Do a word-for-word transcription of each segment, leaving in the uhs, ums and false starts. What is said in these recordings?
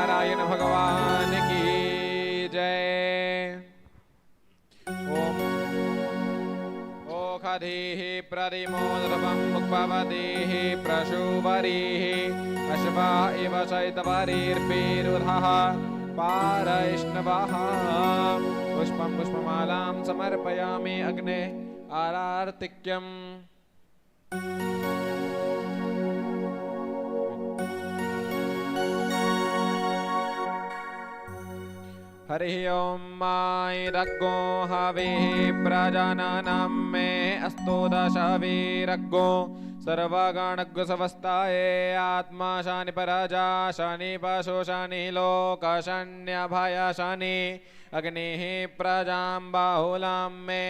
नारायण भगवान की जय। ओम ओखधीः प्रदिमोदर्वं पुष्पवतीः प्रसूवरीः अश्वा इव शैतवरीर्पीरुधः पारैष्णवः। पुष्पं पुष्पमालां समर्पयामि अग्ने आरार्तिक्यम्। हरिः ॐ। मायिरग्गो हविः प्रजानानां मे अस्तु दशवीरग्गो सर्वगणग्गो सवस्ताये आत्मा शनि परजा शनि पशु शनि लोक शन्यभय शनि अग्निः प्रजां बहुलां मे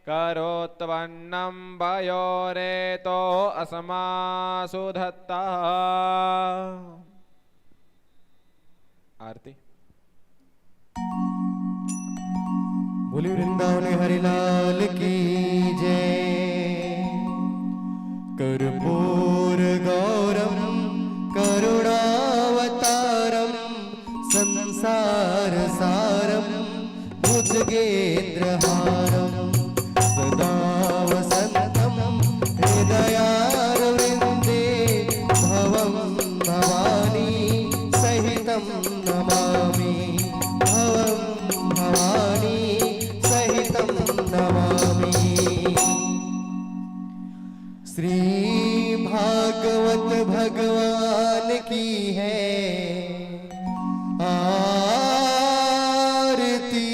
करोत्वन्नं पयोरेतो अस्मासु धत्तः। आरती। बोली वृंदावन हरिलाल की जय। कर्पूर गौरम करुणावतारम संसार सारम भुजगेन्द्रहारं सदा वसन्तं हृदयारविन्दे भवं भवानी सहितं नमामि। भवं भवानी सहितं नमामि। श्री भागवत भगवान की है आरती।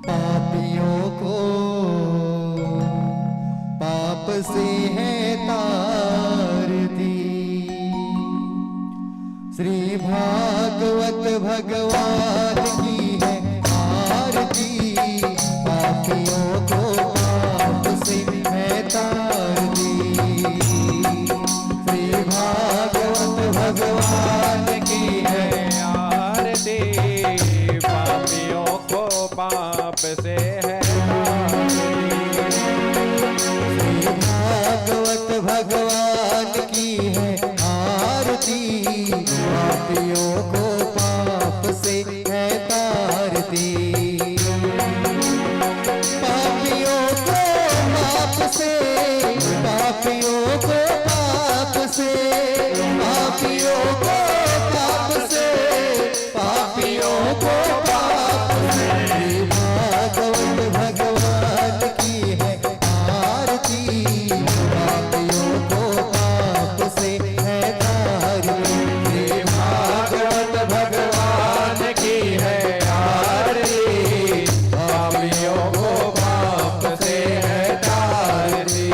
पापियों को पाप से है तारती। श्री भागवत भगवान की है आरती। पापियों को पाप से है तारती। श्री भागवत भगवान की है आरती। पापियों को पाप से है तारती। श्री भागवत भगवान की है आरती। पापियों को पाप से है तारती। पापियों को पाप से, पापियों को पाप से, पापियों को पाप से, पापियों को पाप से। भागवत भगवान की है आरती। पापियों को पाप से है तारती। भागवत भगवान की है आरती। पापियों को पाप से है तारती।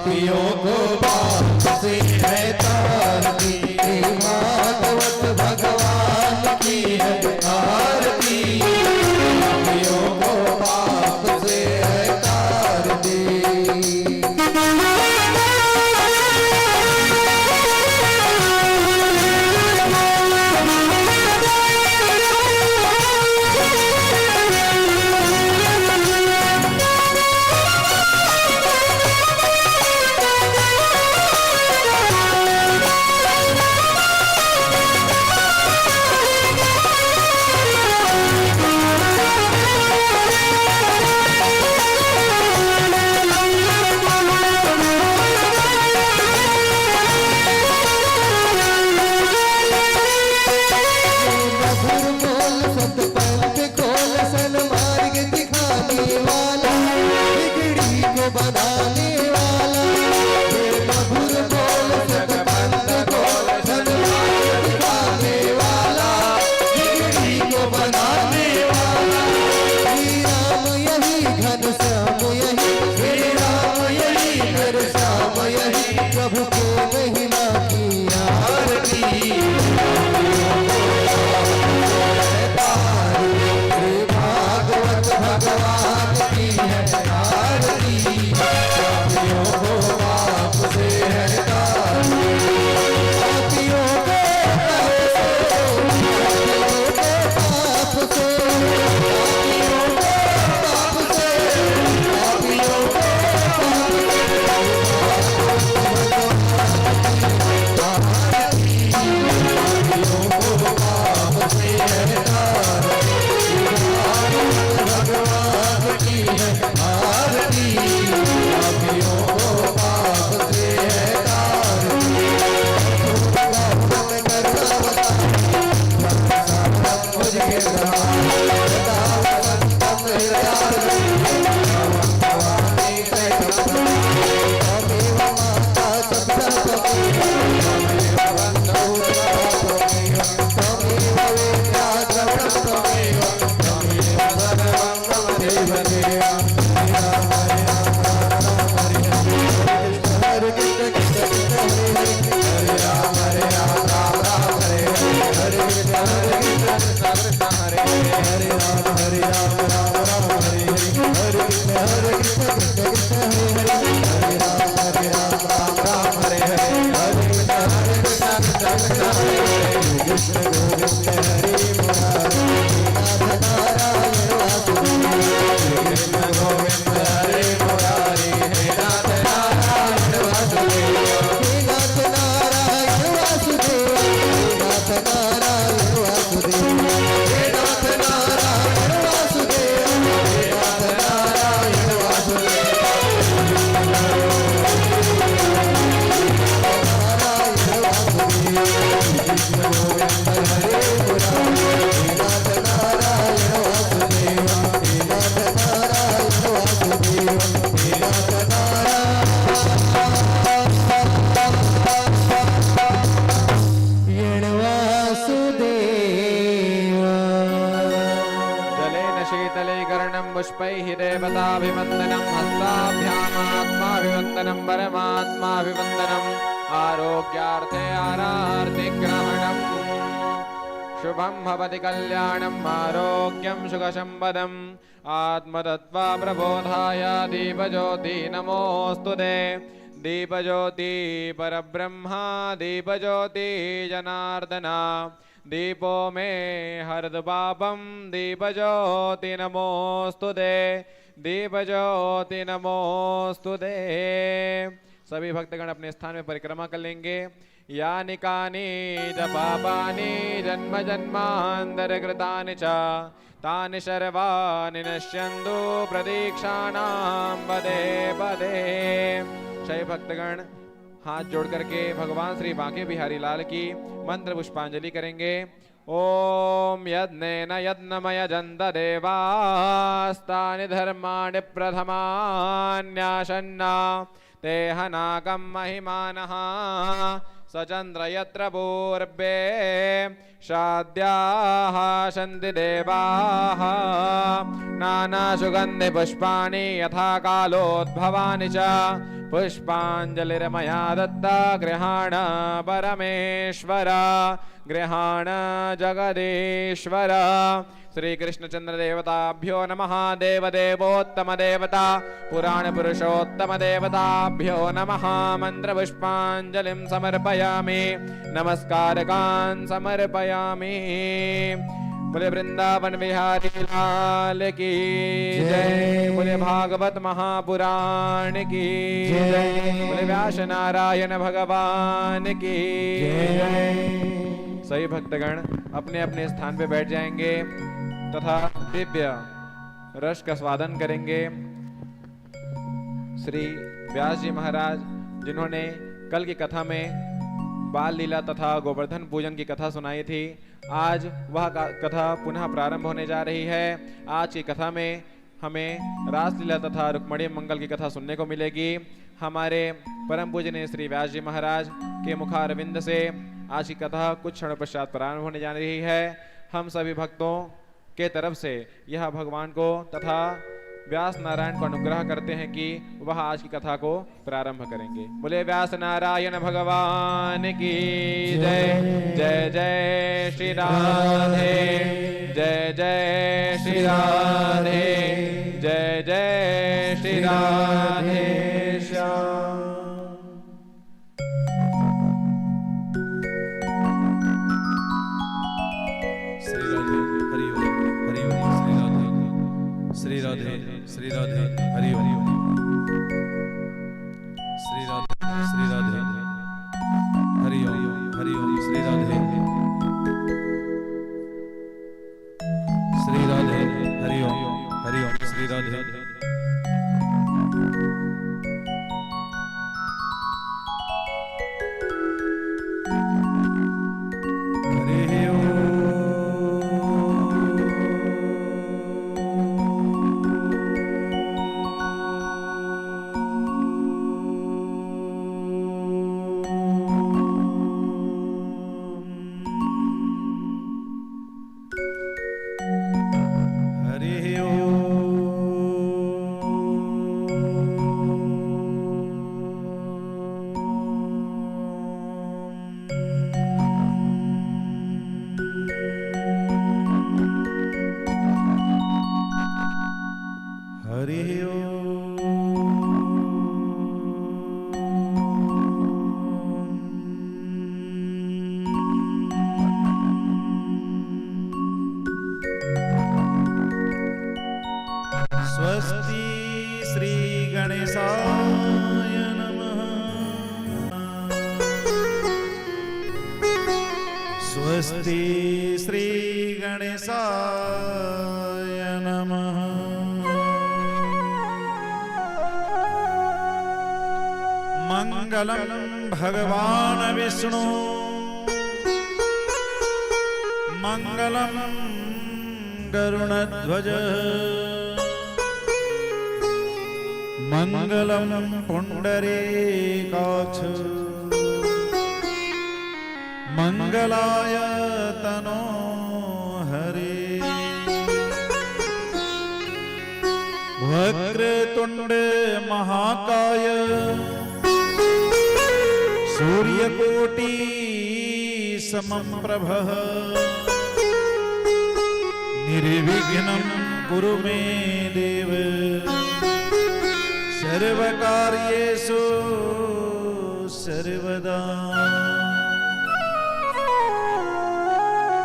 पापियों को पाप से है तारती, भागवत भगवान की है आरती। पापियों को पाप से है तारती। मधुर बोल सतपंथ खोल, सन्मार्ग दिखाने वाला, बिगड़ी को बनाने वाला। हे मधुर बोल सतपंथ खोल, सन्मार्ग दिखाने वाला, बिगड़ी को बनाने वाला। श्री राम यही, घनश्याम यही, श्री राम यही, घनश्याम यही, प्रभु के महिमा की आरती। भागवत भगवान की है आरती। पापियों को पाप से है तारती। पापियों को पाप से, पापियों को पाप से, पापियों को पाप से, पापियों को पाप से। भगवान की है आरती, पापियों को पाप से है तारती। जलेन शीतलीकरणं पुष्पैः देवताभिवन्दनं हस्ताभ्यामात्माभिवन्दनं परमात्माभिवन्दनम् आरोग्यार्थे आरार्तिग्रहणम् शुभं भवति कल्याणम् आरोग्यं सुखसम्पदम् आत्मतत्त्वप्रबोधाय दीपज्योति नमोऽस्तु ते। दीपज्योति परब्रह्म दीपज्योति जनार्दन दीपो मे हरतु पापं दीपज्योति नमोऽस्तु ते। दीपज्योति नमोऽस्तु ते। सभी भक्तगण अपने स्थान में परिक्रमा कर लेंगे। यानि कानि च पापानि जन्म जन्मांतर कृतानि च तानि सर्वाणि नश्यंतु प्रतीक्षाणां पदे पदे। सभी भक्तगण हाथ जोड़ करके भगवान श्री बांके बिहारी लाल की मंत्र पुष्पांजलि करेंगे। ओम यज्ञेन यज्ञमयजंत देवास्तानि धर्माणि प्रथमान्यासन्ना ते हनाकं महिमानः सचन्द्र यत्र पूर्वे शाद्याः सन्ति देवाः। नानासुगन्धिपुष्पाणि यथा कालोद्भवानि च। पुष्पाञ्जलिर्मया दत्ता गृहाण परमेश्वर, गृहाण जगदीश्वर। श्री कृष्णचंद्र देवताभ्यो नमः। देव देवोत्तम देवता पुराण पुरुषोत्तम देवताभ्यो नमः। मंत्र पुष्पांजलिं समर्पयामि, नमस्कारकान् समर्पयामि। बोले वृंदावन बिहारी लाल की जय। जय। बोले भागवत महापुराण की जय। जय। बोले व्यास नारायण भगवान की जय। जय। सभी भक्तगण अपने अपने स्थान पे बैठ जाएंगे तथा दिव्य रस का स्वादन करेंगे। श्री व्यास जी महाराज, जिन्होंने कल की कथा में बाल लीला तथा गोवर्धन पूजन की कथा सुनाई थी, आज वह का-, कथा पुनः प्रारंभ होने जा रही है। आज की कथा में हमें रासलीला तथा रुक्मणी मंगल की कथा सुनने को मिलेगी। हमारे परम पूजनीय श्री व्यास जी महाराज के मुखारविंद से आज की कथा कुछ क्षण पश्चात प्रारंभ होने जा रही है। हम सभी भक्तों के तरफ से यह भगवान को तथा व्यास नारायण को अनुग्रह करते हैं कि वह आज की कथा को प्रारंभ करेंगे। बोले व्यास नारायण भगवान की जय। जय जय श्री राधे, जय जय श्री राधे, जय जय श्री राधे श्याम। श्री राधे, हरि ओम, हरि ओम, श्री राधे, श्री राधे, श्री राधे, हरि ओम। श्री राधे, श्री राधे, हरि ओम, हरि ओम, श्री राधे। श्री राधे, हरि ओम, हरि ओम, श्री राधे। हरि ओम। हरि ओम। हरि ओम। स्वस्ति श्री गणेशाय नमः। स्वस्ति श्री गणेशाय नमः। मंगलम भगवान विष्णु, मंगलम गरुणध्वज, मंगलम पुंडरीकाक्ष, मंगलाय तनो हरे। वक्रतुंड महाकाय, सूर्यकोटि समप्रभ, निर्विघ्नं कुरु मे देव, सर्वकार्येषु सर्वदा।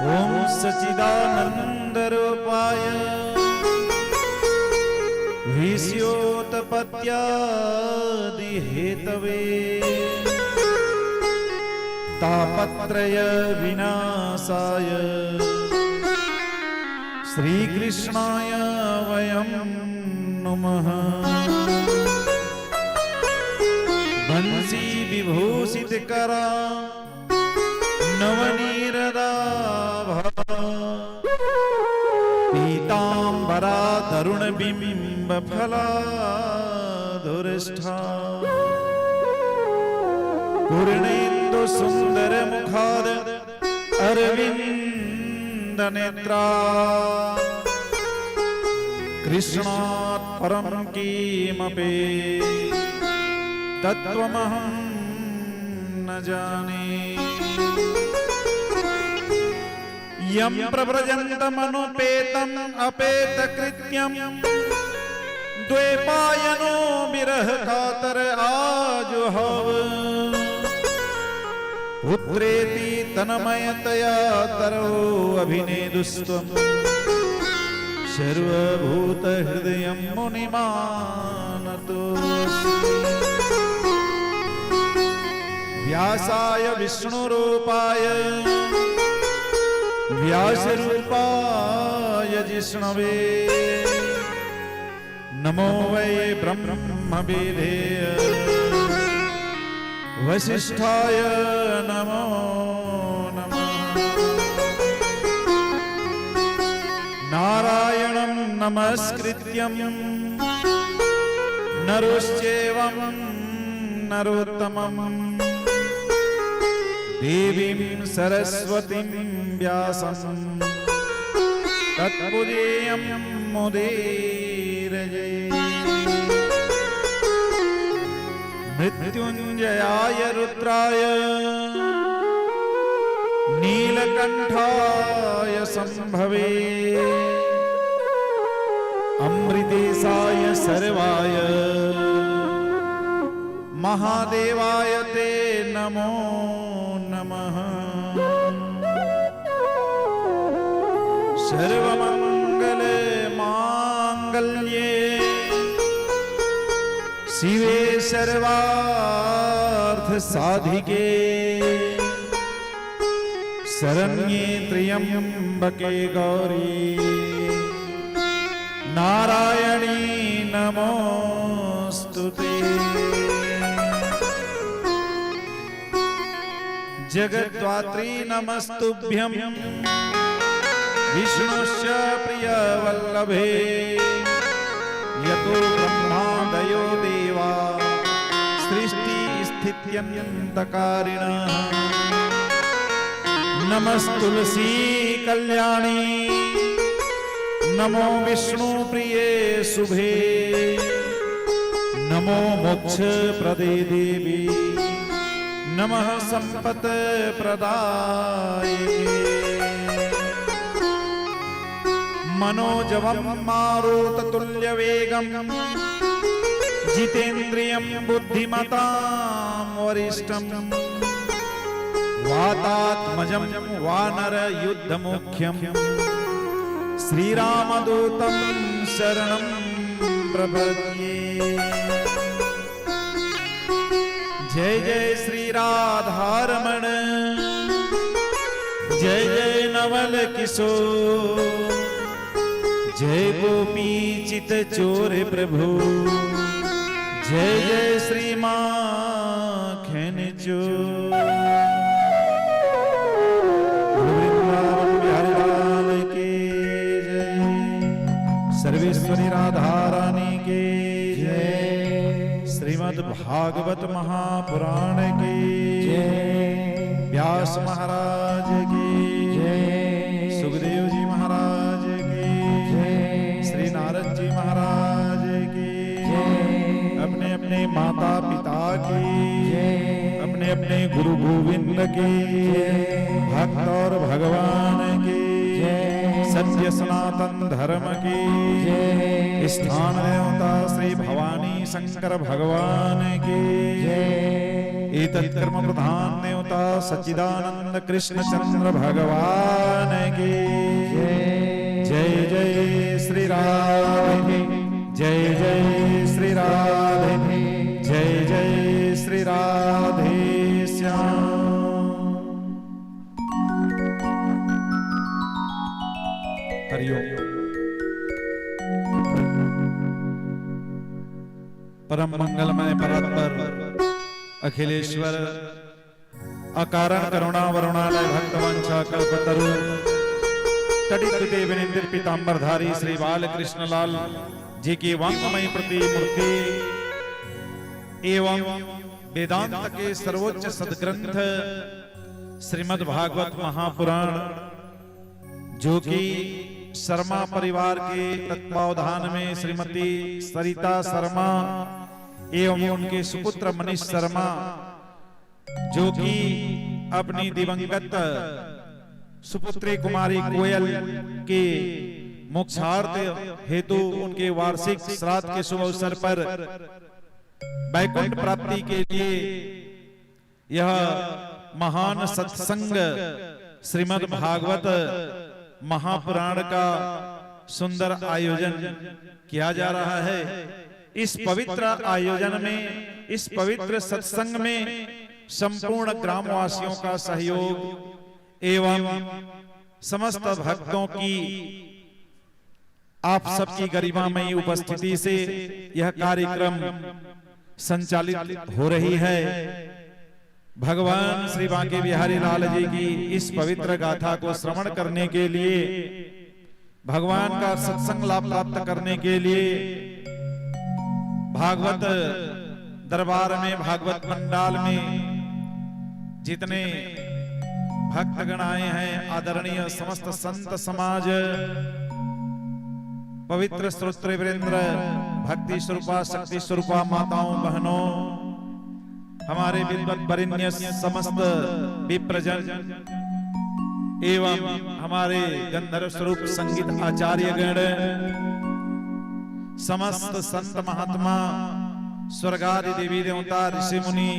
ओम सच्चिदानंद रूपाय विश्वोत्पत्त्यादि हेतवे, तापत्रय विनाशाय श्रीकृष्णाय वयं नुमः। वंशी विभूषित करा नवनीरदाभा, पीतांबरा तरुण बिंब फलाधुष्ठा, पूर्णेन्दु सुन्दरमुखाद् अरविन्दनेत्रा। कृष्णात् परं किमपि तत्त्वमहं न जाने। यं प्रव्रजन्तमनुपेतम् अपेतकृत्यं द्वैपायनो विरहकातर आजुहाव। पुत्रेति तन्मयतया तरवो अभिनेदुस्त्वं सर्वभूतहृदयं मुनिमानतोऽस्मि। व्यासाय विष्णुरूपाय व्यासरूपाय जिष्णवे। नमो वै ब्रह्मवेदे वसिष्ठाय नमो नमः। नारायणं नमस्कृत्यं नरश्चेवं नरोत्तमम्। देवीं सरस्वतीं व्यासं तत्पुरीयं मुदीरये। मृत्युञ्जयाय रुद्राय नीलकण्ठाय शम्भवे। अमृतेशाय शर्वाय महादेवाय ते नमो नमः। सर्वमङ्गलमाङ्गल्ये शिवे सर्वार्थसाधिके शरण्ये त्र्यम्बके गौरी नारायणी नमोऽस्तु ते। जगद्धात्री नमस्तुभ्यं विष्णुश्च प्रियवल्लभे। यतो ब्रह्मादयो देवा सृष्टिस्थित्यन्तकारिणः। नमस्तुलसी कल्याणी नमो विष्णुप्रिये शुभे। नमो मोक्षप्रदे देवी नमः सम्पत्प्रदायिके। मनोजवं मारुततुल्यवेगं जितेन्द्रियं बुद्धिमतां वरिष्ठम्। वातात्मजं वानरयुद्धमुख्यं श्रीरामदूतं शरणं प्रपद्ये। जय जय श्री राधारमण, जय जय नवल किशोर, जय गोपी चित चोर प्रभु, जय जय श्री माखन चोर। गुरु वृंदावन बिहारी लाल की जय, सर्वेश्वरी राधा रानी की जय, श्रीमद् भागवत महापुराण की जय। व्यास महाराज की जय। सुखदेव जी महाराज की जय। श्री नारद जी महाराज की जय। अपने अपने माता पिता की जय। अपने अपने गुरु गोविंद की जय। भक्त और भगवान की जय। सत्य सनातन धर्म की जय। स्थान देवता श्री भवानी शंकर भगवान की जय। एतत् कर्म प्रधान देवता सच्चिदानंद कृष्ण चंद्र भगवान की जय। जय जय श्री राधे, जय जय श्री राधे, जय जय श्री राधे श्याम। हरिओम। परम मंगलमय परात्पर अखिलेश्वर अकारण करुणा वरुणालय भक्त वांछा कल्पतरु तटित देव निंदिर पीतांबरधारी श्री बालकृष्ण लाल जी की वांगमय प्रतिमूर्ति एवं वेदांत के सर्वोच्च सदग्रंथ श्रीमद् भागवत महापुराण, जो कि शर्मा परिवार के तत्वावधान में श्रीमती सरिता शर्मा एवं उनके सुपुत्र मनीष शर्मा, जो कि अपनी दिवंगत सुपुत्री कुमारी कोयल के मोक्षार्थ हेतु उनके वार्षिक श्राद्ध के शुभ अवसर पर बैकुंठ प्राप्ति के लिए यह महान सत्संग श्रीमद् भागवत महापुराण का सुंदर आयोजन किया जा रहा है। इस पवित्र आयोजन में, इस पवित्र सत्संग में संपूर्ण ग्रामवासियों का सहयोग एवं समस्त भक्तों की, आप सबकी गरिमामयी उपस्थिति से यह कार्यक्रम संचालित हो रही है। भगवान श्री बांके बिहारी लाल जी की इस पवित्र गाथा को श्रवण करने के लिए, भगवान का सत्संग लाभ प्राप्त करने के लिए भागवत दरबार में, भागवत पंडाल में जितने भक्तगण आए हैं, आदरणीय समस्त संत समाज, पवित्र श्रोतृवृंद, भक्ति स्वरूपा, शक्ति स्वरूपा माताओं, बहनों, हमारे विद्वत वरिण्य समस्त विप्रजन एवं हमारे गंधर्व स्वरूप संगीत आचार्य गण, समस्त संत महात्मा, स्वर्गादि देवी देवता, ऋषि मुनि,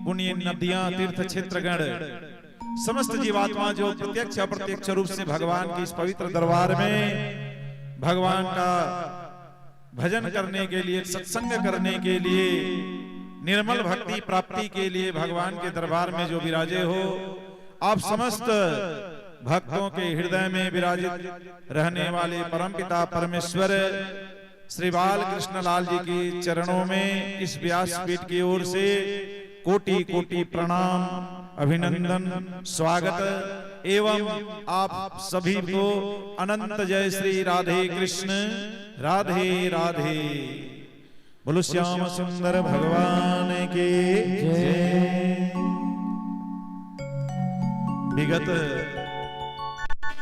पुण्य नदियां, तीर्थ क्षेत्र गण, समस्त जीवात्मा जो प्रत्यक्ष अप्रत्यक्ष रूप से भगवान के इस पवित्र दरबार में भगवान का भजन करने के लिए, सत्संग करने के लिए, निर्मल भक्ति प्राप्ति के लिए भगवान के दरबार में जो विराजे हो, आप समस्त भक्तों के हृदय में विराजित रहने वाले परमपिता परमेश्वर श्री बाल कृष्ण लाल जी के चरणों में इस व्यासपीठ की ओर से कोटि कोटि प्रणाम, अभिनंदन, स्वागत एवं आप सभी को अनंत जय श्री राधे कृष्ण, राधे राधे। बोलो श्याम सुंदर भगवान की जय। विगत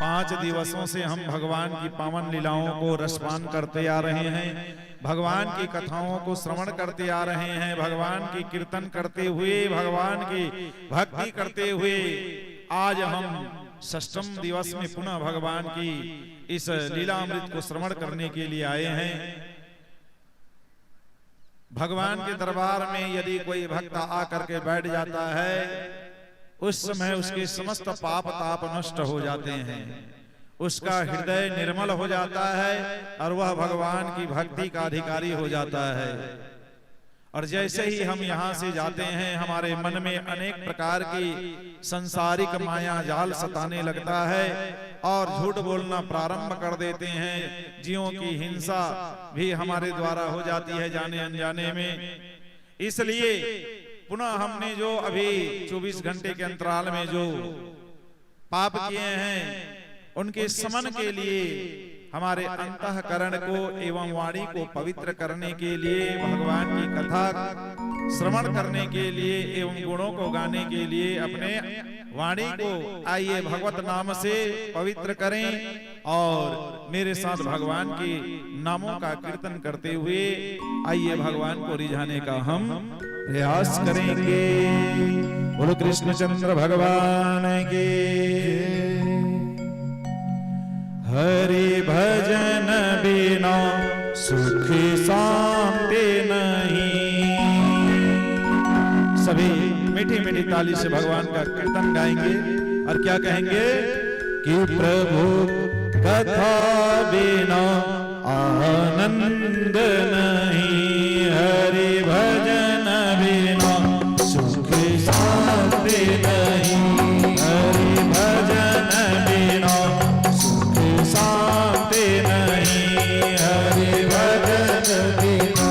पांच दिवसों से हम भगवान की पावन लीलाओं को रसपान करते आ रहे हैं, भगवान की कथाओं को श्रवण करते आ रहे हैं, भगवान की कीर्तन करते हुए, भगवान की भक्ति करते हुए आज हम षष्ठम दिवस में पुनः भगवान की इस लीलामृत को श्रवण करने के लिए आए हैं। भगवान के दरबार में यदि कोई भक्त आकर के बैठ जाता है, उस समय उसके समस्त पाप ताप नष्ट हो जाते हैं, उसका हृदय निर्मल हो जाता है और वह भगवान की भक्ति का अधिकारी हो जाता है। और जैसे ही हम यहाँ से जाते हैं, हमारे मन में अनेक प्रकार की सांसारिक माया जाल सताने लगता है और झूठ बोलना प्रारंभ कर देते हैं। जीवों की हिंसा भी हमारे द्वारा हो जाती है जाने अनजाने में। इसलिए पुनः हमने जो अभी चौबीस घंटे के अंतराल में जो पाप किए हैं, उनके शमन के लिए, हमारे अंतःकरण को एवं वाणी को पवित्र करने के लिए, भगवान की कथा श्रवण करने के लिए एवं गुणों को गाने के लिए अपने वाणी को, आइए, भगवत नाम से पवित्र करें और मेरे साथ भगवान के नामों का कीर्तन करते हुए, आइए, भगवान को रिझाने का हम प्रयास करेंगे। बोलो कृष्णचंद्र भगवान की। हरि भजन बिना सुख शांति नहीं। सभी मीठी मीठी ताली से भगवान का कीर्तन गाएंगे और क्या कहेंगे कि प्रभु कथा बिना आनंद नहीं, हरि भजन बिना सुख शांति नहीं, हरि भजन बिना सुख शांति नहीं, हरि भजन बिना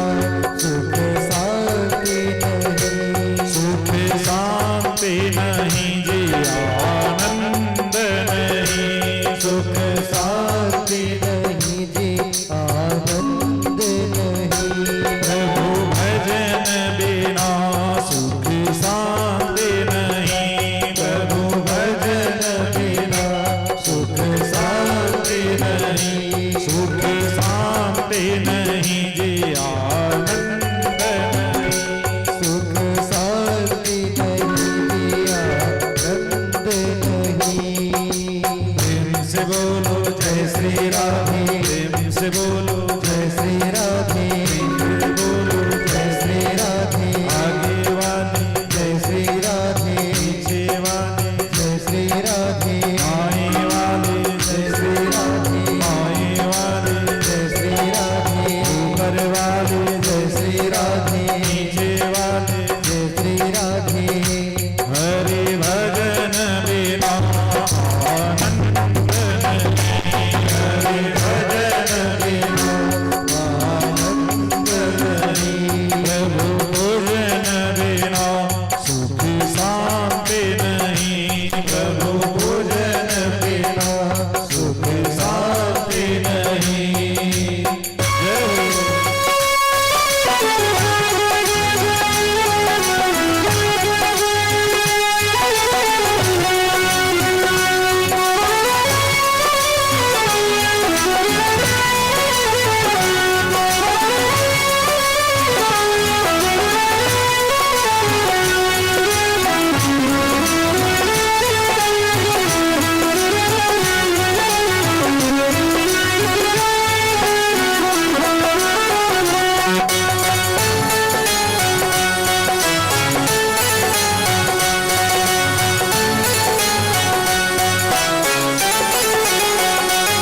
सुख शांति नहीं, सुख शांति नहीं जी, आनंद नहीं, सुख शांति नहीं जी, आनंद नहीं। आनंद नहीं। सुख शांति नहीं, आनंद नहीं। प्रेम से बोलो जय श्री राधे। प्रेम से बोलो जय श्री राधे। प्रेम से बोलो जय श्री राधे। आगे वाली जय श्री राधे। पीछे वाली जय श्री राधे। बाएं वाली जय श्री राधे। बाएं वाली जय श्री राधे। ऊपर वाली जय श्री राधे। नीचे वाली जय श्री राधे। हरि भजन बिना आनंद नहीं। हरि भजन बिना आनंद नहीं। प्रभु पूजन बिना सुख शांति नहीं। प्रभु पूजन बिना सुख शांति नहीं। जय हो।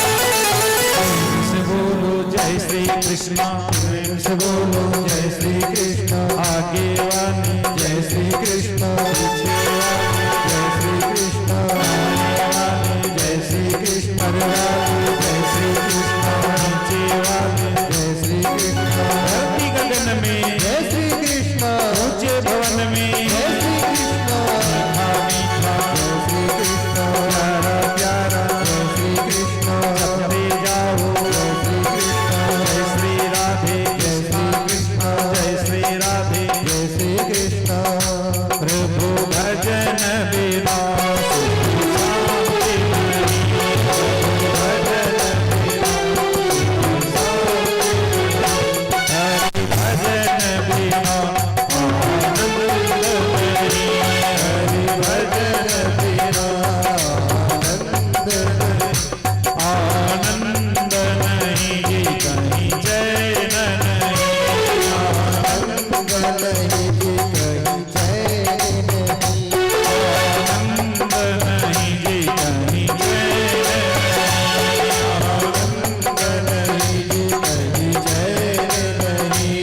प्रेम से बोलो जय श्री कृष्णा। प्रेम से बोलो जय श्री कृष्णा। आगे वाली जय श्री कृष्णा। पीछे वाली जय श्री कृष्णा। बाएं वाली जय श्री कृष्णा। ऊपर वाली जय श्री कृष्णा। नीचे वाली जय श्री कृष्णा। धरती गगन में जय श्री कृष्णा। ऊंचे भवन में जय श्री कृष्णा। मीठा मीठा जय श्री कृष्णा। प्यारा प्यारा जय श्री कृष्णा। जपते जाओ जय श्री कृष्णा। जय श्री राधे जय श्री कृष्णा। जय श्री राधे जय श्री कृष्णा। प्रभु भजन बिना सुख शांति नहीं। प्रभु भजन बिना सुख शांति नहीं। हरि भजन बिना आनंद नहीं। हरि भजन बिना आनंद नहीं। आनंद नहीं जी कहीं चैन नहीं। आनंद नहीं जी कहीं चैन नहीं। आनंद नहीं जी कहीं चैन नहीं। आनंद नहीं जी कहीं चैन नहीं।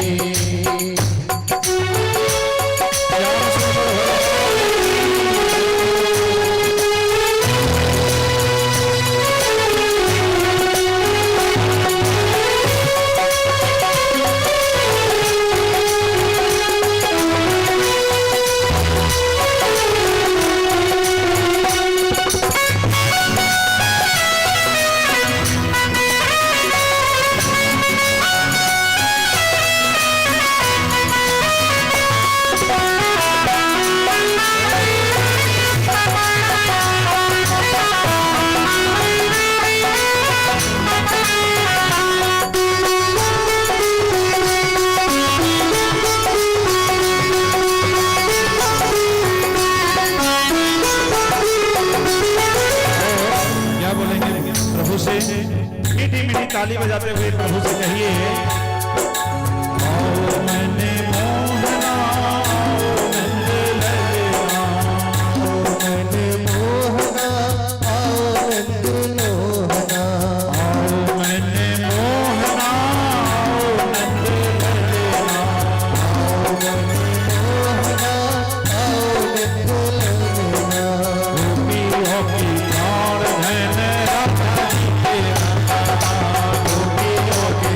क्या बोलेंगे प्रभु से? मीठी मीठी ताली बजाते हुए प्रभु से कहिए, आओ मन मोहना, आओ नंद ललना। आओ मन मोहना, आओ नंद लोहना। आओ मन मोहना, आओ नंद ललना। आओ मन मोहना, आओ नंद ललना। गोपियों की प्राण धन राधा जी के नंदना। गोपियों की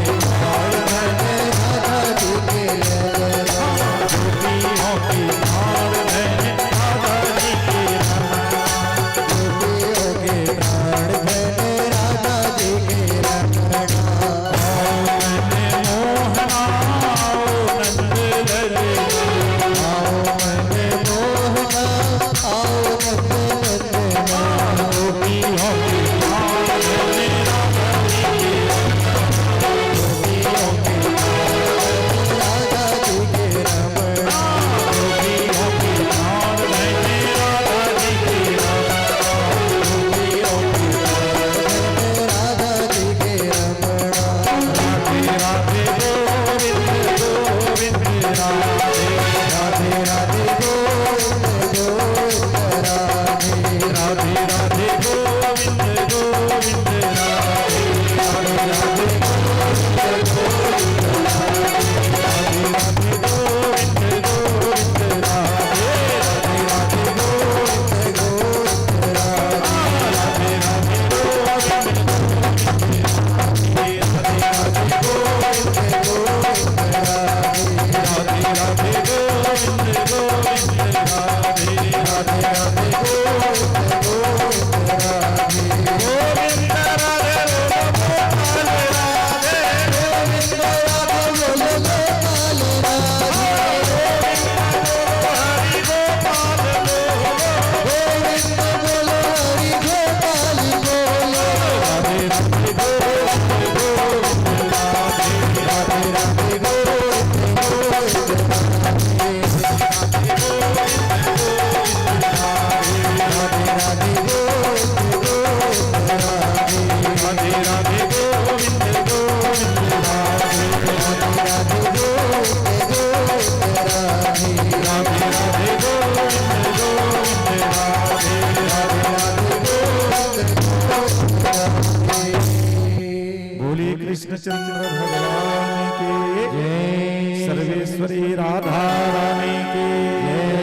बोलिए कृष्णचंद्र भगवान की जय। सर्वेश्वरी राधा रानी की जय।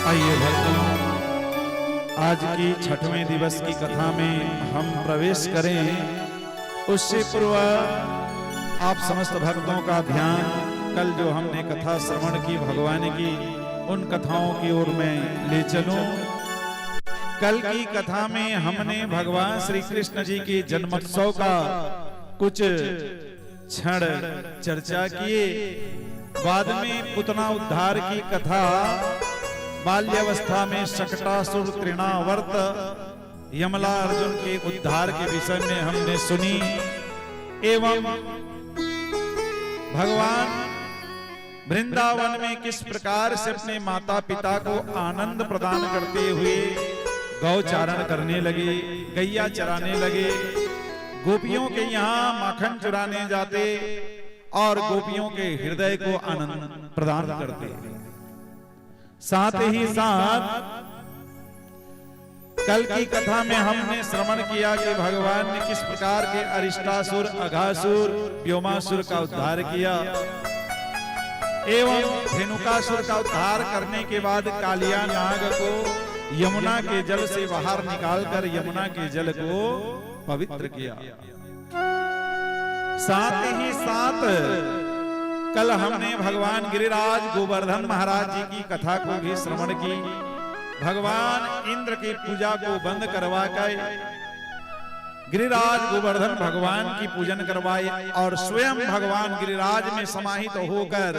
आइए भक्तों, आज की छठवें दिवस की कथा में हम प्रवेश करें। उससे पूर्व आप समस्त भक्तों का ध्यान कल जो हमने कथा श्रवण की भगवान की, उन कथाओं की ओर मैं ले चलूं। कल की कथा में हमने भगवान श्री कृष्ण जी के जन्मोत्सव का कुछ क्षण चर्चा किए। बाद में पुतना उद्धार की कथा, बाल्यावस्था में शकटासुर, तृणावर्त, यमला अर्जुन के उद्धार के विषय में हमने सुनी। एवं भगवान वृंदावन में किस प्रकार से अपने माता पिता को आनंद प्रदान करते हुए गौ चारण करने लगे, गैया चराने लगे, गोपियों के यहाँ माखन चुराने जाते और गोपियों के हृदय को आनंद प्रदान करते। साथ ही साथ कल की कथा में हमने श्रवण किया कि भगवान ने किस प्रकार के अरिष्टासुर, अघासुर, व्योमासुर का उद्धार किया एवं धेनुकासुर का उद्धार करने के बाद कालिया नाग को यमुना के जल से बाहर निकालकर यमुना के जल को पवित्र किया। साथ ही साथ कल हमने भगवान गिरिराज गोवर्धन महाराज जी की कथा को भी श्रवण की। भगवान इंद्र की पूजा को बंद करवा कर गिरिराज गोवर्धन भगवान की पूजन करवाई और स्वयं भगवान गिरिराज में समाहित होकर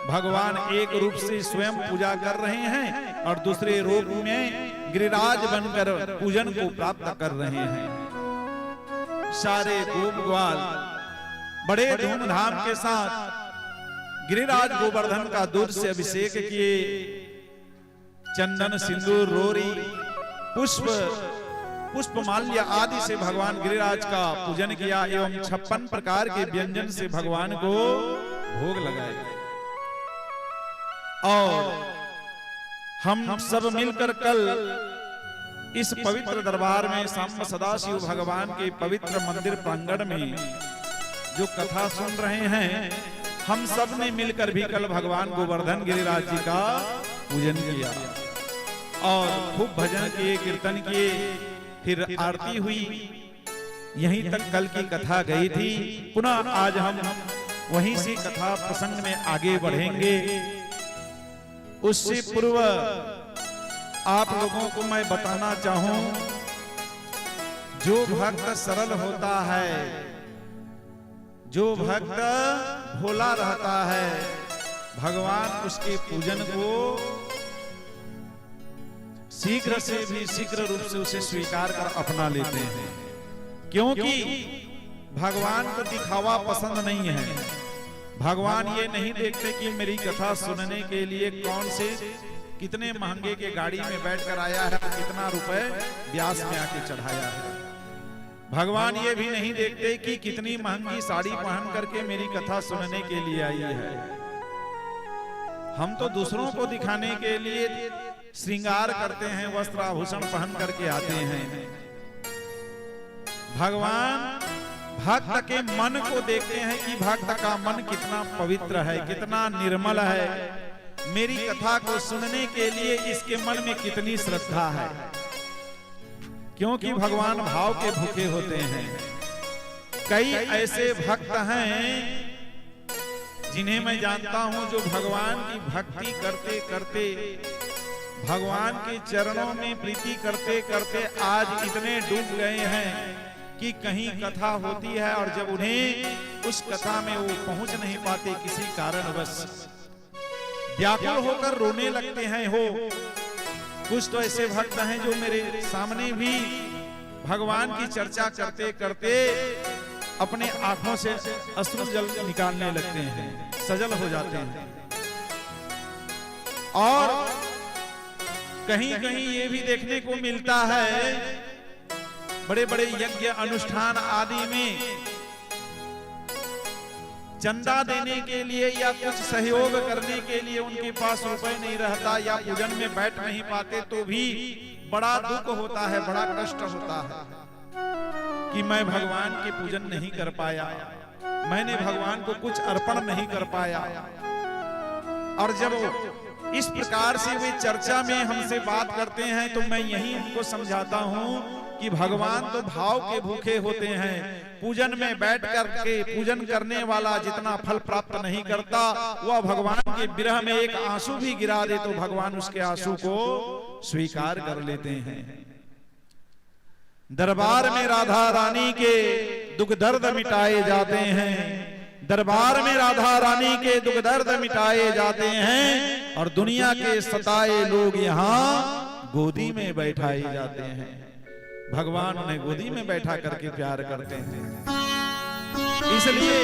भगवान एक रूप से स्वयं पूजा कर रहे हैं और दूसरे रूप में गिरिराज बनकर पूजन को प्राप्त कर रहे हैं। सारे गोप ग्वाल बड़े धूमधाम के साथ गिरिराज गोवर्धन का दूध से अभिषेक किए। चंदन, सिंदूर, रोरी, पुष्प, पुष्प माल्य आदि से भगवान गिरिराज का पूजन किया एवं छप्पन प्रकार के व्यंजन से भगवान को भोग लगाए। और हम सब मिलकर कल इस पवित्र दरबार में सांब सदाशिव भगवान के पवित्र मंदिर प्रांगण में जो कथा सुन रहे हैं, हम सब ने मिलकर भी कल भगवान गोवर्धन गिरिराज जी का पूजन किया और खूब भजन किए, कीर्तन किए, फिर आरती हुई। यहीं तक कल की कथा गई थी। पुनः आज हम वहीं से कथा प्रसंग में आगे बढ़ेंगे। उससे पूर्व आप लोगों को मैं बताना चाहूं, जो भक्त सरल होता है, जो भक्त भोला रहता है, भगवान उसके पूजन को शीघ्र से भी शीघ्र रूप से उसे स्वीकार कर अपना लेते हैं, क्योंकि भगवान को दिखावा पसंद नहीं है। भगवान ये नहीं देखते कि मेरी कथा सुनने के लिए कौन से, कितने महंगे के गाड़ी में बैठकर आया है, कितना रुपए ब्यास में आके चढ़ाया है। भगवान ये भी नहीं देखते कि कितनी महंगी साड़ी पहन करके मेरी कथा सुनने के लिए आई है। हम तो दूसरों को दिखाने के लिए श्रृंगार करते हैं, वस्त्र आभूषण पहन करके आते हैं। भगवान भक्त के मन को देखते हैं कि भक्त का मन कितना पवित्र है, कितना निर्मल है, मेरी कथा को सुनने के लिए इसके मन में कितनी श्रद्धा है, क्योंकि भगवान भाव के भूखे होते हैं। कई ऐसे भक्त हैं जिन्हें मैं जानता हूं, जो भगवान की भक्ति करते करते, भगवान के चरणों में प्रीति करते करते आज इतने डूब गए हैं कि कहीं कथा होती है और जब उन्हें उस कथा में वो पहुंच नहीं पाते किसी कारणवश, व्याकुल होकर रोने लगते हैं। हो, कुछ तो ऐसे भक्त हैं जो मेरे सामने भी भगवान की चर्चा करते करते अपने आंखों से अश्रु जल निकालने लगते हैं, सजल हो जाते हैं। और कहीं कहीं ये भी देखने को मिलता है, बड़े बड़े यज्ञ अनुष्ठान आदि में चंदा देने के लिए या कुछ सहयोग करने के लिए उनके पास रुपए नहीं रहता या पूजन में बैठ नहीं पाते, तो भी बड़ा दुख होता है, बड़ा कष्ट होता है कि मैं भगवान के पूजन नहीं कर पाया, मैंने भगवान को कुछ अर्पण नहीं कर पाया। और जब इस प्रकार से वे चर्चा में हमसे बात करते हैं, तो मैं यही उनको समझाता हूं कि भगवान तो भाव के भूखे होते हैं। पूजन में बैठ करके पूजन करने वाला जितना फल प्राप्त नहीं करता, वह भगवान के विरह में एक आंसू भी गिरा दे, तो भगवान उसके आंसू को स्वीकार कर लेते हैं। दरबार में राधा रानी के दुख दर्द मिटाए जाते हैं, दरबार में राधा रानी के दुख दर्द मिटाए जाते हैं और दुनिया के सताए लोग यहाँ गोदी में बैठाए जाते हैं। भगवान उन्हें गोदी में बैठा करके प्यार करते हैं। इसलिए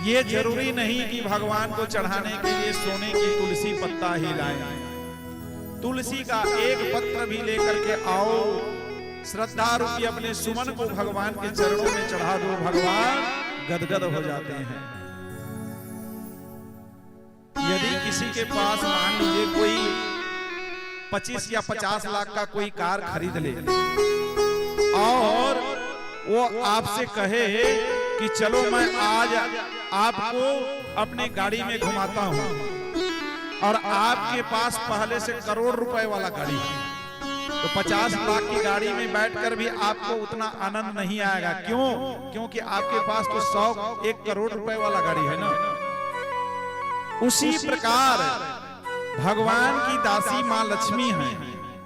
ये जरूरी नहीं कि भगवान को चढ़ाने के लिए सोने की तुलसी पत्ता ही लाएं। तुलसी का एक पत्र भी लेकर के आओ, श्रद्धा रूपी अपने सुमन को भगवान के चरणों में चढ़ा दो, भगवान गदगद हो जाते हैं। यदि किसी के पास, मान लीजिए, कोई पच्चीस या पचास लाख का कोई कार खरीद ले और वो आपसे कहे कि चलो, मैं आज आपको अपने गाड़ी में घुमाता हूं, और आपके पास पहले से करोड़ रुपए वाला गाड़ी है, तो पचास लाख की गाड़ी में बैठकर भी आपको उतना आनंद नहीं आएगा। क्यों? क्योंकि आपके पास तो सौ, एक करोड़ रुपए वाला गाड़ी है ना। उसी प्रकार भगवान की दासी माँ लक्ष्मी हैं,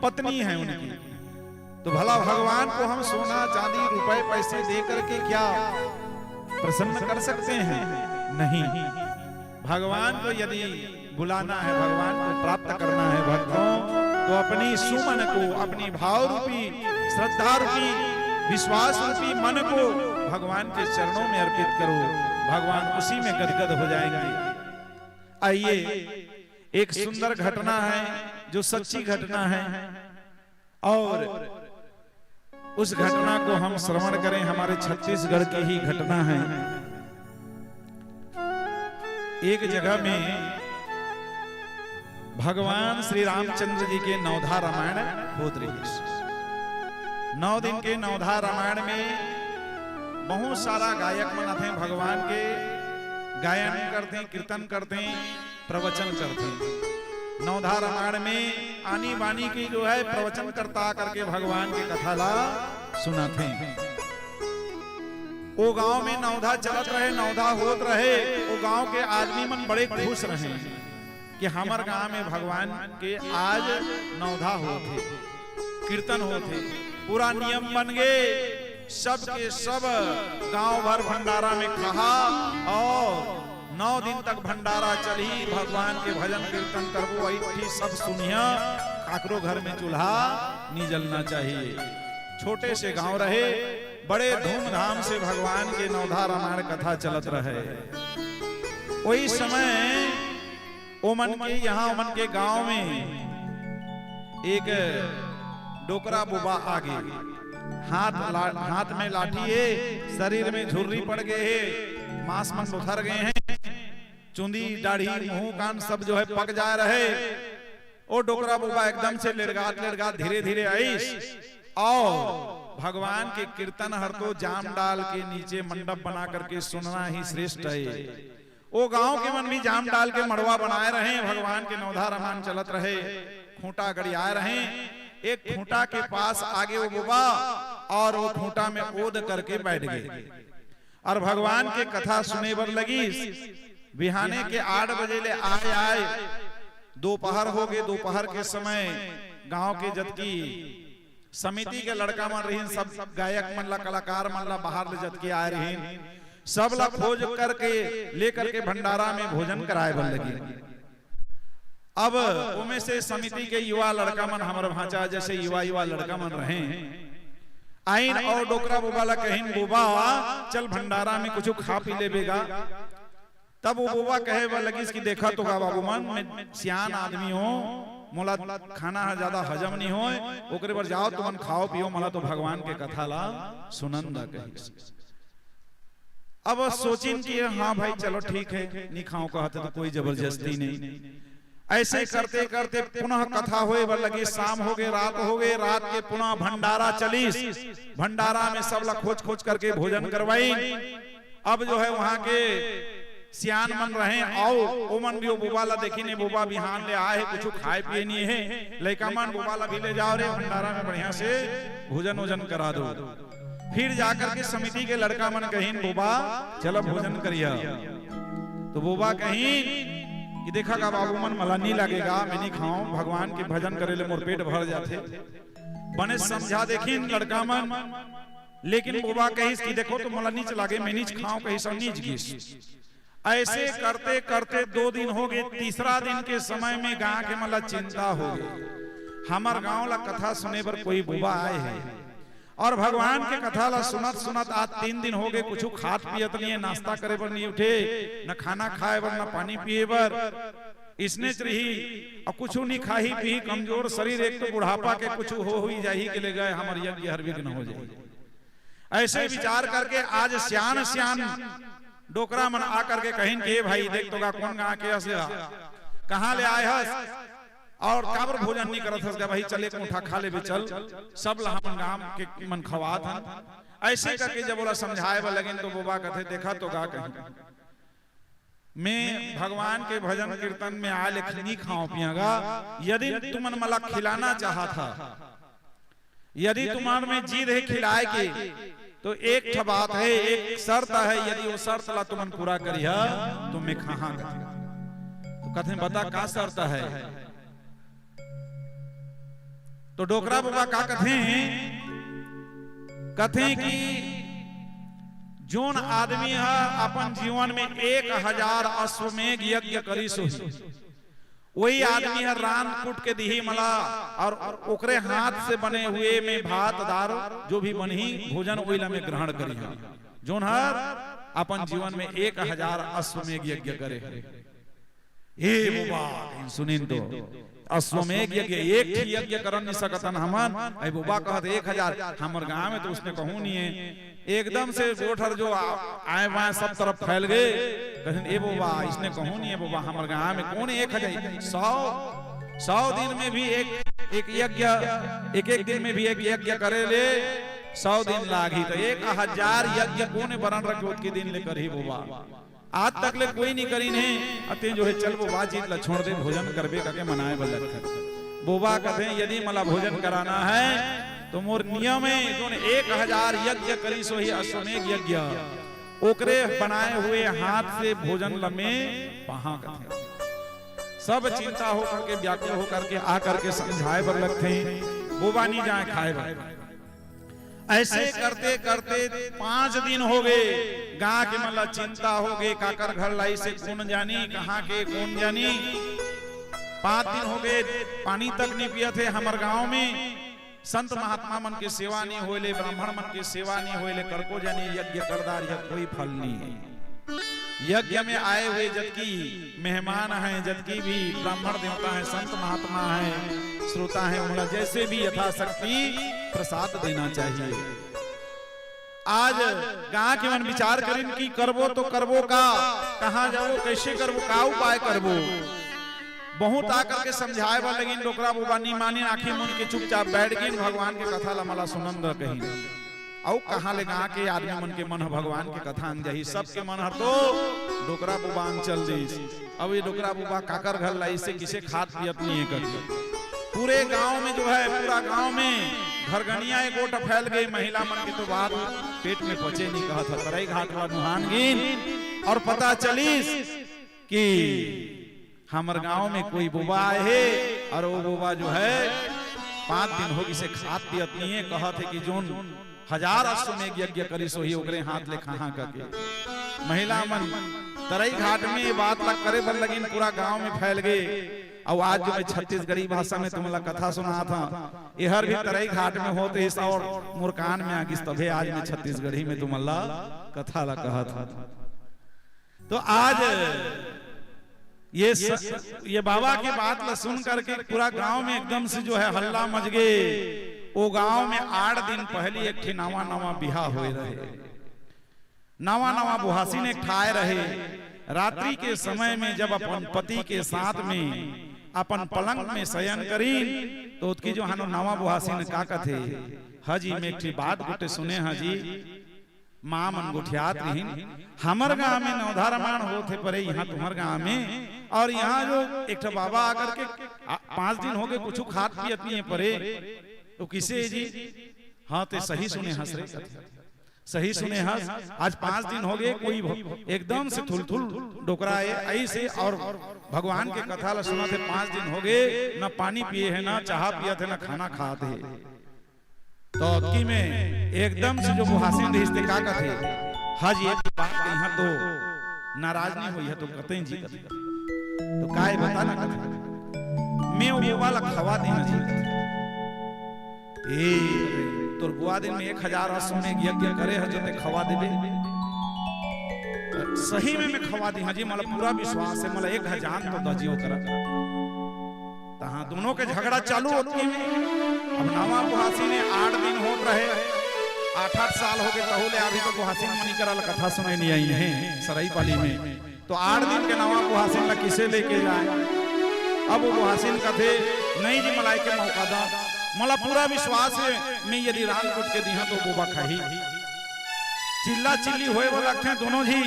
पत्नी है उनकी, तो भला भगवान को हम सोना, चांदी, रुपए, पैसे दे करके क्या प्रसन्न कर सकते हैं? नहीं। भगवान को यदि बुलाना है, भगवान को प्राप्त करना है भक्तों, तो अपनी सुमन को, अपनी भाव रूपी, श्रद्धा रूपी, विश्वास रूपी मन को भगवान के चरणों में अर्पित करो, भगवान उसी में गदगद हो जाएंगे। आइए, एक सुंदर घटना है, जो सच्ची घटना है, और उस घटना को हम श्रवण करें। हमारे छत्तीसगढ़ की ही घटना है। एक जगह में भगवान श्री रामचंद्र जी के नवधा रामायण होत रहिस। नौ दिन के नवधा रामायण में बहुत सारा गायक मन आथे, भगवान के गायन करथे, कीर्तन करथे, प्रवचन करथे। नवधा रामायण में आनी बानी के जो है प्रवचन करता करके भगवान के कथा ला सुनाथे। ओ गांव में नवधा चलत रहे, नवधा होत रहे, ओ गांव के आदमी मन बड़े खुश रहे कि हमर गांव में भगवान के आज नवधा होत हे, कीर्तन होत हे, पूरा नियम बन गे, सब के सब गांव भर भंडारा में खहा और नौ दिन तक भंडारा चलही, भगवान के भजन कीर्तन करबो, अइठी सब सुनिया, काकरो घर में चूल्हा नी जलना चाहिए। छोटे से गांव रहे, बड़े धूमधाम से भगवान के नवधा रामायण कथा चलत रहे। ओही समय ओमन के यहाँ, ओमन के गांव में एक डोकरा बुबा आ गे। हाथ ला, हाथ में लाठी हे, शरीर में झुर्री पड़ गए हे, मांस मन उथर गए हैं, चुंदी, दाढ़ी, मुंह, कान सब जो है पक जाए रहे। ओ डोकरा बुबा एकदम से लेड़गात लेड़गात धीरे धीरे आइस, और भगवान के कीर्तन हर तो जाम डाल के नीचे मंडप बना करके सुनना ही श्रेष्ठ है। ओ गांव के मन भी जाम डाल के मड़वा बनाए रहे, भगवान के नवधा रमान चलत रहे, खूंटा गड़ियाए रहे। एक खूंटा के पास आगे ओ बुबा और ओ खूंटा में ओद करके बैठ गए और भगवान के कथा सुने बर लगिस। बिहाने के आठ बजे ले आए आए दोपहर हो गए। दोपहर के समय गांव के जतकी समिति के लड़का मन रहिन, सब गायक मन ला, कलाकार मन ला बाहर ले जतके आए रहिन, सब ला खोज करके लेकर के भंडारा में भोजन कराए बर लगिन। अब ओमे से समिति के युवा लड़का मन, हमर भांचा जैसे युवा युवा लड़का मन रहे, आइन और डोकरा बुबा ला कहिन, "बुबा, चल भंडारा में कुछ खा पी लेबे गा।" तब ओ बुबा कहे बर लगिस कि देखा तो गा बाबू मन, मैं सियान आदमी हो, मोला खाना ह ज्यादा हजम नहीं होय, ओकरे बर जाओ तुमन खाओ पियो, मोला तो भगवान के कथा ला सुनन दा कहिस। अब सोचिन कि हाँ भाई चलो ठीक है, नहीं खाओ कहते तो कोई जबरदस्ती नहीं। ऐसे करते करते पुनः कथा होए बर लगिस, शाम हो गए, रात हो गए, रात के पुनः भंडारा चलिस। भंडारा में सब ला खोज खोज करके भोजन करवाइन। अब जो है वहां के सियान मन रहे, आओ ओमन भी ओ बुबा ला देखिन, ए बुबा बिहान ले आए हे, कुछ खाए पिए नहीं है, लइका मन बुबा ला भी ले जाओ रे भंडारा में, बढ़िया से भोजन वोजन करा दो। फिर जाकर के समिति के लड़का मन कहिन, "बुबा चलो भोजन करिया।" तो बुबा कहिन कि देखा गा बाबू मन, मला नहीं लगेगा, मैं नहीं खाऊं, भगवान के भजन करे ले मोर पेट भर जाथे। बने समझा देखिन लड़का मन, लेकिन बुबा कहिस कि देखो तो मला नीच लागे, मैं नीच खाऊं कहिस और नीच गिस। ऐसे करते करते दो दिन हो गए। तीसरा दिन के समय में गांव के मन ला चिंता हो गई, हमर गांव ला कथा सुने बर कोई बुबा आए है और भगवान के कथा ला सुनत सुनत आज तीन दिन हो गए, कुछ खात पियत नहीं है, नाश्ता करे बर नहीं उठे, न खाना खाए बर, न पानी पिए बर, इसने रही और कुछ नहीं खाही पीही, कमजोर शरीर, एक तो बुढ़ापा के कुछ हो हुई जाही के ले गए, हमर यज्ञ हर विघ्न हो जाए। ऐसे विचार करके आज सियान सियान डोकरा मन आ करके कहिन के, "भाई देख तो गा कौन गांव के हस गा, कहाँ ले आए हस और काबर भोजन नहीं करत हस गा भाई, चले कोठा खा लेबे चल, सब ला हमन गांव के मन खवात हन।" ऐसे करके जब ओला समझाए बर लगिन तो बुबा कथे, "देखा तो गा कहीं, मैं भगवान के भजन कीर्तन में आ लेकिन नहीं खाओ पिया गा, यदि तुमन मला खिलाना चाहत हा, यदि तुम्हार में जिद है खिलाए के, तो एक ठा बात है, एक शर्त है, यदि वो शर्त ला तुमन पूरा करिहा तो मैं खाहा।" कथे, तो कथे, "बता का शर्त है?" तो डोकरा बाबा का कथे, कथे कि जोन आदमी ह अपन जीवन में एक हजार अश्वमेघ यज्ञ करिस होही, वही आदमी ह रांध कूट के दिही मला, और ओकरे हाथ से बने हुए में भात दाल जो भी बनही भोजन, वही ला मैं ग्रहण करिहा। जोन हर अपन जीवन में एक हजार अश्वमेघ यज्ञ करे हे। ए बुबा, कहिन सुनिन तो, अश्वमेघ यज्ञ, एक ही यज्ञ करन नहीं सकतन हमन। ए बुबा कहत एक हजार, हमर गांव में तो उसने कहूं नहीं है। एकदम से गोठ हर जो आ-, आए बाएं सब तरफ फैल गए। कहिन, "ए बुबा, इसने कहूं नहीं है बुबा, हमर गांव में कौन एक हजार, सौ, सौ दिन में भी एक, एक यज्ञ, एक एक दिन में भी एक यज्ञ करे ले, सौ दिन लागी, तो एक हजार यज्ञ कौन बरन रखे ओतके दिन ले करही बुबा?" आज तक ले कोई नहीं करीन हे, अते जो है चल बुबा, जिद ला छोड़ दे, भोजन करबे करके मनाए बर लगथे। बुबा कथे, "यदि मला भोजन कराना है तो मोर नियम है, जोन एक हजार यज्ञ करिस होही अश्वमेघ यज्ञ, ओकरे बनाए हुए हाथ से भोजन ला मैं पाहा," कथे। सब चिंता होकर के, व्याकुल होकर के आ करके समझाए बर लगथे, बुबा नहीं जाए खाए बर। ऐसे करते करते पांच दिन हो गए, गांव के मन ला चिंता हो गए, काकर घर लाइस हे कौन जानी, कहाँ के कौन जानी। पांच दिन हो गए, पानी तक नहीं पियत हे हमर गांव में। संत महात्मा मन के सेवा नहीं होए ले, ब्राह्मण मन के सेवा नहीं होए ले, कड़को जानी यज्ञ करदार यह कोई फल नहीं है। यज्ञ में आए हुए जतकी मेहमान हैं, जतकी भी ब्राह्मण देवता हैं, संत महात्मा हैं, श्रोता हैं, उमला जैसे भी यथाशक्ति प्रसाद देना चाहिए। आज गांव के मन विचार करिन कि करबो तो करबो का, कहां जाबो, कैसे करबो, का उपाय करबो। बहुत आकर के समझाए बर लगिन, डोकरा बोबा नी मानिन, आंखी मूंद के चुपचाप बैठ गिन, भगवान के कथा ला मला सुनन द कहिन। अउ कहां ले गांव के आदमी मन के मन ह भगवान के कथा अंग जाही, सबके मन हर तो डोकरा बोबा अंग चल दिस। अब ये डोकरा बोबा काकर घर लाइसे, किसे खात पियत नहीं है करके पूरे गांव में जो है, पूरा गांव में घरगनिया एक गोट फैल गई। महिला मन के तो बात पेट में पचे नहीं कहत ह। तरई घाट ला नुहान गिन और पता चलिस कि हमर गांव में कोई बोबा आए हे और वो बोबा जो है पांच दिन हो गिसे खात पियत नहीं है, कहत हे कि जोन हजार अश्वमेघ यज्ञ करिस होही ओकरे हाथ ले खाहा करके। महिला मन तरई घाट में ये बात ला करे बर लगिन, पूरा गांव में फैल गए। अउ आज जो मैं छत्तीसगढ़ी भाषा में तुमला कथा सुनात हंव, एहर भी तरई घाट में होत रिहिस और मोर कान में आ गिस, तभे आज मैं छत्तीसगढ़ी में तुमला कथा ला कहत हंव। तो आज ये स, ये बाबा के बात ला सुन करके पूरा गांव में एकदम से जो है हल्ला मच गे। वो गांव में आठ दिन पहली एक ठे नवा नवा बिहा होए रहे, नवा नवा बोहासिन एक ठाए रहे। रात्रि के समय में जब अपन पति के साथ में अपन पलंग में शयन करिन, तो ओतकी जो हनो नवा बोहासिन का कथे, "हजी, मैं एक ठे बात गोटे सुने हजी।" माँ मन गोठियात रहिन, "हमर गांव में नवधा रमायण होत हे परे, इहां तुम्हर गांव में, और इहां जो एक ठो बाबा आकर के आ, पांच दिन हो गए, कुछू खात पियत नहीं है परे, तो किसे जी?" "हां, ते सही सुने हस रे, सही सुने हस। आज पांच दिन हो गए, कोई भ-, एकदम से थुलथुल डोकरा ए, ऐसे और भगवान के कथा ला सुनत हे, पांच दिन हो गए, ना पानी पिए हे, ना चाहा पियत हे, ना खाना खात हे।" तो अतकी में एकदम से जो बोहासिन रहिस ते का कथे, "हजी, एक बात कहिहां तो नाराज नहीं होइहा तो कतई जी," कथे। "तो काय बता ना," कथे, "मैं वो बोबा ला खवा देहंव जी," कथे। "ए, तोर बोबा दिन में एक हजार अश्वमेघ यज्ञ करे हस जो ते खवा देबे?" "सही में मैं खवा देहंव जी, मला पूरा विश्वास हे, मला एक हजार तो दजियो करा।" तहां दोनों के झगड़ा चालू होत हे। अब नवा बोहासिन हे, आठ दिन होत रहे, आठ आठ साल हो गए, तहू ले अभी तो बोहासिन मनी करा ला कथा सुने नहीं आई हे सरई पाली में। तो आठ दिन के नवा बोहासिन ला किसे लेके जाए? अब वो बोहासिन कथे, "नहीं जी, मला एके मौका दा, मला पूरा विश्वास हे, मैं यदि रांध कूट के दिहां तो बोबा खाही।" चिल्ला चिल्ली होए वाला थे दोनों जी।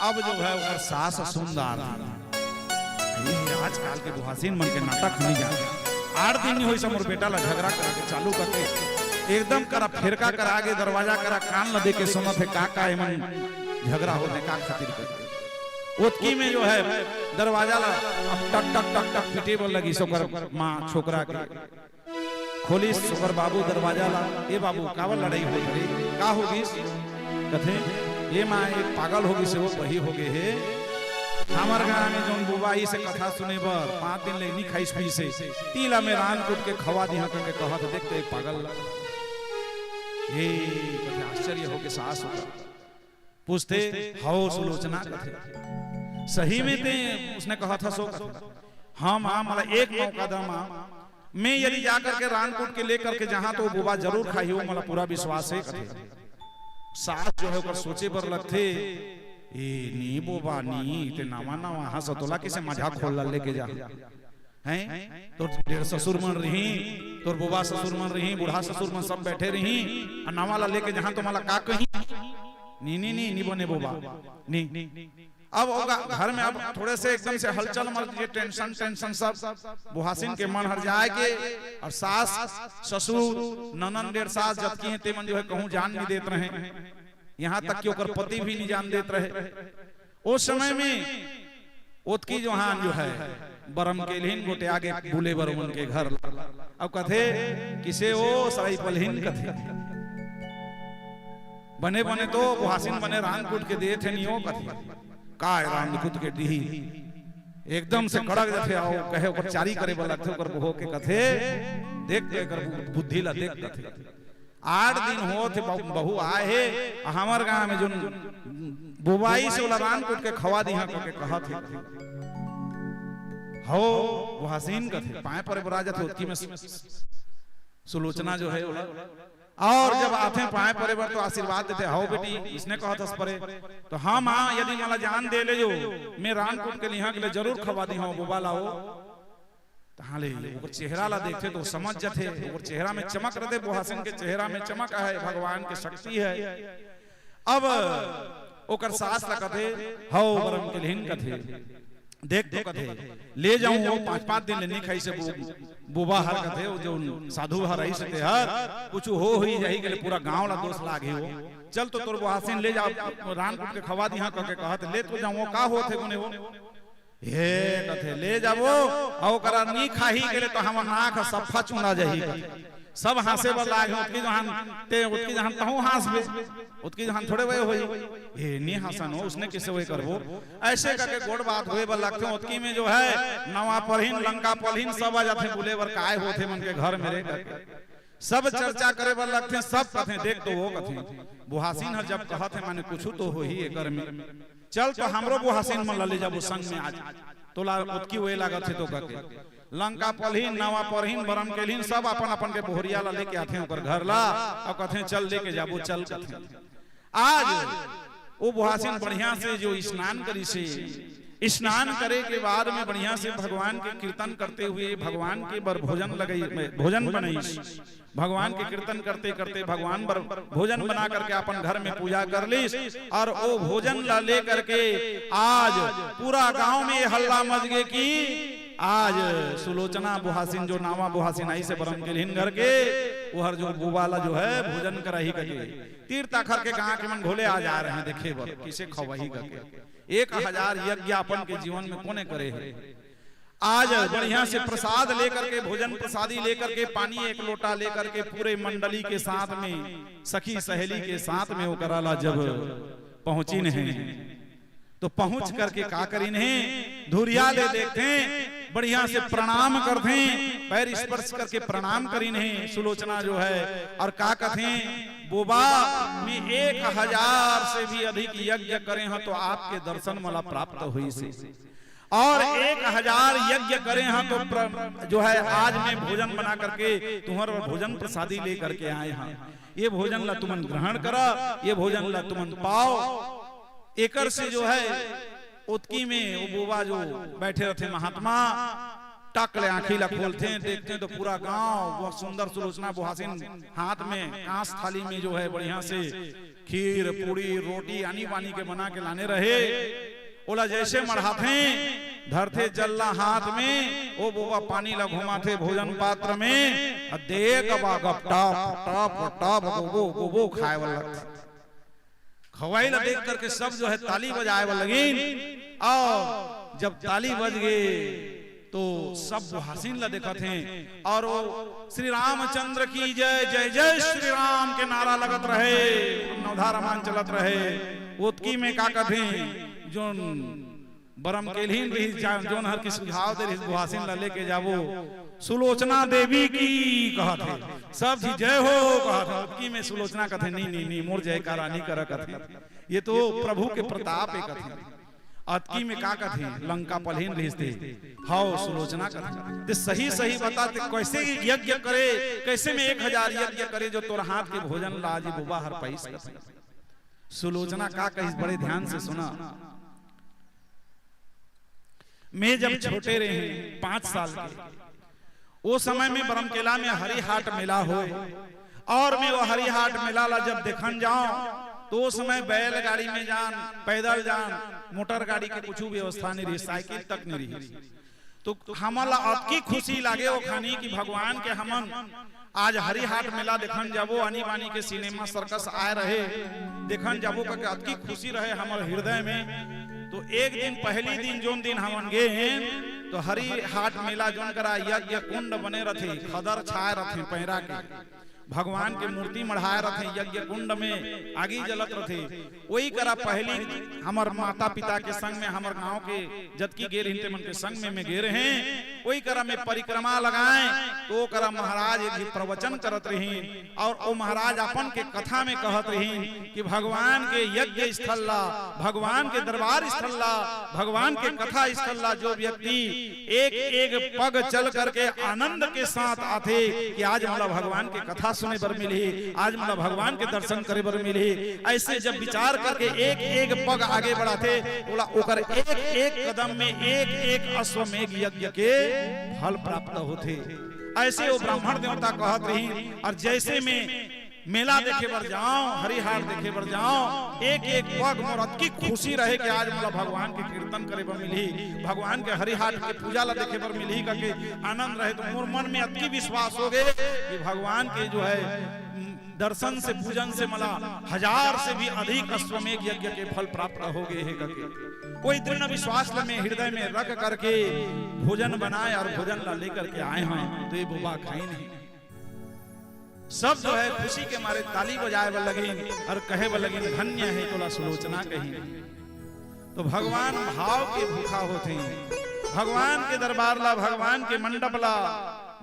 अब जो है ओकर सास सुनदार, ये आजकल के बोहासिन मन के नाटक नहीं जाने। आठ दिन नहीं होइस मोर बेटा ला झगड़ा करके चालू करके एकदम करा फेरका करा आगे दरवाजा करा कान ला देके सुनत हे का का एमन झगड़ा होत हे का खातिर कर। ओतकी में जो है दरवाजा ला अब टक टक टक टक पीटे बर लगिस ओकर माँ छोकरा के। खोलिस ओकर बाबू दरवाजा ला, "ए बाबू, काबर लड़ाई होत रे? का हो गिस?" कथे, "ए माँ, एक पागल हो गिस हे, वो बही हो गे हे। हमर गांव में जोन बोबा आइस हे कथा सुने बर, पांच दिन ले नी खाइस पीस हे, तेला मैं रांध कूट के खवा दिहां करके कहत हे, देख तो एक पागल ला।" ए, कथे, आश्चर्य हो के सास ओकर पूछथे, "हव सुलोचना," कथे, "सही में ते उसने कहत हस ओ?" कथे, "हां मां, मला एक मौका दा मां, मैं यदि जा करके रांध कूट के ले करके जाहां तो वो बोबा जरूर खाही, वो मला पूरा विश्वास हे," कथे। सास जो है ओकर सोचे बर लगथे, "ए नी बोबा नी, ते नवा नवा हस, तोला किसे मजाक खोल ला लेके जा?" हैं? तोर डेढ़ ससुर मन रही, तोर बोबा ससुर मन रही, बूढ़ा ससुर मन सब बैठे रही, आ नवा ला लेके जाहां तो मला का कही? नी, नी, नी, नी बने बोबा, नी। अब होगा घर में, अब थोड़े से एकदम से हलचल मच, ये tension, tension सब बोहासिन के मन हर जाए के, और सास, ससुर, ननन, डेढ़ सास जतकी हैं, ते मन जो है कहूं जान नहीं देत रहे, यहां तक कि ओकर पति भी नहीं जान देत रहे। ओ समय में ओतकी जोहान जो है, बरम के लिहिन गोठिया गे बुले बर ओमन के घर। अब कथे, "किसे ओ सरई पलहिन?" कथे, "बने बने तो बोहासिन बने रांध कूट के देत हे नियो," कथे, "काय रांध कूट के दिही?" एकदम से कड़क जथे, अउ कहे ओकर चारी करे बर लगथे, ओकर बहू के कथे, "देख तो एकर बु-, बुद्धि ला देख," कथे। आठ दिन होत हे, बहू, बहू आए हे, हमर गांव में जोन बोबा आइस हे ओला रांध कूट के खवा दिहां करके कहत हे। हव, बोहासिन कथे, पांय परे बर आ जाथे, ओतकी में सुलोचना जो है ओला, और जब आथे पाए परे बर तो आशीर्वाद देथे, "हव बेटी, इसने कहत हस परे, तो हम हाँ यदि मोला जान दे ले जो, मैं रानकुट के लिहा के ले जरूर खवा दी हव बोबा ला वो।" तहाँ ले ओकर चेहरा ला देखथे तो समझ जथे, ओकर चेहरा में चमक रथे, बोहासिन के चेहरा में चमक है, भगवान के शक्ति है। अब ओकर सास ला कथे, "हव बरम के लिहिन," कथे, "देख तो," कथे, "ले जाऊं वो पांच पांच दिन ले नी खाई से बो-, बोबा हर," कथे, "वो जो साधु हर रही से ते हर कुछ हो हुई जाही के ले पूरा गांव ला दोष लागे हो। चल तो तोर बोहासिन ले जा, रानकुट के खवा दिहा," कह के कहत, "ले तो जाऊं, वो का होत हे गुने वो?" "हे," कथे, "ले जाबो, अउ ओकरा नी खाही के ले तो हमर नाक ह सफा चुना जाही," कथे। सब हाँसे बर लागे, "ओतकी जहान ते, ओतकी जहान तहूँ हाँसबे, ओतकी जहान थोड़े वे होही।" "हे, नी हाँसन हो, उसने किसे वे करबो?" ऐसे करके गोठ बात होए बर लगथे। ओतकी में जो है, नवा पलहिन, लंका पलहिन सब आ जाथे बुले बर, "काय होथे मन के घर में रे?" करके। सब चर्चा करे बर लगथे, सब कथे, "देख तो वो," कथे, "बोहासिन हर जब कहत हे, माने कुछु तो होही एकर में। चल तो हमरो बोहासिन मन ला ले जाबो संग में आज, तोला ओतकी ओए लागत हे तो," कथे। लंका पलहिन, नवा पलहिन, बरम केलहिन, सब अपन अपन के बोहरिया ला लेके आथे ओकर घर ला, अउ कथे, "चल लेके जाबो, चल," कथे। आज वो बोहासिन बढ़िया से जो स्नान करिसे, स्नान करे के बाद में बढ़िया से भगवान के कीर्तन करते हुए भगवान के बर भोजन लगई, भोजन बनईस। भगवान के कीर्तन करते करते भगवान बर भोजन बना करके अपन घर में पूजा कर लीस, और वो भोजन ला ले करके आज पूरा गांव में हल्ला मच गे कि आज सुलोचना बोहासिन, जो नावा बोहासिन आइसे बरम केलहिन घर के, वो हर जो बोबा ला जो है भोजन कराही करके, तीर ताखर के गांव के मन घोले आ जा रहे हैं देखे बर, किसे खवाही करके। एक हजार यज्ञ अपन के जीवन में कोने करे हे? आज बढ़िया से प्रसाद लेकर के, भोजन प्रसादी लेकर के, पानी एक लोटा लेकर के पूरे मंडली के साथ में, सखी सहेली के साथ में ओकरा ला जब पहुंचिन हे, तो पहुंच करके का करिन हे? धुरिया ले देखथे, बढ़िया से प्रणाम करथे, पैर स्पर्श करके प्रणाम करिन हे सुलोचना जो है, और का कथे, "बोबा, में एक हजार से भी अधिक यज्ञ करे हंव तो आपके दर्शन मोला प्राप्त होइसे, और एक हजार यज्ञ करे हंव तो प्र-, जो है आज मैं भोजन बना करके तुम्हर भोजन प्रसादी ले करके आए हंव। ये भोजन ला तुमन ग्रहण करा, ये भोजन ला तुमन पाओ।" एकर से जो है ओतकी में वो बोबा जो बैठे रथे महात्मा, टक ले आंखी ला खोलथे, देखथे तो पूरा गांव वो सुंदर सुलोचना बोहासिन हाथ में कांस थाली में जो है बढ़िया से खीर, पूड़ी, रोटी, आनी बानी के बना के लाने रहे, ओला जैसे मढ़ाथे, धरथे जल्ला हाथ में, वो बोबा पानी ला घुमाथे भोजन पात्र में, अउ देख बा गप टप टप टप गोबो गोबो खाए वाला। खवाई ला देख करके सब जो है ताली बजाए बर लगिन, और जब ताली बज गे तो सब बोहासिन ला देखत हे, और वो "श्री रामचंद्र की जय, जय जय श्री राम" के नारा लगत रहे, नवधा रमान चलत रहे। ओतकी में का कथे, जोन बरम केलहिन रहिस, जा-, जोन हर की सुझाव दे रहिस, बोहासिन ला लेके जाबो, "सुलोचना देवी की" कहत हे, सब झी "जय हो" कहत हे। ओतकी में सुलोचना कथे, "नहीं, नहीं, नहीं, मोर जयकारा नहीं करा," कथे, "ये तो प्रभु के प्रताप हे," कथे। अतकी में का कथे, लंका पलहिन रहिस ते, "हव सुलोचना," कथे, "ते सही सही बता, ते कैसे यज्ञ करे, कैसे में एक हजार यज्ञ करे जो तोर हाथ के भोजन ला आज बोबा हर पाइस?" कथे। सुलोचना का कहिस, बड़े ध्यान से सुना। मैं जब छोटे रहे, पांच साल के, वो समय में बरमकेला में हरि हाट मेला होय, और मैं वो हरि हाट मेला ला जब देखन जाऊं, तो वो समय बैलगाड़ी में जान, पैदल जान, मोटर गाड़ी के कुछ व्यवस्था नहीं रही, साइकिल तक नहीं रही। तो हमन ला अतकी खुशी लागे ओ खानी कि भगवान के हमन आज हरि हाट मेला देखन जाबो, आनी बानी के सिनेमा सर्कस आए रहे, देखन जाबो करके अतकी खुशी रहे हमर हृदय में। तो एक दिन, पहली दिन, जोन दिन हमन गे हेन, तो हरि हाट मेला जोन करा यज्ञ कुंड बने रथे, खदर छाए रथे पैरा के, भगवान के मूर्ति मढ़ाए रथे, यज्ञ कुंड में आगी जलत रथे। वही करा पहली हमर माता पिता के संग में, हमर गांव के जतकी गे रहिन ते मन के संग में मैं गे रहे। कोई करा में परिक्रमा लगाएं, तो ओ करा महाराज एक झी प्रवचन करत रहिन और ओ महाराज अपन के कथा में कहत रहिन कि भगवान के यज्ञ स्थल ला, भगवान के दरबार स्थल ला, भगवान के कथा स्थल ला जो व्यक्ति एक एक पग चल करके आनंद के साथ आथे कि आज मोला भगवान के कथा सुने बर मिलही, आज मोला भगवान के दर्शन करे बर मिलही। ऐसे जब विचार करके एक एक पग आगे बढ़ाथे, ओला ओकर एक एक कदम में एक एक अश्वमेघ यज्ञ के फल प्राप्त होथे। ऐसे वो ब्राह्मण देवता कहत रहिन। और जैसे में मेला देखे बर जाओ, हरिहाट देखे बर जाओ, एक एक पग मोर अतकी खुशी रहे कि आज मोला भगवान के कीर्तन करे बर मिलही, भगवान के हरिहाट के पूजा ला देखे बर मिलही करके आनंद रहे। तो मोर मन में अतकी विश्वास हो गए कि भगवान के जो है, उम, दर्शन से, पूजन से मला हजार से भी अधिक अश्वमेघ यज्ञ के फल प्राप्त हो गए हे करके। कोई दृढ़ विश्वास ला मैं हृदय में रख करके भोजन बनाए और भोजन ला लेकर के आए हैं, तो ये बुबा खाई नहीं। सब जो है खुशी के मारे ताली बजाए बर लगिन और कहे बर लगिन, "धन्य हे तोला सुलोचना" कही। तो भगवान भाव के भूखा होथे। भगवान के दरबार ला, भगवान के मंडप ला,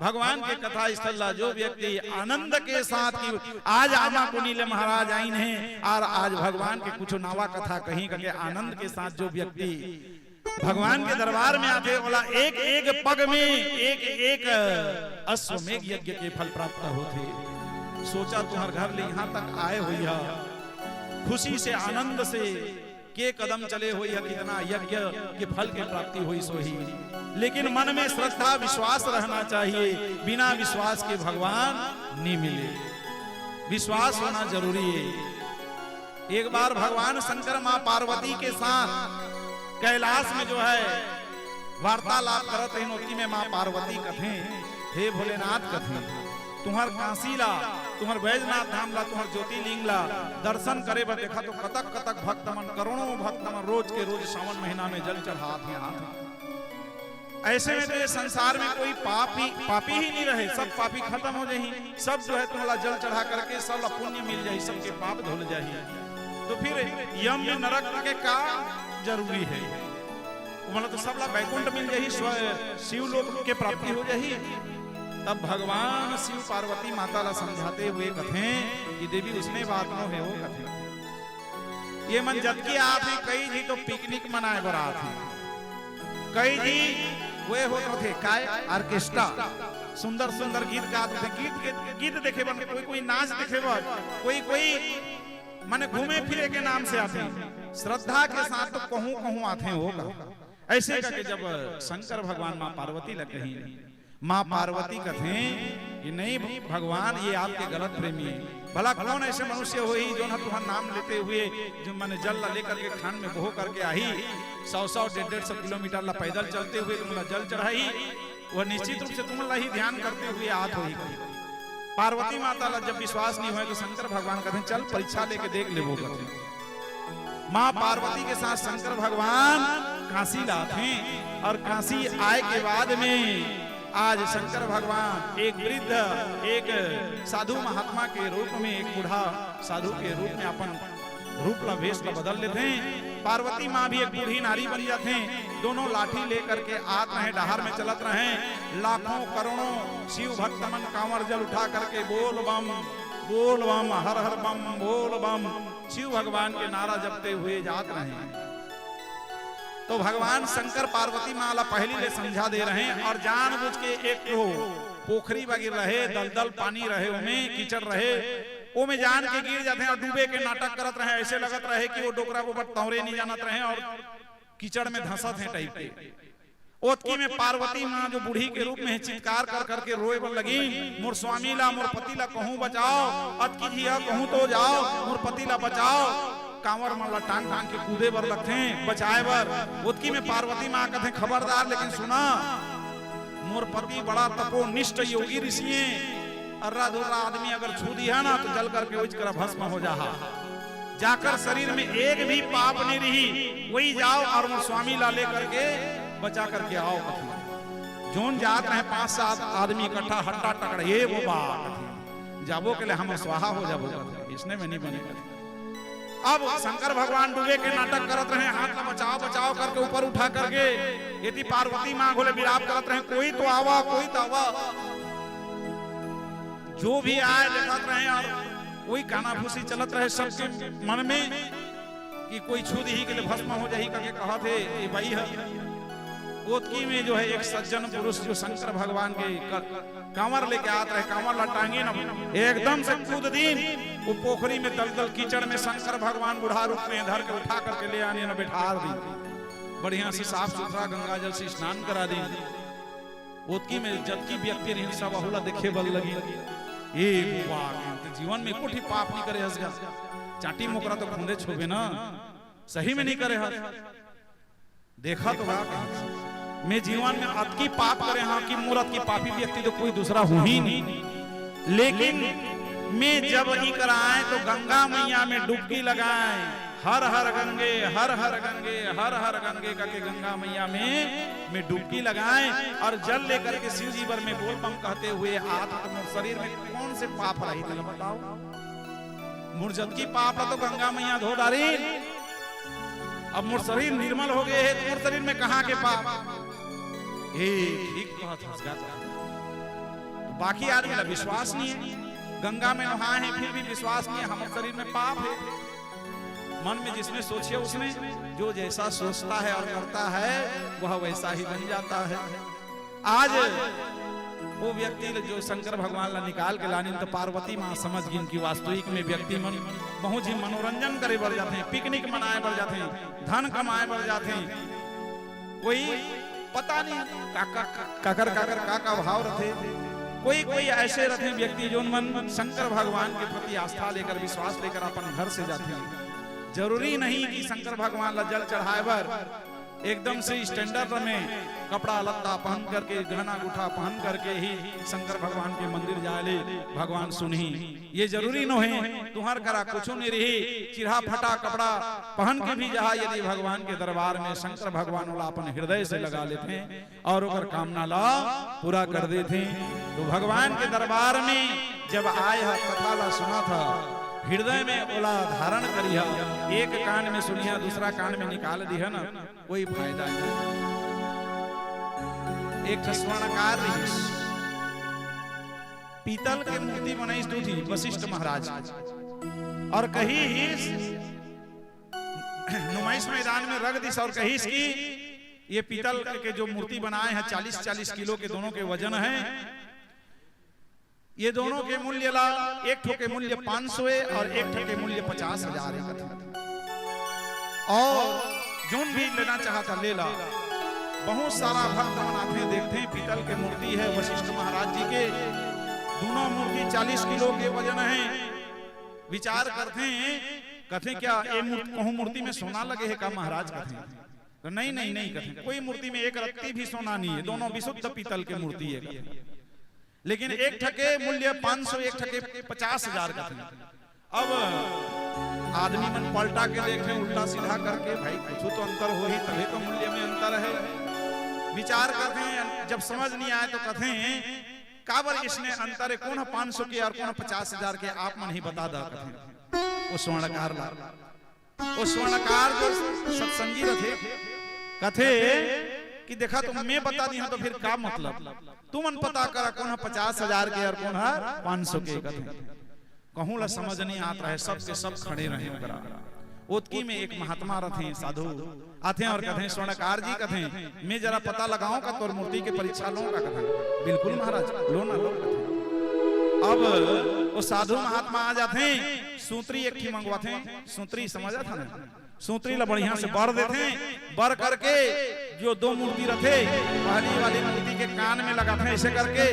भगवान के कथा स्थल ला जो व्यक्ति आनंद के साथ कि आज आमा कुनी ले महाराज आइन हे और आज भगवान के कुछ नवा कथा कही करके आनंद के साथ जो व्यक्ति भगवान के दरबार में आथे, ओला एक एक पग में एक एक अश्वमेघ यज्ञ के फल प्राप्त होथे। सोचा, तुम्हर घर ले यहाँ तक आए होइहा, खुशी से, आनंद से, के कदम चले होइहा, कितना यज्ञ के फल के प्राप्ति होइस होही, लेकिन मन में श्रद्धा, विश्वास रहना चाहिए। बिना विश्वास के भगवान नहीं मिले, विश्वास होना जरूरी है। एक बार भगवान शंकर माँ पार्वती के साथ कैलाश में जो है वार्तालाप करत रहिन, ओतकी में माँ पार्वती कथे, "हे भोलेनाथ," कथे, "तुम्हर काशी ला, तुम्हर बैजनाथ धाम ला, तुम्हर ज्योतिर्लिंग ला दर्शन करे बर देखा तो कतक कतक भक्त मन, करोड़ों भक्त मन रोज के रोज सावन महीना में जल चढ़ात हे, आत हे।" ऐसे में तो ये संसार में कोई पापी, पापी ही नहीं रहे, सब पापी खत्म हो जाही। सब जो है तुम्हला जल चढ़ा करके सब ला पुण्य मिल जाही, सबके पाप धुल जाही। तो फिर यम नरक के का जरूरी है? मतलब तो सबला बैकुंठ मिल जाही, स्व-, शिव लोक के प्राप्ति हो जाही। तब भगवान शिव पार्वती माता ला समझाते हुए कथे कि देवी, उसने बात नो हे, वो कथे ये मन जतके आत हे, कई झी तो पिकनिक मनाए बर आत हे, कई झी वे होत रथे, काय, ऑर्केस्ट्रा, सुंदर सुंदर गीत गात रथे, गीत के, गीत देखे बर, कोई कोई नाच देखे बर, कोई कोई माने घूमे फिरे के नाम से आथे, श्रद्धा के साथ तो कहूं कहूं आथे हो का। ऐसे करके जब शंकर भगवान माँ पार्वती ला कही, माँ पार्वती कथे कि नहीं भगवान, ये आपके गलत प्रेमी है। भला कौन ऐसे मनुष्य होही जो ना तुम्हारा नाम लेते हुए जो माने जल ला लेकर के खान में बहो करके आही, सौ सौ डेढ़ डेढ़ सौ किलोमीटर ला पैदल चलते हुए तुम्हला जल चढ़ाही, वह निश्चित रूप से तुम्हला ही ध्यान करते हुए आत होही। पार्वती माता ला जब विश्वास नहीं होय तो शंकर भगवान कथे, "चल परीक्षा लेके देख लेबो," कथे। माँ पार्वती के साथ शंकर भगवान काशी ला आथे और काशी आए के बाद में आज शंकर भगवान एक वृद्ध, एक साधु महात्मा के रूप में, एक बूढ़ा साधु के रूप में अपन रूप ला, भेष ला बदल लेथे। पार्वती माँ भी एक बूढ़ी नारी बन जाथे। दोनों लाठी लेकर के आत रहे, डहार में चलत रहे। लाखों करोड़ों शिव भक्त मन कांवर जल उठा करके बोल बम, बोल बम, हर हर बम, बोल बम, शिव भगवान के नारा जपते हुए जात रहे। तो भगवान शंकर पार्वती माँ ला पहली ले समझा दे रहे हैं और जानबूझ के एक ठो पोखरी बगिर रहे, दलदल पानी रहे, ओमे कीचड़ रहे, ओमे जान के गिर जाते हैं और डूबे के नाटक करत रहे। ऐसे लगत रहे कि वो डोकरा को बट तौरे नहीं जानत रहे और कीचड़ में धंसत हैं टाइप के। ओतकी में पार्वती माँ जो बूढ़ी के रूप में है, चित्कार कर करके रोए बर लगी, "मोर स्वामी ला, मोर पति ला कहूँ बचाओ, अतकी झिया कहूँ तो जाओ, मोर पति ला बचाओ।" कांवर मन ला टांग टांग के कूदे बर लगथे बचाए बर। ओतकी में पार्वती माँ कथे, "खबरदार, लेकिन सुना, मोर पति बड़ा तपोनिष्ठ योगी ऋषि हैं, अर्रा धुर्रा आदमी अगर छू दिया ना तो जल करके उज करा भस्म हो जाहा। जाकर शरीर में एक भी पाप नहीं रही, वही जाओ और मोर स्वामी ला लेकर के बचा करके आओ," कथे। जोन जात रहे पांच सात आदमी इकट्ठा, हट्टा टकड़ा, "ये वो बा," कथे, "जाबो के ले हम स्वाहा हो जाबो," कथे, "इसने में नहीं बने," कथे। अब शंकर भगवान डूबे के नाटक करत रहे, हाथ ला बचाओ बचाओ करके ऊपर उठा करके एती पार्वती माँ घलो बिलाप करत रहे, "कोई तो आवा, कोई तो आवा।" जो भी आए देखत रहे अउ वही कानाफूसी चलत रहे सबके मन में कि कोई छू दिही के ले भस्म हो जाही करके कहत हे ये बाई ह। ओतकी में जो है एक सज्जन पुरुष जो शंकर भगवान के क-, कांवर लेके आत रहे, कांवर ला टांगिन, एकदम से कूद दिन वो पोखरी में, दलदल कीचड़ में शंकर भगवान बुढ़ा रूप में धर के उठा करके ले आनिन, बैठा दिन। बढ़िया से साफ सुथरा गंगा जल से स्नान करा दिन। ओतकी में जतकी व्यक्ति रहिन, सब ओहू ला देखे बर लगिन। "ए बुआ, ते जीवन में एको ठी पाप नइ करे हस गा, चांटी मोकरा तो खूंदे छोबे ना, सही में नइ करे हस। देखा तो गा, मैं जीवन में अतकी पाप करे हंव कि मोर अतकी पापी व्यक्ति तो कोई दूसरा होही नहीं।" लेकिन मैं जब इकराए तो गंगा मैया में डुबकी लगाए, "हर हर गंगे, हर हर गंगे, हर हर गंगे" करके गंगा मैया में, में डुबकी लगाए अउ जल लेकर के शिव जी बर में बोल बम कहते हुए आत, तो मोर शरीर में कौन से पाप रही, तेला बताओ। मोर जतकी पाप ला तो गंगा मैया धो डारिन, अब मोर शरीर निर्मल हो गए हे, तो मोर शरीर में कहाँ के पाप? ए, ठीक कहत हस गा। तो बाकी आदमी ला विश्वास नहीं है, गंगा में नहाए हैं फिर भी विश्वास नहीं है, हमर शरीर में पाप है। मन में जिसने सोचे उसने, जो जैसा सोचता है और करता है वह वैसा ही बन जाता है। आज वो व्यक्ति ल-, जो शंकर भगवान ला निकाल के लानिन, तो पार्वती माँ समझ गिन कि वास्तविक में व्यक्ति मन बहुत ही मनोरंजन करे बर जाथे, पिकनिक मनाए बर जाथे, धन कमाए बर जाथे। कोई पता नहीं का, का, का, काकर, काकर का, का भाव रथे। कोई, कोई ऐसे रथे व्यक्ति, जोन मन शंकर भगवान के प्रति आस्था लेकर, विश्वास लेकर अपन घर से जाथे। जरूरी नहीं कि शंकर भगवान ला जल चढ़ाए बर एकदम से standard में कपड़ा लत्ता पहन करके, गहना गुठा पहन करके ही शंकर भगवान के मंदिर जाए ले भगवान सुनही, ये जरूरी नोहे। तुहर करा कुछु नहीं रही, चिरहा फटा कपड़ा पहन के भी जहा, यदि भगवान के दरबार में शंकर भगवान ओला अपन हृदय से लगा लेथे अउ ओकर कामना ला पूरा कर देथे। तो भगवान के दरबार में जब आए ह, कथा ला सुनत ह, हृदय में ओला धारण करिहा, एक कान में सुनिहा, दूसरा कान में निकाल दिहा ना, कोई फायदा नहीं। एक ठो स्वर्णकार रहिस, पीतल के मूर्ति बनाइस दू ठी वशिष्ठ महाराज, अउ कहिस, नुमाइश मैदान में रख दिस अउ कहिस कि ये पीतल के जो मूर्ति बनाए हैं, चालीस चालीस किलो के दोनों के वजन है, ये दोनों के मूल्य ला, एक ठो के मूल्य पाँच सौ है अउ एक ठो के मूल्य पचास हजार है कथे। अउ जोन भी लेना चाहत ह, ले ला। बहुत सारा भक्त मन आथे, देखथे, पीतल के मूर्ति है वशिष्ठ महाराज जी के, दोनों मूर्ति चालीस किलो के वजन है। विचार करथे, कथे, "क्या ये मूर्ति, कहूँ मूर्ति में सोना लगे है का महाराज?" कथे, तो नहीं, नहीं, नहीं कथे, कोई मूर्ति में एक रत्ती भी सोना नहीं है, दोनों विशुद्ध पीतल के मूर्ति है कथे। लेकिन एक ठके मूल्य पाँच सौ, एक ठके पचास हजार कथे। अब आदमी मन पलटा के देखे, उल्टा सीधा करके, भाई, कुछ तो अंतर होही, तभी तो मूल्य में अंतर है। विचार करथे, जब समझ नहीं आए तो कथे, "काबर इसमें अंतर है, कौन है पाँच सौ के अउ कौन है पचास हजार के, आप मन ही बता दा," कथे। वो स्वर्णकार ला, वो स्वर्णकार जो सत्संगी रथे, कथे कि देखा, तो मैं बता दिहा तो फिर का मतलब, तुमन पता करा कौन है पचास हजार के अउ कौन है पाँच सौ के, कथे। कहूँ ला समझ नहीं आत रहे, सब के सब खड़े रहे ओकरा। ओतकी में एक महात्मा रथे, साधु आथे अउ कथे, "स्वर्णकार जी," कथे, "मैं जरा पता लगाऊं का, तोर मूर्ति के परीक्षा लूं का?" कथे, "बिल्कुल महाराज, लो ना, लो," कथे। अब वो साधु महात्मा आ जाथे, सूत्री एक ठी मंगवाथे, सूत्री समझ आथे ना, सूत्री ला बढ़िया से बर देथे, बर करके जो दो मूर्ति रथे, पहली वाली मूर्ति के कान में लगाथे, ऐसे करके,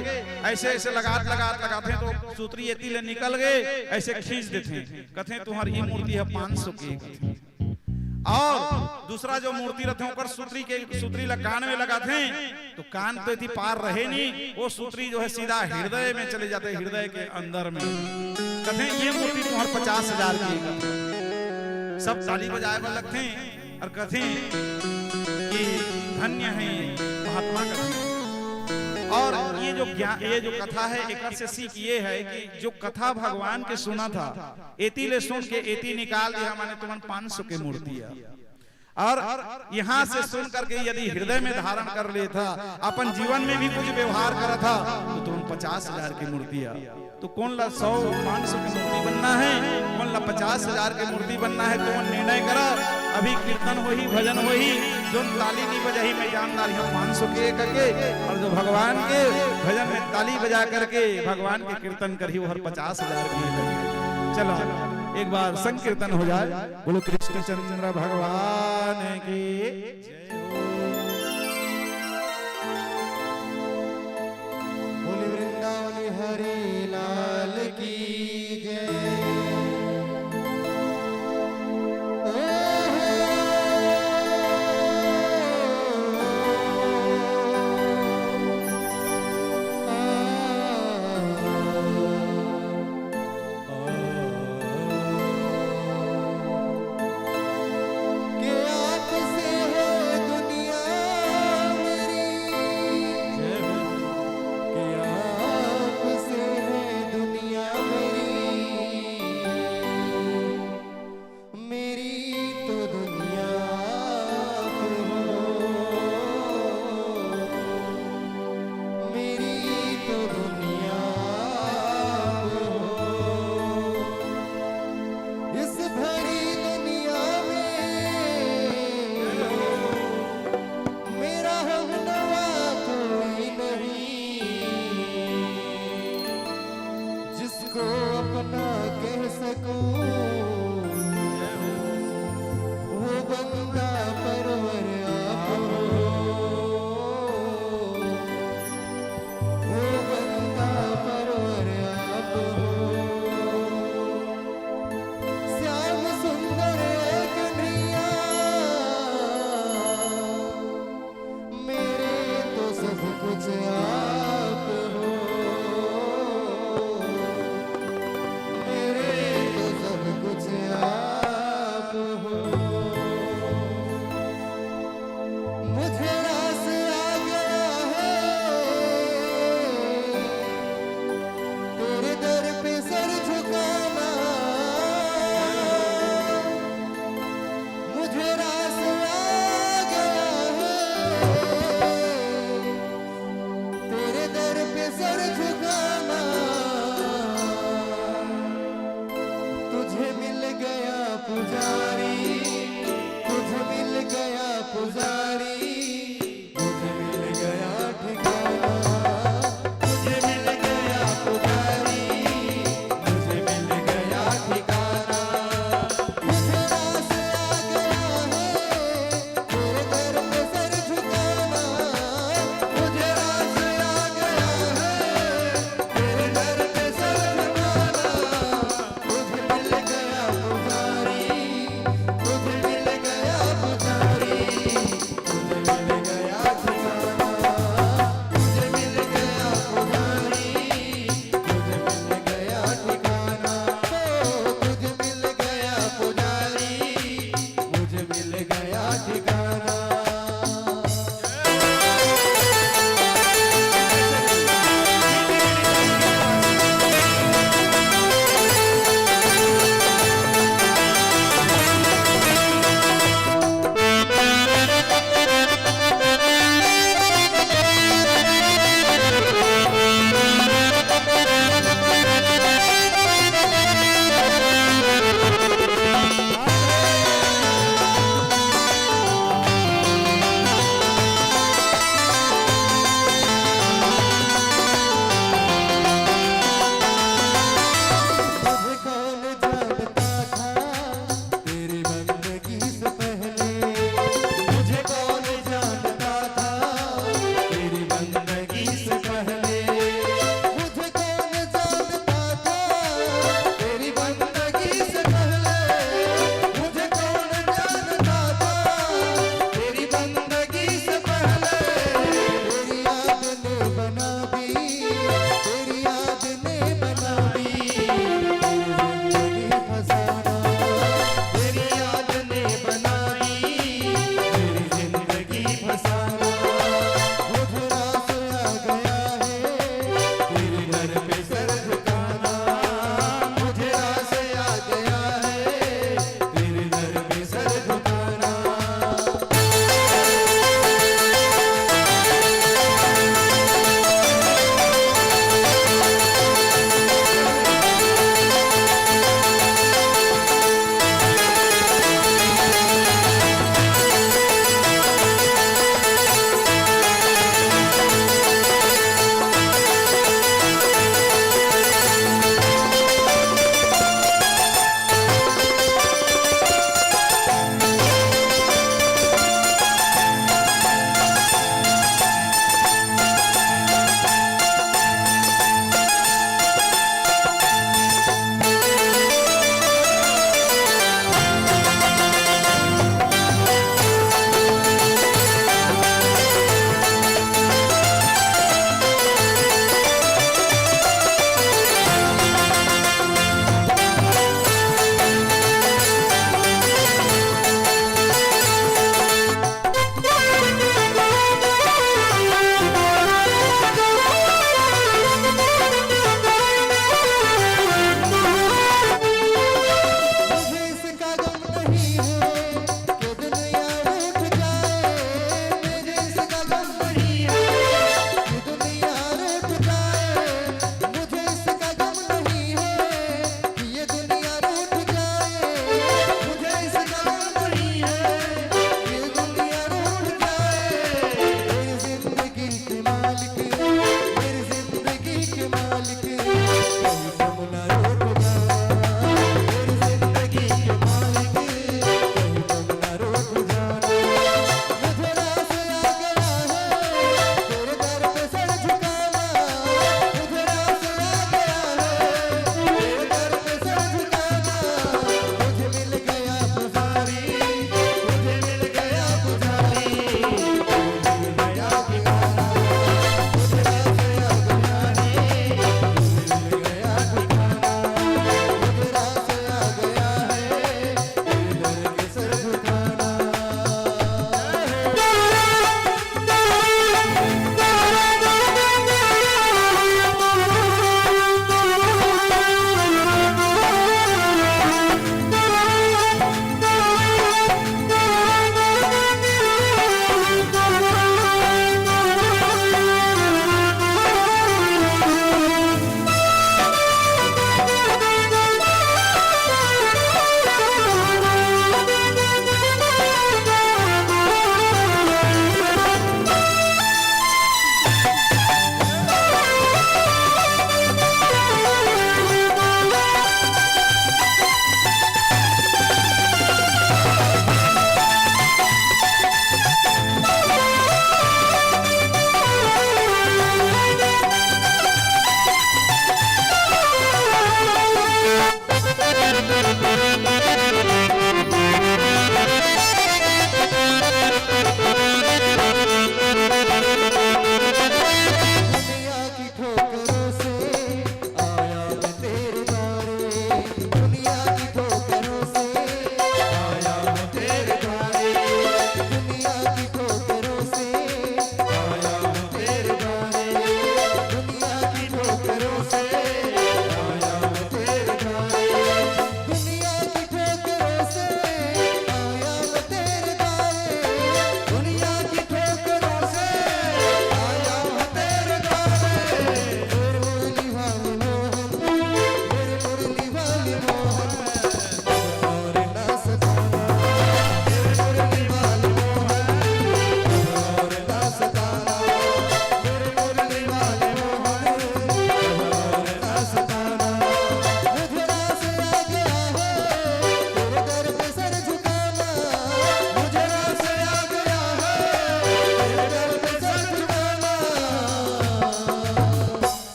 ऐसे, ऐसे लगात, लगात, लगाथे तो सूत्री एती ले निकल गए, ऐसे खींच देथे, कथे, "तुहर ये मूर्ति है पाँच सौ के," कथे। अउ दूसरा जो मूर्ति रथे, ओकर सूत्री के, सूत्री ला कान में लगाथे, तो कान तो एती पार रहे नहीं, वो सूत्री जो है सीधा हृदय में चले जाथे, हृदय के अंदर में। कथे, "ये मूर्ति तुहर पचास हजार की है," कथे। सब ताली बजाए बर लगथे अउ कथे कि "धन्य है महात्मा," कथे। अउ ये जो ज्ञान, ये जो कथा है, एकर से सीख ये है कि जो कथा भगवान के सुनत ह, एती ले सुन के एती निकाल दिहा, माने तुमन पाँच सौ के मूर्ति है। और यहाँ से सुन करके यदि हृदय में धारण कर लेथा, अपन जीवन में भी कुछ व्यवहार करथा, तो तुम पचास हजार की मूर्ति आ। तो कोन ला सौ, पाँच सौ की मूर्ति बनना है, कोन ला पचास हजार की मूर्ति बनना है, तो निर्णय करा। अभी कीर्तन होही, भजन होही, जोन ताली नहीं बजाही, मैं जानदार हूँ पाँच सौ के एक के, और जो भगवान के भजन में ताली बजा करके भगवान के कीर्तन करही, वो हर पचास हजार की एक के। चलो, एक बार संकीर्तन हो जाए। बोलो कृष्णचंद्र भगवान की। बोले वृंदावन हरे लाल की जय। ओ हो। कि आपसे है दुनिया मेरी, कि आपसे है दुनिया मेरी, मेरी तो दुनिया आप हो, मेरी तो दुनिया आप हो। इस भरी दुनिया में मेरा हमनवा कोई नहीं, जिसको अपना कह सकूं, वो बंदा परवर आप हो, वो बंदा परवर आप हो। श्याम सुंदर कन्हैया, मेरे तो सब कुछ आप हो, मेरे तो सब कुछ आप हो। मुझे रास आ गया है तेरे दर पे सर झुकाना, मुझे रास आ गया है तेरे दर पे सर झुकाना। तुझे मिल गया पुजारी, तुझे मिल गया पुजारी, मुझे मिल गया ठिकाना, मुझे मिल गया पुजारी, मुझे मिल गया ठिकाना। मुझे रास आ गया है तेरे दर पे सर झुकाना, मुझे रास आ गया है तेरे दर पे सर झुकाना। मुझे मिल गया पुजारी,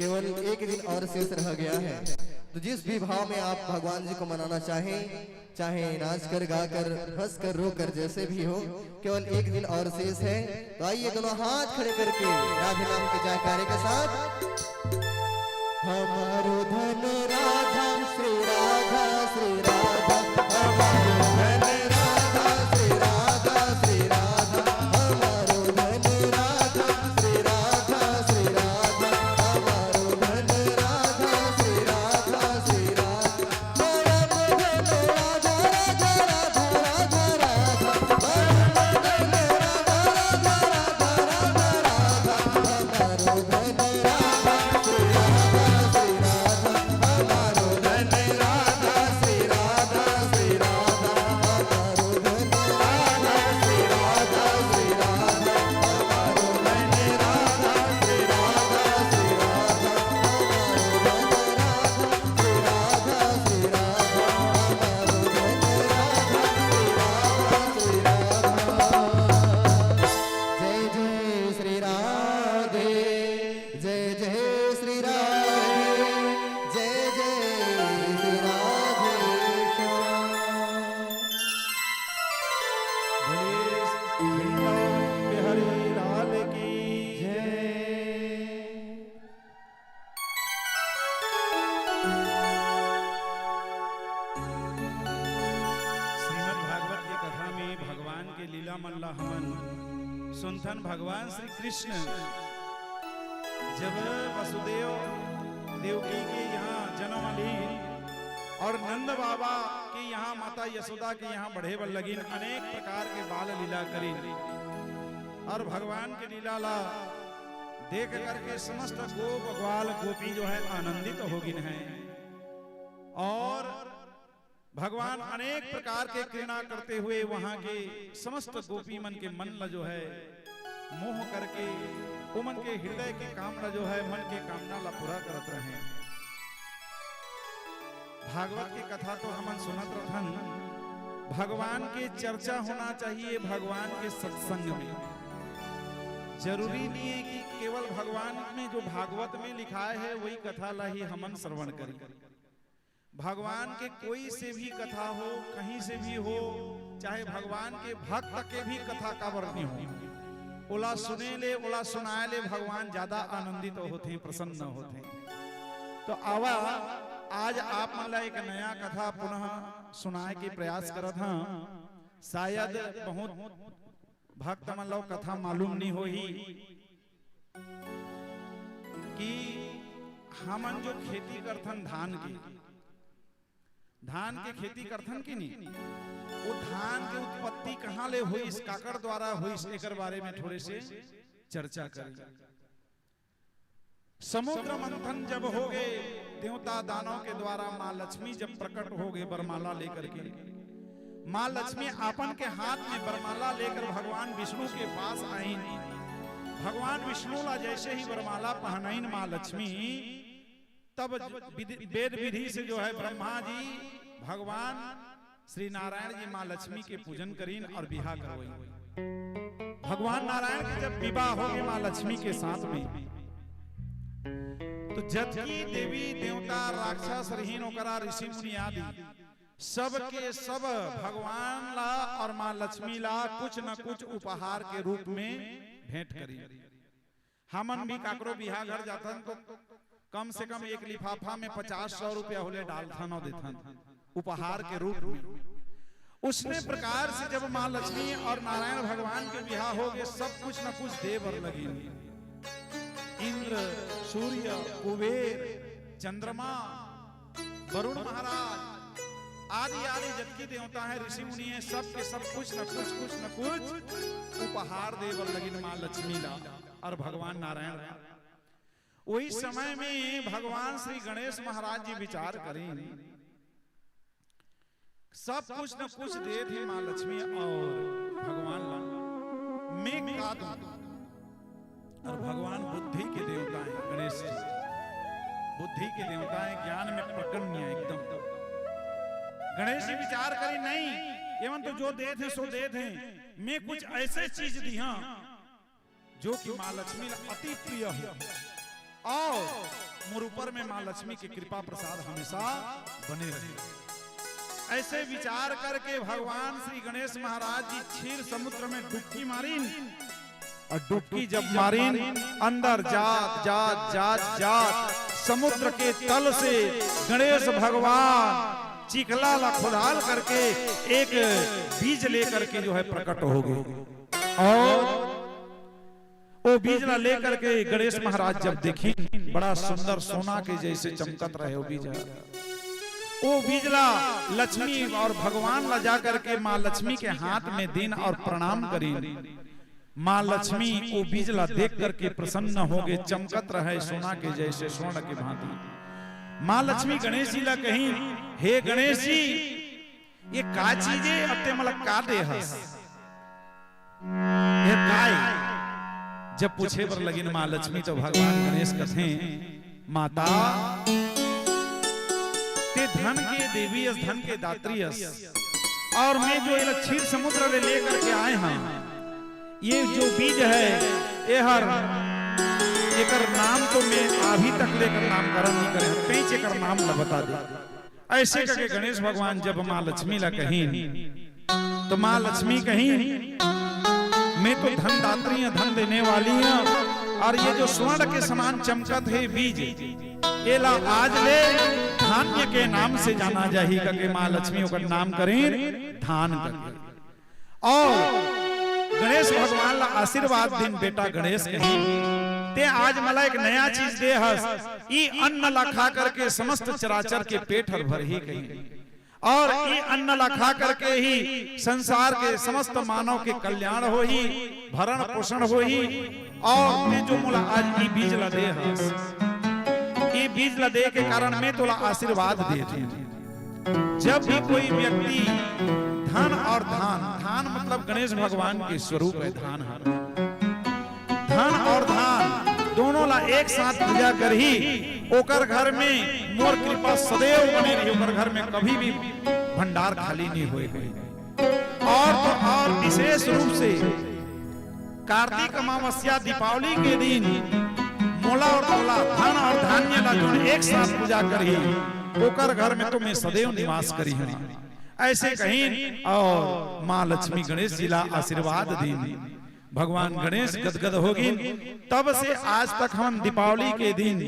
केवल एक दिन और शेष रह गया है। तो जिस भी भाव में आप भगवान जी को मनाना चाहें, चाहे नाच कर, गा कर, हंस कर, रो कर, जैसे भी हो, केवल एक दिन और शेष है। तो आइए, दोनों हाथ खड़े करके राधे नाम के जयकारे के साथ, हमारो धन राधा, श्री राधा, श्री राधा, हमारो धन राधा, श्री राधा, श्री राधा, हमारो धन राधा, श्री राधा, श्री राधा, हमारो धन राधा, श्री राधा, श्री राधा। जय जय श्री राधे, जय जय श्री राधे, जय जय श्री राधे। बोलिए वृंदावन बिहारी लाल की जय। श्रीमद् भागवत के कथा में भगवान के लीला मन ला हमन सुनथन। भगवान श्री कृष्ण जब वसुदेव देवकी के यहाँ जन्म लीन और नंद बाबा के यहाँ माता यशोदा के यहाँ बढ़े बर लगिन, अनेक प्रकार के बाल लीला करिन और भगवान के लीला ला देख करके समस्त गोप ग्वाल गोपी जो है आनंदित हो गिन हैं और भगवान अनेक प्रकार के क्रीड़ा करते हुए वहां के समस्त गोपी मन के मन ला जो है मोह करके ओमन के हृदय के कामना जो है मन के कामना ला पूरा करत रहे। भागवत के कथा तो हमन सुनत रथन, भगवान के चर्चा होना चाहिए भगवान के सत्संग में। जरूरी नहीं है कि केवल भगवान में जो भागवत में लिखाए है वही कथा ला ही हमन श्रवण करी। भगवान के कोई से भी कथा हो, कहीं से भी हो, चाहे भगवान के भक्त के भी कथा काबर नहीं हो, ओला सुने ले, ओला सुनाए ले भगवान ज्यादा आनंदित होथे, प्रसन्न होथे। तो आवा, आज आप मन ला एक नया कथा पुनः सुनाए के प्रयास करत हं। शायद बहुत भक्त मन ला कथा मालूम नहीं होही कि हमन जो खेती करथन धान के, धान के खेती करथन कि नहीं, वो धान के उत्पत्ति कहाँ ले होइस, काकर द्वारा होइस, एकर बारे में थोड़े से चर्चा करें। समुद्र मंथन जब होगे, देवता दानव के द्वारा माँ लक्ष्मी जब प्रकट होगे बरमाला लेकर के, माँ लक्ष्मी आपन के हाथ में बरमाला लेकर भगवान विष्णु के पास आइन। भगवान विष्णु ला जैसे ही बरमाला पहनाइन माँ लक्ष्मी, तब विधि, वेद विधि से जो है ब्रह्मा जी भगवान श्री नारायण जी माँ लक्ष्मी के पूजन करीन और बिहा करवाइन। भगवान नारायण के जब विवाह होगे माँ लक्ष्मी के साथ में, तो जतकी देवी देवता राक्षस रहीन ओकरा ऋषि मुनि आदि सब के सब भगवान ला और माँ लक्ष्मी ला कुछ न कुछ उपहार के रूप में भेंट करीन। हमन भी काकरो बिहा घर जाथन तो कम से कम एक लिफाफा में पचास सौ रुपया होले डालथन और देथन उपहार के रूप में। उसने प्रकार से जब माँ लक्ष्मी और नारायण भगवान के बिहा होगे, सब कुछ न कुछ दे बर लगिन। इंद्र, सूर्य, कुबेर, चंद्रमा, वरुण महाराज आदि आदि जतकी देवता है, ऋषि मुनि है, सब के सब कुछ न कुछ, कुछ न कुछ उपहार दे बर लगिन माँ लक्ष्मी ला और भगवान नारायण ला। वही समय में भगवान श्री गणेश महाराज जी विचार करीन, सब कुछ न कुछ देथे माँ लक्ष्मी और भगवान ला, मैं का दूं? और भगवान बुद्धि के देवता है गणेश जी, बुद्धि के देवता है, ज्ञान में प्रकन्य है एकदम। गणेश जी विचार करी, नहीं, एमन तो जो देथे सो देथे, मैं कुछ ऐसे चीज दिहा जो कि माँ लक्ष्मी ला अति प्रिय हो। और ऊपर में माँ लक्ष्मी के कृपा प्रसाद हमेशा बने रहे। ऐसे विचार करके भगवान श्री गणेश महाराज जी क्षीर समुद्र में डुबकी मारिन और डुबकी जब मारिन, अंदर जात जात जात जात समुद्र के तल से गणेश भगवान चिखला ला खुदाल करके एक बीज लेकर के जो है प्रकट हो गए। और वो बीज ला लेकर के गणेश महाराज जब देखिन, बड़ा सुंदर सोना के जैसे चमकत रहे वो बीज। वो बीज ला लक्ष्मी और भगवान ला जा करके माँ लक्ष्मी के हाथ में दीन और प्रणाम करीन। माँ लक्ष्मी वो बीज ला देख करके प्रसन्न हो गए, चमकत रहे सोना के जैसे, स्वर्ण के भांति। माँ लक्ष्मी गणेश जी ला कहिन, "हे गणेश जी, ये का चीज हे, अब ते मोला का दे हस? ये काय?" जब पूछे बर लगिन माँ लक्ष्मी तो भगवान गणेश कथे, "माता, ते धन के देवी अस, धन के दात्री अस, और मैं जो एला क्षीर समुद्र ले लेकर के आए हंव, ये जो बीज हे, एहर, एकर नाम तो मैं अभी तक लेकर नामकरण नहीं करे हंव, तेंच एकर नाम ला बता दे।" ऐसे करके गणेश भगवान जब माँ लक्ष्मी ला कहिन, तो माँ लक्ष्मी कहिन, "मैं तो धनदात्री हंव, धन देने वाली हंव, और ये जो स्वर्ण के समान चमकत हे बीज, एला आज ले धान्य के नाम से जाना जाही," करके माँ लक्ष्मी ओकर नाम करिन धान करके। और गणेश भगवान ला आशीर्वाद दीन, "बेटा गणेश," कहिन, "ते आज मोला एक नया चीज दे हस, ई अन्न ला खा करके समस्त चराचर के पेट हर भरही," कहिन। "और ई अन्न ला खा करके ही संसार के समस्त मानव के कल्याण होही, भरण पोषण होही, और ते जो मोला आज ई बीज ला दे हस, ई बीज ला दे के कारण मैं तोला आशीर्वाद देत हंव।" जब भी कोई व्यक्ति धन और धान, धान मतलब गणेश भगवान के स्वरूप हे, धान हर धन और धान दोनों ला एक साथ पूजा करही, ओकर घर में मोर कृपा सदैव बने रही, ओकर घर में कभी भी भंडार खाली नहीं होए। और तो और विशेष रूप से कार्तिक अमावस्या दीपावली के दिन मोला और तोला धन और धान्य ला जोन एक साथ पूजा करही, ओकर घर में तो मैं सदैव निवास करिहूं। ऐसे कहिन और माँ लक्ष्मी गणेश जी ला आशीर्वाद दीन। भगवान गणेश गदगद हो गिन। तब से आज तक हम दीपावली के दिन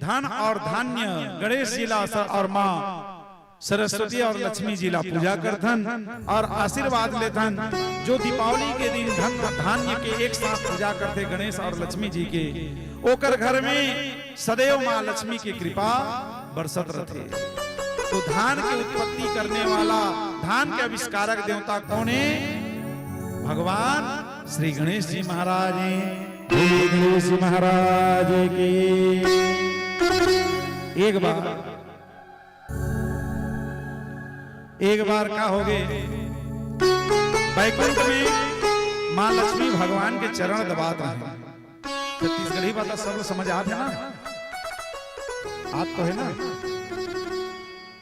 धन और धान्य गणेश जी ला स-, और माँ सरस्वती और लक्ष्मी जी ला पूजा करथन और आशीर्वाद लेथन। जो दीपावली के दिन धन धान्य के एक साथ पूजा करथे गणेश और लक्ष्मी जी के, ओकर घर में सदैव माँ लक्ष्मी के कृपा बरसत रथे। तो धान के उत्पत्ति करने वाला, धान के आविष्कारक देवता कौन हे? भगवान श्री गणेश जी महाराज हे। बोलिए गणेश जी महाराज की। एक बार, एक बार का होगे, बैकुंठ में माँ लक्ष्मी भगवान के चरण दबात रहे। छत्तीसगढ़ी बात सब समझ आत हे ना? आत तो हे ना?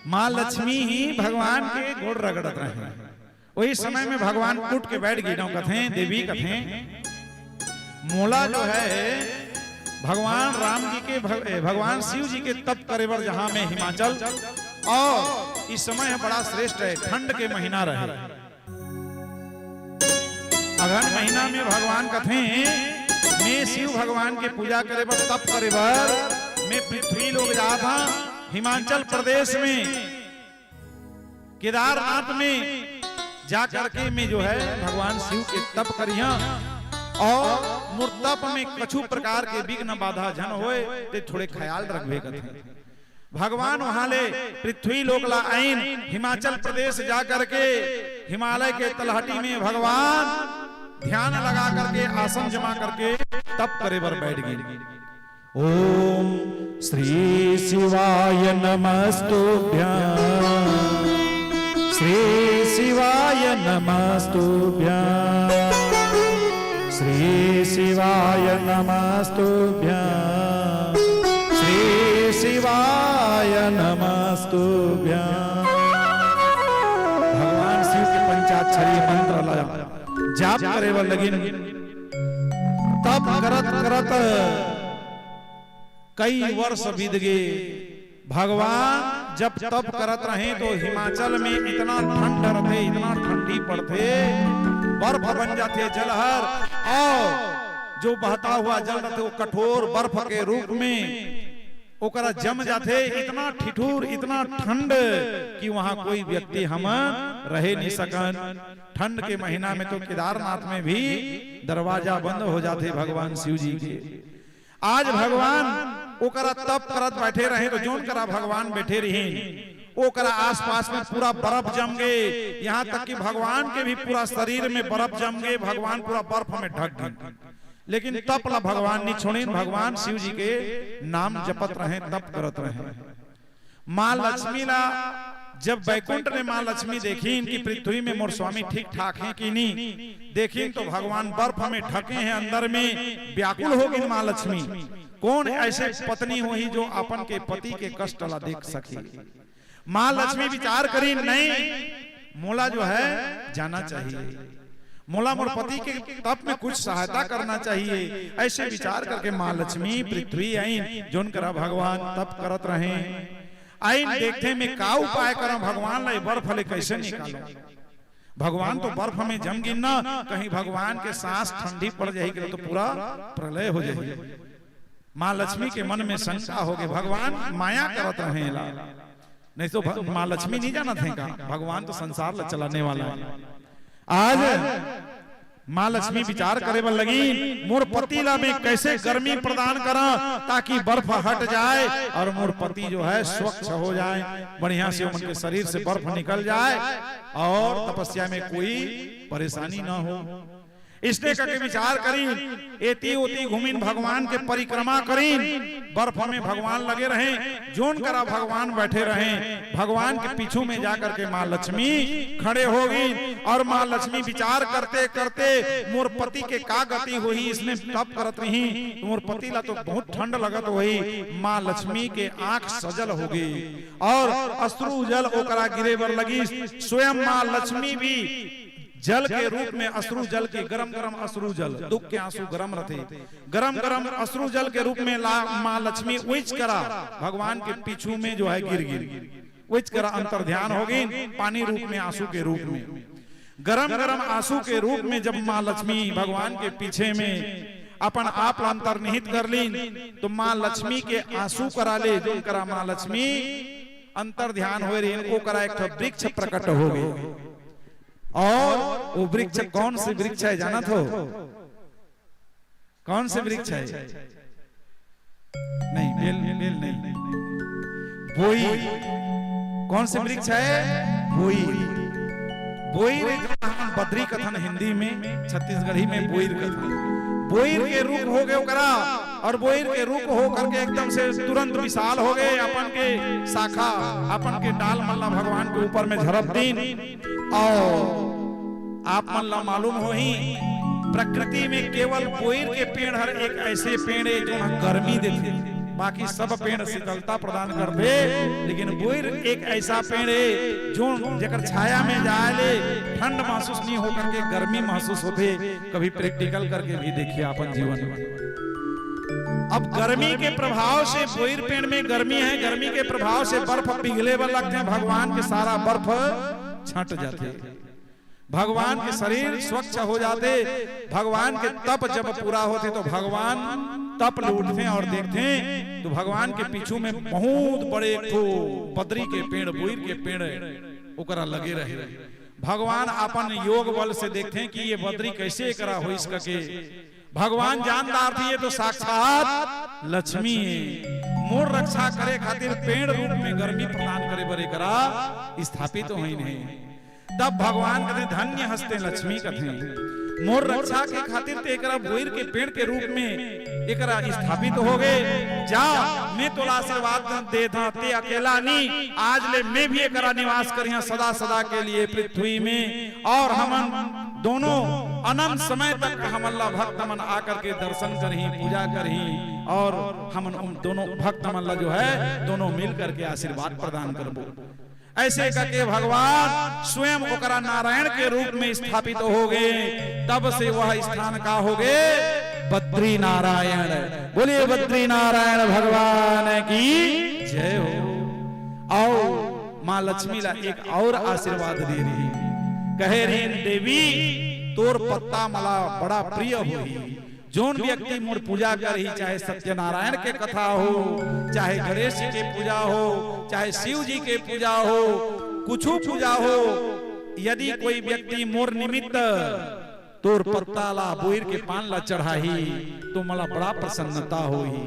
माँ लक्ष्मी ही भगवान के गोड़ रगड़त रहे। वही समय में भगवान उठ के बैठ गिन, कथे, देवी कथे, "मोला जो हे भगवान राम जी के भग-, ए, भगवान शिव जी के तप करे बर जहाँ में हिमाचल, और इस समय हे बड़ा श्रेष्ठ हे, ठंड के महीना रहे।" अगहन महीना में भगवान कथे, "मैं शिव भगवान के पूजा करे बर, तप करे बर, मैं पृथ्वी लोक जात हंव, हिमाचल प्रदेश में केदारनाथ में जा करके मैं जो हे भगवान शिव के तप करिहंव और मोर तप में कछु प्रकार के विघ्न बाधा झन होए, ते थोड़े ख्याल रखबे," कथे। भगवान वहां ले पृथ्वी लोक ला आइन, हिमाचल प्रदेश जा करके हिमालय के तलहटी में भगवान ध्यान लगा करके, आसन जमा करके तप करे बर बैठ गिन। ओम श्री शिवाय नमस्तुभ्यं, श्री शिवाय नमस्तुभ्यं, श्री शिवाय नमस्तुभ्यं, श्री शिवाय नमस्तुभ्यं। भगवान शिव के पंचाक्षरी मंत्र ला जाप करे बर लगिन। तप करत करत कई वर्ष बीत गे। भगवान जब तप करत रहे तो हिमाचल में इतना ठंड रथे, इतना ठंडी पड़थे, बर्फ बन जाथे जलहर, और जो बहता हुआ जल रथे वो कठोर बर्फ के रूप में ओकरा जम जाथे, इतना ठिठुर, इतना ठंड कि वहां कोई व्यक्ति हमन रहे नहीं सकन। ठंड के महीना में तो केदारनाथ में भी दरवाजा बंद हो जाथे भगवान शिव जी के। आज भगवान ओकरा तप करत बैठे रहे तो जोन करा भगवान बैठे रहिन, ओकरा आसपास में पूरा बर्फ जम गे, यहाँ तक कि भगवान के भी पूरा शरीर में बर्फ जम गे, भगवान पूरा बर्फ में ढक गए। लेकिन तप ला भगवान नहीं छोड़िन, भगवान शिव जी के नाम जपत रहे, तप करत रहे। माँ लक्ष्मी ला जब बैकुंठ ने माँ लक्ष्मी देखिन कि पृथ्वी में मोर स्वामी ठीक ठाक है कि नहीं, देखिन तो भगवान बर्फ में ढके हैं, अंदर में व्याकुल हो गई माँ लक्ष्मी। कौन ऐसे पत्नी होही जो अपन के पति के कष्ट ला देख सके? माँ लक्ष्मी विचार करी, नहीं, मोला जो है जाना चाहिए, मोला मोर पति के तप में कुछ सहायता करना चाहिए। ऐसे विचार करके माँ लक्ष्मी पृथ्वी आइन, जोन करा भगवान तप करत रहे। आइन देखथे मैं का उपाय करा, भगवान ला ये बर्फ ले कैसे निकालो। भगवान तो बर्फ में जम गिन ना, कहीं भगवान के सांस ठंडी पड़ जाही तो पूरा प्रलय हो जाही। माँ लक्ष्मी के मन में शंका हो गई, भगवान माया करत रहे ला, नहीं तो भ-, माँ लक्ष्मी नहीं जानत है का, भगवान तो संसार ला चलाने वाला है। आज माँ लक्ष्मी विचार करे बर लगी, मोर पति ला मैं कैसे गर्मी प्रदान करा ताकि बर्फ हट जाए और मोर पति जो है स्वच्छ हो जाए, बढ़िया से उनके शरीर से बर्फ निकल जाए और तपस्या में कोई परेशानी ना हो। इसने करके विचार करीन, एती ओती घूमिन, भगवान के परिक्रमा करीन, बर्फ में भगवान लगे रहे, जोन करा भगवान बैठे रहे, भगवान के पीछू में जा करके माँ लक्ष्मी खड़े हो गई। और माँ लक्ष्मी विचार करते करते, मोर पति के का गति होही, इसने तप करत रही, मोर पति ला तो बहुत ठंड लगत होही। माँ लक्ष्मी के आंख सजल हो गई और अश्रु जल ओकरा गिरे बर लगी। स्वयं माँ लक्ष्मी भी जल के रूप में अश्रु जल के, गरम गरम अश्रु जल, दुख के आंसू गरम रहते, गरम गरम अश्रु जल के रूप में ला माँ लक्ष्मी उइच करा भगवान के पीछू में जो है गिर गिर, उइच करा अंतर ध्यान हो गई, पानी रूप में, आंसू के रूप में, गरम गरम आंसू के रूप में जब माँ लक्ष्मी भगवान के पीछे में अपन आप ला अंतर्निहित कर ली, तो माँ लक्ष्मी के आंसू करा ले, जोन करा माँ लक्ष्मी अंतर ध्यान हो रही, इनको करा एक ठो वृक्ष प्रकट हो गए। और वो वृक्ष कौन से वृक्ष है जानत हो? कौन से वृक्ष है? नहीं, बेल, बेल नहीं, बोई। कौन से वृक्ष है? बोई। बोई रे, जो हम बद्री कथन हिंदी में, छत्तीसगढ़ी में बोईर कथन। बोईर के रूप हो गए ओकरा, और बोईर के रूप हो करके एकदम से तुरंत विशाल हो गए। अपन के शाखा, अपन के डाल मल्ला भगवान के ऊपर में झरप दीन। और आप मन ला मालूम होही, प्रकृति में केवल बोईर के पेड़ हर एक ऐसे पेड़ है जो गर्मी देथे, बाकी सब पेड़ शीतलता प्रदान करथे, लेकिन बोईर एक ऐसा पेड़ है जो जेकर छाया में जाए ले ठंड महसूस नहीं होकर के गर्मी महसूस होथे। कभी प्रैक्टिकल करके भी देखिए अपन जीवन में। अब गर्मी के प्रभाव से, बोईर पेड़ में गर्मी है, गर्मी के प्रभाव से बर्फ पिघले बर लगथे, भगवान के सारा बर्फ छंट जाथे, भगवान के शरीर स्वच्छ हो जाथे। भगवान के तप जब पूरा होथे तो भगवान तप ले उठथे और देखथे तो भगवान के पीछू में बहुत बड़े एक ठो बद्री के पेड़, बोईर के पेड़ ओकरा लगे रहे। भगवान अपन योग बल से देखथे कि ये बद्री कैसे एकरा होइस कके। भगवान जान डारथे ये तो साक्षात लक्ष्मी है, मोर रक्षा करे खातिर पेड़ रूप में गर्मी प्रदान करे बर एकरा स्थापित होइन हे। तब भगवान कथे, धन्य हस्ते लक्ष्मी कथे, मोर रक्षा के खातिर ते एकरा बोईर के पेड़ के रूप में एकरा स्थापित हो गए। जा, मैं तोला आशीर्वाद देथंव, ते अकेला नहीं, आज ले मैं भी एकरा निवास करिहां सदा सदा के लिए पृथ्वी में। और हमन दोनों अनंत समय तक हमन ला भक्त मन आकर के दर्शन करही, पूजा करही, और हमन उन दोनों भक्त मन ला जो है दोनों मिल करके आशीर्वाद प्रदान करबो। ऐसे करके भगवान स्वयं ओकरा नारायण के रूप में स्थापित हो गए। तब से वह स्थान का हो गए? बद्री नारायण। बोलिए बद्री नारायण भगवान की जय हो। अउ माँ लक्ष्मी ला एक अउ आशीर्वाद दे रहिस, कहे रहिस, "देवी, तोर पत्ता मला बड़ा प्रिय होही।" जोन व्यक्ति मोर पूजा करही, चाहे सत्यनारायण के कथा हो, चाहे गणेश जी के पूजा हो, चाहे शिव जी के पूजा हो, कुछु पूजा हो, यदि कोई व्यक्ति मोर निमित्त तोर पत्ता ला, बोइर के पान ला चढ़ाही, तो मला बड़ा प्रसन्नता होही।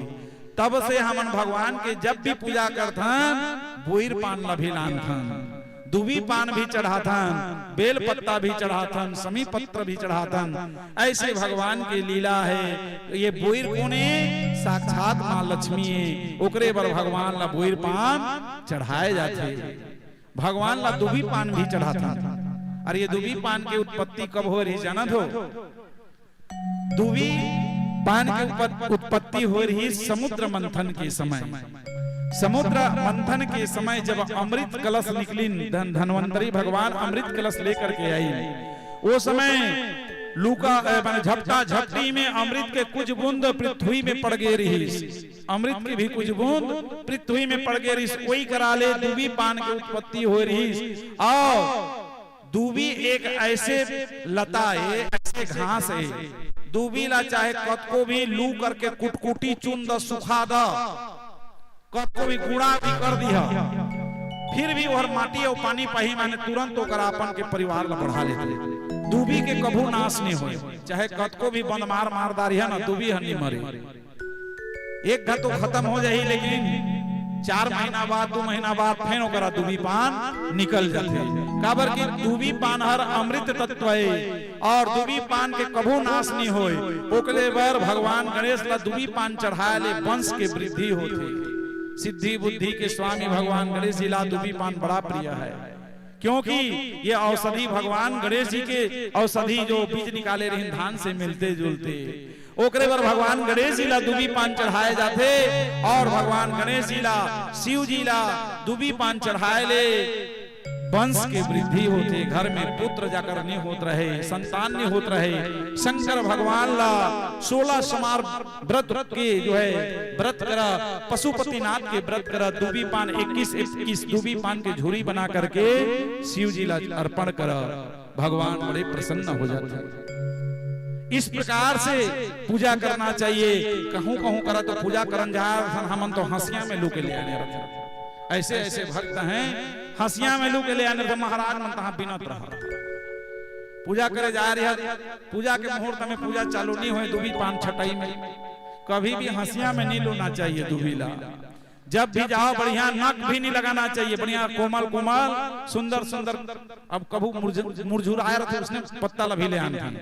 तब से हमन भगवान के जब भी पूजा करथन, बोइर पान ला भी लानथन, दूबी पान भी चढ़ाथन, बेल पत्ता भी चढ़ाथन, समी पत्र भी चढ़ाथन। ऐसे भगवान के लीला है। ये बोइर कोन ए? साक्षात माँ लक्ष्मी ए। ओकरे बर भगवान ला बोइर पान चढ़ाए जाथे। भगवान ला दूबी पान भी चढ़ाथन। अरे, ये दूबी पान के उत्पत्ति कब होय रहिस, जानत हो? दूबी पान के उपत-, उत्पत्ति होय रहिस समुद्र मंथन के समय। समुद्र मंथन के समय जब अमृत कलश निकलिन, धन-, धन्वंतरी भगवान अमृत कलश लेकर के आइन, वो समय लूका, ए, माने झपटा झपटी में अमृत के कुछ बूंद पृथ्वी में पड़ गे रहिस। अमृत के भी कुछ बूंद पृथ्वी में पड़ गे रहिस, ओई करा ले दूबी पान के उत्पत्ति होय रहिस। अउ दूबी एक ऐसे लता ए, ऐसे घास ए, दूबी ला चाहे कतको भी लू करके कुटकुटी चुन द, सुखा द, कतको भी गुड़ा भी कर दिहा, फिर भी ओहर माटी अउ पानी पाही, माने तुरंत ओकर अपन के परिवार ला बढ़ा लेथे। दूबी के कभू नाश नहीं होय, चाहे कतको भी बंद मार मार डारिहा ना, दूबी ह नहीं मरे। एक घा तो खत्म हो जाही, लेकिन चार महीना बाद, दू महीना बाद फेन ओकरा दूबी पान निकल जाथे। काबर कि दूबी पान हर अमृत तत्व ए अउ दूबी पान के कभू नाश नहीं होय। ओकरे बर भगवान गणेश ला दूबी पान चढ़ाए ले वंश के वृद्धि होथे। सिद्धि बुद्धि के स्वामी भगवान गणेश जी ला दूबी पान बड़ा प्रिय है, क्योंकि ये औषधि भगवान गणेश जी के औषधि जो बीज निकाले रहिन धान से मिलते जुलते। ओकरे बर भगवान गणेश जी ला दूबी पान चढ़ाए जाथे अउ भगवान गणेश जी ला, शिव जी ला दूबी पान चढ़ाए ले वंश के वृद्धि होथे, घर में पुत्र जाकर नहीं होत रहे, संतान नहीं होत रहे। शंकर भगवान ला सोलह सोमवार व्रत के जो है व्रत करा, पशुपतिनाथ के व्रत करा, दूबी पान इक्कीस इक्कीस दूबी पान के झूरी बना करके शिव जी ला अर्पण करा। भगवान बड़े प्रसन्न हो जाथे। इस प्रकार से पूजा करना चाहिए। कहूं कहूं करा तो पूजा करन जा, हमन तो हंसिया में लू के ले आने रहथन। ऐसे ऐसे भक्त हैं, हंसिया में लू के ले आने रहथन, महाराज मन तहां बिनत रहा। पूजा करे जा रहे हैं, पूजा के मुहूर्त में पूजा चालू नहीं होय, दूबी पान छटाई में। कभी भी हंसिया में नहीं लूना चाहिए दूबी ला। जब भी जाओ, बढ़िया नक भी नहीं लगाना चाहिए, बढ़िया कोमल कोमल, सुंदर सुंदर। अब कभू मुरझ-, मुरझुराए रहथे, उसने पत्ता ला भी ले आनथन।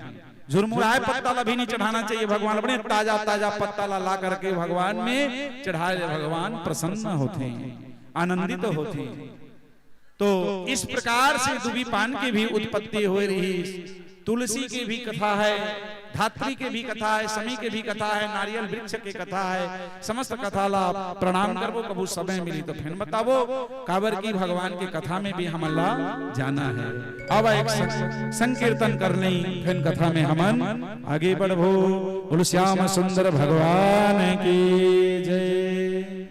झुरमुराए पत्ता ला भी नहीं चढ़ाना चाहिए भगवान, बढ़िया ताजा ताजा पत्ता ला ला करके भगवान में चढ़ाए ले, भगवान प्रसन्न होथे, आनंदित होथे। तो इस प्रकार से दूबी पान की भी उत्पत्ति होय रहिस। तुलसी की भी कथा है, धात्री के भी कथा है, समी के भी कथा है, नारियल वृक्ष के कथा है। समस्त कथा ला प्रणाम करबो, कभू समय मिली तो फेन बताबो, काबर की भगवान के कथा में भी हमन ला जाना है। अब एक सं-, संकीर्तन कर लें, फेन कथा में हमन आगे बढ़बो। बोलो श्याम सुंदर भगवान की जय।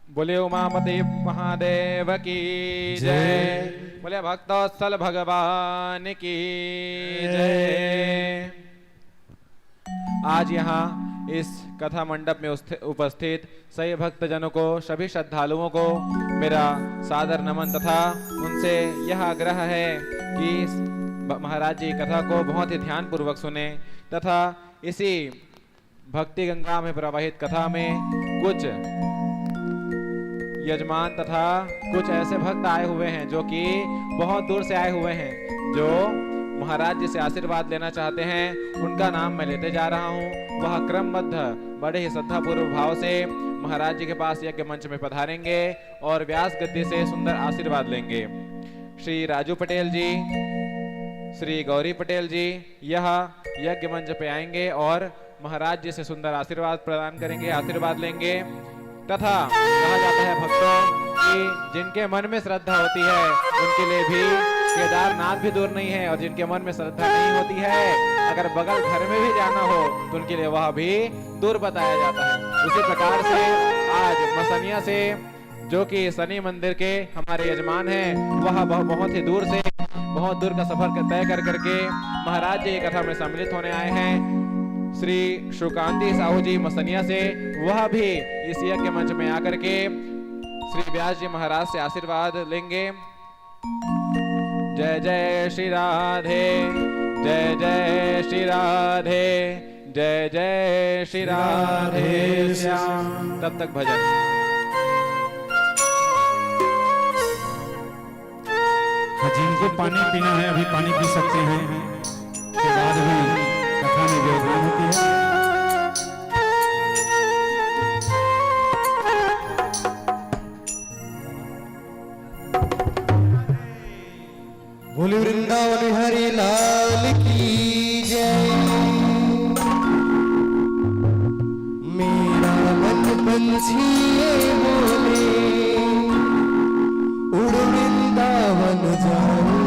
बोले उमापति महादेव की जय। जय। बोले भक्तवत्सल भगवान की जय। जय। आज यहाँ इस कथा मंडप में उस्थ-, उपस्थित सभी भक्तजनों को, सभी श्रद्धालुओं को मेरा सादर नमन तथा उनसे यह आग्रह है कि इस ब-, महाराज जी की कथा को बहुत ही ध्यानपूर्वक सुने तथा इसी भक्ति गंगा में प्रवाहित कथा में कुछ यजमान तथा कुछ ऐसे भक्त आए हुए हैं जो कि बहुत दूर से आए हुए हैं, जो महाराज जी से आशीर्वाद लेना चाहते हैं। उनका नाम मैं लेते जा रहा हूँ। वह क्रमबद्ध बड़े ही श्रद्धापूर्वक भाव से महाराज जी के पास यज्ञ मंच में पधारेंगे और व्यास गद्दी से सुंदर आशीर्वाद लेंगे। श्री राजू पटेल जी, श्री गौरी पटेल जी, यह यज्ञ मंच पे आएंगे और महाराज जी से सुंदर आशीर्वाद प्रदान करेंगे, आशीर्वाद लेंगे। तथा कहा जाता है भक्तों कि जिनके मन में श्रद्धा होती है उनके लिए भी केदारनाथ भी दूर नहीं है, और जिनके मन में श्रद्धा नहीं होती है अगर बगल घर में भी जाना हो तो उनके लिए वह भी दूर बताया जाता है। उसी प्रकार से आज मसनिया से, जो कि शनि मंदिर के हमारे यजमान हैं, वह बहु-, बहुत ही दूर से, बहुत दूर का सफर कर, तय कर करके महाराज जी की कथा में सम्मिलित होने आए हैं। श्री सुकांति साहू जी मसनिया से, वह भी इस यज्ञ मंच में आकर के श्री व्यास जी महाराज से आशीर्वाद लेंगे। जय जय श्री राधे, जय जय श्री राधे, जय जय श्री राधे श्याम। तब तक भजन। हाँ, जिनको पानी पीना है, अभी पानी पी सकते हैं, के बाद भी कथा में योगदान होती है। बोले वृंदावन बिहारी लाल की जय। मेरा मन पंछी ये बोले, उड़ वृंदावन जाऊं,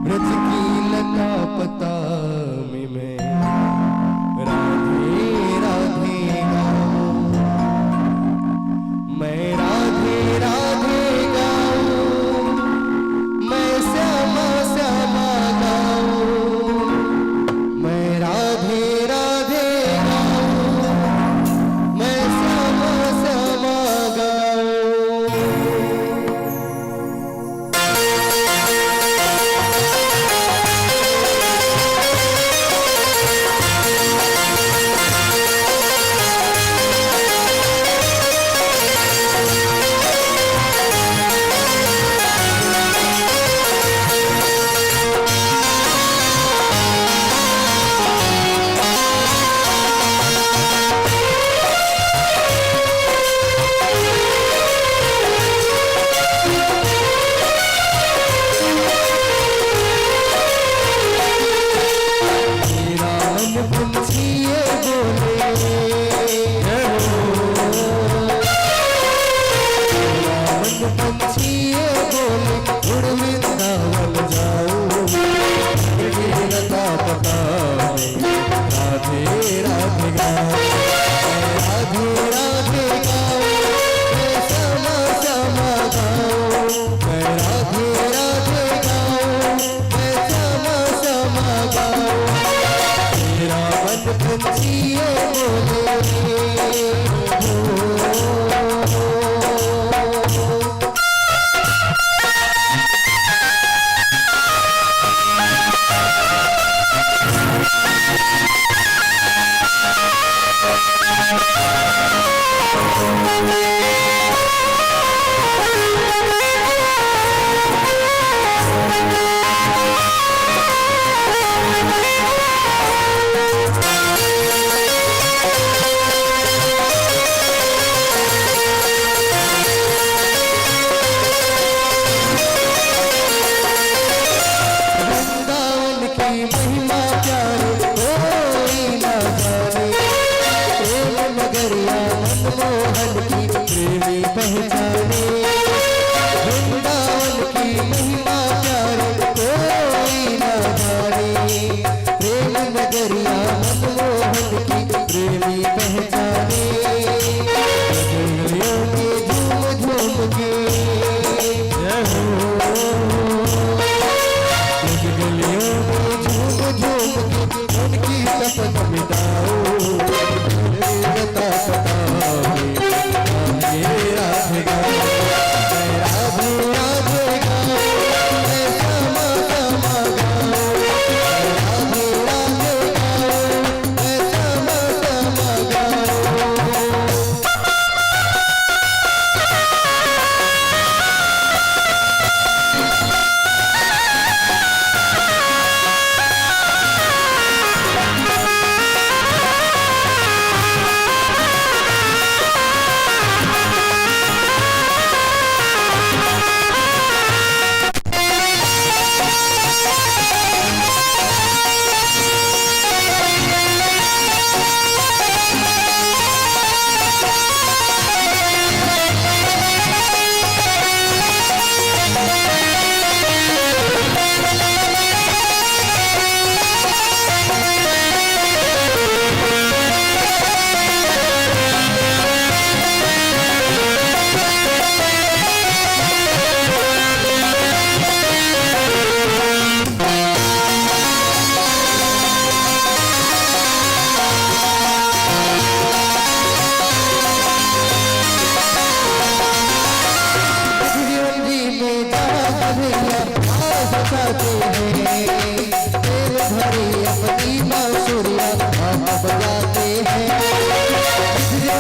ब्रज की लता पता में मैं राधे राधे गाऊं। मैं राधे राधे गाऊं, मैं श्यामा श्यामा गाऊं। मैं राधे राधे गाऊं, मैं श्यामा श्यामा गाऊं।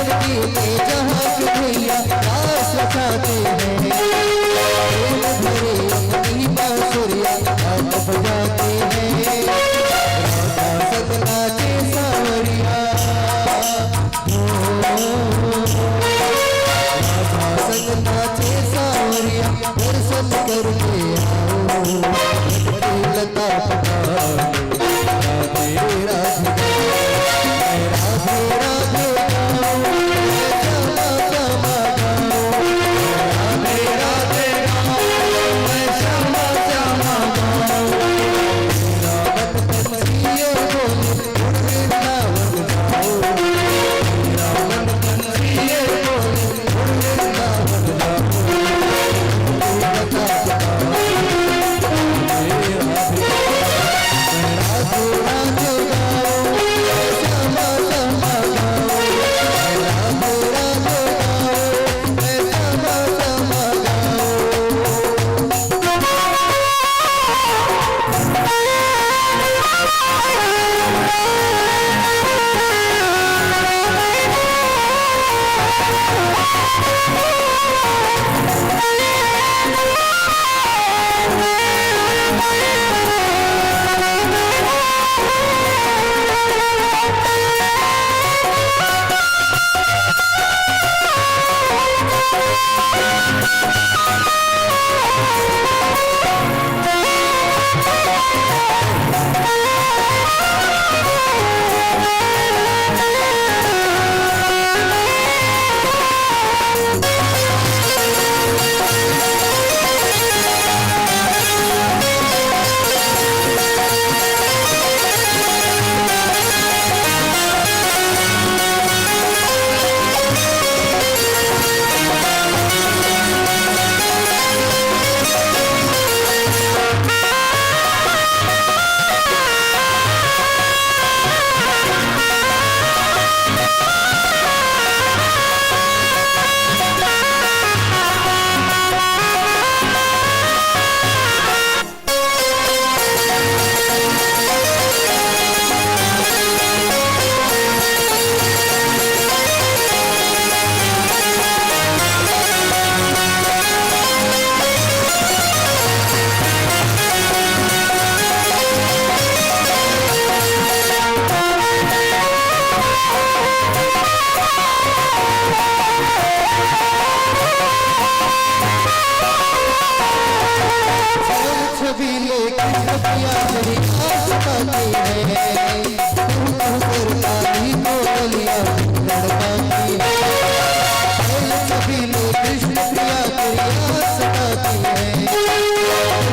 जिंदगी में जहाँ के भैया रास रचाते हैं, प्रेम भरे अपनी बांसुरिया आप बजाते हैं। राधा संग नाचे सांवरिया, राधा संग नाचे सांवरिया, दर्शन करके आओ, लटके लता पता। राधे राधे, राधे राधे गाओ, श्यामा श्यामा गाओ। राधे राधे गाओ, श्यामा श्यामा गाओ। रावण पंछी ये बोले, उड़ वृंदावन जाओ। रावण पंछी ये बोले, छवि में कृष्ण प्रिया तेरी आस पाती है। तू तू कर काली कोयलिया तड़पाती है। छवि में कृष्ण प्रिया तेरी आस पाती है। तू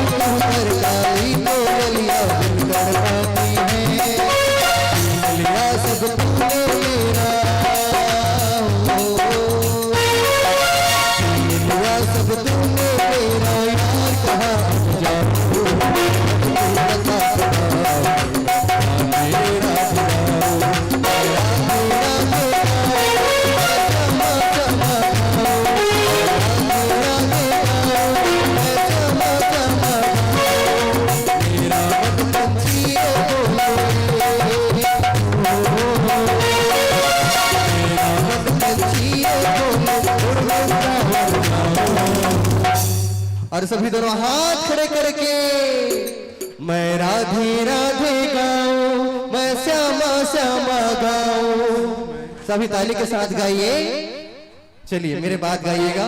तू कर काली कोयलिया तड़पाती है। कोयलिया सब तूने मेरा, ओ, कोयलिया सब तूने मेरा यार कहाँ जाऊँ? और सभी दोनों हाथ खड़े करके, मैं राधे राधे गाऊं, मैं श्यामा श्यामा गाऊं। सभी ताली के साथ गाइए। चलिए, मेरे बाद गाइएगा।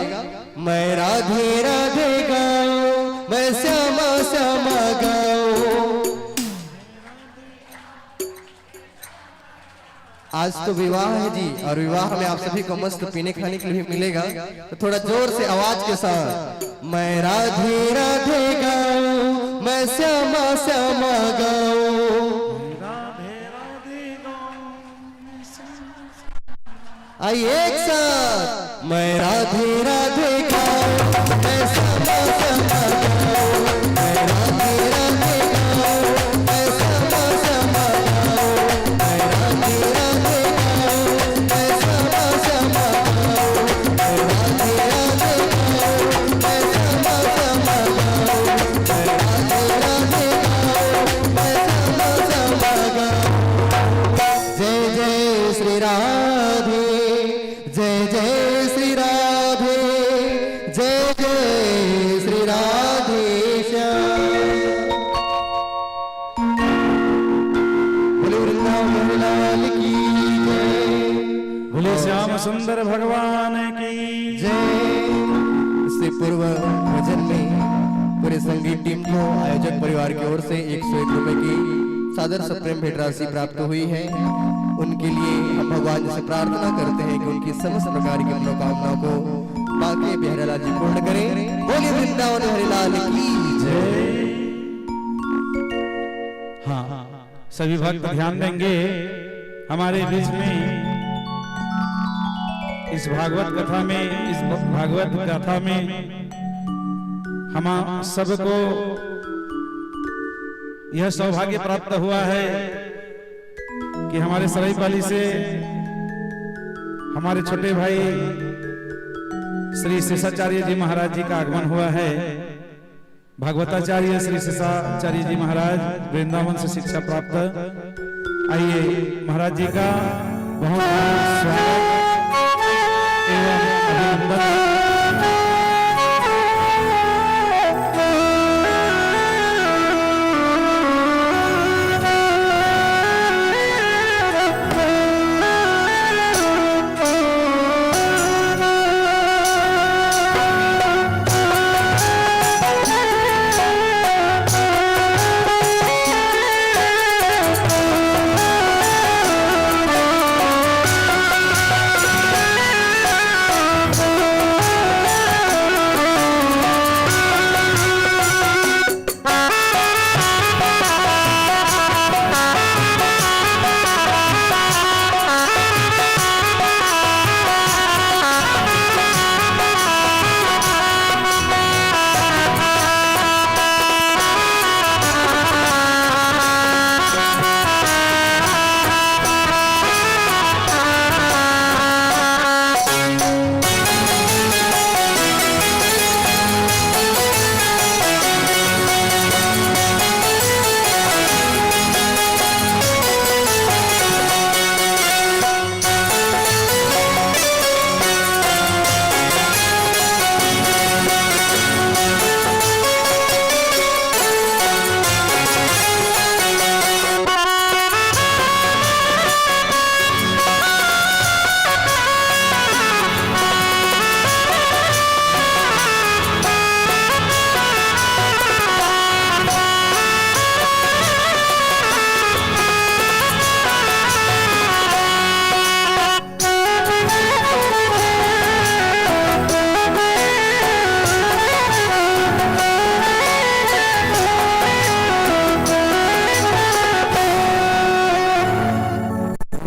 मैं राधे राधे गाऊं, मैं श्यामा श्यामा गाऊं। आज तो विवाह है जी, और विवाह में आप सभी को मस्त पीने खाने के लिए भी मिलेगा, तो थोड़ा जोर से आवाज के साथ, मैं राधे राधे गाऊं, मैं श्यामा श्यामा गाऊं। आइए एक साथ, मैं राधे राधे गाऊं, मैं श्यामा श्यामा गाऊं, मैं राधे राधे गाऊं, मैं श्यामा श्यामा गाऊं, मैं राधे राधे गाऊं, मैं श्यामा श्यामा गाऊं, मैं राधे राधे गाऊं, मैं श्यामा श्यामा गाऊं, मैं राधे राधे गाऊं, मैं श्यामा श्यामा गाऊं। जय जय श्री राधे। सुंदर भगवान की जय। इससे पूर्व भजन में पूरे संगीत टीम को आयोजक परिवार की ओर से एक सौ एक रुपए की सादर सप्रेम भेंट राशि प्राप्त हुई है। उनके लिए हम भगवान जी से प्रार्थना करते हैं कि उनकी समस्त प्रकार की मनोकामना को बांके बिहारी लाल जी पूर्ण करें। बोलिए वृंदावन बिहारी लाल की जय। हाँ, सभी भक्त ध्यान देंगे। हमारे बीच में इस भागवत कथा में, इस भागवत गाथा में हम सबको यह सौभाग्य प्राप्त हुआ है कि हमारे सरायपाली से हमारे छोटे भाई श्री शेषाचार्य जी महाराज जी का आगमन हुआ है। भागवताचार्य श्री शेषाचार्य जी महाराज, वृंदावन से शिक्षा प्राप्त। आइए, महाराज जी का बहुत बहुत स्वागत एवं अभिनंदन।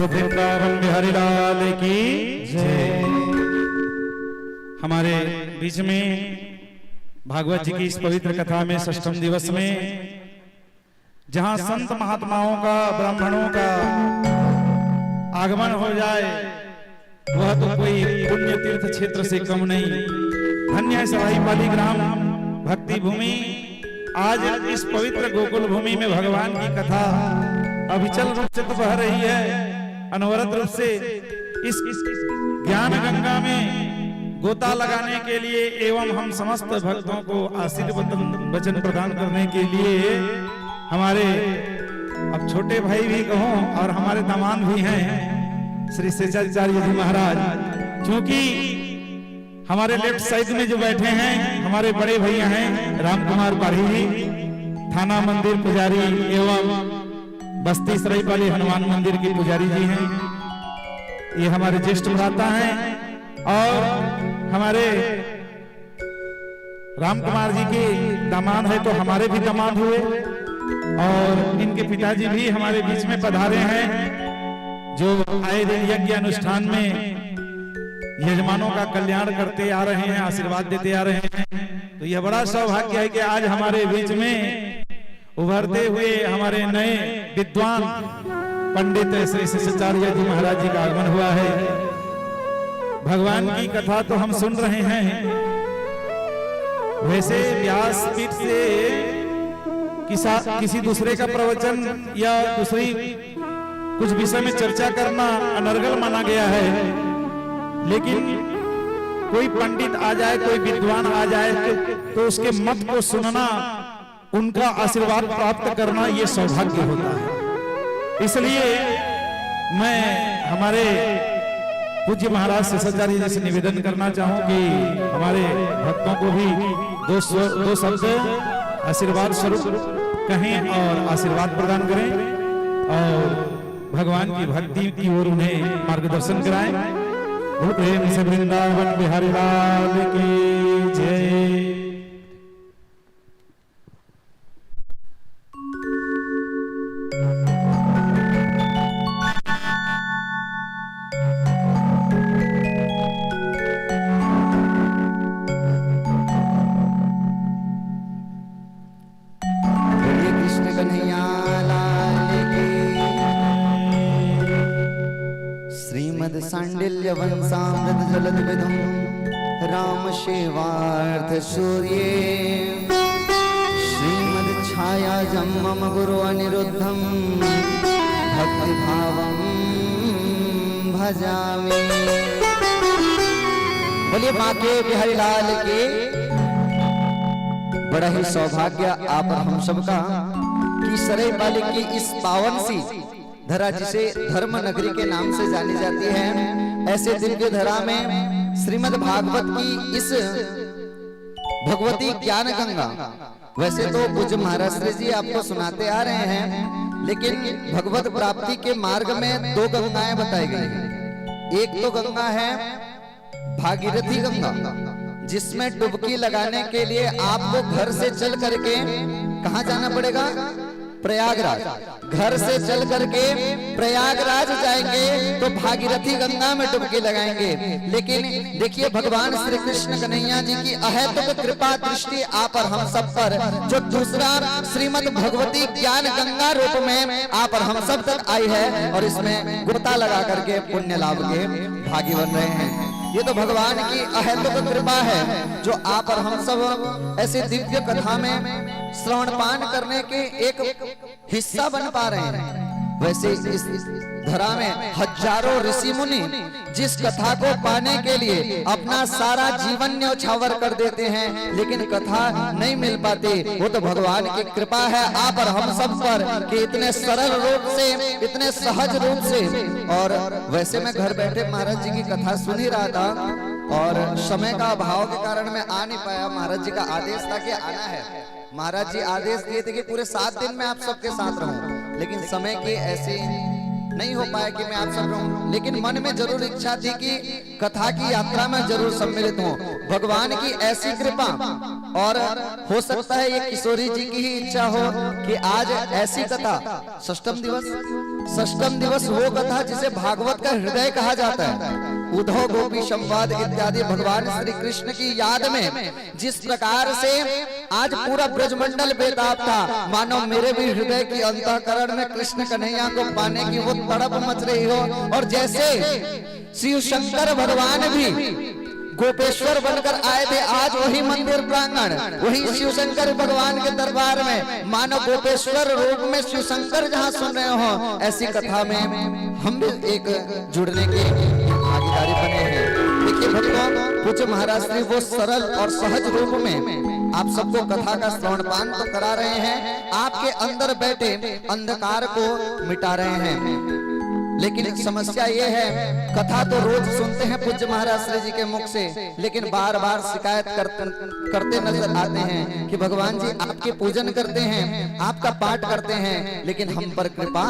वृंदावन बिहारी लाल की जय। हमारे बीच में भागवत जी की इस पवित्र कथा में षष्ठम दिवस में जहाँ संत महात्माओं का, ब्राह्मणों का आगमन हो जाए, वह तो कोई पुण्य तीर्थ क्षेत्र से कम नहीं। धन्य है सराईपाली ग्राम भक्ति भूमि। आज इस पवित्र गोकुल भूमि में भगवान की कथा अविचल रूप से तो बह रही है, अनवरत रूप से इस ज्ञान गंगा में गोता लगाने के लिए एवं हम समस्त भक्तों को आशीर्वचन प्रदान करने के लिए हमारे अब छोटे भाई भी कहूँ और हमारे दामाद भी हैं श्री शेषाचार्य जी महाराज, क्योंकि हमारे लेफ्ट साइड में जो बैठे हैं हमारे बड़े भैया हैं राम कुमार पाढ़ी जी, थाना मंदिर पुजारी एवं बस्ती सराईपाली हनुमान मंदिर के पुजारी जी हैं। ये हमारे ज्येष्ठ भ्राता हैं और हमारे राम कुमार जी के दामाद है तो हमारे भी दामाद हुए और इनके पिताजी भी हमारे बीच में पधारे हैं, जो आए दिन यज्ञ अनुष्ठान में यजमानों का कल्याण करते आ रहे हैं, आशीर्वाद देते आ रहे हैं। तो यह बड़ा सौभाग्य है कि आज हमारे बीच में उभरते हुए हमारे नए विद्वान पंडित श्री शिष्याचार्य जी महाराज जी का आगमन हुआ है। भगवान की कथा तो हम सुन रहे हैं, वैसे व्यासपीठ से किसा, किसी दूसरे का प्रवचन या दूसरी कुछ विषय में चर्चा करना अनर्गल माना गया है, लेकिन कोई पंडित आ जाए, कोई विद्वान आ जाए तो, तो उसके मत को सुनना, उनका आशीर्वाद प्राप्त करना ये सौभाग्य होता है। इसलिए मैं हमारे पूज्य महाराज शेषाचार्य जी से निवेदन करना चाहूं कि हमारे भक्तों को भी दो स्व-, दो शब्द आशीर्वाद स्वरूप कहें और आशीर्वाद प्रदान करें और भगवान की भक्ति की ओर उन्हें मार्गदर्शन कराएं। बोल प्रेम से वृंदावन बिहारी लाल की जय। बोलिए कृष्ण कन्हैया लाल की। श्रीमद् सांडिल्य वंशामृत जलद विधुम राम सेवार्थ सूर्ये श्रीमद् छाया जम मम गुरु अनिरुद्धम भक्ति भावम भजामि। बोलिए बांके बिहारी लाल की। बड़ा ही सौभाग्य आप और हम सबका कि सरईपाली की इस पावन सी धरा, जिसे धर्म नगरी के नाम से जानी जाती है, ऐसे दिव्य धरा में श्रीमद् भागवत की इस भगवती ज्ञान गंगा, वैसे तो पूज्य महाराज श्री जी आपको सुनाते आ रहे हैं, लेकिन भगवत प्राप्ति के मार्ग में दो गंगाएं बताई गई हैं। एक तो गंगा है भागीरथी गंगा, जिसमें डुबकी लगाने के लिए आपको घर से चल करके कहाँ जाना पड़ेगा? प्रयागराज। घर से चल करके प्रयागराज जाएंगे तो भागीरथी गंगा में डुबकी लगाएंगे। लेकिन देखिए, भगवान श्री कृष्ण कन्हैया जी की अहेतुक कृपा दृष्टि आप और हम सब पर, जो दूसरा श्रीमद् भगवती ज्ञान गंगा रूप में आप और हम सब तक आई है और इसमें गोता लगा करके पुण्य लाभ के भागी बन रहे हैं। ये तो भगवान की अहेतुक कृपा है, जो आप और हम सब ऐसे दिव्य कथा में श्रवण पान करने के एक हिस्सा बन पा रहे हैं। वैसे इस धरा में हजारों ऋषि मुनि जिस कथा को पाने के लिए अपना सारा जीवन न्यौछावर कर देते हैं, लेकिन कथा नहीं मिल पाती, वो तो भगवान की कृपा है आप और हम सब पर कि इतने सरल रूप से, इतने सहज रूप से। और वैसे मैं घर बैठे महाराज जी की कथा सुन ही रहा था और समय का अभाव के कारण मैं आ नहीं पाया। महाराज जी का आदेश था कि आना है। महाराज जी आदेश दिए थे कि पूरे सात दिन मैं आप सबके साथ रहूं, लेकिन समय की ऐसी नहीं हो पाया कि मैं आप सब रहूं। लेकिन मन में जरूर इच्छा थी कि कथा की यात्रा में जरूर सम्मिलित हूं। भगवान की ऐसी कृपा, और हो सकता है ये किशोरी जी की ही इच्छा हो कि आज ऐसी कथा, षष्टम दिवस, षष्टम दिवस वो कथा जिसे भागवत का हृदय कहा जाता है, उद्धव गोपी संवाद इत्यादि भगवान श्री कृष्ण की याद में जिस प्रकार से आज पूरा ब्रजमंडल बेताब था, मानो मेरे भी हृदय की अंतःकरण में कृष्ण कन्हैया को पाने की वो तड़प मच रही हो। और जैसे शिव शंकर भगवान भी गोपेश्वर बनकर आए थे, आज वही मंदिर प्रांगण, वही शिव शंकर भगवान के दरबार में मानो गोपेश्वर रूप में शिव शंकर जहां सुन रहे हो, ऐसी कथा में हम भी एक जुड़ने की भागीदारी बने हैं। देखिए भक्तों, पूज्य महाराज श्री वो सरल और सहज रूप में आप सबको कथा का श्रवणपान तो करा रहे हैं, आपके अंदर बैठे अंधकार को मिटा रहे हैं। लेकिन समस्या ये है, कथा तो रोज सुनते हैं पूज्य महाराज श्री जी के मुख से, लेकिन बार बार शिकायत करते, करते नजर आते हैं कि भगवान जी आपके पूजन करते हैं, आपका पाठ करते हैं, लेकिन हम पर कृपा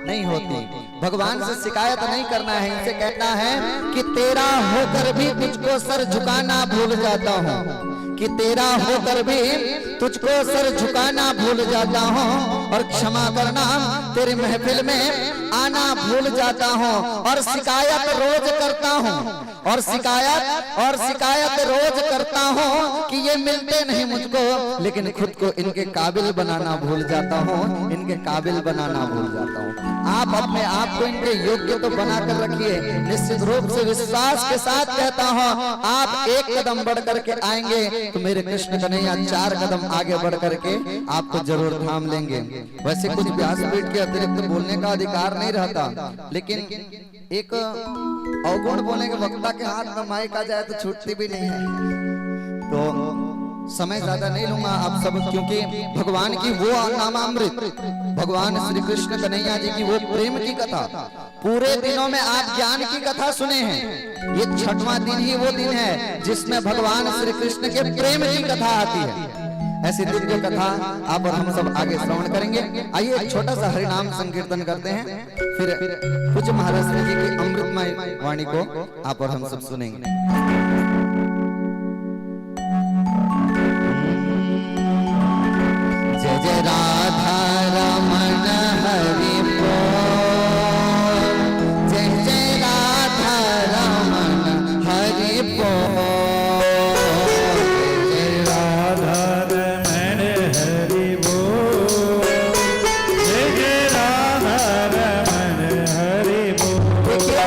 नहीं होती। भगवान से शिकायत नहीं करना है, इनसे कहना है कि तेरा होकर भी तुझको सर झुकाना भूल जाता हूँ, कि तेरा होकर भी तुझको सर झुकाना भूल जाता हूँ, और क्षमा करना, तेरी महफिल में आना भूल जाता हूँ, और शिकायत रोज करता हूँ, और शिकायत, और शिकायत रोज करता हूँ कि ये मिलते नहीं मुझको, लेकिन खुद को इनके काबिल बनाना भूल जाता हूँ, इनके काबिल बनाना भूल जाता हूँ। आप अपने आप को इनके योग्य तो बना कर रखिए, निश्चित रूप से विश्वास के साथ कहता हूँ, आप एक कदम बढ़ करके आएंगे तो मेरे कृष्ण कन्हैया चार कदम आगे बढ़ करके आपको जरूर थाम लेंगे। वैसे कुछ व्यासपीठ के अतिरिक्त बोलने का अधिकार नहीं रहता, लेकिन एक अवगुण बोले कि वक्ता के हाथ में माइक आ जाए तो छूटती भी नहीं है। तो समय ज्यादा नहीं लूंगा आप सब, क्योंकि भगवान की वो नामामृत, भगवान श्री कृष्ण कन्हैया जी की वो प्रेम की कथा, पूरे दिनों में आप ज्ञान की कथा सुने हैं, ये छठवां दिन ही वो दिन है जिसमें भगवान श्री कृष्ण के प्रेम की कथा आती है। ऐसी दिव्य कथा आप और हम सब आगे श्रवण करेंगे। आइए, एक छोटा सा हरिनाम संकीर्तन करते हैं, फिर पूज्य महाराज श्री जी की अमृतमय वाणी को आप और हम सब सुनेंगे। जय जय राधा रमण हरि बोल, जय जय राधा रमण हरि बोल। जय राधा रमण हरि बोल, जय जय राधा रमण हरि बोल। देखिए,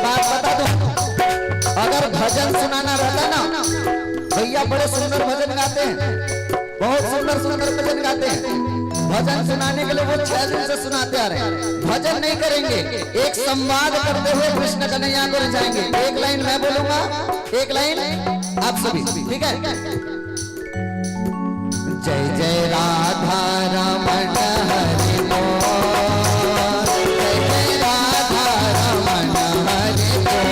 बात बता दूं, अगर भजन सुनाना रहता ना, भैया बड़े सुंदर भजन गाते हैं, बहुत सुंदर सुंदर भजन गाते हैं। भजन सुनाने के लिए वो छह दिन से सुनाते आ रहे हैं। भजन नहीं करेंगे, एक संवाद करते हुए कृष्ण कन्हैया को रिझाएंगे। एक लाइन मैं बोलूंगा, एक लाइन आप सभी, ठीक है? जय जय राधा रमण हरि बोल, जय जय राधा रमण हरि बोल।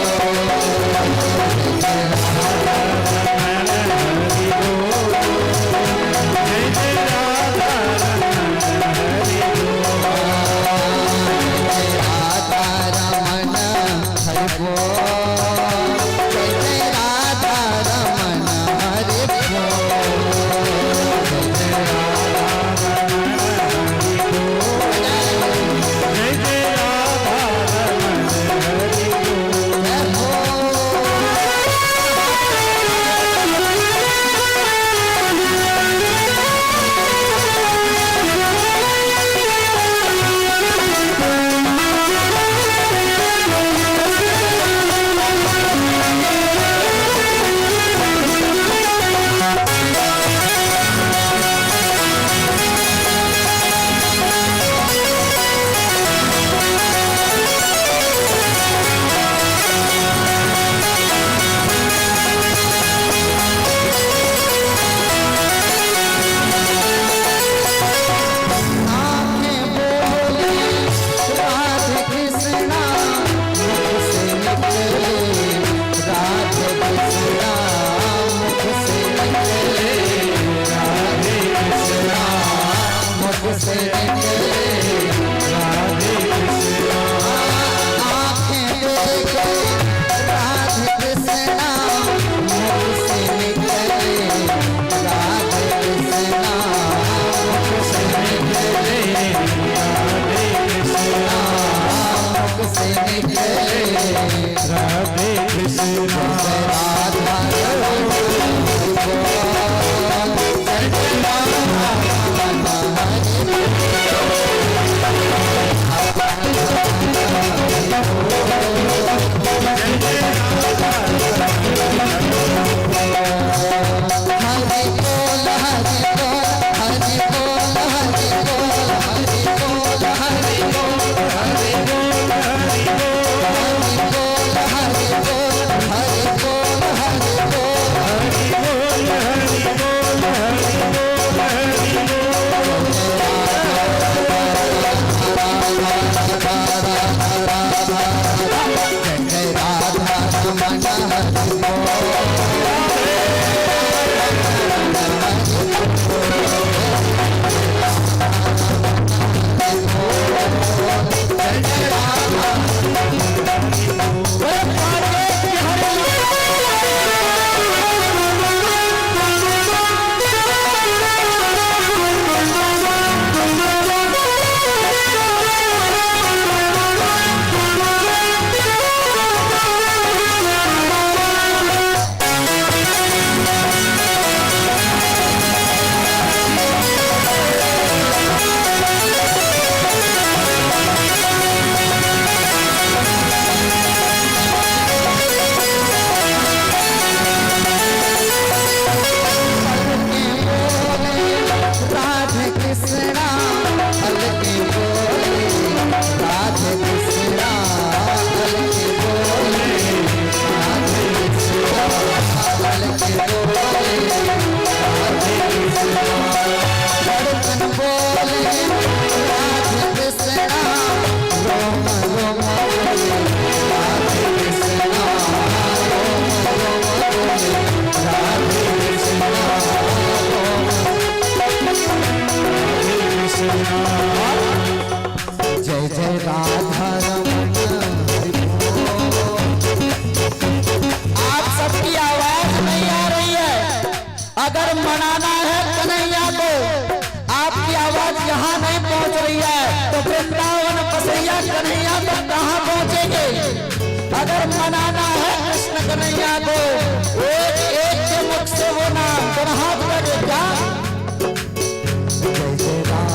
अगर मनाना है कन्हैया को, आपकी आवाज यहाँ नहीं पहुँच रही है, तो वृंदावन बसैया कन्हैया तक कहाँ पहुँचेंगे? अगर मनाना है कृष्ण कन्हैया को, एक एक के मुख से वो नाम, दोनों हाथ कर दे क्या? जय जय राम।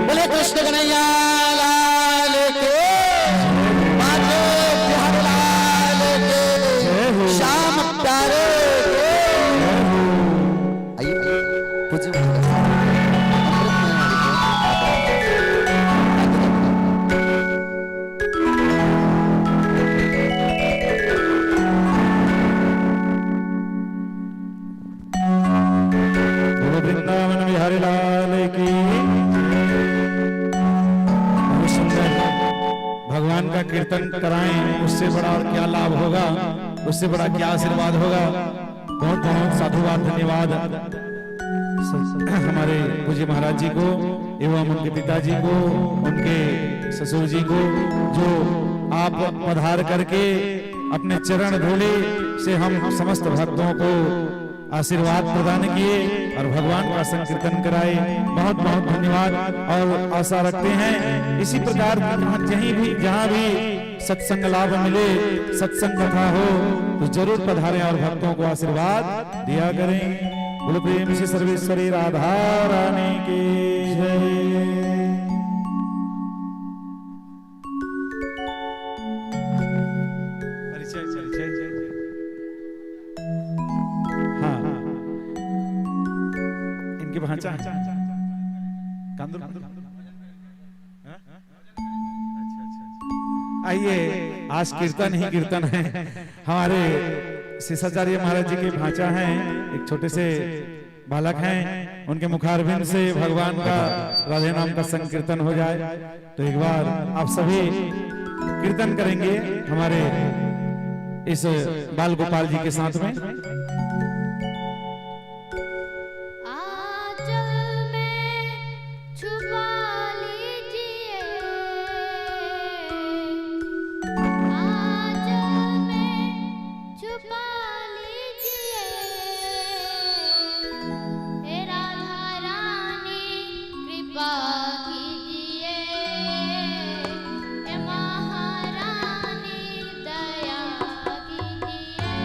बोले कृष्ण कन्हैया लाल के, माधो बिहारी लाल के, श्याम प्यारे के। आइए, आइए, पूज्य महाराज। बोलो वृंदावन बिहारी लाल की। बहुत सुंदर। भगवान का कीर्तन कराएं, उससे बड़ा और क्या लाभ होगा, उससे बड़ा क्या आशीर्वाद होगा। बहुत बहुत साधुवाद, धन्यवाद। स-, हमारे पूज्य महाराज जी को एवं उनके पिताजी को, उनके ससुर जी को, जो आप पधार करके अपने चरण धूलि से हम समस्त भक्तों को आशीर्वाद प्रदान किए और भगवान का संकीर्तन कराए। बहुत बहुत धन्यवाद और आशा रखते हैं इसी प्रकार की जहाँ, जहीं भी, जहाँ भी सत्संग लाभ मिले, सत्संग कथा हो, तो जरूर पधारें और भक्तों को आशीर्वाद दिया करें। बोलो प्रेम से सर्वेश्वरी राधा रानी की जय। परिचय, परिचय। हाँ, इनके भांचा है। कांदुर। हाँ? अच्छा, अच्छा, अच्छा। आइए, आज कीर्तन ही कीर्तन है। हमारे शेषाचार्य महाराज जी के भांचा हैं, एक छोटे से बालक हैं, उनके मुखारविंद से भगवान का राधे नाम का संकीर्तन हो जाए। तो एक बार आप सभी कीर्तन करेंगे हमारे इस बाल गोपाल जी के साथ में। आंचल में छुपा लीजिए, आंचल में छुपा लीजिए, हे राधा रानी कृपा कीजिए, हे महारानी दया कीजिए।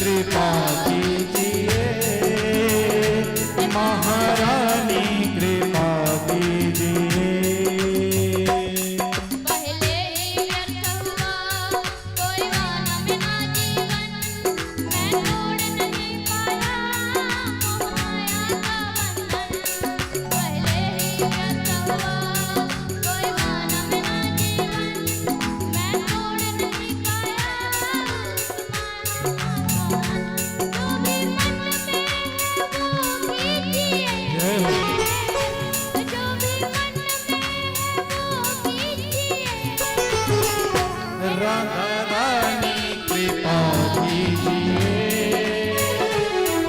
कृपा कीजिए, महारानी कृपा कीजिए। पहले ही व्यर्थ हुआ कोई वाला मेरा जीवन, मैं तोड़ नहीं पाया मोह माया का बंधन। पहले ही व्यर्थ हुआ कोई वाला मेरा जीवन, मैं तोड़ नहीं पाया। राधा रानी कृपा कीजिए,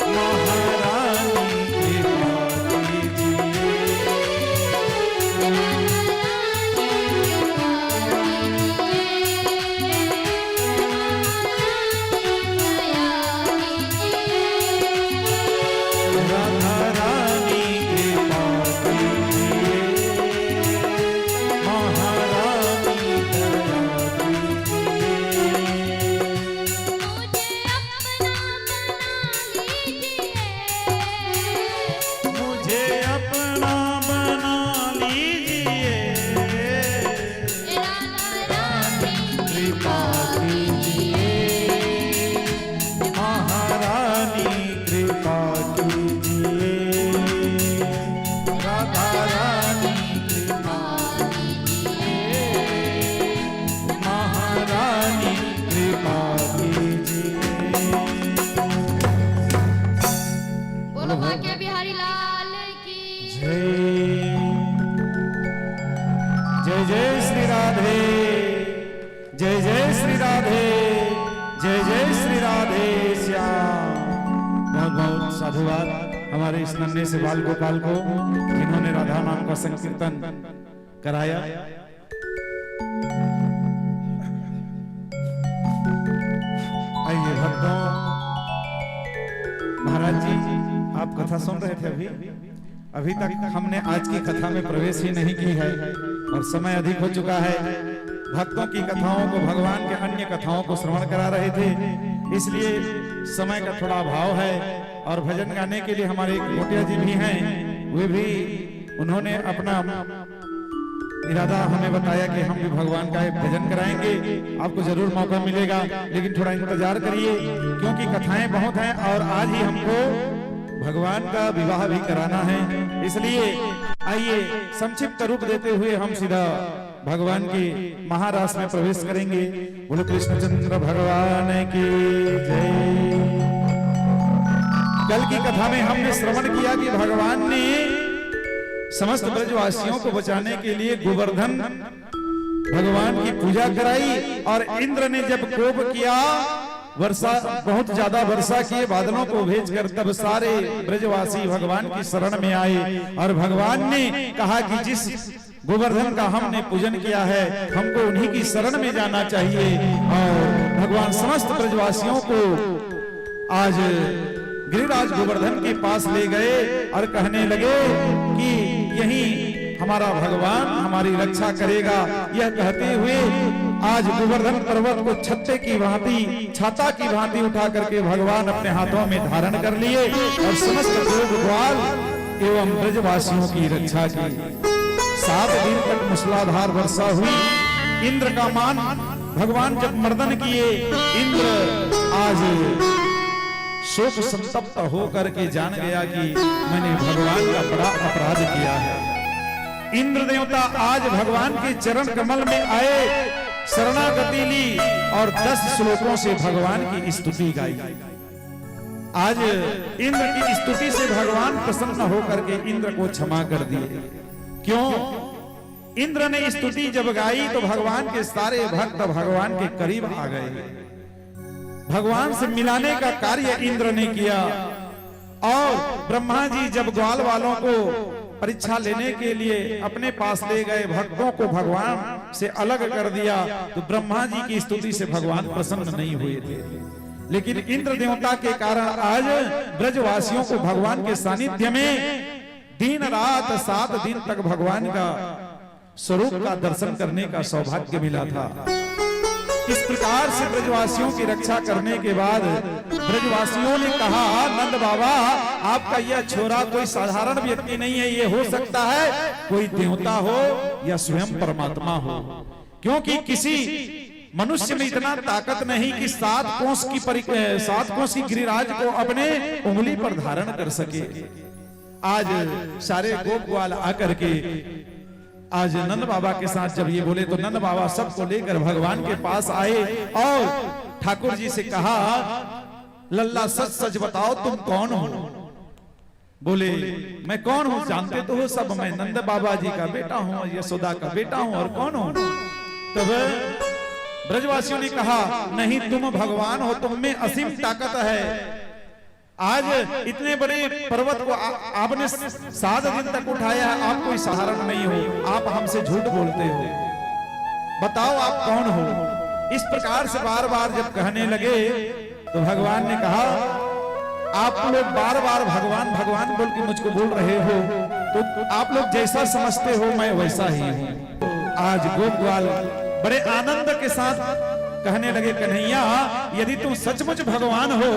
महारानी कृपा कीजिए। राधा रानी कृपा कीजिए, महारानी दया कीजिए। मुझे अपना बना लीजिए। मुझे अपना बना लीजिए। राधा रानी कृपा कीजिए, महारानी कृपा कीजिए। राधा रानी कृपा कीजिए, महारानी कृपा कीजिए। बोलो बांके बिहारी लाल की। जय। जय जय श्री राधे, जय जय श्री राधे, जय जय श्री राधे श्याम। बहुत बहुत साधुवाद हमारे इस नन्हे से बाल गोपाल को, जिन्होंने राधा नाम का संकीर्तन कराया। आइए भक्तों, महाराज जी, आप कथा सुन रहे थे अभी, अभी तक हमने आज की कथा में प्रवेश ही नहीं की है और समय अधिक हो चुका है। भक्तों की कथाओं को, भगवान के अन्य कथाओं को श्रवण करा रहे थे, इसलिए समय का थोड़ा अभाव है। और भजन गाने के लिए हमारे एक मोटिया जी भी हैं, वे भी, उन्होंने अपना इरादा हमें बताया कि हम भी भगवान का एक भजन कराएंगे, आपको जरूर मौका मिलेगा, लेकिन थोड़ा इंतजार करिए, क्योंकि कथाएं बहुत हैं और आज ही हमको भगवान का विवाह भी कराना है। इसलिए आइए, संक्षिप्त रूप देते हुए हम सीधा भगवान के महारास में प्रवेश करेंगे। बोलो कृष्णचंद्र भगवान की जय। कल की कथा में हमने श्रवण किया कि भगवान ने समस्त ब्रजवासियों को बचाने के लिए गोवर्धन भगवान की पूजा कराई और इंद्र ने जब कोप किया, वर्षा, बहुत ज्यादा वर्षा किए, बादलों को भेजकर, तब सारे ब्रजवासी भगवान की शरण में आए और भगवान ने कहा कि जिस गोवर्धन का हमने पूजन किया है, हमको उन्हीं की शरण में जाना चाहिए। और भगवान समस्त ब्रजवासियों को आज गिरिराज गोवर्धन के पास ले गए और कहने लगे कि यही हमारा भगवान हमारी रक्षा करेगा। यह कहते हुए आज गोवर्धन पर्वत को छत्ते की भांति, छाता की भांति उठा करके भगवान अपने हाथों में धारण कर लिए और समस्त गोप ग्वाल एवं ब्रजवासियों की रक्षा की। सात दिन तक मूसलाधार वर्षा हुई। इंद्र का मान, भगवान जब मर्दन किए, इंद्र आज शोक संतप्त होकर के जान गया कि मैंने भगवान का बड़ा अपराध किया है। इंद्र देवता आज भगवान के चरण कमल में आए, शरणागति ली और दस श्लोकों से भगवान की स्तुति गाई। आज इंद्र की स्तुति से भगवान प्रसन्न होकर के इंद्र को क्षमा कर दिए। क्यों? इंद्र ने स्तुति जब गाई तो भगवान के सारे भक्त भगवान के करीब आ गए, भगवान से मिलाने का कार्य इंद्र ने किया। और ब्रह्मा जी जब ग्वाल वालों को परीक्षा लेने के लिए अपने पास ले गए, भक्तों को भगवान से अलग कर दिया, तो ब्रह्मा जी की स्तुति से भगवान प्रसन्न नहीं हुए थे। लेकिन इंद्र देवता के कारण आज ब्रजवासियों को भगवान के सानिध्य में दिन रात सात दिन तक भगवान का स्वरूप का दर्शन करने का सौभाग्य मिला था। इस प्रकार से ब्रजवासियों की रक्षा करने के बाद ब्रजवासियों ने कहा, "नंद बाबा, आपका यह छोरा कोई साधारण व्यक्ति नहीं है, ये हो सकता है कोई देवता हो या स्वयं परमात्मा हो, क्योंकि किसी मनुष्य में इतना ताकत नहीं कि सात कोस की परि-, अ, सात कोस की गिरिराज को अपने उंगली पर धारण कर सके।" आज सारे गोप ग्वाल आकर के आज नंद बाबा के साथ जब ये बोले तो नंद बाबा सबको लेकर भगवान के पास आए और ठाकुर जी से कहा, "लल्ला, सच सच बताओ, तुम कौन हो?" बोले, "मैं कौन हूँ, जानते तो हो सब, मैं नंद बाबा जी का बेटा हूँ, यशोदा का बेटा हूँ, और कौन हूँ?" तब ब्रजवासियों ने कहा, "नहीं, तुम भगवान हो, तुम में असीम ताकत है। आज इतने बड़े पर्वत को आ, आपने सात दिन तक उठाया है, आप कोई साधारण नहीं हो, आप हमसे झूठ बोलते हो, बताओ आप कौन हो?" इस प्रकार से बार बार जब कहने लगे तो भगवान ने कहा, "आप लोग बार बार भगवान भगवान बोल के मुझको बोल रहे हो, तो आप लोग जैसा समझते हो मैं वैसा ही हूँ।" आज गोप ग्वाल बड़े आनंद के साथ कहने लगे, "कन्हैया, यदि तुम सचमुच भगवान हो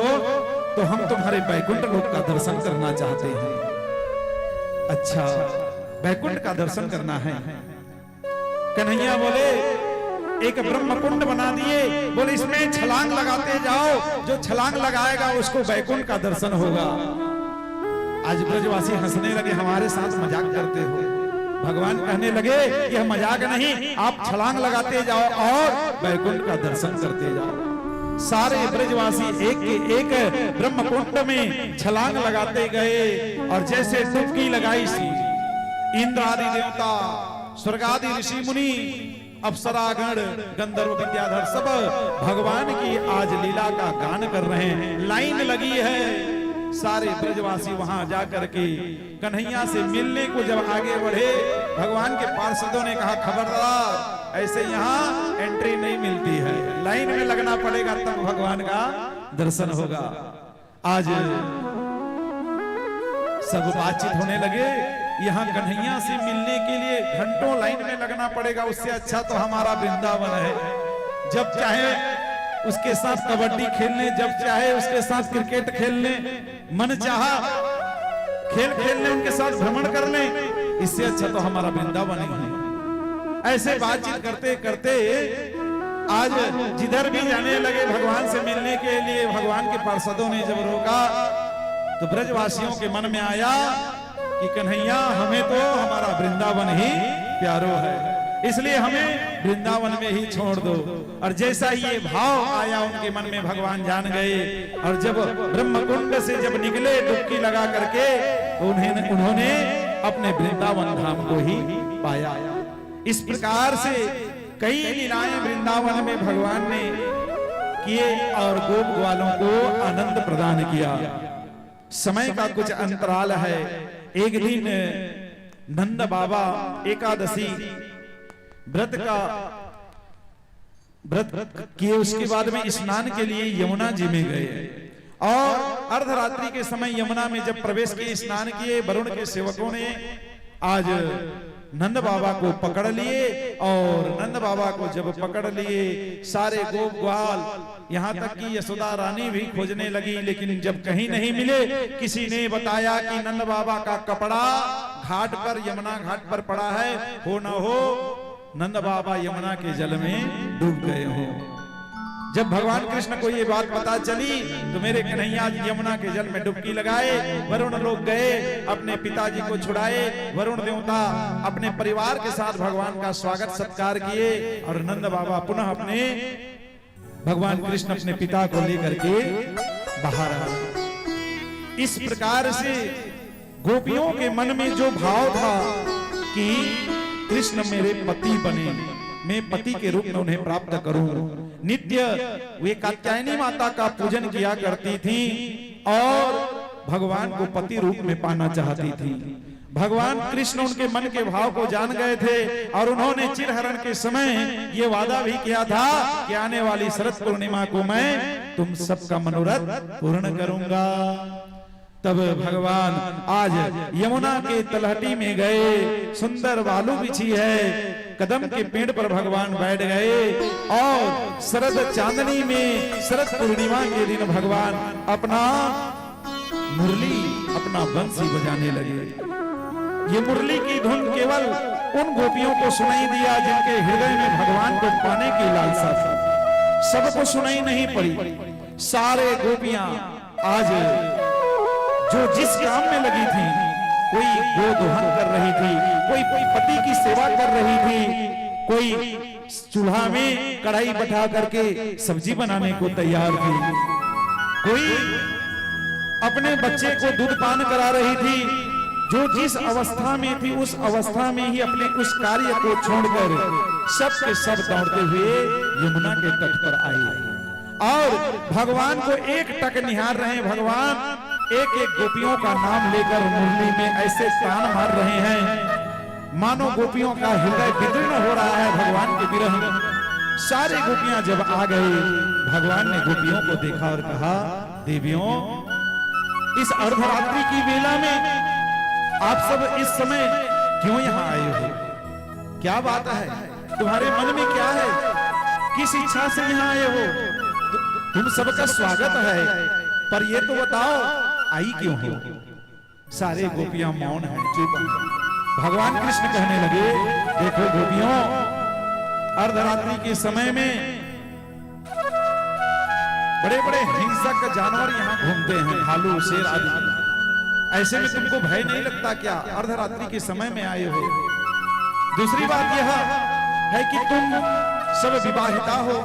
तो हम तुम्हारे बैकुंठ लोक का दर्शन करना चाहते हैं।" "अच्छा, बैकुंठ का दर्शन करना है?" कन्हैया बोले, "एक ब्रह्म कुंड बना दिए।" बोले, "इसमें छलांग लगाते जाओ, जो छलांग लगाएगा उसको बैकुंठ का दर्शन होगा।" आज ब्रजवासी हंसने लगे, "हमारे साथ मजाक करते हो?" भगवान कहने लगे, "यह मजाक नहीं, आप छलांग लगाते जाओ और बैकुंठ का दर्शन करते जाओ।" सारे ब्रजवासी एक के एक ब्रह्म कुंड में छलांग लगाते गए और जैसे डुबकी लगाई सी, इंद्र आदि देवता, स्वर्ग आदि ऋषि मुनि, अप्सरागण, गंधर्व विद्याधर सब भगवान की आज लीला का गान कर रहे हैं। लाइन लगी है, सारे ब्रजवासी वहां जा करके कन्हैया से मिलने को जब आगे बढ़े, भगवान के पार्षदों ने कहा, "खबरदार, ऐसे यहाँ एंट्री नहीं मिलती है, लाइन में लगना पड़ेगा तब भगवान का दर्शन होगा।" आज सब बातचीत होने लगे, "यहाँ कन्हैया से मिलने के लिए घंटों लाइन में लगना पड़ेगा, उससे अच्छा तो हमारा वृंदावन है। जब चाहे उसके साथ कबड्डी खेल लें, जब चाहे उसके साथ क्रिकेट खेल लें, मन चाहा खेल खेल लें, उनके साथ भ्रमण कर लें, इससे अच्छा तो हमारा वृंदावन ही है।" ऐसे बातचीत करते करते आज जिधर भी जाने लगे भगवान से मिलने के लिए, भगवान के पार्षदों ने जब रोका तो ब्रजवासियों के मन में आया कि कन्हैया, हमें तो हमारा वृंदावन ही प्यारो है, इसलिए हमें वृंदावन में ही छोड़ दो। और जैसा ही ये भाव आया उनके मन में, भगवान जान गए। और जब ब्रह्मकुंड से जब निकले डुबकी लगा करके, तो उन्हें, उन्होंने अपने वृंदावन धाम को ही पाया। इस प्रकार से कई लीलाएं वृंदावन में भगवान ने किए और गोप ग्वालों को आनंद प्रदान किया। समय का कुछ अंतराल है। एक दिन नंद बाबा एकादशी व्रत का, व्रत किए, उसके बाद में स्नान के लिए यमुना जी में गए और अर्धरात्रि के समय यमुना में जब प्रवेश किए, स्नान किए, वरुण के सेवकों ने आज नंद बाबा को पकड़ लिए और नंद बाबा को जब पकड़ लिए, सारे गोप ग्वाल, यहाँ तक कि यशोदा रानी भी खोजने लगी, लेकिन जब कहीं नहीं मिले, किसी ने बताया कि नंद बाबा का कपड़ा घाट पर, यमुना घाट पर पड़ा है, हो ना हो नंद बाबा यमुना के जल में डूब गए हों। जब भगवान कृष्ण को ये बात पता चली तो मेरे कन्हैया जी यमुना के जल में डुबकी लगाए, वरुण लोग गए, अपने पिताजी को छुड़ाए, वरुण देवता अपने परिवार के साथ भगवान का स्वागत सत्कार किए और नंद बाबा पुनः अपने, भगवान कृष्ण अपने पिता को लेकर के बाहर आ गए। इस प्रकार से गोपियों के मन में जो भाव था कि कृष्ण मेरे पति बने, मैं पति के रूप में उन्हें प्राप्त करूं, नित्य वे कात्यायनी माता का पूजन किया करती थीं और भगवान को पति रूप में पाना चाहती थीं। भगवान कृष्ण उनके मन के भाव को जान गए थे और उन्होंने चिरहरण के समय ये वादा भी किया था कि आने वाली शरद पूर्णिमा को मैं तुम सबका मनोरथ पूर्ण करूंगा। तब भगवान आज यमुना के तलहटी में गए, सुंदर बालू बिछी है, कदम के पेड़ पर भगवान बैठ गए और शरद चांदनी में, शरद पूर्णिमा के दिन भगवान अपना मुरली, अपना बंसी बजाने लगे। ये मुरली की धुन केवल उन गोपियों को सुनाई दिया जिनके हृदय में भगवान को पाने की लालसा थी। सबको सुनाई नहीं पड़ी। सारे गोपियां आज जो जिस काम में लगी थी, कोई गो दोहन कर रही थी, कोई पति की सेवा कर रही थी, कोई चूल्हा में कढ़ाई बैठा करके सब्जी बनाने को तैयार थी, कोई अपने बच्चे को दूध पान करा रही थी। जो जिस अवस्था में थी, उस अवस्था में ही अपने उस कार्य को छोड़कर सब के सब दौड़ते हुए यमुना के तट पर आए और भगवान को एक टक निहार रहे हैं। भगवान एक एक गोपियों का नाम लेकर मुरली में ऐसे तान मार रहे हैं, मानो गोपियों का हृदय विदीर्ण हो रहा है भगवान के विरह में। सारी गोपियां जब आ गई, भगवान ने गोपियों को देखा और कहा, देवियों, इस अर्धरात्रि की वेला में आप सब इस समय क्यों यहाँ आए हो? क्या बात है? तुम्हारे मन में क्या है? किस इच्छा से यहाँ आए हो? तु-, तुम सबका स्वागत है, पर ये तो बताओ, आई क्यों हो? सारे गोपियां मौन हैं, चुप हैं। भगवान कृष्ण कहने लगे, देखो गोपियों, अर्धरात्रि के समय में बड़े बड़े हिंसक जानवर यहाँ घूमते हैं, भालू, शेर आदि। ऐसे में तुमको भय नहीं लगता क्या? अर्धरात्रि के समय में आए हो। दूसरी बात यह है कि तुम सब विवाहिता हो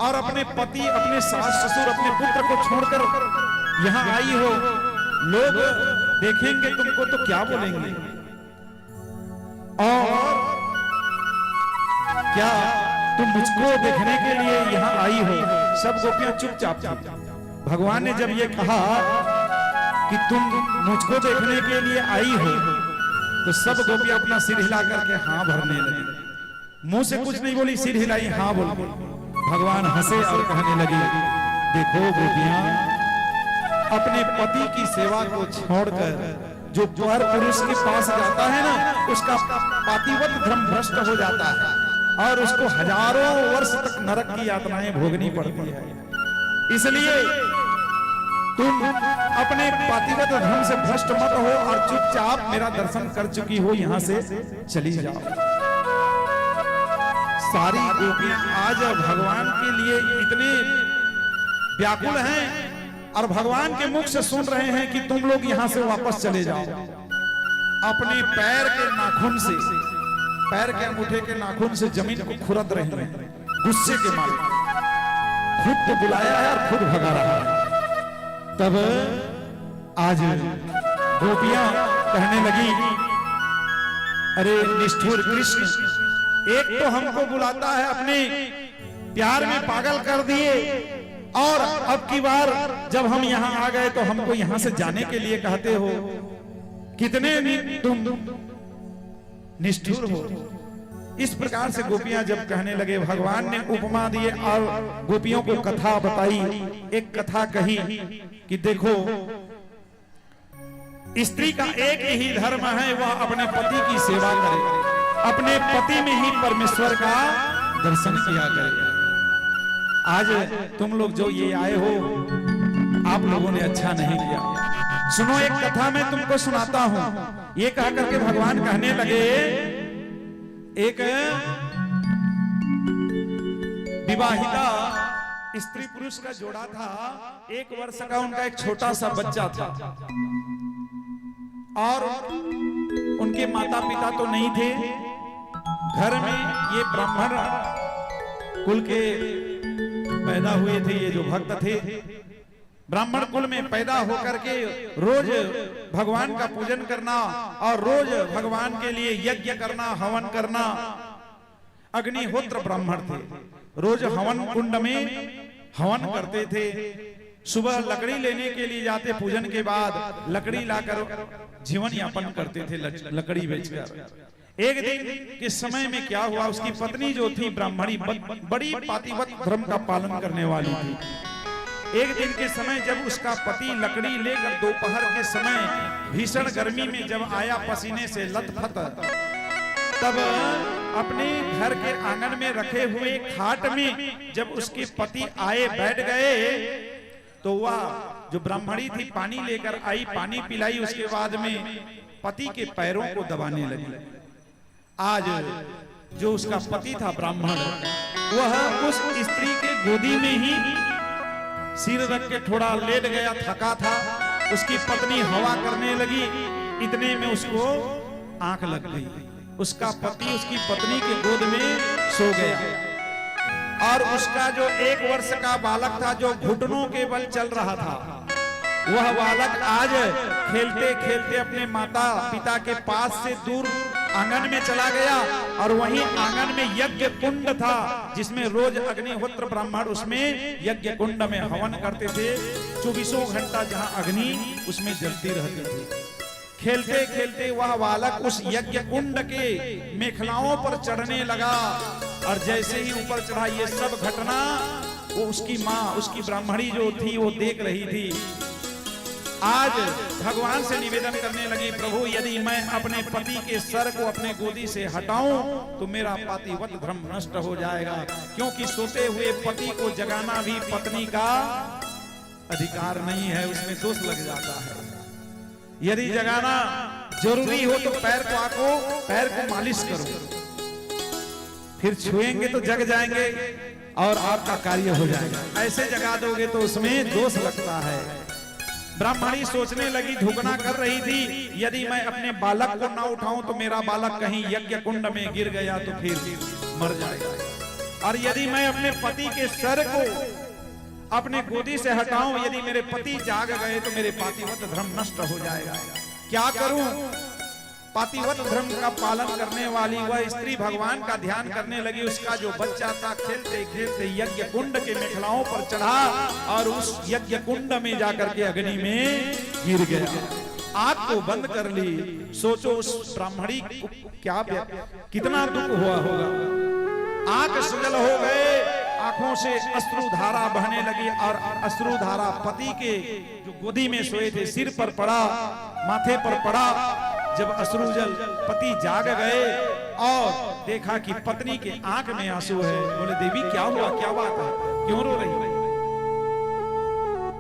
और अपने पति, अपने सास ससुर, अपने पुत्र को छोड़कर यहाँ आई हो। लोग देखेंगे तुमको तो क्या बोलेंगे? और क्या तुम मुझको देखने के लिए यहाँ आई हो? सब गोपियां चुपचाप थी। भगवान ने जब ये कहा कि तुम मुझको देखने के लिए आई हो, तो सब गोपियां अपना सिर हिला करके हाँ भरने लगी। मुंह से कुछ नहीं बोली, सिर हिलाई, हाँ बोल गई। भगवान हंसे और कहने लगे, देखो गोपियां, अपने पति की सेवा को छोड़कर जो पर पुरुष के पास जाता है ना, उसका पातिव्रत धर्म भ्रष्ट हो जाता है और उसको हजारों वर्ष तक नरक की यातनाएं भोगनी पड़ती है। इसलिए तुम अपने पातिव्रत धर्म से भ्रष्ट मत हो और चुपचाप मेरा दर्शन कर चुकी हो, यहाँ से चली जाओ। सारी गोपियां आज भगवान के लिए इतने व्याकुल हैं और भगवान के मुख से सुन रहे हैं कि तुम लोग यहाँ से वापस चले जाओ। अपने पैर के नाखून से, पैर के अंगूठे के नाखून से जमीन को खुरद रही हैं गुस्से के मारे। खुद तो बुलाया है और खुद भगा रहा है। तब आज गोपियां कहने लगी, अरे निष्ठुर कृष्ण, एक तो हमको बुलाता है, अपने प्यार में पागल कर दिए, और अब की बार जब हम यहाँ आ गए तो हमको यहाँ से जाने के लिए कहते हो। कितने नि-, तुम निष्ठुर हो। इस प्रकार से गोपियां जब कहने लगे, भगवान ने उपमा दिए और गोपियों को कथा बताई। एक कथा कही कि देखो, स्त्री का एक ही धर्म है, वह अपने पति की सेवा करे, अपने पति में ही परमेश्वर का दर्शन किया करे। आज तुम लोग जो ये आए हो, आप लोगों ने अच्छा नहीं किया। सुनो, एक कथा मैं तुमको सुनाता हूँ। ये कह करके भगवान कहने लगे, एक विवाहिता स्त्री पुरुष का जोड़ा था। एक वर्ष का उनका एक छोटा सा बच्चा था और उनके माता पिता तो नहीं थे। घर में ये ब्राह्मण कुल के पैदा हुए थे, ये जो भक्त थे, ब्राह्मण कुल में पैदा होकर के रोज भगवान का पूजन करना और रोज भगवान के लिए यज्ञ करना, हवन करना। अग्निहोत्र ब्राह्मण थे, रोज हवन कुंड में हवन करते थे। सुबह लकड़ी लेने के लिए जाते, पूजन के बाद लकड़ी लाकर जीवन यापन करते थे, लक-, लकड़ी बेचकर। एक दिन के समय में क्या हुआ, उसकी पत्नी जो थी ब्राह्मणी, ब-, बड़ी पातिव्रत धर्म का पालन करने वाली थी। एक दिन के समय जब उसका पति लकड़ी लेकर दोपहर के समय भीषण गर्मी में जब आया पसीने से लथपथ, तब अपने घर के आंगन में रखे हुए खाट में जब उसके पति आए बैठ गए, तो वह जो ब्राह्मणी थी पानी लेकर आई, पानी पिलाई, उसके बाद में पति के पैरों को दबाने लगी। आज जो उसका पति था ब्राह्मण, वह उस स्त्री के गोदी में ही सिर रख के थोड़ा लेट गया, थका था। उसकी पत्नी हवा करने लगी, इतने में उसको आंख लग गई। उसका पति उसकी पत्नी के गोद में सो गया और उसका जो एक वर्ष का बालक था, जो घुटनों के बल चल रहा था, वह बालक आज खेलते खेलते अपने माता पिता के पास से दूर आंगन में चला गया और वहीं आंगन में यज्ञ कुंड था, जिसमें रोज अग्निहोत्र ब्राह्मण उसमें यज्ञ कुंड में हवन करते थे। चौबीसों घंटा जहां अग्नि उसमें जलती रहती थी। खेलते खेलते वह बालक उस यज्ञ कुंड के मेखलाओं पर चढ़ने लगा और जैसे ही ऊपर चढ़ा, ये सब घटना वो उसकी माँ, उसकी ब्राह्मणी जो थी, वो देख रही थी। आज भगवान से निवेदन करने लगी, प्रभु, यदि मैं अपने पति के सर को अपने गोदी से हटाऊं तो मेरा पातिव्रत धर्म नष्ट हो जाएगा, क्योंकि सोते हुए पति को जगाना भी पत्नी का अधिकार नहीं है, उसमें दोष लग जाता है। यदि जगाना जरूरी हो तो पैर को आको, पैर को मालिश करो, फिर छुएंगे तो जग जाएंगे और आपका कार्य हो जाएगा। ऐसे जगा दोगे तो उसमें दोष लगता है। ब्राह्मणी सोचने लगी, झुकना कर रही थी, यदि मैं अपने बालक को ना उठाऊं तो मेरा बालक कहीं यज्ञ कुंड में गिर गया तो फिर मर जाएगा, और यदि मैं अपने पति के सर को अपने गोदी से हटाऊं, यदि मेरे पति जाग गए तो मेरे पातिव्रत धर्म नष्ट हो जाएगा। क्या करूं? पातिव्रत धर्म का पालन करने वाली वह स्त्री भगवान का ध्यान करने लगी। उसका जो बच्चा था, खेलते खेलते यज्ञ कुंड के मेखलाओं पर चढ़ा और उस यज्ञ कुंड में जाकर के अग्नि में गिर गया। आंख को बंद कर ली। सोचो, उस ब्राह्मणी को क्या व्य-, कितना दुख हुआ होगा। आंख सजल हो गए, आंखों से अश्रु धारा बहने लगी और अश्रु धारा पति के जो गोदी में सोए थे, सिर पर पड़ा, माथे पर पड़ा। जब अश्रु जल पति जाग गए और देखा कि पत्नी के आंख में आंसू है, बोले, "देवी, क्या हुआ, क्या बात है, क्यों रो रही है?"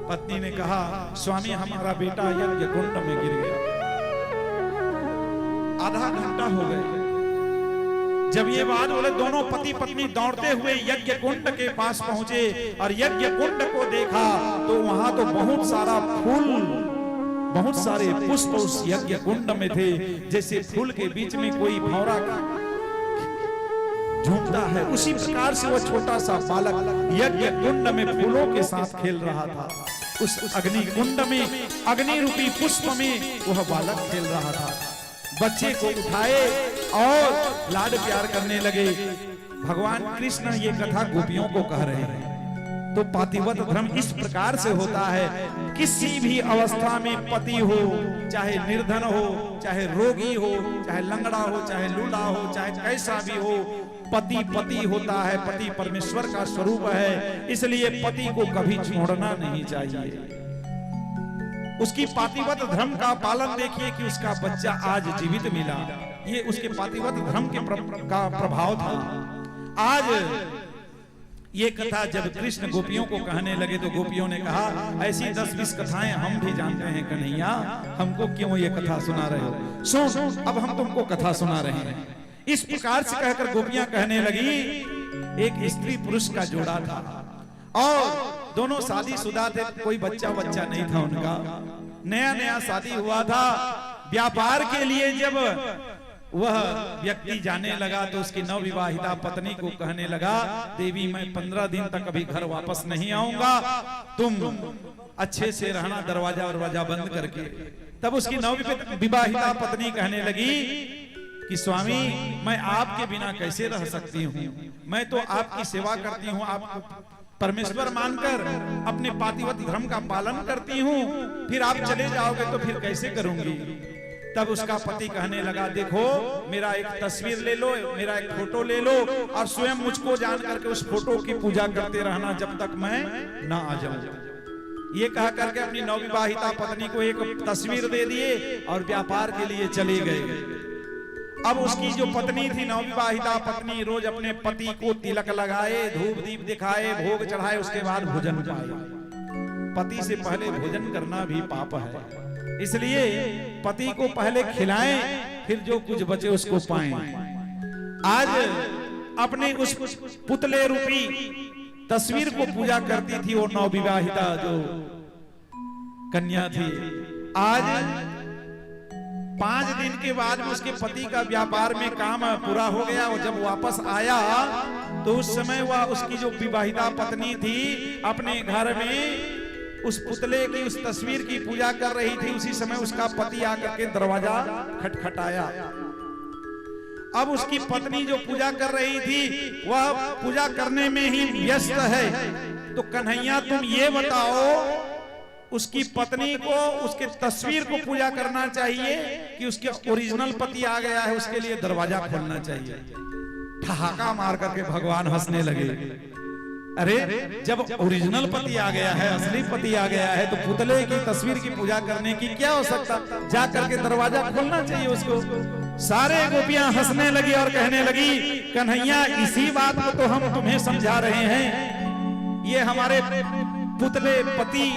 पत्नी ने कहा, "स्वामी, हमारा बेटा यज्ञ कुंड में गिर गया।" आधा घंटा हो गए। जब ये बात बोले, दोनों पति पत्नी दौड़ते हुए यज्ञ कुंड के पास पहुंचे और यज्ञ कुंड को देखा तो वहां तो बहुत सारा फूल, बहुत सारे पुष्प उस यज्ञ कुंड में थे, जैसे फूल के बीच में कोई भौंरा झूमता है, उसी प्रकार से वह छोटा सा बालक यज्ञ कुंड में फूलों के साथ खेल रहा था। उस अग्नि कुंड में, अग्नि रूपी पुष्प में वह बालक खेल रहा था। बच्चे को उठाए और लाड प्यार करने लगे। भगवान कृष्ण ये कथा गोपियों को कह रहे हैं। तो पातिव्रत धर्म इस प्रकार से होता है, किसी भी अवस्था में पति हो, चाहे निर्धन हो, चाहे रोगी हो, चाहे लंगड़ा हो, चाहे लूला हो, चाहे कैसा भी हो, पति पति होता है, पति परमेश्वर का स्वरूप है, इसलिए पति को कभी छोड़ना नहीं चाहिए। उसकी पातिव्रत धर्म का पालन देखिए कि उसका बच्चा आज जीवित मिला, ये उसके पातिव्रत धर्म के प्र-, का प्रभाव था। आज ये कथा जब कृष्ण गोपियों को कहने लगे तो गोपियों ने कहा, "ऐसी दस बीस कथाएं हम भी जानते हैं कन्हैया, हमको क्यों ये कथा सुना रहे हो? सुन, अब हम तुमको कथा सुना रहे हैं।" इस प्रकार से कहकर गोपियां कहने लगी, एक स्त्री पुरुष का जोड़ा था और दोनों शादीशुदा थे, कोई बच्चा बच्चा नहीं था उनका, नया नया शादी हुआ था। व्यापार के लिए जब वह व्यक्ति जाने लगा तो उसकी नवविवाहिता पत्नी को कहने लगा, "देवी, मैं पंद्रह दिन तक अभी घर वापस नहीं आऊंगा, तुम अच्छे से रहना, दरवाजा वरवाजा बंद करके।" तब उसकी नवविवाहिता पत्नी कहने लगी कि स्वामी, मैं आपके बिना कैसे रह सकती हूँ? मैं तो आपकी सेवा करती हूँ, आपको परमेश्वर मानकर अपने पातिव्रत धर्म का पालन करती हूँ, फिर आप चले जाओगे तो फिर कैसे करूंगी? तब उसका पति कहने लगा, "देखो, मेरा एक तस्वीर ले लो, मेरा एक फोटो ले लो और स्वयं मुझको जान करके उस फोटो की पूजा करते रहना जब तक मैं ना आ जाऊं।" ये कह करके अपनी नवविवाहिता पत्नी को एक तस्वीर दे दिए और व्यापार के लिए चले गए। अब उसकी जो पत्नी थी, नवविवाहिता पत्नी, रोज अपने पति को तिलक लगाए, धूप दीप दिखाए, भोग चढ़ाए, उसके बाद भोजन पाए। पति से पहले भोजन करना भी पाप है, इसलिए पति को पहले खिलाएं, फिर जो कुछ बचे उसको पाएं। आज अपने उस पुतले रूपी तस्वीर को पूजा करती थी वो नवविवाहिता जो कन्या थी। आज पांच दिन के बाद में उसके पति का व्यापार में काम पूरा हो गया और जब वापस आया तो उस समय वह, उसकी जो विवाहिता पत्नी थी, अपने घर में उस पुतले की, उस तस्वीर की पूजा कर रही थी। उसी समय उसका पति आकर के दरवाजा खटखटाया। अब उसकी पत्नी जो पूजा कर रही थी, वह पूजा करने में ही व्यस्त है। तो कन्हैया, तुम ये बताओ, उसकी पत्नी को उसके तस्वीर को पूजा करना चाहिए कि उसके ओरिजिनल पति आ गया है, उसके लिए दरवाजा खोलना चाहिए? ठहाका मार करके भगवान हंसने लगे। अरे, जब ओरिजिनल पति आ गया है, असली पति आ गया है, तो पुतले की तस्वीर की पूजा करने की क्या आवश्यकता? जा करके दरवाजा खोलना चाहिए उसको। सारे गोपियां हंसने लगी और कहने लगी, कन्हैया, इसी बात को तो हम तुम्हें समझा रहे हैं। ये हमारे पुतले पति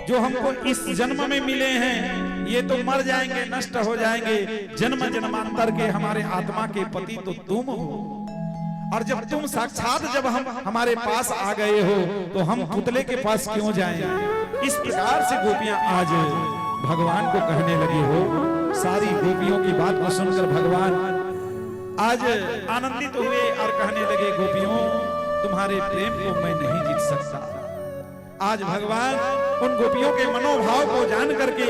जो हमको इस जन्म में मिले हैं, ये तो मर जाएंगे, नष्ट हो जाएंगे। जन्म जन्मांतर के हमारे आत्मा के पति तो तुम हो, और जब तुम साक्षात, जब हम हमारे पास आ गए हो, तो हम पुतले के पास क्यों जाएं? इस प्रकार से गोपियां आज भगवान को कहने लगी हो। सारी गोपियों की बात को सुनकर भगवान आज आनंदित हुए और कहने लगे, गोपियों, तुम्हारे प्रेम को मैं नहीं जीत सकता। आज भगवान उन गोपियों के मनोभाव को जान करके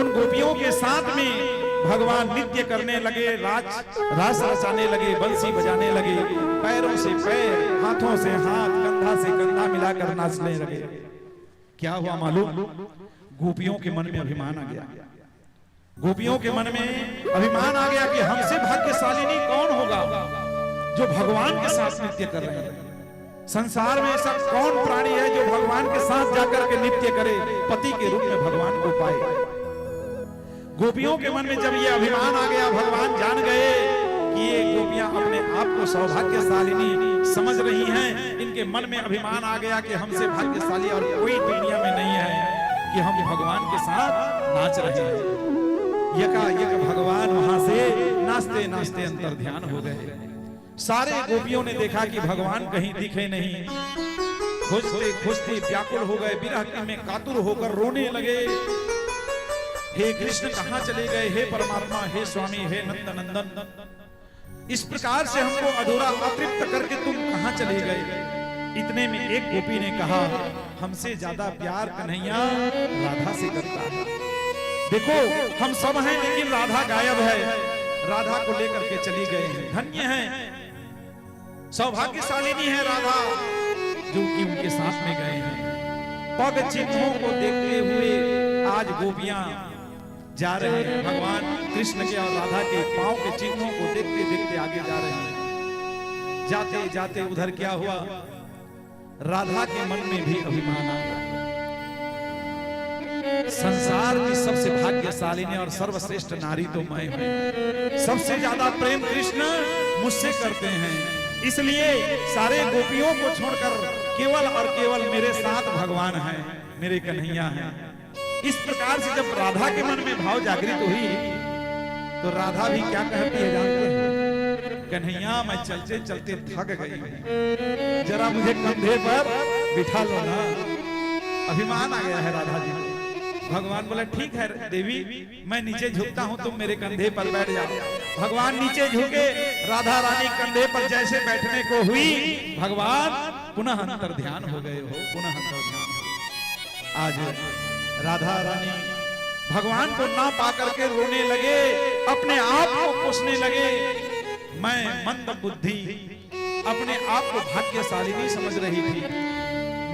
उन गोपियों के साथ में भगवान नृत्य करने लगे, रास, रास रचाने लगे, बंसी बजाने लगे, पैरों से पैर, हाथों से हाथ, कंधा से कंधा मिलाकर नाचने लगे। क्या हुआ मालूम? गोपियों के मन में अभिमान आ गया। गोपियों के मन में अभिमान आ गया कि हमसे भाग्यशालिनी कौन होगा जो भगवान के साथ नृत्य कर रहे हैं। संसार में ऐसा कौन प्राणी है जो भगवान के साथ जाकर के नृत्य करे, पति के रूप में भगवान को पाए? गोपियों के मन में जब ये अभिमान आ गया, भगवान जान गए कि ये गोपियां अपने आप को सौभाग्यशालिनी समझ रही हैं, इनके मन में अभिमान आ गया कि हमसे भाग्यशाली और कोई दुनिया में नहीं है कि हम भगवान के साथ नाच रहे हैं। यकायक भगवान वहां से नाचते नाचते अंतर ध्यान हो गए। सारे गोपियों ने देखा कि भगवान कहीं दिखे नहीं। खोजते खोजते व्याकुल हो गए, विरह में कातुर होकर रोने लगे, हे कृष्ण, कहाँ चले गए? हे परमात्मा, हे स्वामी, हे नंद नंदन, इस प्रकार से हमको अधूरा, अतृप्त करके तुम कहाँ चले गए? इतने में एक गोपी ने कहा, हमसे ज्यादा प्यार कन्हैया राधा से करता है। देखो, हम सब हैं, लेकिन राधा गायब है, राधा को लेकर के चली गए हैं। धन्य है, सौभाग्यशालिनी है राधा, जो कि उनके साथ में गए हैं। पग चिन्हों को देखते हुए आज गोपियां जा रहे हैं। भगवान कृष्ण के और राधा के पांव के चिन्हों को देखते देखते आगे जा रहे हैं। जाते जाते उधर क्या हुआ, राधा के मन में भी अभिमान आ गया। संसार की सबसे भाग्यशालिनी और सर्वश्रेष्ठ नारी तो मैं हूँ, सबसे ज्यादा प्रेम कृष्ण मुझसे करते हैं, इसलिए सारे गोपियों को छोड़कर केवल और केवल मेरे साथ भगवान हैं, मेरे कन्हैया हैं। इस प्रकार से जब राधा के मन में भाव जागृत हुई तो राधा भी क्या कहती है जानते हैं? कन्हैया, मैं चलते चलते थक गई हूँ, जरा मुझे कंधे पर बिठा लो ना। अभिमान आ गया है राधा जी को। भगवान बोला, ठीक है देवी, मैं नीचे झुकता हूँ, तुम मेरे कंधे पर बैठ जाओ। भगवान नीचे झुके, राधा रानी कंधे पर जैसे बैठने को हुई, भगवान पुनः अंतर ध्यान हो गए हो, पुनः अंतर ध्यान हो गए। आज राधा रानी भगवान को ना पा करके रोने लगे, अपने आप को कोसने लगे। मैं मंद बुद्धि, अपने आप को भाग्यशाली नहीं समझ रही थी।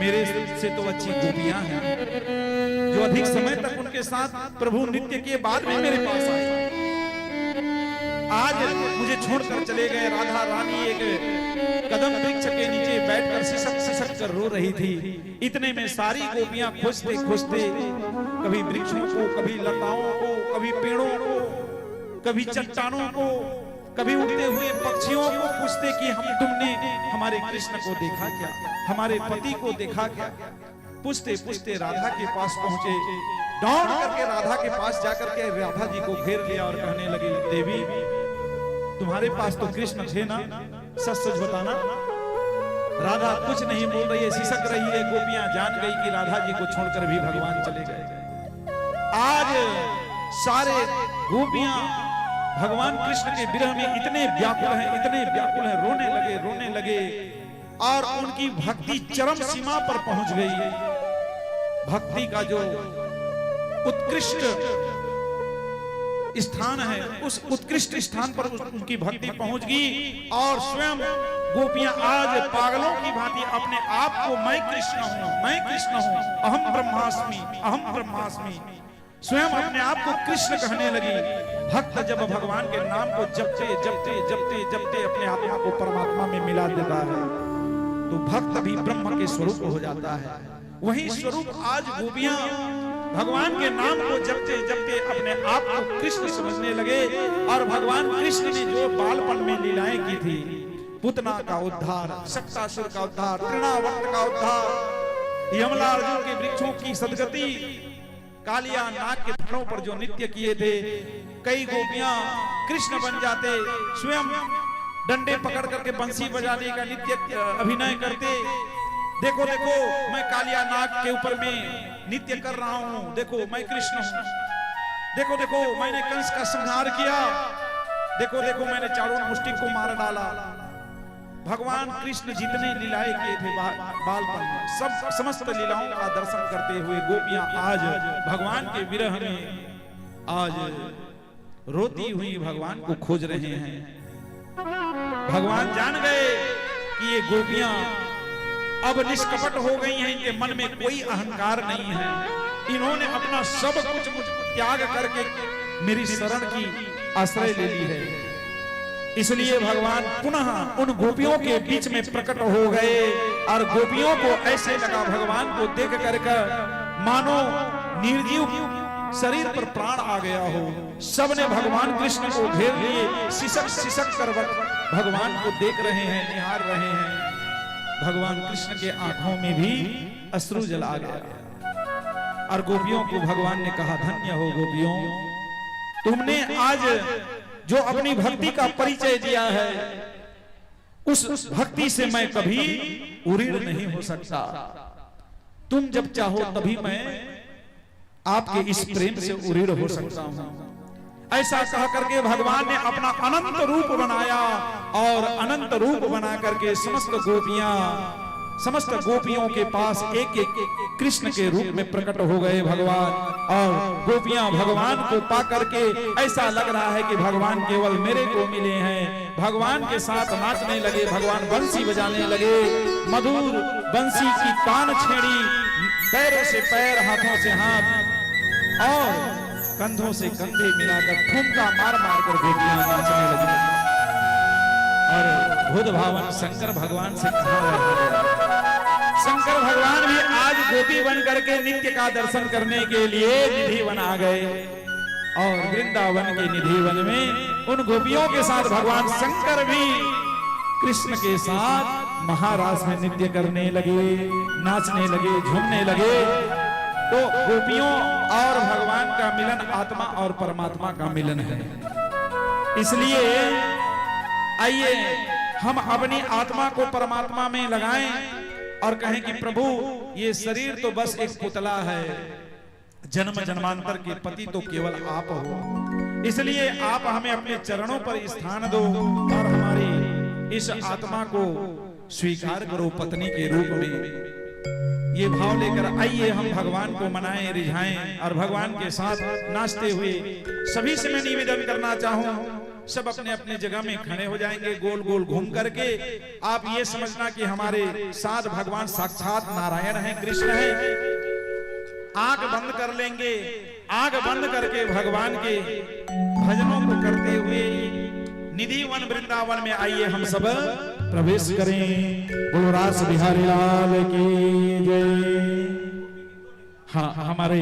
मेरे से तो अच्छी गोपियां हैं, जो अधिक समय तक उनके साथ प्रभु नृत्य के बाद में मेरे पास आए। आज मुझे छोड़कर चले गए। राधा रानी एक कदम वृक्ष के नीचे बैठकर सिसक सिसक कर रो रही थी। इतने में सारी गोपियां खोजते खोजते कभी वृक्षों को, कभी लताओं को, कभी पेड़ों को, कभी चट्टानों को, कभी उड़ते हुए पक्षियों को पूछते कि हम, तुमने हमारे कृष्ण को देखा क्या, हमारे पति को देखा क्या? पूछते पूछते राधा के पास पहुंचे। दौड़ करके राधा के पास जाकर के राधा जी को घेर लिया और कहने लगे, देवी, तुम्हारे पास तो कृष्ण थे ना, सच सच बताना। राधा कुछ नहीं बोल रही है, सिसक रही है। गोपियां जान गई कि राधा जी को छोड़कर भी भगवान चले गए। आज सारे गोपियां भगवान कृष्ण के विरह में इतने व्याकुल हैं, इतने व्याकुल हैं, रोने लगे, रोने लगे। और उनकी भक्ति चरम सीमा पर पहुंच गई। भक्ति का जो उत्कृष्ट स्थान है, उस उत्कृष्ट स्थान पर उस, उनकी भक्ति पहुंच गई। और स्वयं गोपियां आज पागलों की भांति अपने आप को, मैं कृष्ण हूं, मैं कृष्ण हूं, अहम ब्रह्मास्मि, अहम ब्रह्मास्मि, स्वयं अपने आप को कृष्ण कहने लगी। भक्त जब भगवान के नाम को जपते जपते जपते जपते अपने आत्मा को परमात्मा में मिला देता है, तो भक्त भी ब्रह्म के स्वरूप हो जाता है। वही स्वरूप आज गोपियां भगवान के नाम को जपते जपते अपने आप को कृष्ण समझने लगे और भगवान कृष्ण ने जो बालपन में लीलाएं की थी, पुतना का उद्धार, शक्तासुर का उद्धार, तृणावर्त का उद्धार, यमला अर्जुन के वृक्षों की सदगति, कालिया नाग के फणों पर जो नृत्य किए थे, कई गोपियां कृष्ण बन जाते, स्वयं डंडे पकड़ करके बंसी बजाने का नृत्य, अ, अभिनय करते। देखो, देखो, मैं कालिया नाग के ऊपर में नृत्य कर रहा हूं, देखो, मैं कृष्ण हूं, देखो, देखो, मैंने कंस का संहार किया, देखो, देखो, मैंने चाणूर मुष्टिक को मार डाला। भगवान कृष्ण जितने लीलाएं किए थे बा-, बालपन में, सब, समस्त लीलाओं का दर्शन करते हुए गोपियां आज भगवान के विरह में आज रोती हुई भगवान को खोज रहे हैं। भगवान जान गए कि ये गोपियां अब निष्कपट हो गई हैं, इनके मन में कोई अहंकार नहीं है, इन्होंने अपना सब कुछ मुझ, त्याग करके मेरी शरण की आश्रय ले ली है। इसलिए भगवान पुनः उन गोपियों के बीच में प्रकट हो गए और गोपियों को ऐसे लगा, भगवान को देख कर मानो निर्जीव शरीर पर प्राण आ गया हो। सबने भगवान कृष्ण को घेर लिए, सिसक सिसक कर भग-, भगवान को देख रहे हैं, निहार रहे हैं। भगवान कृष्ण के आंखों में भी अश्रु जल आ गया। और गोपियों को भगवान ने कहा, धन्य हो गोपियों, तुमने आज जो अपनी भक्ति का परिचय दिया है, उस भक्ति से मैं कभी उरीड़ नहीं हो सकता। तुम जब चाहो तभी मैं आपके इस प्रेम से उरीड़ हो सकता हूं। ऐसा कह करके भगवान ने अपना अनंत रूप बनाया और अनंत रूप बना करके समस्त गोपियां, समस्त गोपियों के पास एक एक कृष्ण के रूप में प्रकट हो गए भगवान। और गोपियां भगवान को पा करके ऐसा लग रहा है कि भगवान केवल मेरे को मिले हैं। भगवान के साथ नाचने लगे, भगवान बंसी बजाने लगे, मधुर बंसी की तान छेड़ी, पैरों से पैर, हाथों से हाथ और कंधों से कंधे मिलाकर ठुमका मार मार कर गोपियां नाचने लगी। और बुद्ध भावन शंकर भगवान से कहा है, शंकर भगवान भी आज गोपी बन करके नित्य का दर्शन करने के लिए निधि वन आ गए। और वृंदावन के निधि वन में उन गोपियों के साथ भगवान शंकर भी कृष्ण के साथ महारास में नृत्य करने लगे, नाचने लगे, झूमने लगे। तो गोपियों और भगवान का मिलन आत्मा और परमात्मा का मिलन है। इसलिए आइए हम अपनी आत्मा को परमात्मा में लगाएं और कहें कि प्रभु, ये शरीर तो बस एक पुतला है, जन्म जन्मांतर के पति तो केवल आप हो, इसलिए आप हमें अपने चरणों पर स्थान दो और हमारी इस आत्मा को स्वीकार करो पत्नी के रूप में। ये भाव लेकर आइए, हम भगवान को मनाएं, रिझाएं और भगवान के साथ नाचते हुए। सभी से मैं निवेदन करना चाहूं, सब अपने अपने जगह में खड़े हो जाएंगे, गोल गोल घूम करके। आप ये समझना कि हमारे साथ भगवान साक्षात नारायण हैं, कृष्ण हैं। आंख बंद कर लेंगे, आंख बंद करके भगवान के भजनों को करते हुए निधि वन वृंदावन में आइए हम सब प्रवेश करें। बोलो रास बिहारी लाल की जय। हाँ, हमारे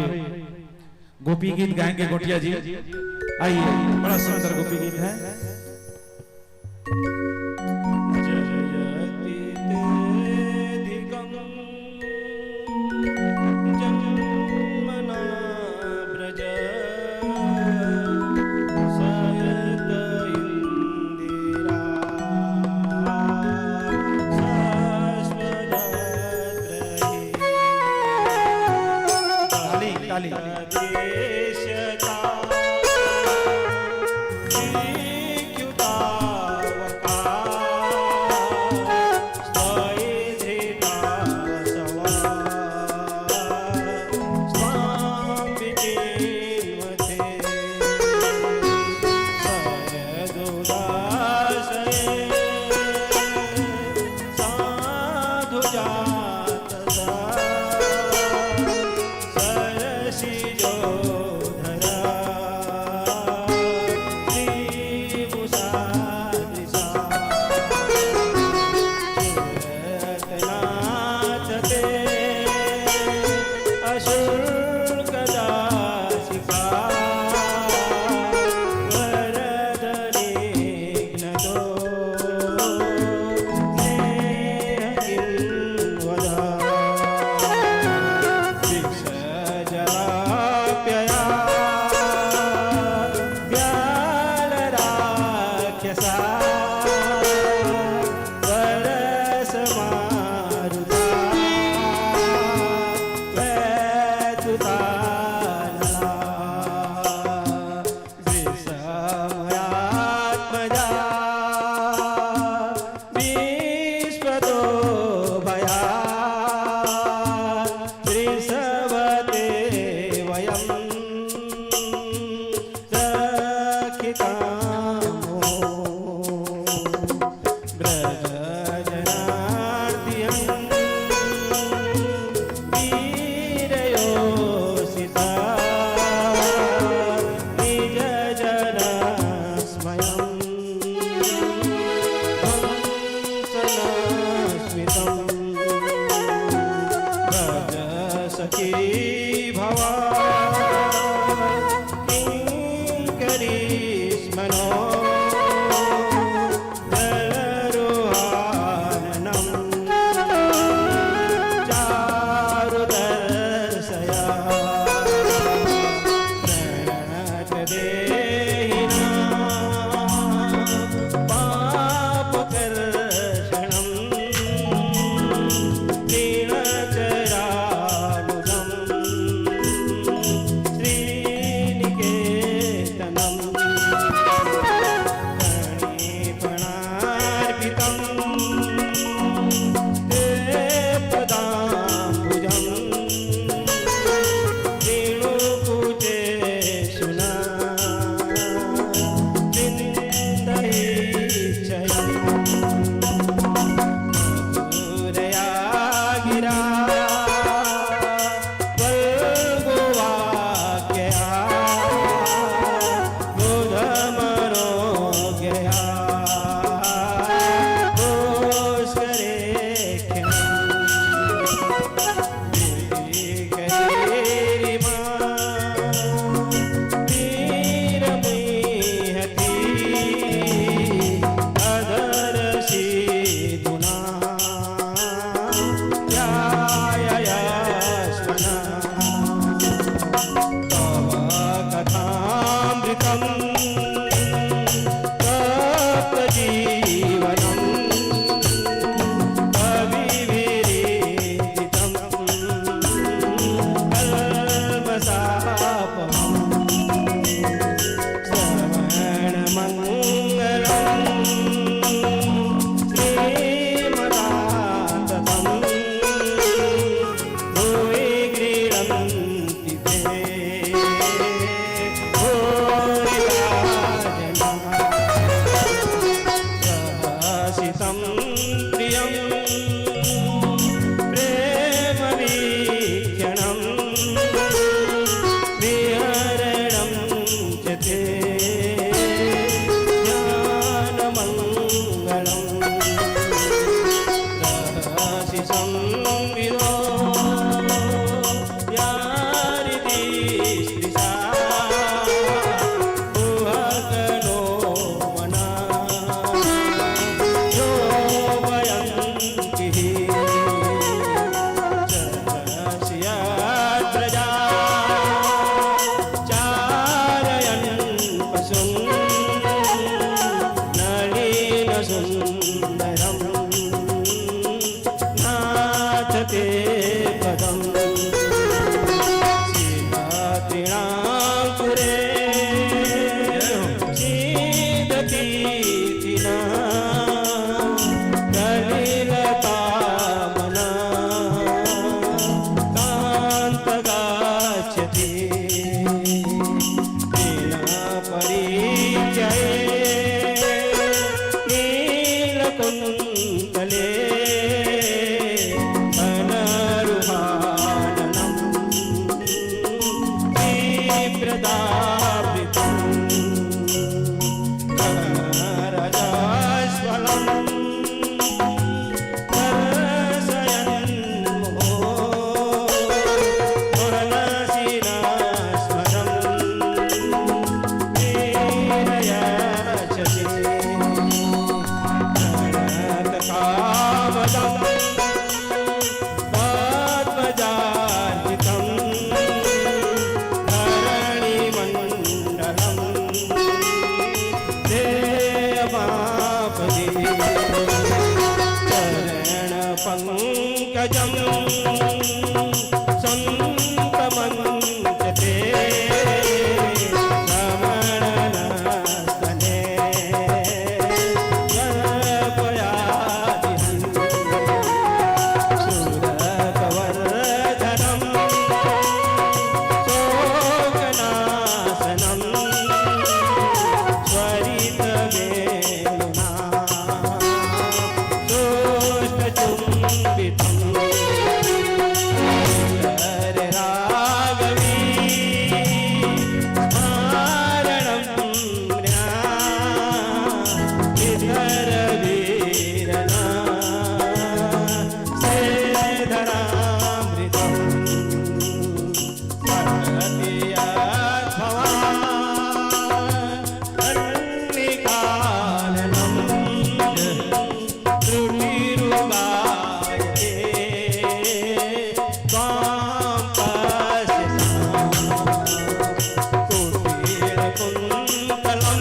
गोपी गीत गाएंगे गोटिया जी। आइए, बड़ा सुंदर गोपी गीत है। जन्मना व्रज सयत इंदिरा शाश्वत ताली, ताली। प्रदापितम्। कनरजस्वलम् दर्शयन् मुहो मनसि नस्वरम् वीरयक्षसे। कनककामदम् पद्मजार्चितं धरणीमण्डलं देयमापदि। चरणपङ्कजं सन्तमञ्च ते रमणनस्तने। कल्पयादिहं सुरतवर्धनं शोकनाशनं त्वरितवेणुना सोष्ठचुम्बितं। राघवी स्मरणं त्वां पश्यतां कुटीरकुन्तलं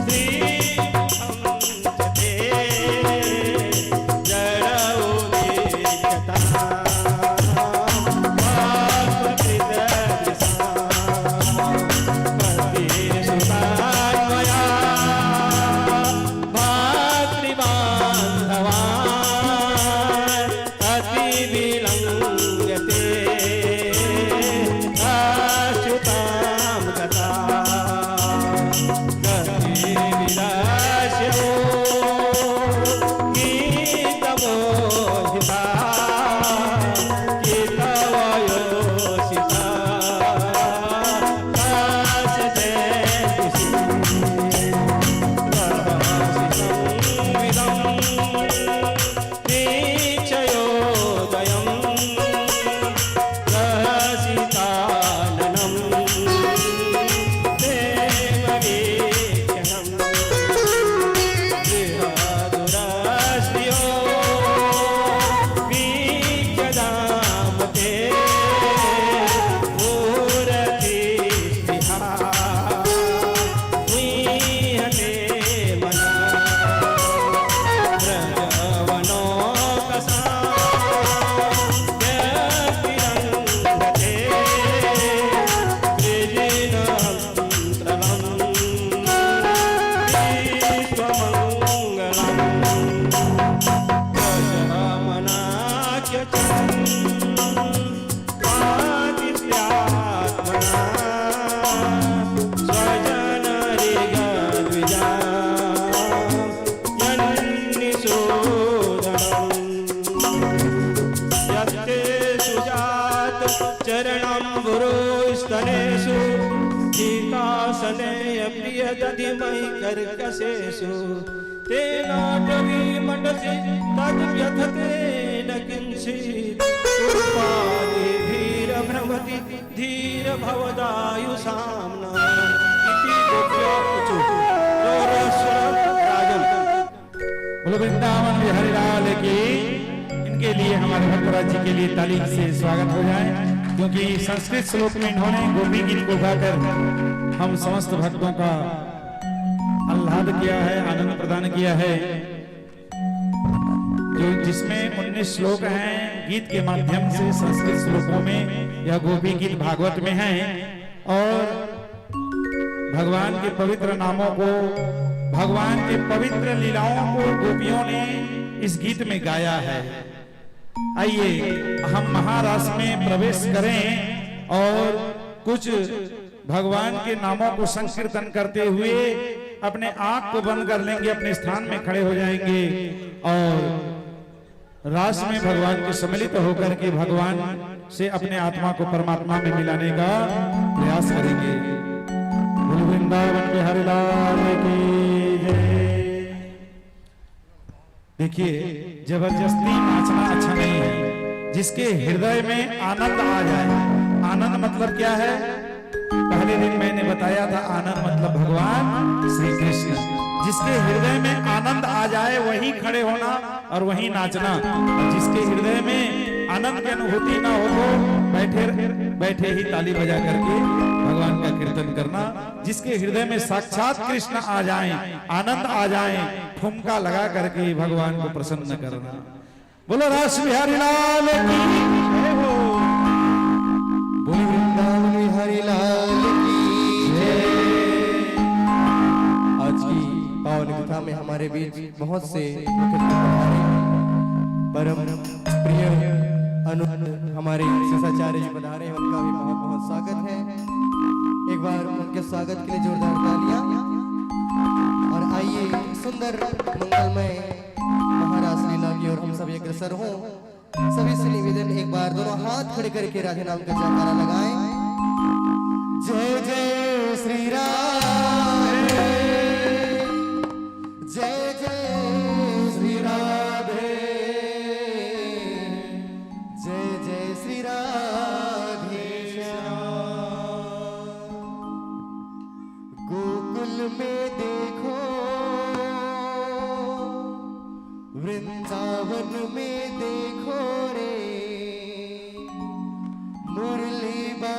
श्रीमुखं च ते जडउदीक्षतां पद्मकृतदृशां पतिसुतान्मया भातृबान्धवान् अतिविलङ्गते अच्युतां गता। गतिविलस्यो गीतबोधिता चित्तवयोषिता तस्य जयन्ति श्रीरहसिसंविदम्। वीक्षयोदयं रसिताननं प्रेमवीक्षणं गृहदुरस्यो वीक्ष्य दाम्पते ऊरति स्पृहा मुह्यते मनः। व्रजवनोकसां व्यक्तिरङ्गते विजिनहन्त्रलं विश्वमङ्गलम्। व्रजमनाख्यचन् आदित्यात्मना स्वजनरिगद्विजां यन्निषूदनम्। यत्ते सुजातचरणाम्बुरोस्तनेषु शीतासने प्रियदधि मयि कर्कशेषु तेनाटवीमटसि तद्व्यथतेन किञ्चित्। उपाधिभिरभ्रमति धीरभवदायुषां नः। इति गोप्या ऊचुः। गौरस्वरं रागम्। बोलो वृंदावन बिहारी लाल की। इनके लिए, हमारे भक्तराज जी के लिए ताली से स्वागत हो जाए, क्योंकि संस्कृत श्लोक में इन्होंने गोपी गीत को गाकर हम समस्त भक्तों का आह्लाद किया है, आनंद प्रदान किया है। जो, जिसमें उन्नीस श्लोक हैं, गीत के माध्यम से संस्कृत श्लोकों में यह गोपी गीत भागवत में है और भगवान के पवित्र नामों को, भगवान के पवित्र लीलाओं को गोपियों ने इस गीत में गाया है। आइए, हम महारास में प्रवेश करें और कुछ भगवान के नामों को संकीर्तन करते हुए अपने आंख को बंद कर लेंगे, अपने स्थान में खड़े हो जाएंगे और रास में भगवान के सम्मिलित होकर के भगवान से अपने आत्मा को परमात्मा में मिलाने का प्रयास करेंगे। बोल वृंदावन बिहारी लाल की जय। देखिए, जबरदस्ती नाचना अच्छा नहीं है। जिसके हृदय में आनंद आ जाए, आनंद मतलब क्या है? पहले दिन मैंने बताया था, आनंद मतलब भगवान श्री कृष्ण। जिसके हृदय में आनंद आ जाए, वहीं खड़े होना और वहीं नाचना। और जिसके हृदय में आनंद की अनुभूति ना हो, तो बैठे बैठे ही ताली बजा करके भगवान का कीर्तन करना। जिसके हृदय में साक्षात कृष्ण आ जाए, आनंद आ जाए, ठुमका लगा करके भगवान को प्रसन्न करना। बोलो रास बिहारी लाल की जय हो। बोल वृंदावन बिहारी लाल की जय। आज की पावन कथा में हमारे बीच बहुत से मुख्य अतिथि पधारे हैं। परम प्रिय अनु हमारे शेषाचार्य जी पधारे हैं, उनका भी बहुत बहुत स्वागत है। एक बार उनके स्वागत के लिए जोरदार तालियां। और आइए, सुंदर मंगलमय महारास लीला की ओर हम सभी अग्रसर हों। सभी से निवेदन, एक बार दोनों हाथ खड़े करके राधे नाम का जयकारा लगाएं। जय जय श्री राधे, जय जय श्री राधे, जय जय श्री राधे श्याम। गोकुल में देखो, वृंदावन में देखो रे, मुरली बा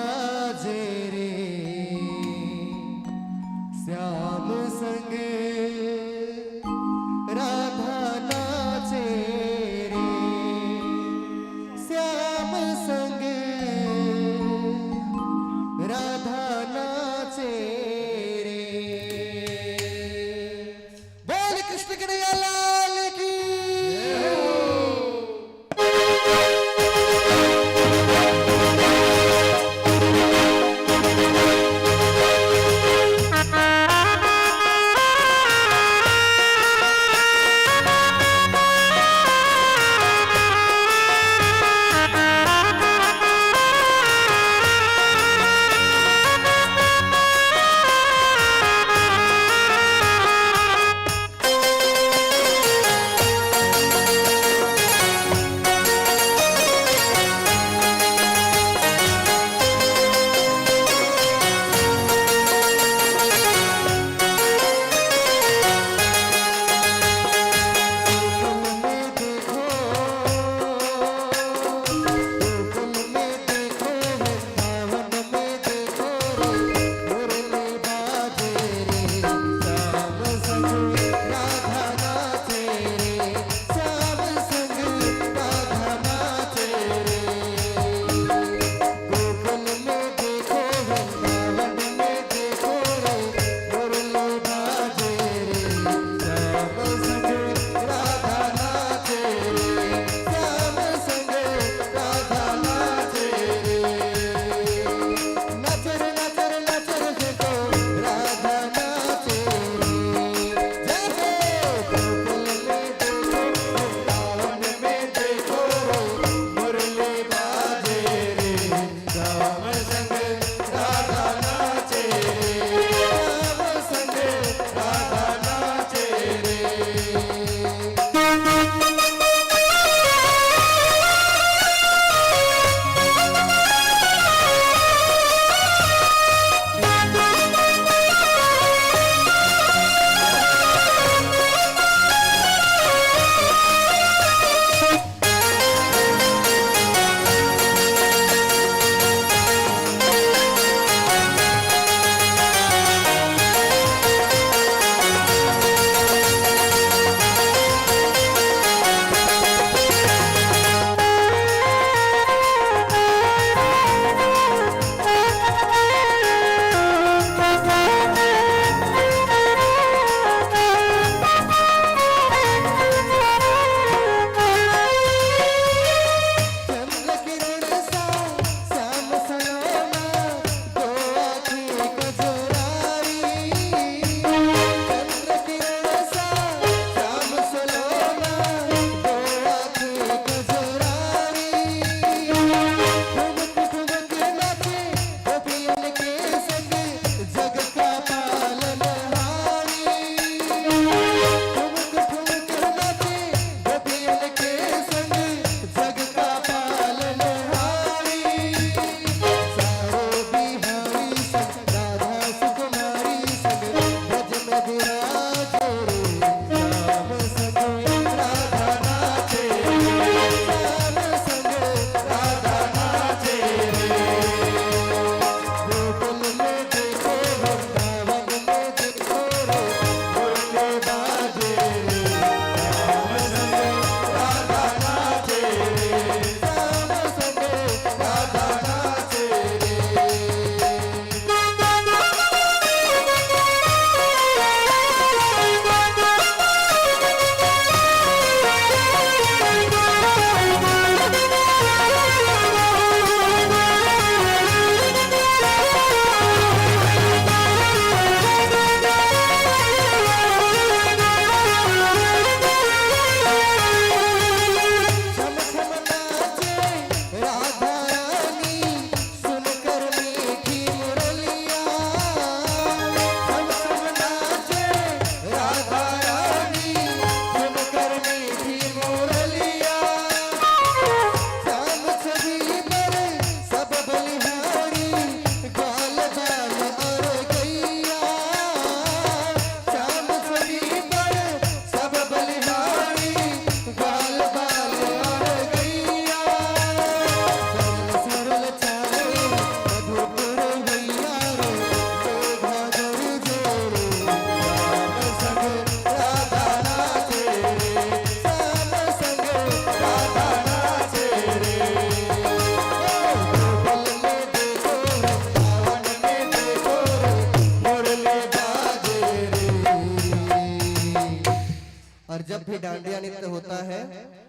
डांडिया नृत्य होता है,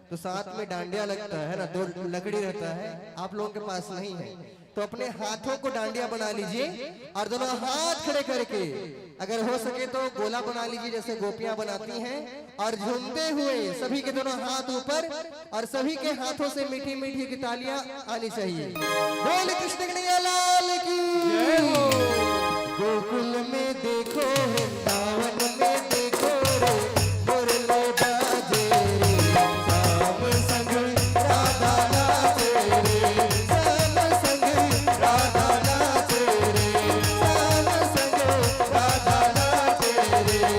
तो साथ में डांडिया लगता है ना, दो लकड़ी रहता है, आप लोगों के पास नहीं है, तो अपने हाथों को डांडिया बना लीजिए और दोनों हाथ खड़े करके, अगर हो सके तो गोला बना लीजिए, जैसे गोपियां बनाती हैं, और झूमते हुए सभी के दोनों हाथ ऊपर और सभी के हाथों से मीठी मीठी की तालियां आनी चाहिए। बोल कृष्ण कन्हैया लाल की। जय हो। गोकुल में देखो, वृंदावन में देखो रे, मुरली बाजे रे, श्याम संग राधा नाचे रे, श्याम संग राधा नाचे रे, श्याम संग राधा नाचे रे।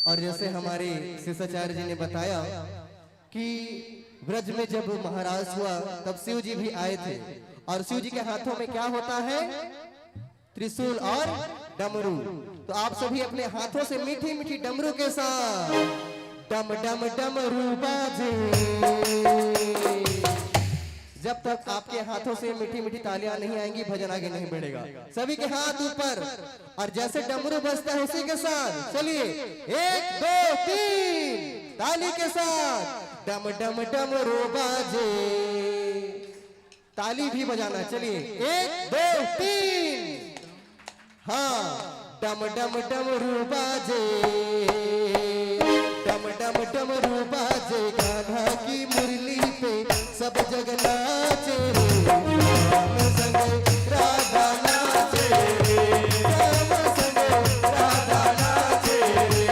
और जैसे हमारे शिष्टाचार्य जी ने बताया कि ब्रज में जब महारास हुआ, तब शिव जी भी आए थे, और शिव जी के हाथों में क्या होता है? त्रिशूल और डमरू। तो आप सभी अपने हाथों से मीठी मीठी डमरू के साथ डम डम डमरू बाजे। जब तक आपके हाथों से मीठी मीठी तालियां नहीं आएंगी, भजन आगे नहीं बढ़ेगा। सभी के हाथ ऊपर, और जैसे डमरू बजता है उसी के साथ चलिए, एक दो तीन, ताली के साथ डम डम डमरू बाजे। ताली भी बजाना, चलिए, एक दो तीन। हाँ, डम डम डमरू बाजे, डम डम डमरू बाजे, कान्हा की मुरली पे सब जग नाचे रे। श्याम संग राधा नाचे रे, श्याम संग राधा नाचे रे।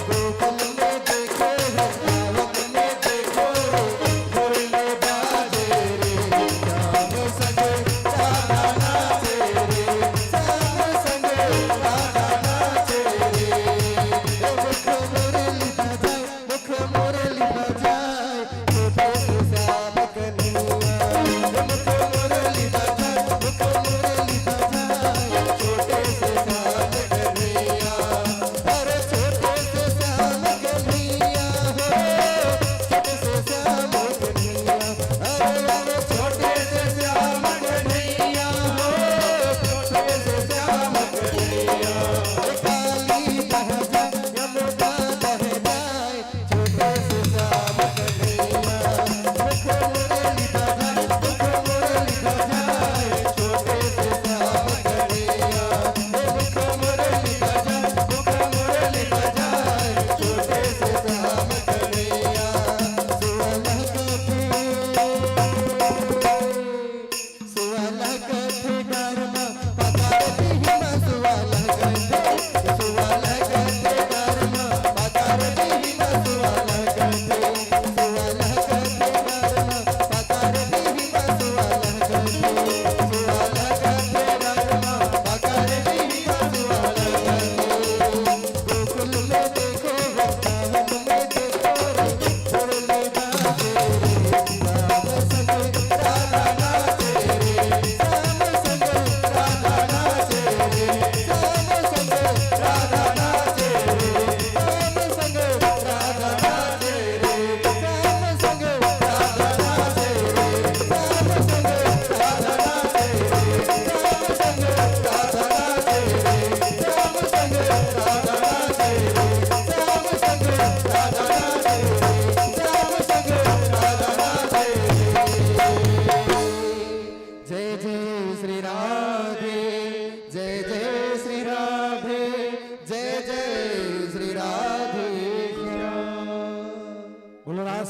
गोकुल में देखो, वृंदावन में देखो रे, मुरली बाजे रे, श्याम संग राधा नाचे रे, श्याम संग राधा नाचे रे। ए मुख मुरली बजाए, मुख मुरली बजाए, गोपेश श्याम के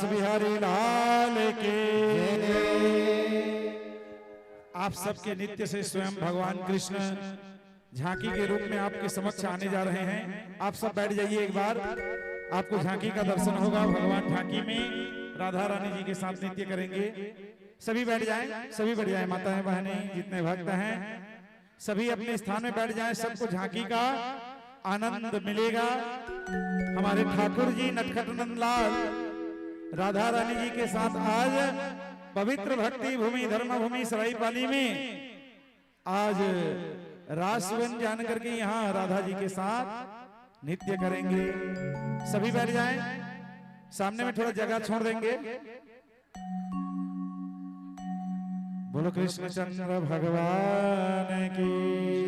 बिहारी लाल की। आप सबके नृत्य से स्वयं भगवान कृष्ण झांकी के रूप में आपके समक्ष आने जा रहे हैं। आप सब बैठ जाइए एक बार, आपको झांकी का दर्शन होगा। भगवान झांकी में राधा रानी जी के साथ नृत्य करेंगे। सभी बैठ जाएं, सभी बैठ जाएं, माताएं, बहनें, जितने भक्त हैं, सभी अपने स्थान में बैठ जाएं। सबको झांकी का आनंद मिलेगा। हमारे ठाकुर जी नटखट नंदलाल राधा रानी जी के साथ आज पवित्र भक्ति भूमि, धर्म भूमि सराईपाली में आज रास सुगंध जान करके यहाँ राधा जी के साथ नृत्य करेंगे। सभी बैठ जाएं, सामने में थोड़ा जगह छोड़ देंगे। बोलो कृष्णचंद्र भगवान की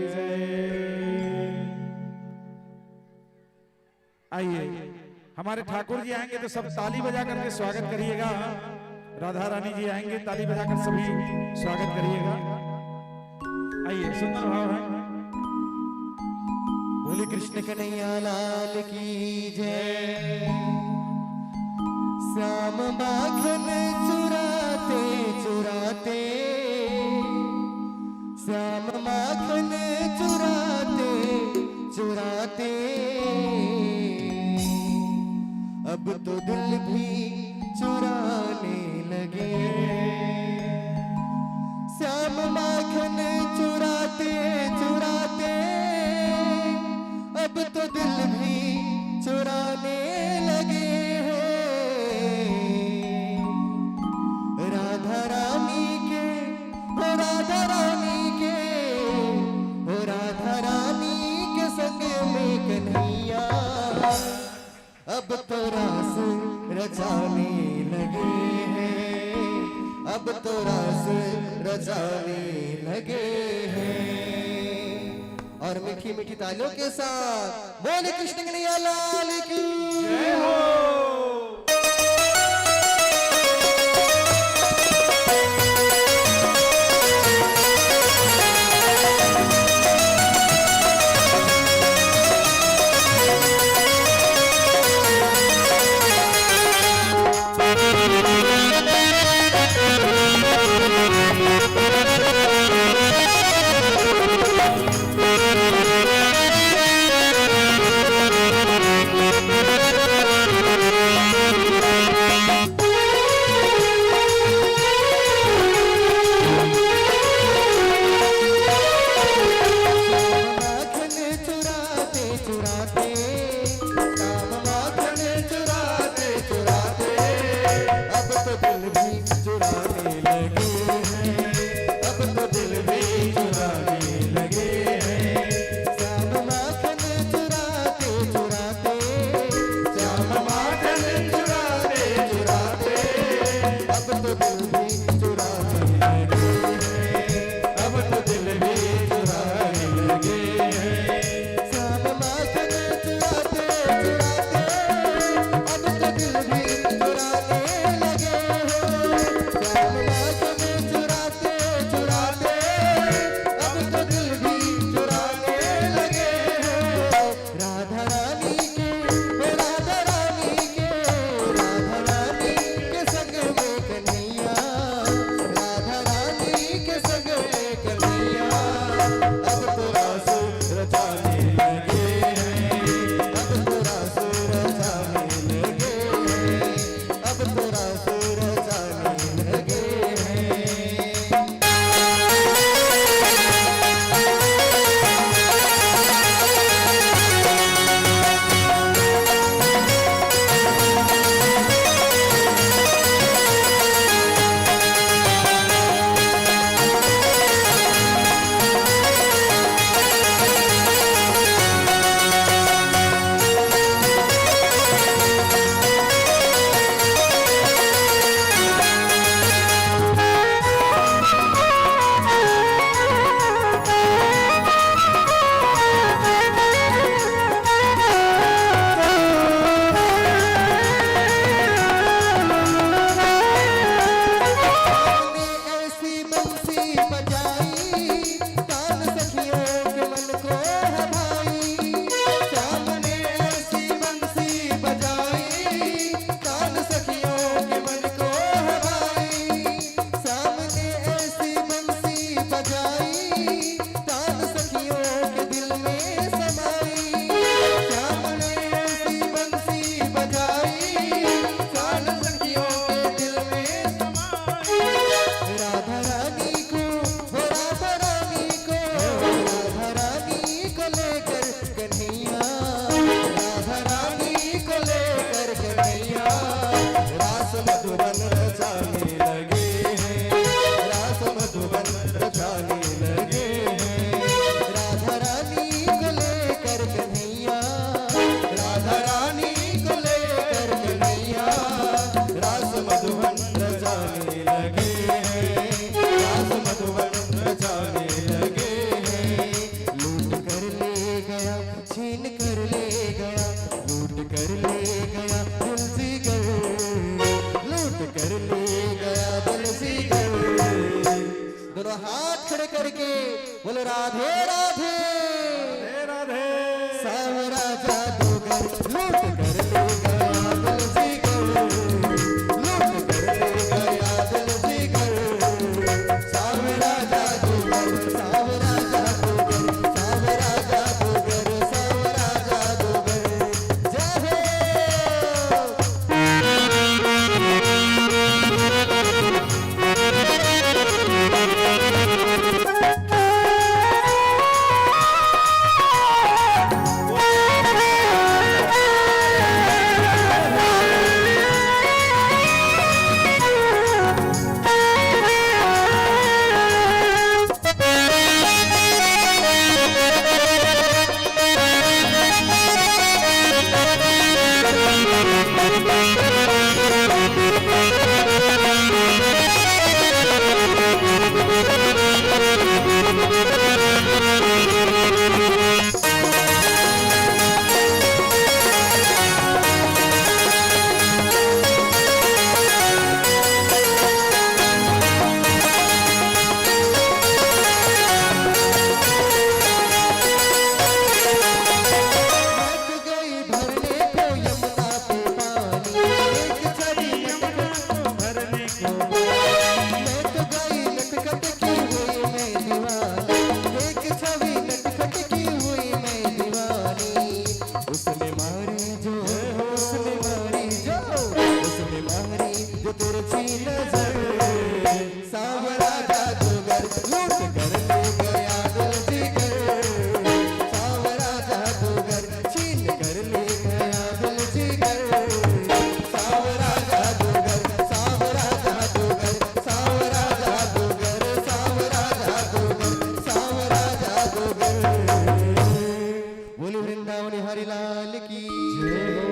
जय। आइए, हमारे ठाकुर जी आएंगे तो सब ताली बजा करके स्वागत करिएगा। राधा रानी जी आएंगे, ताली बजाकर सभी स्वागत करिएगा। आइए, सुंदर भाव है। बोले कृष्ण कन्हैया लाल की जय। श्याम माखन चुराते चुराते, श्याम माखन चुराते चुराते, अब तो दिल भी चुराने लगे। श्याम माखन चुराते चुराते, अब तो दिल भी चुराने लगे हैं। राधा रानी के, ओ राधा रानी के, ओ राधा रानी के संग में कन्हैया अब तो रास रचाने लगे हैं, अब तो रास रचाने लगे हैं। और मीठी मीठी तालियों के साथ बोले कृष्ण कन्हैया लाल की जय हो। गया दिल जिगर, लूट कर ले गया दिल जिगर। दोनों हाथ खड़े करके बोलो, राधे राधे। राधे राधे। सावरा जादूगर लूट कर ले गया दिल जिगर, लूट कर ले गया दिल जिगर। सावरा जादूगर, सावरा जादूगर, सावरा जादूगर, सावरा जादूगर। जय हो। गई भरने को यमुना पे पानी, एक छड़ी लटकन को भरने को। मैं तो गई लटकट की हुई मैं दीवानी, एक छवि लटकट की हुई मैं दीवानी। उसने मारी जो, उसने मारी जो, उसने मारी जो तिरछी नजर। सावरा जादूगर लूट कर ले गया दिल जिगर। सावरा जादूगर छीन कर ले गया दिल जिगर। सावरा जादूगर, सावरा जादूगर, सावरा जादूगर, सावरा जादूगर, सावरा जादूगर। बोलो वृंदावन बिहारी लाल की जय हो।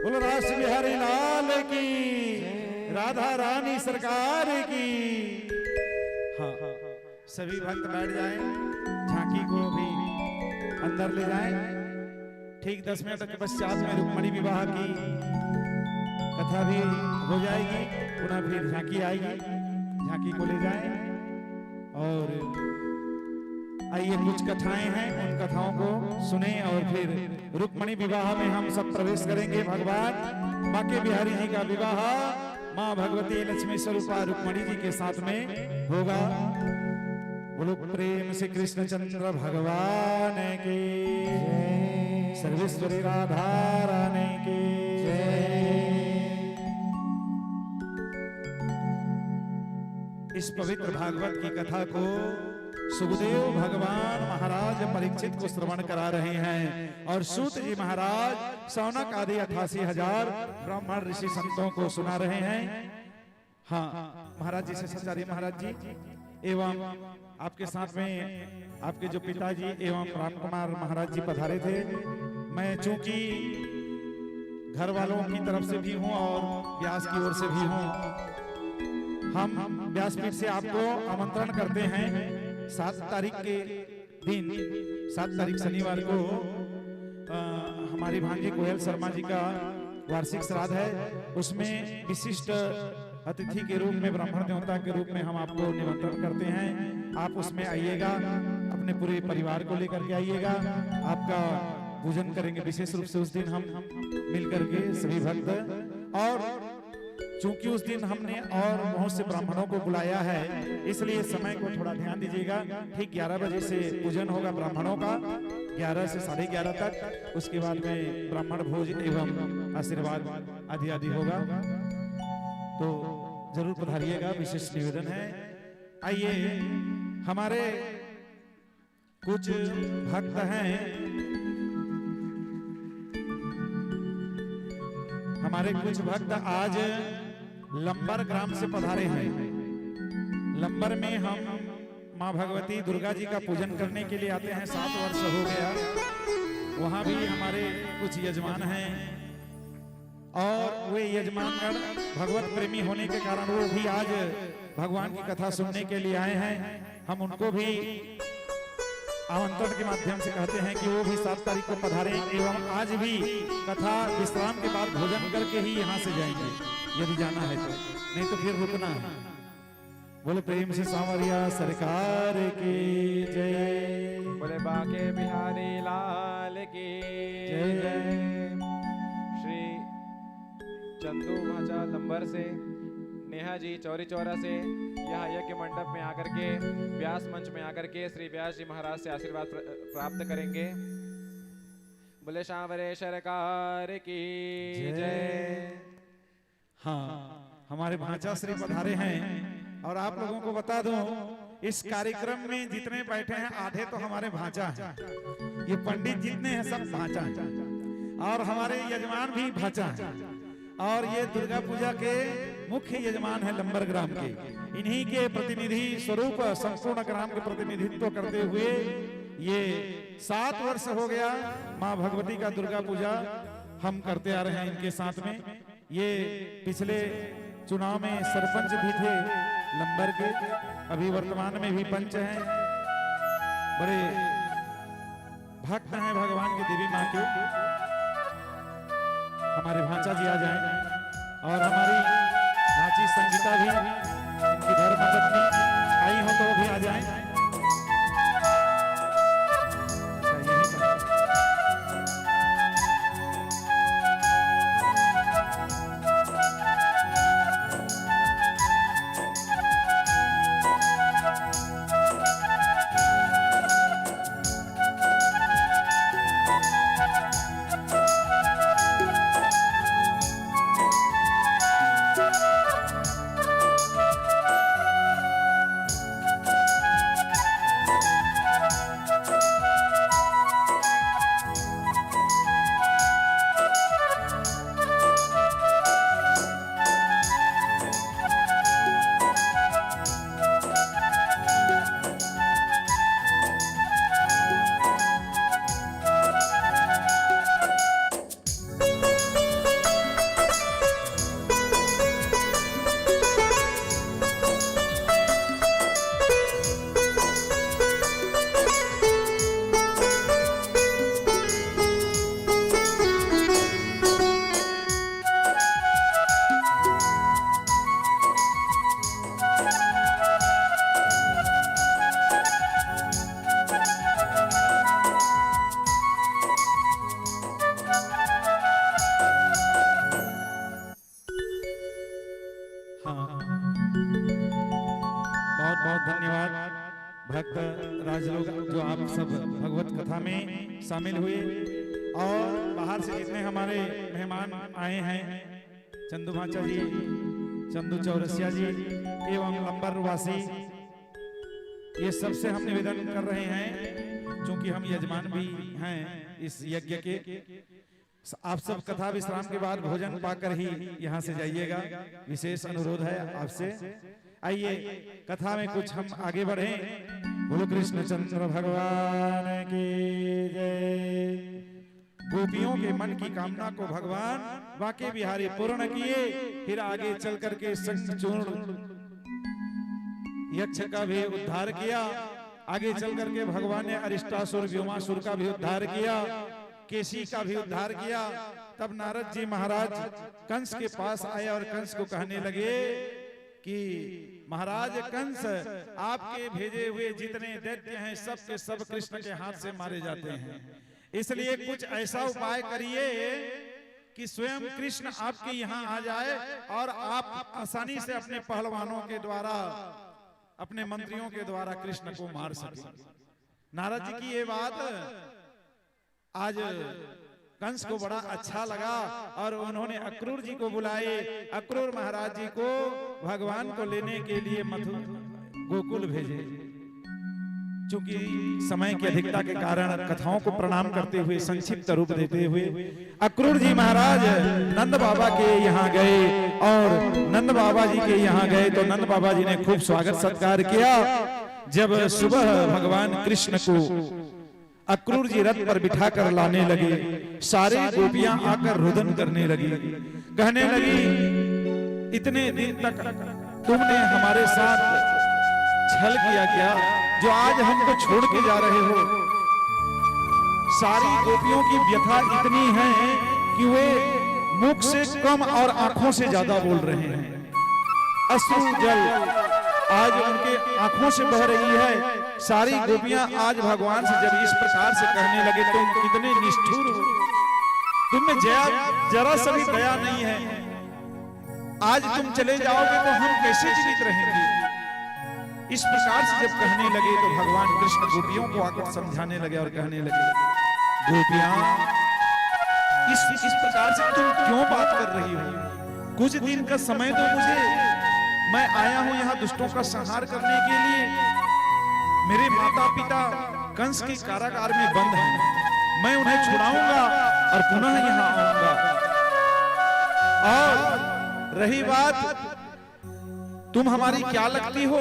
बोलो रास बिहारी लाल की, राधा रानी सरकार की। हाँ, सभी भक्त बैठ जाएं, झांकी को भी अंदर ले जाएं। ठीक दस मिनट के पश्चात में रुक्मणी विवाह की कथा भी हो जाएगी, पुनः फिर झांकी आएगी, झांकी को ले जाएं। और आइए, कुछ कथाएं हैं, उन कथाओं को सुने और फिर रुक्मणी विवाह में हम सब प्रवेश करेंगे। भगवान बांके बिहारी जी का विवाह माँ भगवती लक्ष्मी स्वरूपा रुक्मणी जी के साथ में होगा। बोलो प्रेम से कृष्णचंद्र भगवान की, जय। सर्वेश्वरी राधा रानी की जय। इस पवित्र भागवत की कथा को सुखदेव भगवान महाराज परीक्षित को श्रवण करा रहे हैं और सूत जी महाराज सौनक आदि अठासी हजार ब्राह्मण ऋषि संतों को सुना रहे हैं। हाँ, महाराज जी, शेषाचार्य महाराज जी एवं आपके साथ में आपके जो पिताजी एवं राम कुमार महाराज जी पधारे थे। मैं चूंकि घर वालों की तरफ से भी हूँ और व्यास की ओर से भी हूँ, हम व्यासपीठ से आपको आमंत्रण करते हैं। सात तारीख के दिन, सात तारीख शनिवार को, अ, हमारी भांजी कोयल शर्मा जी का वार्षिक श्राद्ध है। उसमें विशिष्ट अतिथि के रूप में, ब्राह्मण देवता के रूप में हम आपको निमंत्रण करते हैं। आप उसमें आइएगा, अपने पूरे परिवार को लेकर के आइएगा। आपका पूजन करेंगे विशेष रूप से उस दिन हम मिल करके सभी भक्त। और चूंकि उस दिन हमने और बहुत से ब्राह्मणों को बुलाया है, इसलिए समय को थोड़ा ध्यान दीजिएगा। ठीक ग्यारह बजे से पूजन होगा ब्राह्मणों का, ग्यारह से साढ़े ग्यारह तक। उसके बाद में ब्राह्मण भोज एवं आशीर्वाद आदि आदि होगा, तो जरूर पधारिएगा, विशेष निवेदन है। आइए, हमारे कुछ भक्त हैं, हमारे कुछ भक्त आज लंबर ग्राम से पधारे हैं। लंबर में हम माँ भगवती दुर्गा जी का पूजन करने के लिए आते हैं, सात वर्ष हो गया। वहाँ भी हमारे कुछ यजमान हैं और वे यजमानगण भगवत प्रेमी होने के कारण वो भी आज भगवान की कथा सुनने के लिए आए हैं। हम उनको भी आमंत्रण के माध्यम से कहते हैं कि वो भी सात तारीख को पधारें एवं आज भी कथा विश्राम के बाद भोजन करके ही यहाँ से जाएंगे, यदि जाना है तो, नहीं तो फिर रुकना है। बोले प्रेम से सांवरिया सरकार की जय। बोले बांके बिहारी लाल की जय। जय। श्री चंदू भांचा लंबर से, नेहा जी चौरी चौरा से यहाँ यज्ञ मंडप में आकर के, व्यास मंच में आकर के श्री व्यास जी महाराज से आशीर्वाद प्र-, प्राप्त करेंगे। बोले सांवरे सरकार की जय। जय। हाँ, हमारे भांचा श्री पधारे हैं और आप लोगों को बता दूं, इस कार्यक्रम में जितने बैठे हैं आधे तो हमारे भांचा हैं। ये पंडित जितने हैं सब भांचा हैं और हमारे यजमान भी भांचा हैं और ये दुर्गा पूजा के मुख्य यजमान हैं लंबर ग्राम के। इन्हीं के प्रतिनिधि स्वरूप संपूर्ण ग्राम के प्रतिनिधित्व करते हुए ये सात वर्ष हो गया माँ भगवती का दुर्गा पूजा हम करते आ रहे हैं इनके साथ में। ये पिछले चुनाव में सरपंच भी थे लंबर के, अभी वर्तमान में भी पंच हैं। बड़े भक्त हैं भगवान की देवी माँ के। हमारे भांचा जी आ जाएं और हमारी भांची संगीता भी, इनकी धर्म पत्नी आई हो तो वो भी आ जाएं। हाँ, बहुत बहुत धन्यवाद भक्त राजलोग, जो आप सब भगवत कथा में शामिल हुए और बाहर से जितने हमारे मेहमान आए हैं, चंदू भांचा जी, चंदू चौरसिया जी एवं लंबर वासी, ये सबसे हम निवेदन कर रहे हैं, क्योंकि हम यजमान भी हैं इस यज्ञ के। आप सब कथा विश्राम के बाद भोजन पाकर ही यहाँ से जाइएगा, विशेष अनुरोध है आपसे। आइए, कथा में कुछ हम आगे बढ़ें। बोलो कृष्णचंद्र भगवान की जय। गोपियों के मन की कामना को भगवान बांके बिहारी पूर्ण किए। फिर आगे चल करके शंखचूर्ण यक्ष का भी उद्धार किया। आगे चल करके भगवान ने अरिष्टासुर व्योमासुर का भी उद्धार किया, केसी का भी उद्धार किया। तब नारद जी महाराज कंस के पास आए और कंस को कहने लगे कि महाराज कंस, आपके भेजे हुए जितने दैत्य हैं, सब के सब कृष्ण के हाथ से मारे जाते हैं, इसलिए कुछ ऐसा उपाय करिए कि स्वयं कृष्ण आपके यहाँ आ जाए और आप आसानी से अपने पहलवानों के द्वारा, अपने मंत्रियों के द्वारा कृष्ण को मार सके। नारद जी की ये बात आज कंस को बड़ा अच्छा लगा और उन्होंने अक्रूर जी को बुलाए। अक्रूर महाराज जी को भगवान को लेने के लिए मथु-, गोकुल भेजे। चूंकि समय की अधिकता के कारण कथाओं को प्रणाम करते हुए, संक्षिप्त रूप देते हुए, अक्रूर जी महाराज नंद बाबा के यहाँ गए और नंद बाबा जी के यहाँ गए तो नंद बाबा जी ने खूब स्वागत सत्कार किया। जब सुबह भगवान कृष्ण को अक्रूर जी रथ पर बिठा कर लाने लगे, सारी गोपियां आकर रुदन करने लगी, कहने लगी, "इतने दिन तक तुमने हमारे साथ छल किया क्या, जो आज हमको छोड़ के जा रहे हो?" सारी गोपियों की व्यथा इतनी है कि वे मुख से कम और आंखों से ज्यादा बोल रहे हैं। अश्रु जल आज उनके आंखों से बह रही है। सारी गोपियां आज भगवान से जब इस प्रकार से कहने लगे, "तुम कितने निष्ठुर हो, तुम में जया, जरा सा भी दया नहीं है, आज तुम चले जाओगे तो हम कैसे जीवित रहेंगे?" इस प्रकार से जब कहने लगे तो भगवान कृष्ण गोपियों को आकर समझाने लगे और कहने लगे, "गोपियां, इस, इस प्रकार से तुम क्यों बात कर रही हो? कुछ दिन का समय दो मुझे, मैं आया हूं यहां दुष्टों का संहार करने के लिए। मेरे माता पिता कंस के कारागार में बंद हैं, मैं उन्हें छुड़ाऊंगा और पुनः यहां आऊंगा। और रही बात, तुम हमारी क्या लगती हो,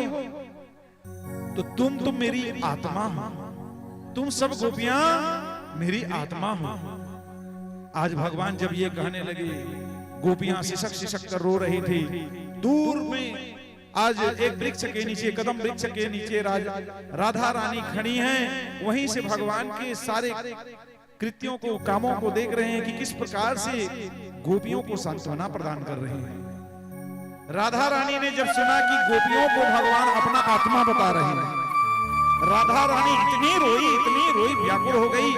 तो तुम तो मेरी आत्मा हो, तुम सब गोपियां मेरी आत्मा हो।" आज भगवान जब ये कहने लगे, गोपियां सिसक सिसक कर रो रही थी। दूर में आज एक वृक्ष के नीचे, कदम वृक्ष के नीचे राज, राधा रानी खड़ी हैं। वहीं से भगवान के सारे कृत्यों को, कामों को देख रहे हैं कि किस प्रकार से गोपियों को सांत्वना प्रदान कर रहे हैं। राधा रानी ने जब सुना कि गोपियों को भगवान अपना आत्मा बता रहे हैं, राधा रानी इतनी रोई, इतनी रोई, व्याकुल हो गई,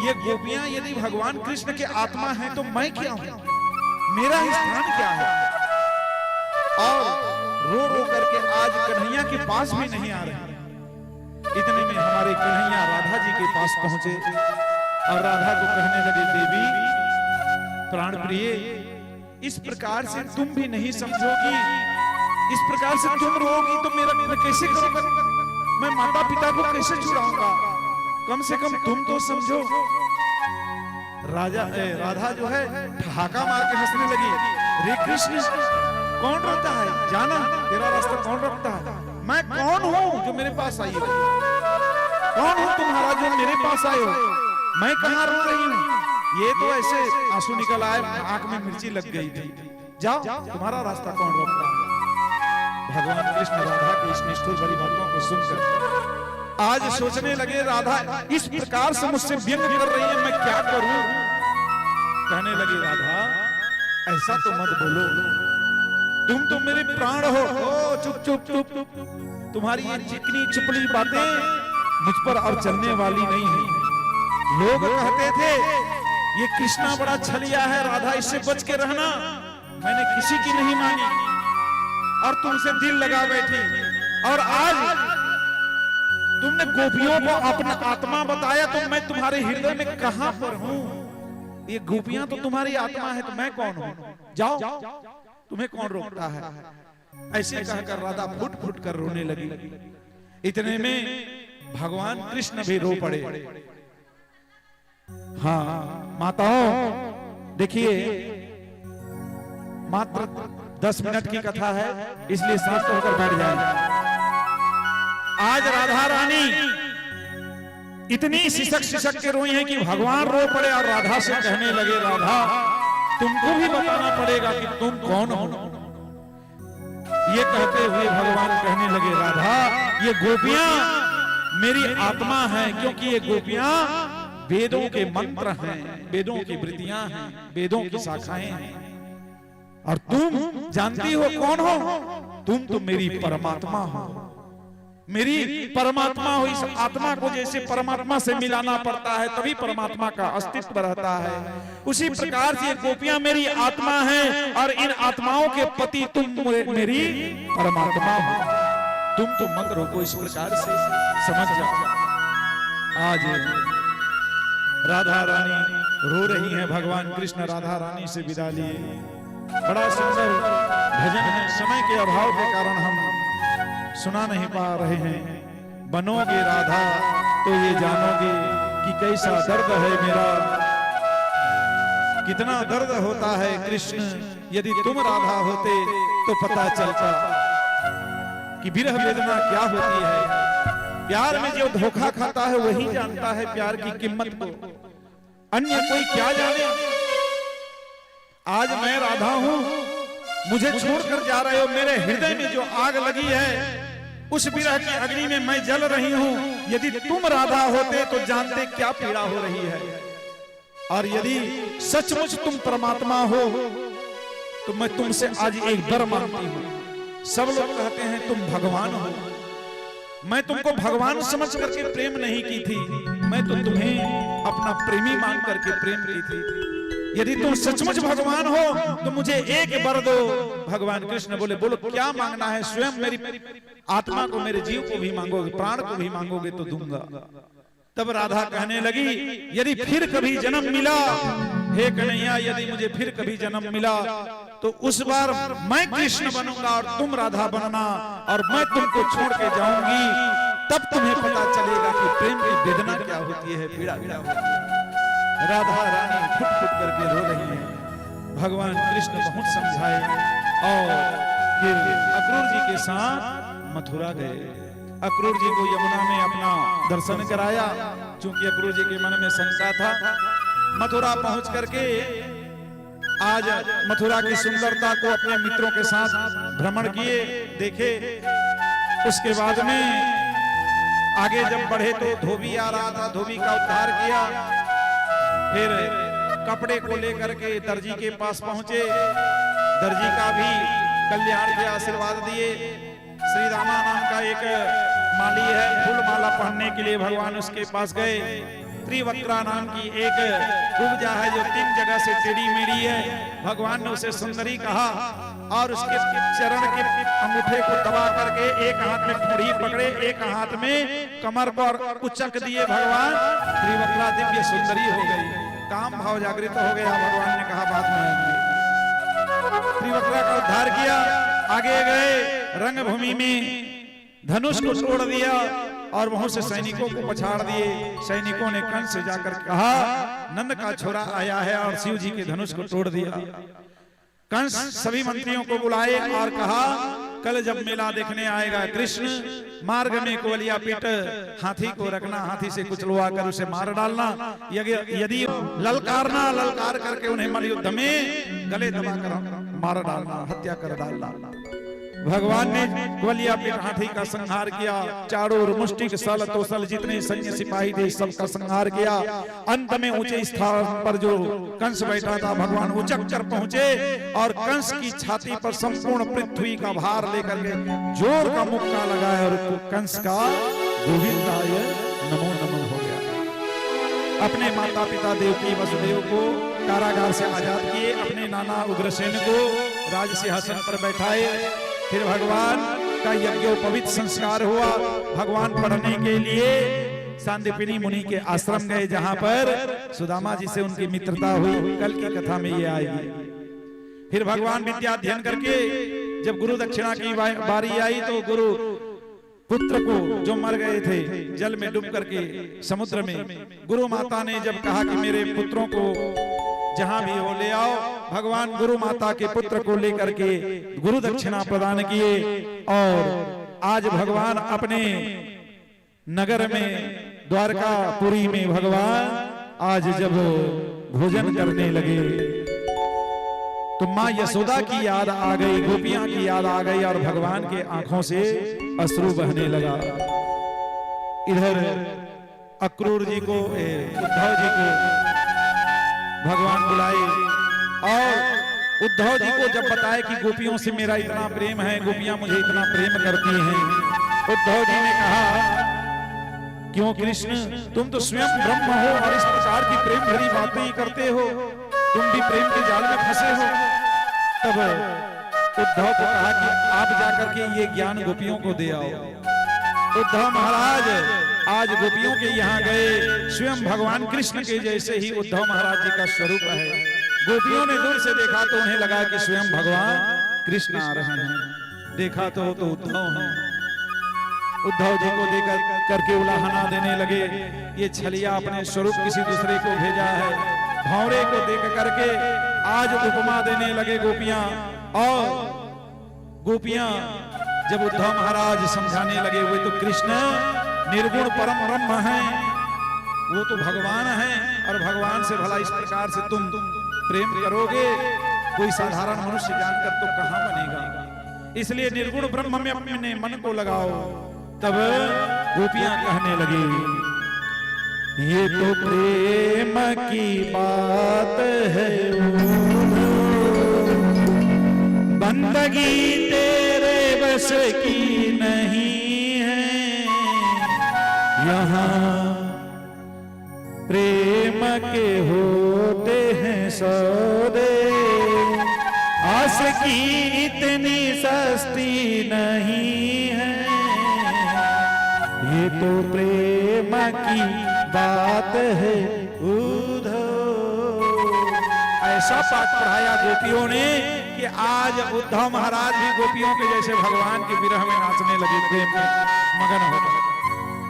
"ये गोपियां यदि भगवान कृष्ण के आत्मा हैं तो मैं क्या हूं, मेरा स्थान क्या है?" और रो रो करके आज कन्हैया के पास भी नहीं आ रही। इतने में हमारे कन्हैया राधा जी के पास पहुंचे और राधा को कहने लगे, "देवी, प्राण प्रिय, इस प्रकार से तुम भी नहीं समझोगी, इस प्रकार से तुम रोओगी तो मेरा, मैं कैसे करूंगा? मैं माता पिता को कैसे छुड़ाऊंगा? कम से कम तुम तो समझो।" राजा, ए, राधा जो है, ठहाका मार के हंसने लगी। "रे कृष्ण, कौन रोता है? जाना, तेरा रास्ता कौन रोकता है? मैं कौन हूं जो मेरे पास आई हो? कौन हूं तुम्हारा जो मेरे पास आए हो? मैं कहां रो रही हूं?" ये तो ऐसे आंसू निकल आए, आंख में मिर्ची लग गई थी। "जाओ, तुम्हारा रास्ता कौन रोकता है?" भगवान कृष्ण राधा की इस निष्ठुर भरी बातों को सुनकर आज सोचने लगे, "राधा इस प्रकार से मुझसे व्यंग कर रही है, मैं क्या करूं?" कहने लगे, "राधा, ऐसा तो मत बोलो, तुम तो मेरे प्राण हो।" "ओ, चुप, चुप, चुप, तुम्हारी ये चिकनी चुपड़ी बातें मुझ पर अब चलने वाली नहीं है। लोग कहते थे, 'ये कृष्णा बड़ा छलिया है, राधा, इससे बच के रहना।' मैंने किसी की नहीं मानी और तुमसे दिल लगा बैठी। और आज तुमने गोपियों को अपना आत्मा बताया, तो मैं तुम्हारे हृदय में कहां पर हूं? ये गोपियां तो तुम्हारी आत्मा है, तो मैं कौन हूं? जाओ, तुम्हें कौन रोकता है?" ऐसे कहकर राधा फुट फुट कर रोने लगी। इतने में भगवान कृष्ण भी रो पड़े। हाँ माताओं, देखिए, मात्र दस मिनट की कथा है, इसलिए शांत होकर बैठ जाएं। आज राधा रानी इतनी सिसक सिसक के रोई हैं कि भगवान रो पड़े और राधा से कहने लगे, "राधा, तुमको भी बताना पड़ेगा कि तुम कौन हो।" ये कहते हुए भगवान कहने लगे, "राधा, ये गोपियां मेरी आत्मा हैं, क्योंकि ये गोपियां वेदों के मंत्र हैं, वेदों की वृत्तियां हैं, वेदों की शाखाएं हैं। और तुम जानती हो कौन हो? तुम तो मेरी परमात्मा हो, मेरी परमात्मा हो।" इस आत्मा को जैसे परमात्मा से मिलाना पड़ता है, तभी परमात्मा का अस्तित्व रहता है, उसी प्रकार से ये गोपियां मेरी आत्मा हैं और इन आत्माओं के पति तुम मेरे, मेरी परमात्मा हो। तुम तो मत रोको, इस प्रकार से समझ जाओ। आज राधा रानी रो रही हैं, भगवान कृष्ण राधा रानी से विदा लिए। बड़ा सुंदर भजन है, समय के अभाव के कारण हम सुना नहीं पा रहे हैं। बनोगे राधा तो ये जानोगे कि कैसा दर्द है मेरा, कितना दर्द होता है कृष्ण। यदि तुम राधा होते तो पता चलता कि विरह वेदना क्या होती है। प्यार में जो धोखा खाता है वही जानता है प्यार की कीमत को, अन्य कोई क्या जाने। आज मैं राधा हूं, मुझे छोड़कर जा रहे हो, मेरे हृदय में जो आग लगी है उस विरह की अग्नि में मैं जल रही हूं। यदि तुम राधा होते तो जानते क्या पीड़ा हो रही है। और यदि सचमुच तुम परमात्मा हो तो मैं तुमसे आज एक वर मांगती हूं। सब लोग कहते हैं तुम भगवान हो। मैं तुमको भगवान समझ करके प्रेम नहीं की थी, मैं तो तुम्हें अपना प्रेमी मान करके प्रेम की थी। यदि तुम सचमुच भगवान हो तो मुझे एक वर दो। भगवान कृष्ण बोले, बोलो क्या मांगना है, स्वयं मेरी आत्मा को, मेरे जीव को भी मांगोगे, प्राण को भी मांगोगे तो दूंगा। तब राधा कहने लगी, यदि फिर कभी जन्म मिला, हे कन्हैया, यदि मुझे फिर कभी जन्म मिला तो उस बार मैं कृष्ण बनूंगा और तुम राधा बनना, और मैं तुमको छोड़ के जाऊंगी, तब तुम्हें पता चलेगा कि प्रेम की वेदना क्या होती है, पीड़ा क्या होती है। राधा रानी फुट फुट करके रो रही है। भगवान कृष्ण बहुत समझाए और फिर अक्रूर जी के साथ मथुरा गए। अक्रूर जी को यमुना में अपना दर्शन कराया, क्योंकि अक्रूर जी के मन में शंका था। मथुरा पहुंच करके आज मथुरा की सुंदरता को अपने मित्रों के साथ भ्रमण किए, देखे। उसके बाद में आगे जब बढ़े तो धोबी आ रहा था, धोबी का उद्धार किया। फिर कपड़े को लेकर के दर्जी के पास पहुंचे, दर्जी का भी कल्याण किया, आशीर्वाद दिए। श्री रामा नाम का एक माली है, फूल माला पहनने के लिए भगवान उसके पास गए। त्रिवक्रा नाम की एक कुब्जा है जो तीन जगह से टेढ़ी मेढ़ी है, भगवान ने उसे सुंदरी कहा और उसके चरण के अंगूठे को दबा करके एक हाथ में ठोड़ी पकड़े, एक हाथ में कमर पर उचक दिए भगवान। त्रिवक्रा दिव्य सुंदरी हो गई, काम भाव जागृत हो गया। भगवान ने कहा बाद में आएंगे। त्रिवक्रा का उद्धार किया, आगे गए, रंगभूमि में धनुष को तोड़ दिया और वहां से सैनिकों को पछाड़ दिए। सैनिकों ने कंस से जाकर कहा, नंद का छोरा आया है और शिव जी के धनुष को तोड़ दिया। कंस सभी मंत्रियों को बुलाए और कहा, कल जब मेला देखने आएगा कृष्ण, मार्ग में ग्वालिया पीठ हाथी को रखना, हाथी से कुचलवा कर उसे मार डालना। यदि, यदि ललकारना, ललकार करके उन्हें मल्ल युद्ध में गले दबा कर मार डालना, हत्या कर डालना। भगवान ने ग्वालिया पीठ हाथी का संहार किया, चारों ओर मुष्टिक सल तोसल जितने सैन्य सिपाही थे सबका संहार किया। अंत में ऊंचे स्थान पर जो कंस बैठा था, भगवान उचक कर पहुंचे और कंस की छाती पर संपूर्ण पृथ्वी का भार लेकर के जोर का मुक्का लगाया और कंस का गोविंदाय नमो नमः हो गया। अपने माता पिता देवकी वसुदेव को कारागार से आजाद किए, अपने नाना उग्रसेन को राज सिंहासन पर बैठाए, फिर भगवान का यज्ञोपवीत संस्कार हुआ। भगवान पढ़ने के लिए सांदीपनी मुनि के आश्रम गए, जहां पर सुदामा जी से उनकी मित्रता हुई। कल की कथा में ये आएगी। फिर भगवान विद्या अध्ययन करके जब गुरु दक्षिणा की बा-, बारी आई तो गुरु पुत्र को, जो मर गए थे जल में डूब करके समुद्र में, गुरु माता ने जब कहा कि मेरे पुत्रों को जहां भी हो ले आओ, भगवान गुरु माता के पुत्र को लेकर के गुरु दक्षिणा प्रदान किए। और आज भगवान अपने नगर में, द्वारकापुरी में भगवान आज जब भोजन करने लगे तो माँ यशोदा की याद आ गई, गोपियां की याद आ गई और भगवान के आंखों से अश्रु बहने लगा। इधर अक्रूर जी को, ए, उद्धव जी को भगवान बुलाए और उद्धव जी को जब बताए कि गोपियों से मेरा इतना प्रेम है, गोपियां मुझे इतना प्रेम करती हैं, उद्धव जी ने कहा, क्यों कृष्ण, तुम तो स्वयं ब्रह्म हो और इस प्रकार की प्रेम भरी बातें करते हो, तुम भी प्रेम के जाल में फंसे हो। तब उद्धव को कहा कि आप जाकर के ये ज्ञान गोपियों को दे आओ। उद्धव महाराज आज गोपियों के यहाँ गए, स्वयं भगवान कृष्ण के जैसे ही उद्धव महाराज जी का स्वरूप है। गोपियों ने दूर से देखा तो उन्हें लगा कि स्वयं भगवान कृष्ण आ रहे हैं। देखा तो, तो उद्धव हैं। उद्धव जी को देकर करके उलाहना देने लगे, ये छलिया अपने स्वरूप किसी दूसरे को भेजा है। भौरे को देख करके आज उपमा देने लगे गोपियां। और गोपियां जब उद्धव महाराज समझाने लगे, वे तो कृष्ण निर्गुण परम ब्रह्म हैं, वो तो भगवान हैं, और भगवान से भला इस प्रकार से तुम प्रेम करोगे, कोई साधारण मनुष्य जानकर तो कहां बनेगा। इसलिए निर्गुण ब्रह्म में अपने मन को लगाओ। तब गोपियां कहने लगी, ये तो प्रेम की बात है, बंदगी तेरे बस की नहीं है। यहाँ प्रेम के होते हैं सौदे, आस की इतनी सस्ती नहीं है। ये तो प्रेम की बात है, उद्धव। ऐसा पाठ पढ़ाया गोपियों ने कि आज उद्धव महाराज भी गोपियों के जैसे भगवान के विरह में नाचने लगे, प्रेम में मगन हो गए।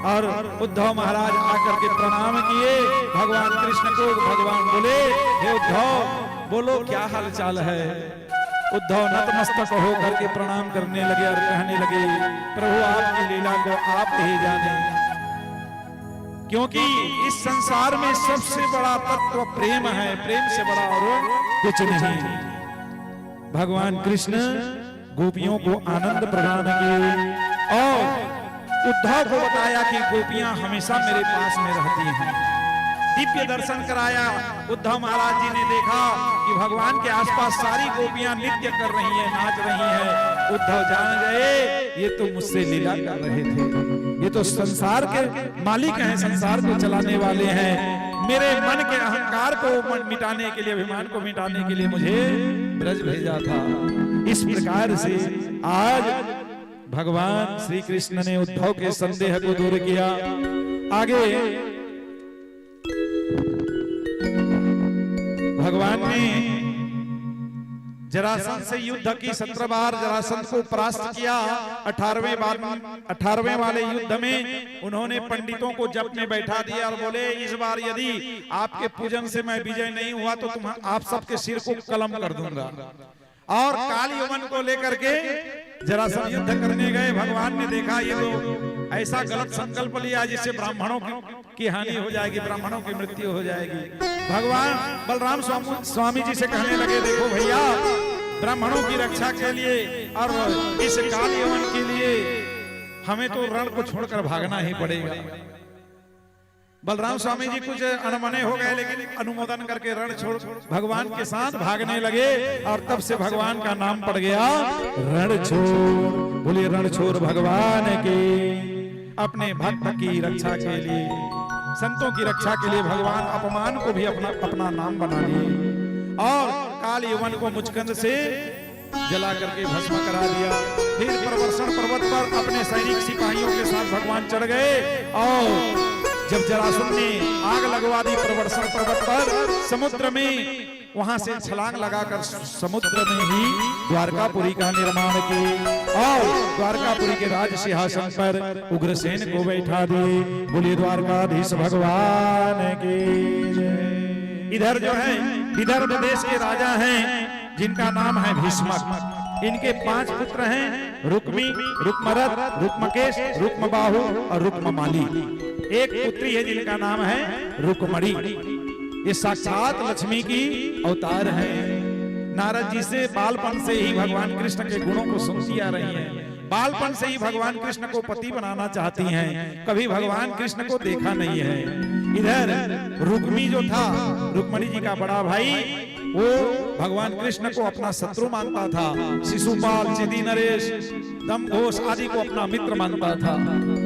और उद्धव महाराज आकर के प्रणाम किए भगवान कृष्ण को। भगवान बोले, हे उद्धव, बोलो क्या हालचाल है? उद्धव नतमस्तक होकर के प्रणाम करने लगे और कहने लगे, प्रभु, आपकी लीला को आप ही जाने, क्योंकि इस संसार में सबसे बड़ा तत्व प्रेम है, प्रेम से बड़ा और कुछ नहीं। भगवान कृष्ण गोपियों को आनंद प्रदान किए और उद्धव को बताया कि गोपियां हमेशा मेरे पास में रहती हैं। दिव्य दर्शन कराया। उद्धव महाराज जी ने देखा कि भगवान के आसपास सारी गोपियां नृत्य कर रही हैं, नाच रही हैं। उद्धव जान गए, ये तो मुझसे लीला कर रहे थे, ये तो संसार के मालिक हैं, संसार को चलाने वाले हैं। मेरे मन के अहंकार को मन मिटाने के लिए, अभिमान को मिटाने के लिए मुझे ब्रज भेजा था। इस प्रकार से आज भगवान श्री कृष्ण ने उद्धव के संदेह को दूर किया। आगे भगवान ने जरासंध से युद्ध की, सत्रह बार जरासंध को परास्त किया। अठारहवें बार, अठारहवें वाले युद्ध में उन्होंने पंडितों को जप में बैठा दिया और बोले, इस बार यदि आपके पूजन से मैं विजय नहीं हुआ तो तुम, आप सबके सिर को कलम कर दूंगा। और काल यवन को लेकर के जरासंध युद्ध करने गए। भगवान ने देखा, ये तो ऐसा गलत संकल्प लिया जिससे ब्राह्मणों की, की हानि हो जाएगी, ब्राह्मणों की मृत्यु हो जाएगी। भगवान बलराम स्वामी, स्वामी जी से कहने लगे, देखो भैया, ब्राह्मणों की रक्षा के लिए और इस काल यवन के लिए हमें तो रण को छोड़कर भागना ही पड़ेगा। बलराम स्वामी जी कुछ अनमने हो गए, लेकिन अनुमोदन करके रणछोड़ भगवान के साथ भागने लगे और तब से भगवान का नाम पड़ गया रणछोड़। बोलिए रणछोड़ भगवान की। अपने भक्त की रक्षा के लिए, संतों की रक्षा के लिए भगवान अपमान को भी अपना, अपना नाम बना लिए और काल यवन को मुचकंद से जला करके भस्म करा दिया। फिर प्रवर्षण पर्वत पर अपने सैनिक सिपाहियों के साथ भगवान चढ़ गए और जब जरासंध ने आग लगवा दी प्रवर्षण पर्वत पर, समुद्र में वहां से छलांग लगाकर समुद्र में ही द्वारकापुरी का निर्माण किए और द्वारकापुरी के राज सिंहासन पर उग्रसेन को बैठा दिए। बोलिए द्वारकाधीश भगवान की जय। इधर जो है विदर्भ देश के राजा हैं जिनका नाम है भीष्मक। इनके पांच पुत्र हैं, रुक्मी, रुक्मरथ, रुक्मकेश, रुक्मबाहु और रुक्ममाली। एक पुत्री है जिनका नाम है रुक्मणी। ये साक्षात लक्ष्मी की अवतार है। नारद जी से बालपन से ही भगवान कृष्ण के गुणों को सुनती आ रही हैं। बालपन से ही भगवान कृष्ण को पति बनाना चाहती हैं। कभी भगवान कृष्ण को देखा नहीं है। इधर रुक्मी जो था, रुक्मणी जी का बड़ा भाई, वो भगवान कृष्ण को अपना शत्रु मानता था। शिशुपाल, चिदी नरेश, दमघोष आदि को अपना मित्र मानता था।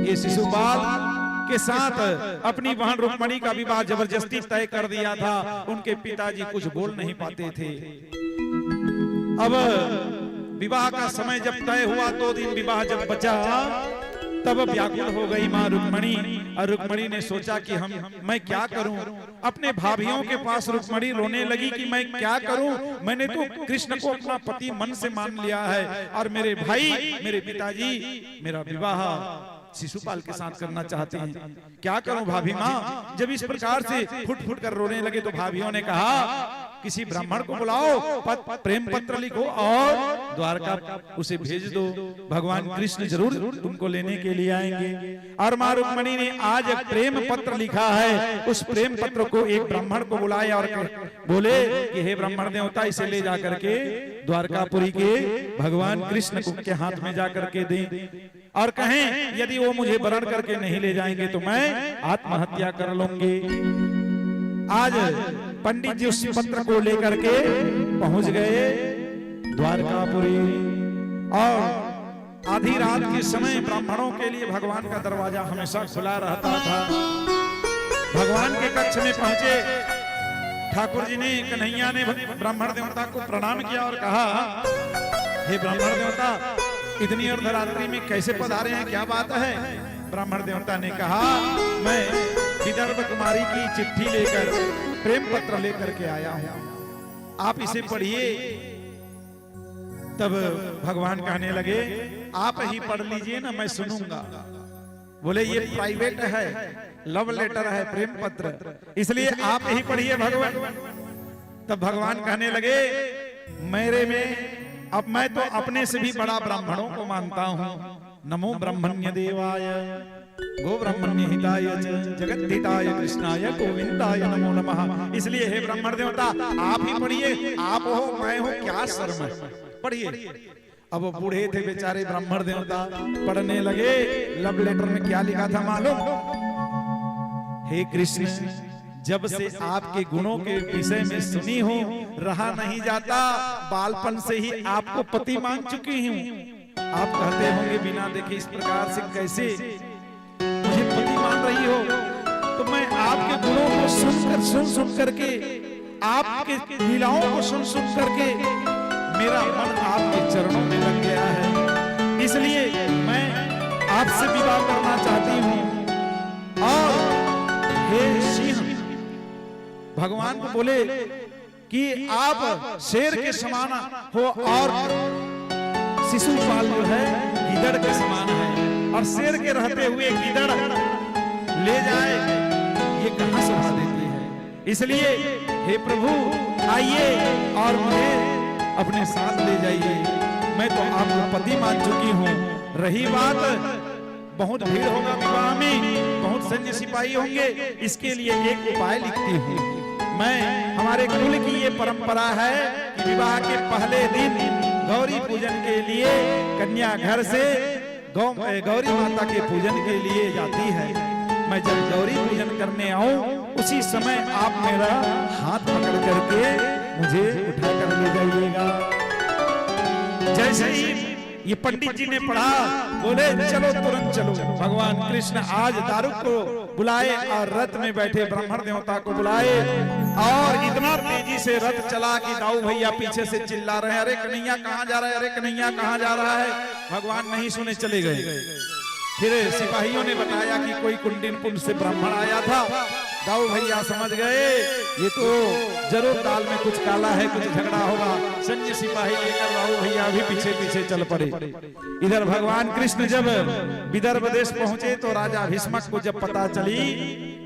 ये शिशुपाल के साथ अपनी बहन रुक्मणी का विवाह जबरदस्ती तय कर दिया था। उनके पिताजी कुछ बोल नहीं पाते थे। अब विवाह का समय जब तय हुआ, दो दिन विवाह जब बचा, तब व्याकुल हो गई माँ रुक्मणी। और रुक्मणी ने सोचा कि हम, मैं क्या करूं? अपने भाभियों के पास रुक्मणी रोने लगी कि मैं क्या करूं, मैंने तो कृष्ण को अपना पति मन से मान लिया है और मेरे भाई, मेरे पिताजी मेरा विवाह शिशुपाल के साथ करना चाहते हैं। क्या करूं भाभी माँ? जब इस प्रकार से फुट फुट कर रोने लगे तो भाभियों ने कहा, किसी ब्राह्मण को बुलाओ, पत-, प्रेम पत्र लिखो और द्वारका उसे भेज दो। भगवान कृष्ण जरूर तुमको लेने के लिए आएंगे। और माँ रुक्मणी ने आज एक प्रेम पत्र लिखा है, उस प्रेम पत्र को एक ब्राह्मण को बुलाए और कह-, बोले कि हे ब्राह्मण देवता, इसे ले जा करके द्वारकापुरी के भगवान कृष्ण को के हाथ में जा करके दें। और कहें, यदि वो मुझे वरण करके नहीं ले जाएंगे तो मैं आत्महत्या कर लूंगी। आज पंडित जी उस पत्र को लेकर के पहुंच गए द्वारकापुरी। और आधी रात के समय ब्राह्मणों के लिए भगवान का दरवाजा हमेशा खुला रहता था। भगवान के कक्ष में पहुंचे ठाकुर जी ने, कन्हैया ने ब्राह्मण देवता को प्रणाम किया और कहा, हे ब्राह्मण देवता, इतनी अर्धरात्रि में कैसे पधारे हैं, क्या बात है? ब्राह्मण देवता ने कहा, मैं विदर्भ कुमारी की चिट्ठी लेकर, प्रेम पत्र लेकर के आया हूं, आप इसे पढ़िए। तब भगवान कहने लगे, आप ही पढ़ लीजिए ना, मैं सुनूंगा। बोले, ये प्राइवेट है, लव लेटर है, प्रेम पत्र, इसलिए आप ही पढ़िए भगवान। तब भगवान कहने लगे, मेरे में, अब मैं तो अपने से भी बड़ा ब्राह्मणों को मानता हूं। नमो ब्रह्मण्य देवाय, गो ब्रह्मण्य हिताय च, जगत हिताय कृष्णाय गोविंदाय नमो नमः। इसलिए हे ब्राह्मण देवता, आप ही पढ़िए, आप हो, मैं हूं, क्या शर्म है, पढ़िए। अब वो बूढ़े थे बेचारे ब्राह्मण देवता, पढ़ने लगे। लव लेटर में क्या लिखा था मालूम? हे कृष्ण, जब से आपके गुणों के विषय में सुनी हूँ, रहा नहीं जाता। बालपन से ही आपको पति मान चुकी हूँ। आप कहते होंगे, बिना देखे इस प्रकार से कैसे मुझे पति मान रही हो? तो मैं आपके गुणों को सुनकर, सुन सुन करके, आपके लीलाओं को सुन सुन करके मेरा मन आपके चरणों में लग गया है, इसलिए मैं आपसे विवाह करना चाहती हूँ। और हे सिंह, भगवान को बोले कि आप शेर के समान हो और शिशुपाल जो है, गीदड़ के समान है, और शेर के रहते हुए गीदड़ ले जाए, ये कहां शोभा देती है? इसलिए हे प्रभु, आइए और मुझे अपने साथ ले जाइए। मैं तो आपको पति मान चुकी हूँ। रही बात, बहुत भीड़ होगा विवाह में, बहुत सैन्य सिपाही होंगे, इसके लिए एक उपाय लिखती हूँ। मैं, हमारे कुल की ये परंपरा है कि विवाह के पहले दिन गौरी पूजन के लिए कन्या घर से गौ-, ए, गौरी माता के पूजन के लिए जाती है। मैं जब गौरी पूजन करने आऊं, उसी समय आप मेरा हाथ पकड़ करके मुझे उठा कर ले जाइएगा। जैसे ही ये पंडित जी ने पढ़ा, बोले, चलो, तुरंत चलो। भगवान कृष्ण आज दारुक को बुलाए और रथ में बैठे ब्राह्मण देवता को बुलाए, और इतना तेजी से रथ चला कि दाऊ भैया पीछे से चिल्ला रहे हैं, अरे कन्हैया कहाँ जा रहा है, अरे कन्हैया कहाँ जा रहा है। भगवान नहीं सुने, चले गए। फिर सिपाहियों ने बताया कि कोई कुंडिनपुर से ब्राह्मण आया था। दाऊ भैया समझ गए, ये तो जरूर दाल में कुछ काला है, कुछ झगड़ा होगा। सैन्य सिपाही लेकर दाऊ भैया भी पीछे पीछे चल पड़े। इधर भगवान कृष्ण जब विदर्भ देश पहुंचे तो राजा भीष्मक को जब पता चली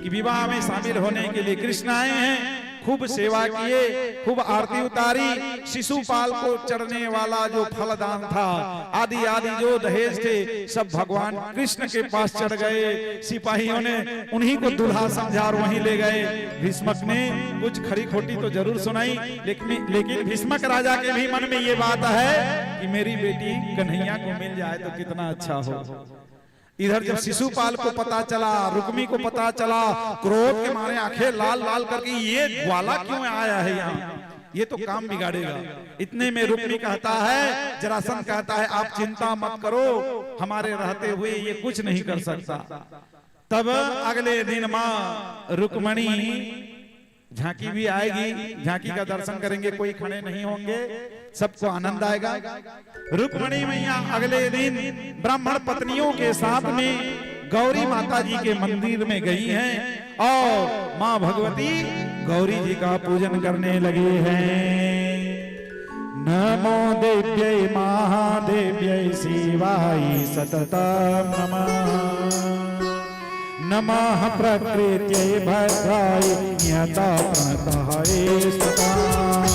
कि विवाह में शामिल होने के लिए कृष्ण आए हैं, खूब सेवा किए, खूब आरती उतारी, शिशुपाल को चढ़ने वाला जो फलदान था, आदि आदि जो दहेज थे, सब भगवान कृष्ण के पास चढ़ गए। सिपाहियों ने उन्हीं को दूल्हा समझा और वहीं ले गए। भीष्मक ने कुछ खरी खोटी तो जरूर सुनाई, लेकिन, लेकिन भीष्मक राजा के भी मन में ये बात है कि मेरी बेटी कन्हैया को मिल जाए तो कितना अच्छा हो। इधर जब शिशुपाल को पता चला, रुक्मी को पता चला, क्रोध के मारे आंखें लाल लाल करके, ये ग्वाला क्यों आया है यहाँ, ये तो काम बिगाड़ेगा। इतने में रुक्मी कहता है, जरासंध कहता है, आप चिंता मत करो, हमारे रहते हुए ये कुछ नहीं कर सकता। तब अगले दिन माँ रुक्मणी झांकी भी आएगी, झांकी का दर्शन करेंगे, कोई खड़े नहीं होंगे, सबको आनंद आएगा। रुक्मणी मैया अगले दिन ब्राह्मण पत्नियों के साथ में गौरी माता जी के मंदिर में गई हैं और माँ भगवती गौरी जी का पूजन करने लगी हैं। नमो देव्यै महादेव्यै शिवाय सततं नमः। मः प्रकृत्यै भद्रायै नियता प्रणतः एषताम्।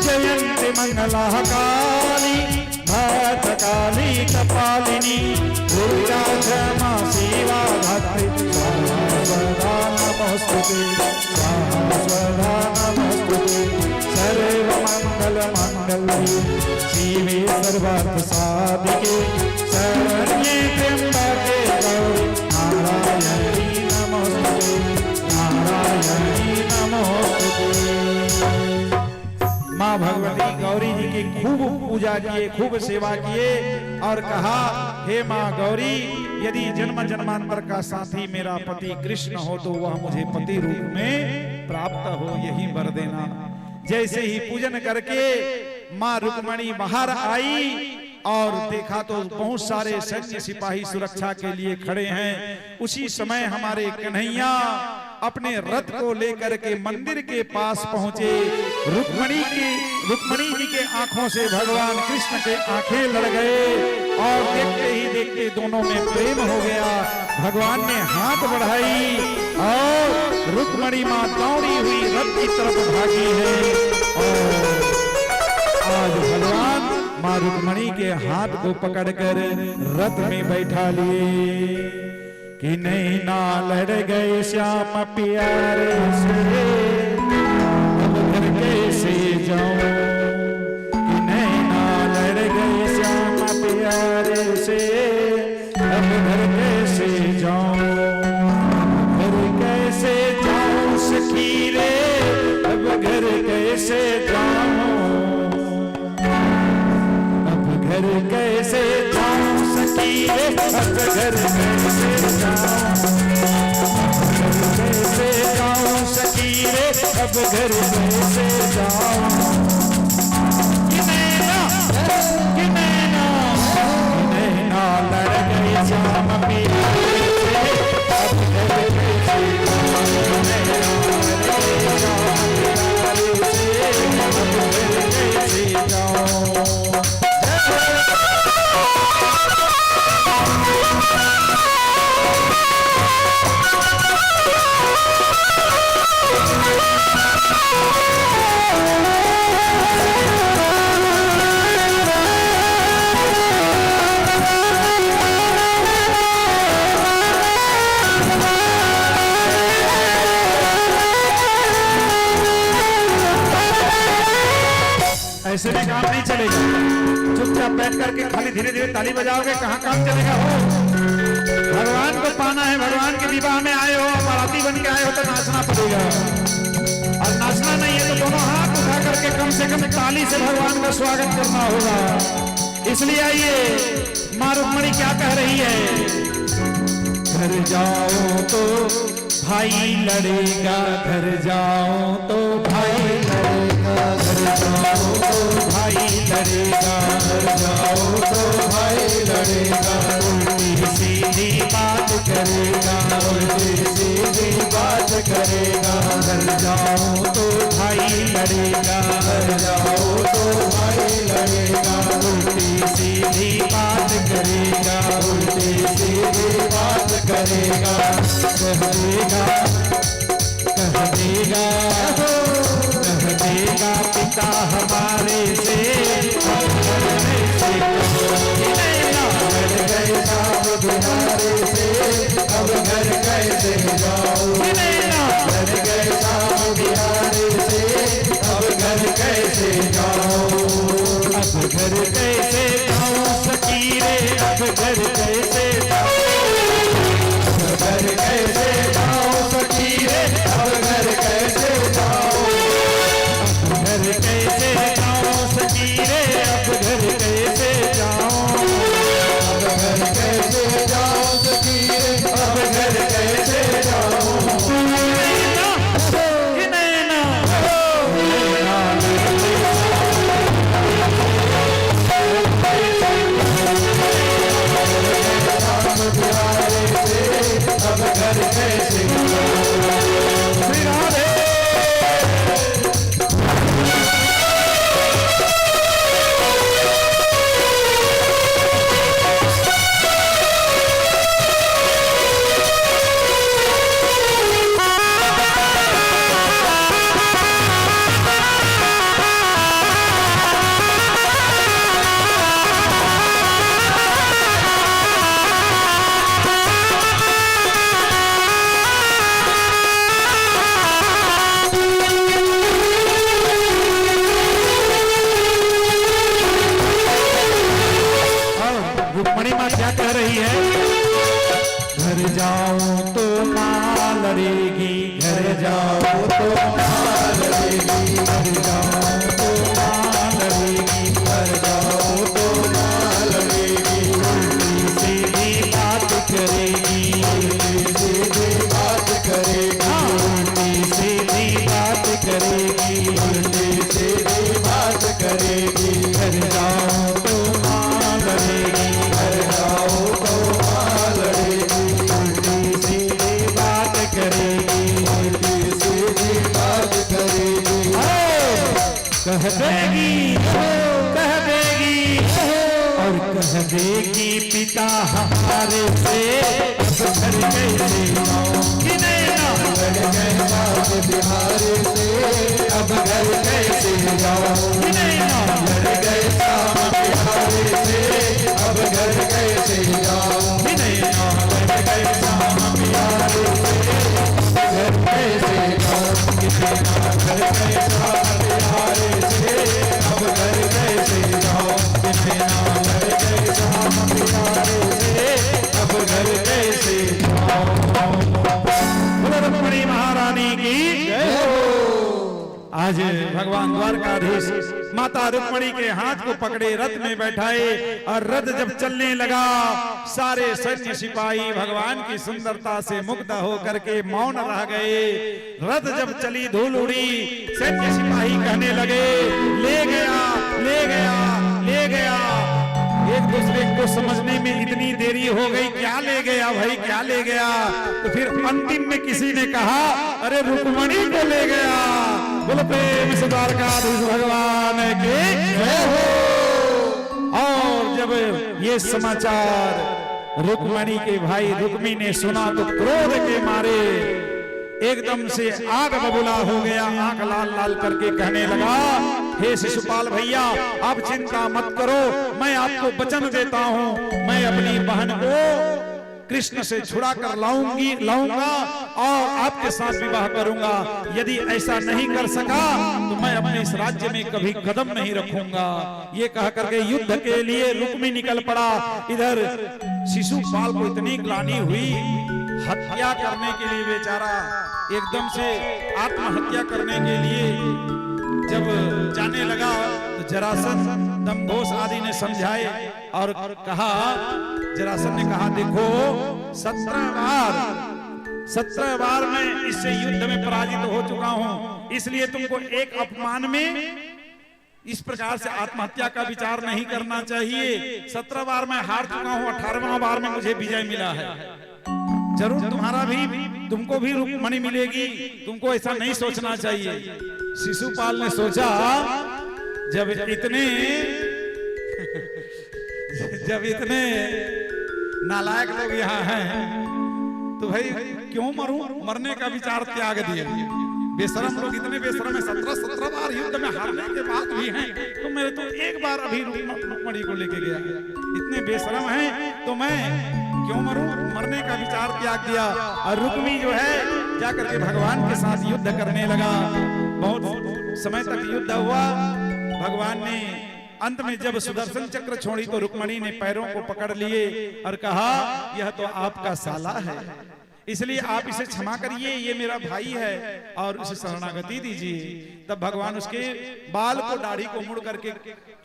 जयन्ति मङ्गलाः काली भद्रकाली कपालिनी। दुर्गा क्षमा शिवा धात्री स्वाहा स्वधा नमोऽस्तु ते। स्वाहा स्वधा नमोऽस्तु ते। सर्वमङ्गलमाङ्गल्ये शिवे सर्वार्थसाधिके शरण्ये त्र्यम्बके गौरी नारायणी नमोऽस्तु ते। नारायणी नमोऽस्तु ते। माँ भगवती गौरी जी की खूब पूजा किए, खूब सेवा किए और कहा, हे माँ गौरी, यदि जन्म जन्मांतर का साथी मेरा पति कृष्ण हो तो वह मुझे पति रूप में प्राप्त हो, यही वर देना। जैसे ही पूजन करके माँ रुक्मणी बाहर आई और देखा तो बहुत सारे सैन्य सिपाही सुरक्षा के लिए खड़े हैं। उसी समय हमारे कन्हैया अपने रथ को लेकर के मंदिर के पास पहुंचे। रुक्मणी की, रुक्मणी जी के आंखों से भगवान कृष्ण के आंखें लड़ गए और देखते ही देखते दोनों में प्रेम हो गया। भगवान ने हाथ बढ़ाई और रुक्मणी माँ दौड़ी हुई रथ की तरफ भागी है और आज भगवान माँ रुक्मणी के हाथ को पकड़कर रथ में बैठा लिए। कि नैना लड़ गए श्याम प्यारे से, अब घर कैसे जाऊं? कि नैना लड़ गए श्याम प्यारे से, अब घर कैसे जाऊं? अब घर कैसे जाऊं सखी रे, अब घर कैसे जाऊं? अब घर कैसे जाऊं सखी रे, अब घर कैसे जाऊं? अब घर कैसे जाऊं सखी रे, अब घर कैसे जाऊं? कि नैना, कि नैना, कि नैना लड़ गए श्याम प्यारे से, अब घर कैसे जाऊं? नैना लड़ गए श्याम प्यारे से, अब घर कैसे जाऊं? ऐसे में काम नहीं चलेगा। चुपचाप बैठ करके खाली धीरे धीरे ताली बजाओगे, कहाँ काम चलेगा हो? भगवान को पाना है, भगवान के विवाह में आए हो, बाराती बन के आए हो तो नाचना पड़ेगा। और नाचना नहीं है तो दोनों हाथ उठा करके कम से कम ताली से भगवान का स्वागत करना होगा। इसलिए आइए, माँ रुक्मणी क्या कह रही है? घर जाओ तो भाई लड़ेगा, घर जाओ तो भाई लड़ेगा, घर जाओ तो भाई लड़ेगा, घर जाओ तो भाई लड़ेगा। उल्टी सीधी बात करेगा, उल्टी सीधी बात करेगा। घर जाओ तो भाई लड़ेगा, घर जाओ तो भाई लड़ेगा। उल्टी सीधी बात करेगा, उल्टी सीधी बात करेगा। कह देगा, कह देगा, कह देगा पिता हमारे से, अब घर कैसे जाऊं? कि नैना लड़ गए श्याम प्यारे से, अब घर कैसे जाऊं? कि नैना लड़ गए श्याम प्यारे से, अब घर कैसे जाऊं? अब घर कैसे जाऊं सखी रे, अब घर कैसे जाऊं? अब घर कैसे जाऊं सखी रे, अब घर कैसे जाऊं? अब घर कैसे जाऊं सखी रे, अब घर कैसे जाऊं? अब घर कैसे जाऊं सखी रे, अब घर कैसे जाऊं? कि नैना, कि नैना, कि नैना लड़ गए श्याम कह रही है, घर जाऊं तो माँ लड़ेगी, घर जाऊं तो माँ लड़ेगी, घर जाऊं तो माँ लड़ेगी, घर जाऊं तो माँ लड़ेगी। उल्टी सीधी बात करेगी, उल्टी सीधी बात करेगी, हाँ। उल्टी सीधी बात करेगी, उल्टी सीधी बात करेगी। घर जाऊं तो माँ लड़ेगी, घर जाऊं तो माँ लड़ेगी, उल्टी सीधी बात करेगी, उल्टी सीधी बात करेगी। हे! कह देगी, कह देगी, और कह देगी पिता हमारे से, अब घर कैसे जाऊं? कि नैना लड़ गए साथ बिहार से, अब घर कैसे जाऊं? कि नैना लड़ गए साथ बिहार से, अब घर कैसे जाऊं? कि नैना लड़ गए साथ बिहार से, अब घर कैसे जाऊं? कि नैना लड़ गए साथ बिहार से, अब घर कैसे जाऊं? कि नैना लड़ गए साथ बिहार से, अब घर कैसे जाऊं? बोलो रुक्मणी महारानी की। आज भगवान द्वारकाधीश माता रुक्मणी के हाथ को पकड़े रथ में बैठाए और रथ जब चलने लगा, सारे सैन्य सिपाही भगवान की सुंदरता से मुग्ध होकर के मौन रह गए। रथ जब चली, धूल उड़ी, सैन्य सिपाही कहने लगे, "ले गया, ले गया, ले गया।" एक दूसरे को समझने में इतनी देरी हो गई, "क्या ले गया भाई, क्या ले गया?" तो फिर अंतिम में किसी ने कहा, "अरे, रुक्मणी को ले गया।" बोलो प्रेम से द्वारकाधीश भगवान की जय हो। और जब ये समाचार रुक्मणी के भाई रुक्मी ने सुना तो क्रोध के मारे एकदम से आग बबूला हो गया, आंख लाल लाल करके कहने लगा, "हे शिशुपाल भैया, आप चिंता मत करो, मैं आपको वचन देता हूँ, मैं अपनी बहन को कृष्ण से छुड़ा कर लाऊंगी, लाऊंगा और आपके साथ विवाह करूंगा। यदि ऐसा नहीं कर सका तो मैं अपने इस राज्य में कभी कदम नहीं रखूंगा।" ये कह करके युद्ध के लिए रुक्मी निकल पड़ा। इधर शिशुपाल को इतनी ग्लानि हुई, हत्या करने के लिए बेचारा एकदम से आत्महत्या करने के लिए जब जाने लगा तो जरासंध, दंभोस आदि ने समझाए और कहा, जरासंध ने कहा, "देखो, सत्रह बार, सत्रह बार मैं इससे युद्ध में पराजित हो चुका हूं, इसलिए तुमको एक अपमान में इस प्रकार से आत्महत्या का विचार नहीं करना चाहिए। सत्रह बार मैं हार चुका हूं, अठारहवाँ बार में मुझे विजय मिला है। जरूर तुम्हारा भी, तुमको भी रुक्मणी मिलेगी, तुमको ऐसा नहीं सोचना चाहिए।" शिशुपाल ने सोचा, "जब इतने, जब इतने नालायक लोग यहाँ हैं, तो भाई क्यों मरूं?" मरने का विचार त्याग दिया। बेशरम लोग इतने बेशरम हैं, सत्रह, सत्रह बार युद्ध में हारने के बाद भी हैं, तो मैं तो एक बार अभी रुक्म-, रुक्मणी को लेके गया। इतने बेशरम हैं तो मैं क्यों मरूं? मरने का विचार त्याग दिया और रुक्मी जो है, जा करके भगवान के साथ युद्ध करने लगा। बहुत समय तक युद्ध हुआ। भगवान ने अंत में जब सुदर्शन चक्र छोड़ी तो रुक्मणी ने पैरों को पकड़ लिए और कहा, "यह तो आपका साला है, इसलिए आप इसे क्षमा करिए, ये मेरा भाई है और उसे शरणागति दीजिए।" तब भगवान उसके बाल को, दाढ़ी को मुड़ करके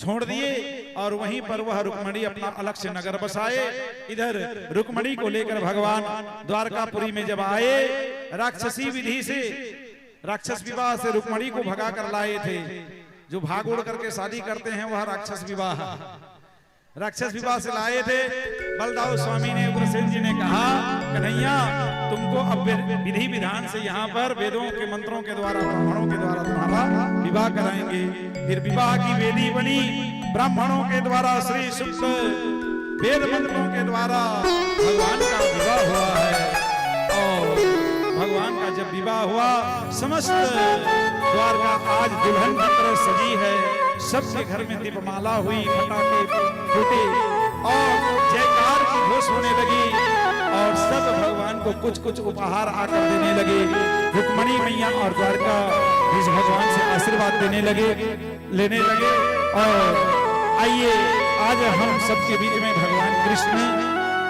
छोड़ दिए और वहीं पर वह रुक्मणी अपना अलग से नगर बसाए। इधर रुक्मणी को लेकर भगवान द्वारकापुरी में जब आए, राक्षसी विधि से, राक्षस विवाह से रुक्मणी को भगा कर लाए थे। जो भाग उड़ करके शादी करते हैं, वह राक्षस विवाह। राक्षस विवाह से लाए थे। बलदाऊ स्वामी ने, उग्रसेन जी ने कहा, "कन्हैया, तुमको अब वि-, विधि विधान से यहाँ पर वेदों के मंत्रों के द्वारा, ब्राह्मणों के द्वारा तुम्हारा विवाह कराएंगे।" फिर विवाह की वेदी बनी, ब्राह्मणों के द्वारा श्री सूक्त, वेद मंत्रों के द्वारा भगवान का विवाह हुआ है। और भगवान का जब विवाह हुआ, समस्त द्वारका आज दुल्हन की तरह सजी है। सबके घर में दीपमाला हुई, फटाके फूटे और जयकार की घोष होने लगी और सब भगवान को कुछ कुछ उपहार आकर देने लगे। रुक्मणी मैया और द्वारकाधीश भगवान से आशीर्वाद देने लगे, लेने लगे। और आइए, आज हम सबके बीच में भगवान कृष्ण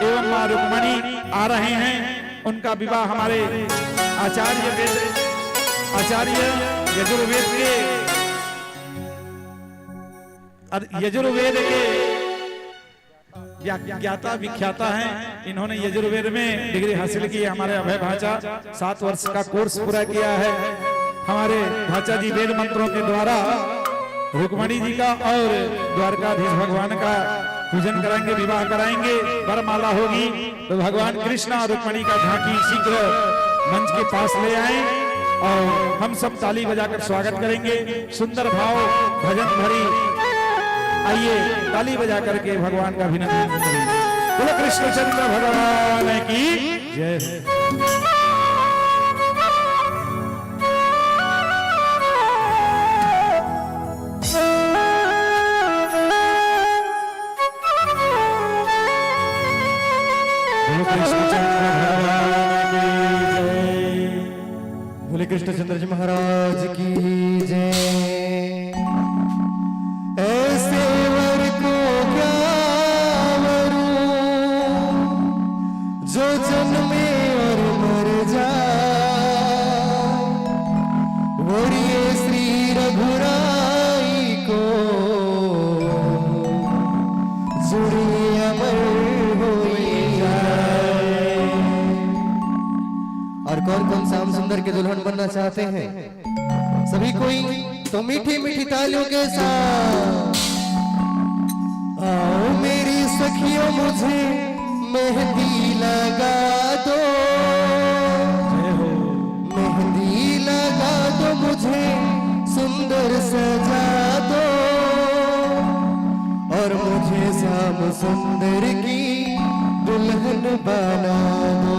एवं माँ रुक्मणी आ रहे हैं। उनका विवाह हमारे आचार्य वेद, आचार्य यजुर्वेद के, यजुर्वेद के व्या-, ज्ञाता विख्याता हैं। इन्होंने यजुर्वेद में डिग्री हासिल की है। हमारे अभय भांचा सात वर्ष का कोर्स पूरा किया है। हमारे भांचा जी वेद मंत्रों के द्वारा रुक्मणी जी का और द्वारकाधीश भगवान का पूजन कराएंगे, विवाह कराएंगे, वरमाला होगी। तो भगवान कृष्ण और रुक्मणी का झांकी शीघ्र मंच के पास ले आए और हम सब ताली बजाकर स्वागत करेंगे। सुंदर भाव भजन भरी, आइए ताली बजा करके भगवान का अभिनंदन करें। बोलो कृष्णचंद्र भगवान की जय। बोलो कृष्णचंद्र भगवान की जय। बोले कृष्णचंद्र जी महाराज की जय। ऐसे वर को क्या वरूं, जो जन्मे और मर जाए। वरिये श्री रघुराई को, जुड़ी अमर होई जाए। और कौन कौन श्याम सुंदर के दुल्हन बनना चाहते हैं? सभी कोई तो मीठी मीठी तालियों के साथ। आओ मेरी सखियों, मुझे मेहंदी लगा दो। जय हो। मेहंदी लगा दो, मुझे सुंदर सजा दो और मुझे श्याम सुंदर की दुल्हन बना दो।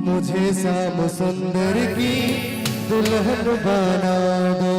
मुझे श्याम सुंदर की दुल्हन बना दो।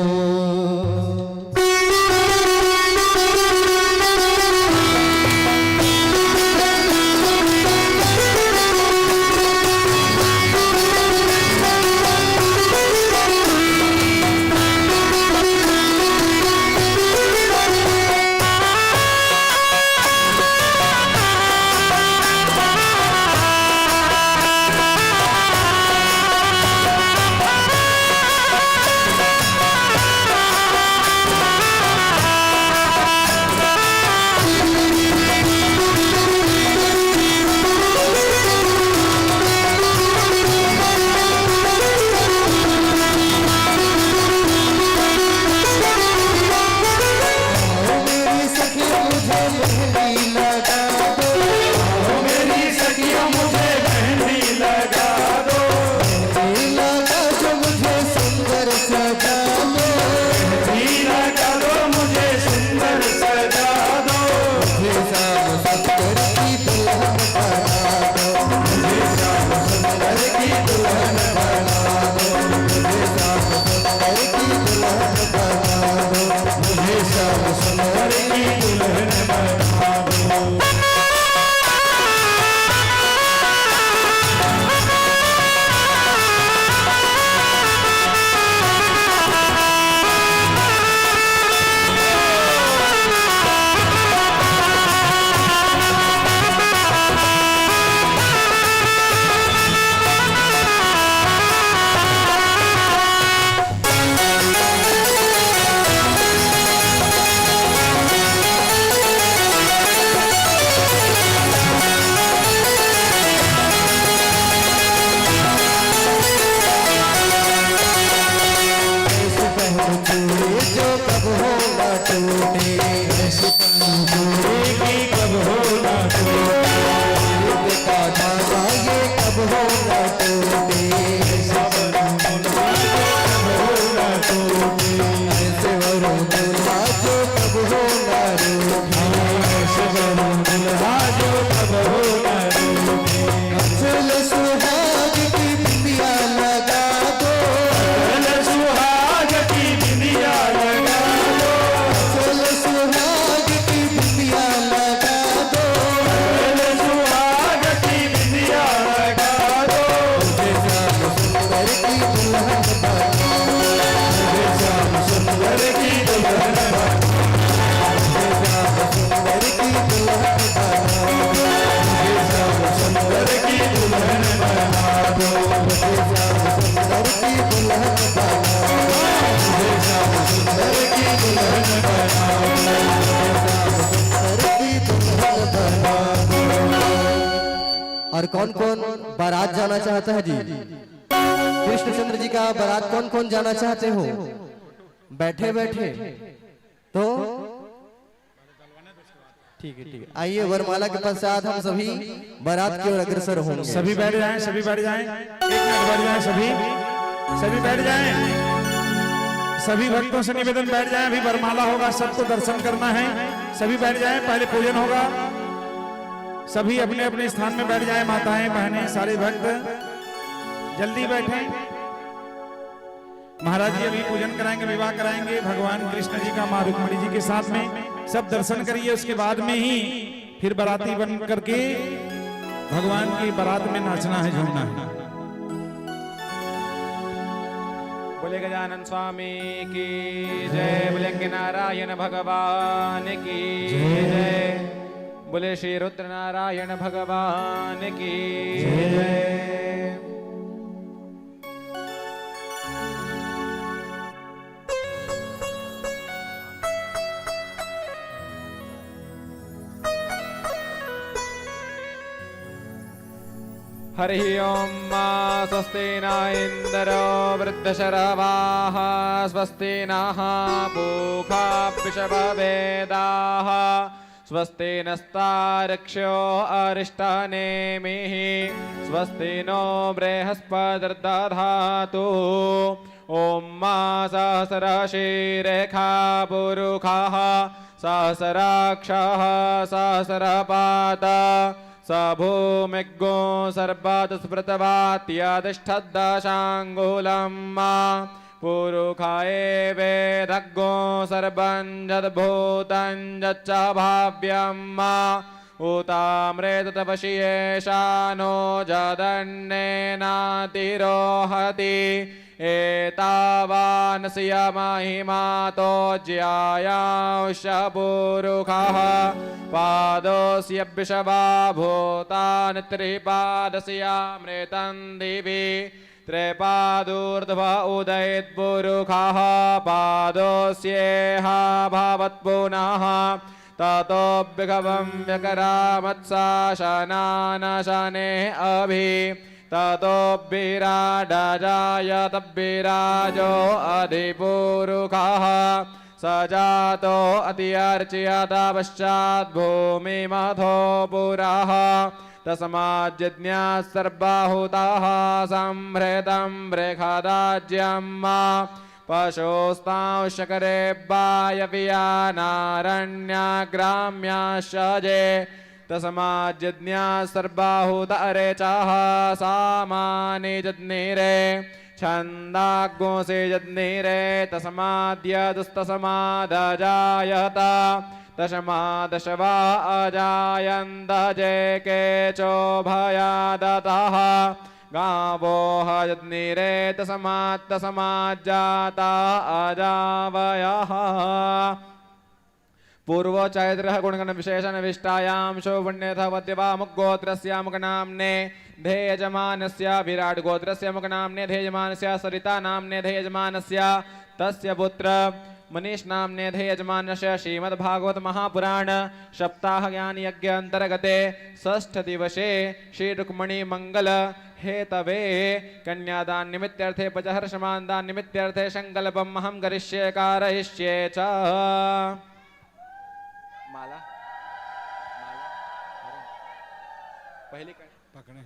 और कौन कौन बारात जाना चाहता है जी? कृष्णचंद्र जी का बारात कौन कौन जाना चाहते हो? बैठे बैठे। तो ठीक है, ठीक है, आइए, वरमाला के पश्चात हम सभी बारात की ओर अग्रसर होंगे। सभी बैठ जाएं, सभी बैठ जाएं, एक मिनट बैठ जाएं सभी, सभी बैठ जाएं। सभी भक्तों से निवेदन, बैठ जाएं, अभी वरमाला होगा, सबको दर्शन करना है। सभी बैठ जाएं, पहले पूजन होगा। सभी अपने अपने स्थान में बैठ जाएं, माताएं, बहनें, सारे भक्त जल्दी बैठें। महाराज जी अभी पूजन कराएंगे, विवाह कराएंगे भगवान कृष्ण जी का माँ रुक्मणी जी के साथ में। सब दर्शन करिए, उसके बाद में ही फिर बाराती बन करके भगवान की बारात में नाचना है, झूमना है। बोले गजानन स्वामी की जय, बोले नारायण भगवान की जय। जय, बोले श्री रुद्र नारायण भगवान की जय। जय। हरि ओम। मा स्वस्ति न इंद्रो वृद्धशरवाः, स्वस्ति नः पूषा विश्ववेदाः, स्वस्ति नस्तार्क्ष्यो अरिष्टनेमिः, स्वस्ति नो बृहस्पतिर्दधातु। ओम मा सहस्रशीर्षा पुरुषः सहस्राक्षः सहस्रपाद स भूमिज्ञो सर्वतः स्मृतवात्या तिष्ठद्दशाङ्गुलं मा पुरुष एवेदज्ञो सर्वं यद्भूतं यच्च भाव्यं मा उतामृततपसि येषानो यदन्नेनातिरोहति। एतावानस्य महिमातो ज्यायांश्च पुरुषः पादोऽस्य विश्वभूतानि त्रिपादस्यामृतं दिवि त्रिपादूर्ध्व उदयेत्पुरुषः पादोऽस्येह भवत्पुनः ततो विभवं व्यकरामत्साशनानशने अभि ततो विराडजायत विराजो अधिपुरुषः स जातो अत्यर्च्यत पश्चाद्भूमिमथो पुरः तस्माज्जज्ञाः सर्वभूताः संभृतं बृहदाज्यं मा पशोस्तांश्चक्रे वायव्यानारण्याग्राम्याश्च ये तस्माज्जज्ञाः सर्वभूतरेचः सामानि जज्ञिरे छन्दाग्गुंसि जज्ञिरे तस्माद्यजुस्तस्मादजायत तस्मादश्वा अजायन्त ये केचोभयादतः गावो ह जज्ञिरे तस्मात्तस्माज्जाता अजावयः। पूर्वोच्चारितरः गुणगणविशेषणविष्टायां शोभुण्येऽथ वद्यवामुग्गोत्रस्य मुगनाम्ने धे यजमानस्य विराट्गोत्रस्य मुगनाम्ने धे यजमानस्य सरितानाम्ने धे यजमानस्य तस्य पुत्र मनीषनाम्ने धे यजमानस्य श्रीमद्भागवत महापुराण सप्ताह ज्ञान यज्ञ अंतर्गते षष्ठ दिवसे श्री रुक्मणी मंगल हेतवे कन्यादान निमित्त्यर्थे पचहर्षमानदान निमित्त्यर्थे संकल्पमहं करिष्ये कारयिष्ये च। माला, माला, अरे, पहली कर- पकड़े हैं।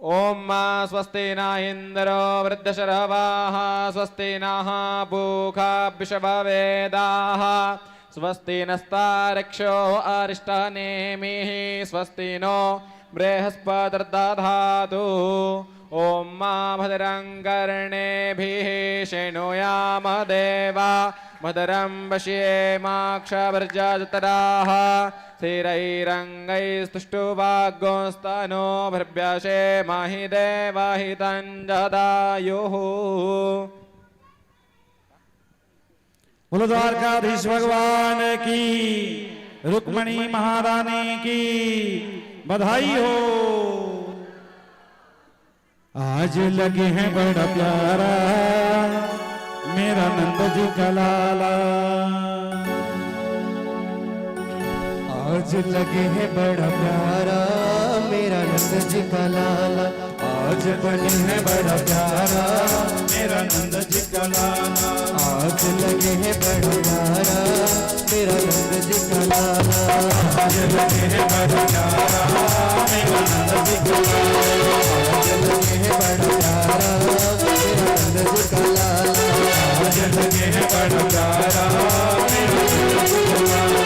ओम मा स्वस्ति न इंद्रो वृद्धशरवाः स्वस्ति नः पूषा विश्ववेदाः स्वस्ति नस्तार्क्ष्यो अरिष्टनेमिः स्वस्ति नो बृहस्पतिर्दधातु। ओम मा भद्रं कर्णेभिः शृणुयाम देवा भद्रं पश्येमाक्षभिर्यजत्राः स्थिरैरङ्गैस्तुष्टुवागुंस्तनूभिर्व्यसेमहि देवहितं जदायुः। बोलो द्वारकाधीश भगवान की, रुक्मणी महारानी की बधाई हो। आज लगे हैं बड़ा प्यारा मेरा नंद जी का लाला। आज लगे है बड़ा प्यारा मेरा नंद जी का लाला। आज बने है बड़ा प्यारा मेरा नंद जी का लाला। आज लगे है बड़ा प्यारा मेरा नंद जी का लाला। आज लगे है बड़ा प्यारा मेरा नंद जी का लाला। आज लगे है बड़ा प्यारा मेरा नंद जी का लाला। आज लगे है बड़ा प्यारा मेरा नंद जी का लाला।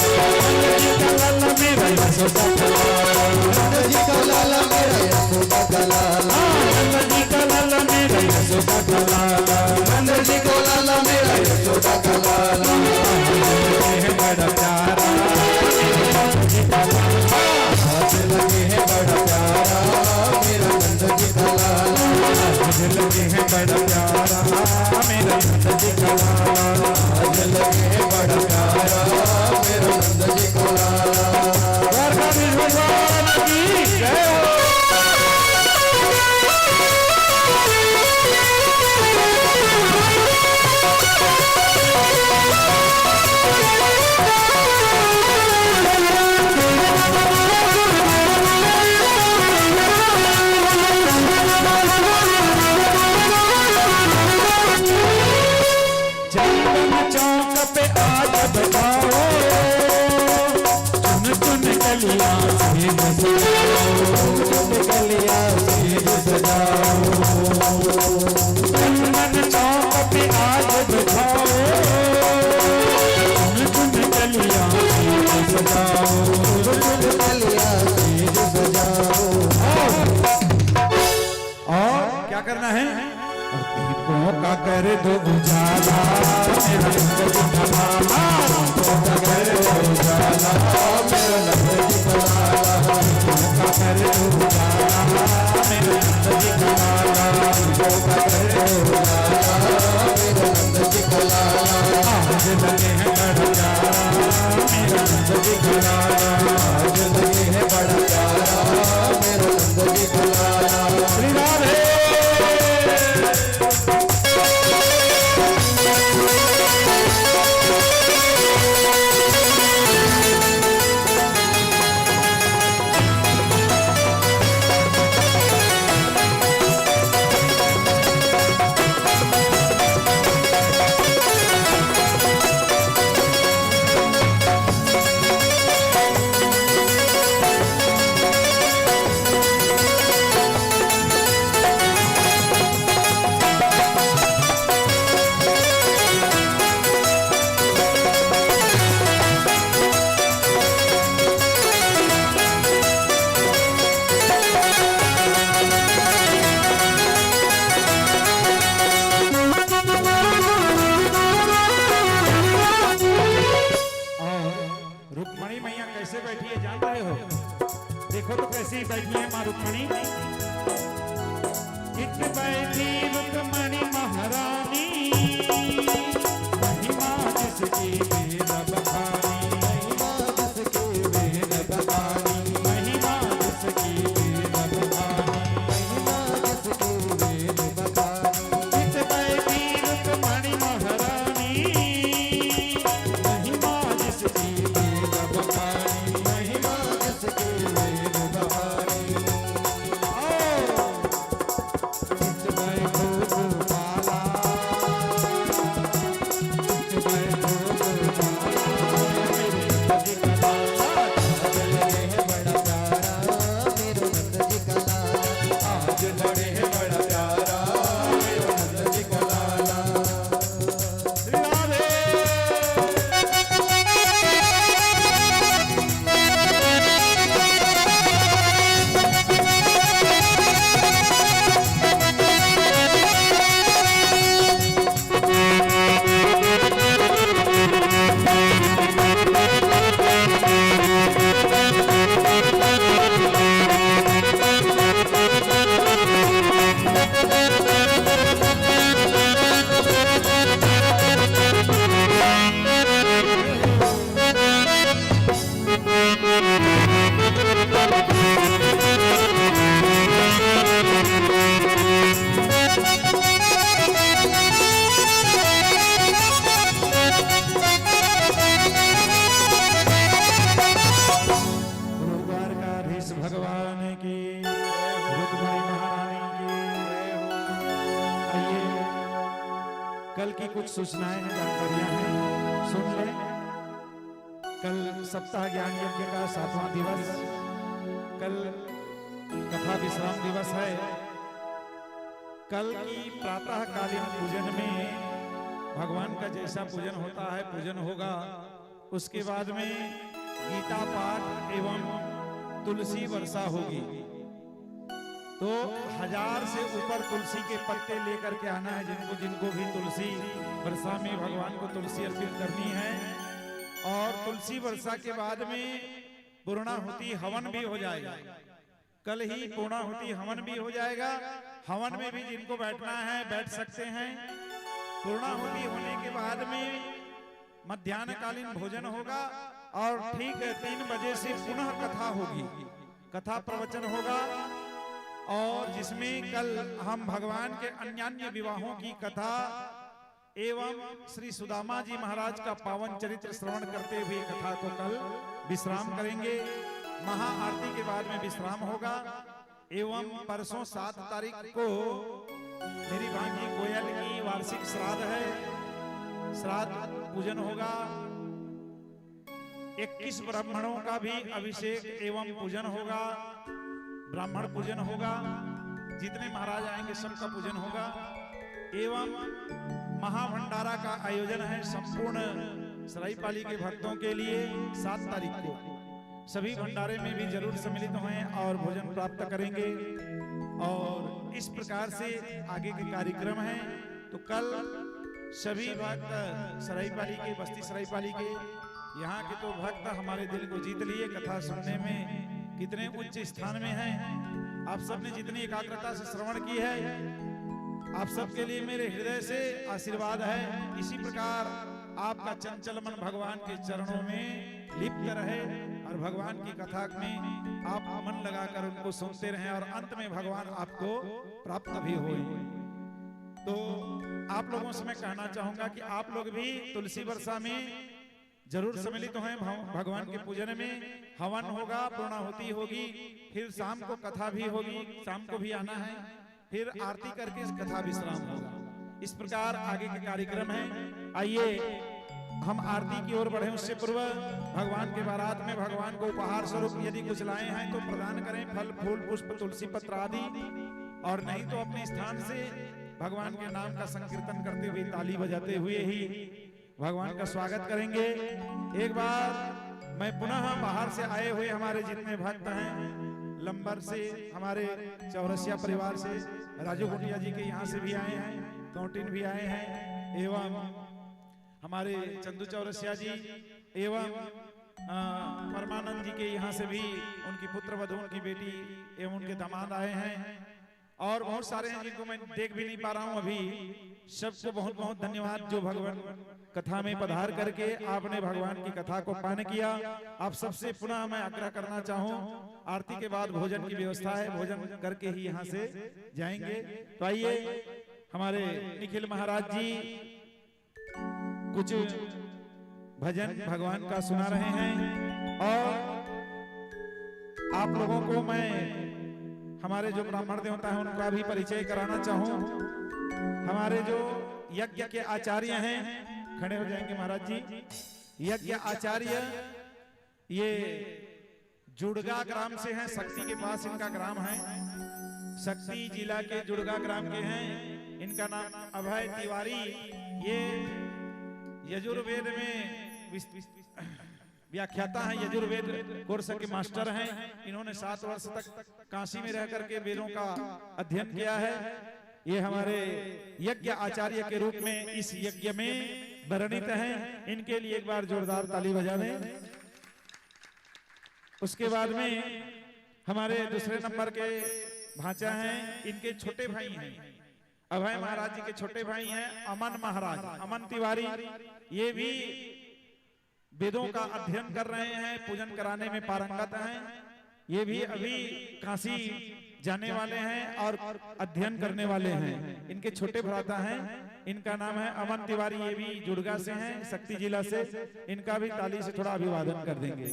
नंद जी का लाला मेरा यशोदा का लाला। नंद जी का लाला मेरा यशोदा का लाला। हाँ, नंद जी का लाला मेरा यशोदा का लाला। नंद जी का लाला मेरा यशोदा का लाला। आज लगे है बड़ा प्यारा, आज लगे है बड़ा प्यारा मेरा नंद जी का लाला। आज लगे है बड़ा प्यारा मेरा नंद जी का लाला। आज लगे है बड़ा प्यारा मेरा नंद जी का लाला। द्वारकाधीश भगवान की जय हो। चंदन चौक पे आज बजाओ, चुन चुन कलियां सेज सजाओ, चुन चुन कलियां सेज सजाओ। चंदन चौक पे आज बजाओ, चुन चुन कलियां सेज सजाओ, चुन चुन कलियां सेज सजाओ। और क्या करना है? और दीपों का कर दो उजाला, मेरा नंद जी का लाला। दीपों का कर दो उजाला, मेरा नंद जी का लाला। दीपों का कर दो उजाला, मेरा नंद जी का लाला। दीपों का कर दो उजाला, मेरा नंद जी का लाला। आज लगे हैं बड़ा प्यारा, मेरा नंद जी का लाला। आज लगे हैं बड़ा प्यारा, मेरा नंद जी का लाला। श्री राधे। और रुक्मणी मैया कैसे बैठी है, जान रहे हो? देखो तो, कैसी बैठी है माँ रुक्मणी। इत बैठी रुक्मणी महारानी, महिमा जिसकी वेद बखानी। महिमा जिसकी वेद बखानी। महिमा जिसकी वेद बखानी। महिमा जिसकी वेद बखानी। इत बैठी रुक्मणी महारानी, महिमा जिसकी वेद बखानी। महिमा जिसकी वेद बखानी। आओ। चित में भोग पाला, कल की कुछ सूचनाएं हैं, जानकारियां हैं, सुन लें। कल सप्ताह ज्ञान यज्ञ का सातवां दिवस, कल कथा विश्राम दिवस है। कल की प्रातःकालीन पूजन में भगवान का जैसा पूजन होता है, पूजन होगा। उसके बाद में गीता पाठ एवं तुलसी वर्षा होगी। तो हजार से ऊपर तुलसी के पत्ते लेकर के आना है, जिनको जिनको भी तुलसी वर्षा में भगवान को तुलसी अर्पित करनी है। और तुलसी वर्षा के बाद में पूर्णाहुति हवन भी हो जाएगा। कल ही पूर्णाहुति हवन भी हो जाएगा। हवन में भी जिनको बैठना है, बैठ सकते हैं। पूर्णाहुति होने के बाद में मध्यान्हकालीन भोजन होगा और ठीक तीन बजे से पुनः कथा होगी, कथा प्रवचन होगा, और जिसमें कल हम भगवान के अन्यान्य विवाहों की कथा एवं श्री सुदामा जी महाराज का पावन चरित्र श्रवण करते हुए कथा को कल विश्राम करेंगे। महाआरती के बाद में विश्राम होगा एवं परसों सात तारीख को मेरी भांजी कोयल की वार्षिक श्राद्ध है, श्राद्ध पूजन होगा। इक्कीस ब्राह्मणों का भी अभिषेक एवं पूजन होगा, ब्राह्मण पूजन होगा, जितने महाराज आएंगे सबका पूजन होगा एवं महाभंडारा का आयोजन है संपूर्ण सराईपाली के भक्तों के लिए। सात तारीख को सभी भंडारे में भी जरूर सम्मिलित हों और भोजन प्राप्त करेंगे। और इस प्रकार से आगे के कार्यक्रम हैं। तो कल सभी भक्त सराईपाली के, बस्ती सराईपाली के, यहाँ के तो भक्त हमारे दिल को जीत लिए। कथा सुनने में कितने उच्च स्थान में हैं। आप सबने जितनी एकाग्रता से श्रवण की है, आप सबके लिए मेरे हृदय से आशीर्वाद है। इसी प्रकार आपका चंचल मन भगवान के चरणों में लिप्त रहे और भगवान की कथा में आप मन लगाकर उनको सुनते रहें और अंत में भगवान आपको प्राप्त भी हों। तो आप लोगों से मैं कहना चाहूंगा कि आप लोग भी तुलसी वर्षा में जरूर सम्मिलित हों, भव-, भगवान के पूजन में। हवन होगा, पूर्णाहुति होगी, फिर शाम को कथा भी होगी, शाम को भी आना है, फिर आरती करके इस कथा विश्राम होगा। इस प्रकार आगे के कार्यक्रम हैं। आइए हम आरती की ओर बढ़ें, उससे पूर्व भगवान के बारात में भगवान को उपहार स्वरूप यदि कुछ लाए हैं तो प्रदान करें, फल, फूल, पुष्प, तुलसी पत्र आदि, और नहीं तो अपने स्थान से भगवान के नाम का संकीर्तन करते हुए, ताली बजाते हुए ही भगवान का स्वागत करेंगे। एक बार मैं पुनः बाहर से आए हुए हमारे जितने भक्त हैं, लंबर से, हमारे चौरसिया परिवार से, राजू गुटिया जी के यहाँ से भी आए हैं, कौटिन भी आए हैं, एवं हमारे चंदू चौरसिया जी एवं, अ, परमानंद जी के यहाँ से भी उनकी पुत्र वधु, उनकी बेटी एवं उनके दामाद आए हैं, और बहुत सारे हैं जिनको मैं देख भी नहीं पा रहा हूँ अभी। सबको बहुत बहुत धन्यवाद जो भगवान कथा में पधार करके आपने भगवान की कथा को पान किया। आप सबसे पुनः मैं आग्रह करना चाहूँ, आरती के बाद भोजन की व्यवस्था है, भोजन करके ही यहाँ से जाएंगे। तो आइए हमारे निखिल महाराज जी कुछ भजन भगवान का सुना रहे हैं और आप लोगों को मैं हमारे जो ब्राह्मण देवता हैं उनका भी परिचय कराना चाहूं। हमारे जो यज्ञ के आचार्य हैं, खड़े हो जाएंगे महाराज जी। यज्ञ आचार्य ये जुड़गा ग्राम से हैं, सक्ती के पास इनका ग्राम है, सक्ती जिला के जुड़गा ग्राम के हैं। इनका नाम अभय तिवारी। ये यजुर्वेद में विस-, विस-, व्याख्याता हैं, यजुर्वेद कोर्स के मास्टर हैं। इन्होंने सात वर्ष तक काशी में रह करके वेदों का अध्ययन किया है। ये हमारे यज्ञ आचार्य के रूप में इस यज्ञ में वर्णित हैं। इनके लिए एक बार जोरदार ताली बजा दें। उसके बाद में हमारे दूसरे नंबर के भांचा हैं, इनके छोटे भाई हैं, अभय महाराज जी के छोटे भाई हैं अमन महाराज, अमन तिवारी। ये भी वेदों का अध्ययन कर रहे हैं, पूजन कराने में पारंगत हैं। ये भी अभी काशी जाने वाले हैं और अध्ययन करने वाले हैं। इनके छोटे भ्राता हैं, इनका नाम है अमन तिवारी, ये भी जुड़गा से हैं, सक्ती जिला से। इनका भी ताली से थोड़ा अभिवादन कर देंगे।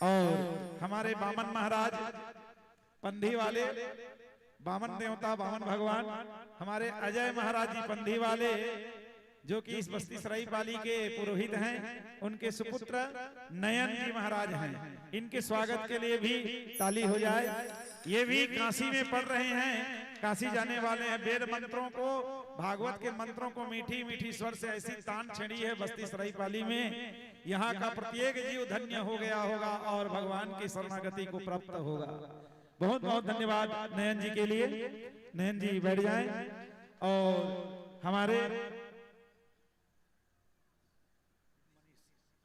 और हमारे बामन महाराज पंधी वाले, बामन देवता, बामन भगवान, हमारे अजय महाराज जी पंधी वाले, जो कि इस बस्ती सराई पाली के पुरोहित हैं, उनके सुपुत्र नयन जी महाराज हैं। इनके स्वागत के लिए भी ताली हो जाए। ये भी काशी में पढ़ रहे हैं, काशी जाने वाले हैं। वेद मंत्रों को, भागवत के मंत्रों को मीठी मीठी स्वर से ऐसी तान छेड़ी है बस्ती सराई पाली में, यहाँ का प्रत्येक जीव धन्य हो गया होगा और भगवान की शरणागति को प्राप्त होगा। बहुत बहुत धन्यवाद नयन जी के लिए। नयन जी बैठ जाएं। और हमारे,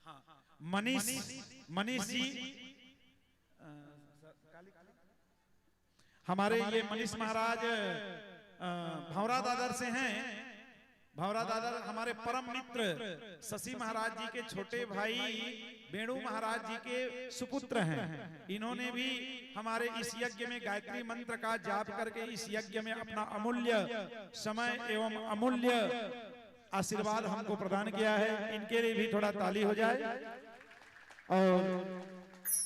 हाँ, मनीष, मनीष जी, अ, हमारे ये मनीष महाराज, अ, भौरा दादर से हैं। भौरा दादर हमारे परम मित्र शशि महाराज जी के छोटे भाई वेणु महाराज जी के सुपुत्र हैं। इन्होंने भी हमारे इस यज्ञ में गायत्री मंत्र का जाप करके इस यज्ञ में अपना अमूल्य समय एवं अमूल्य आशीर्वाद हमको प्रदान किया है। इनके लिए भी थोड़ा ताली हो जाए। और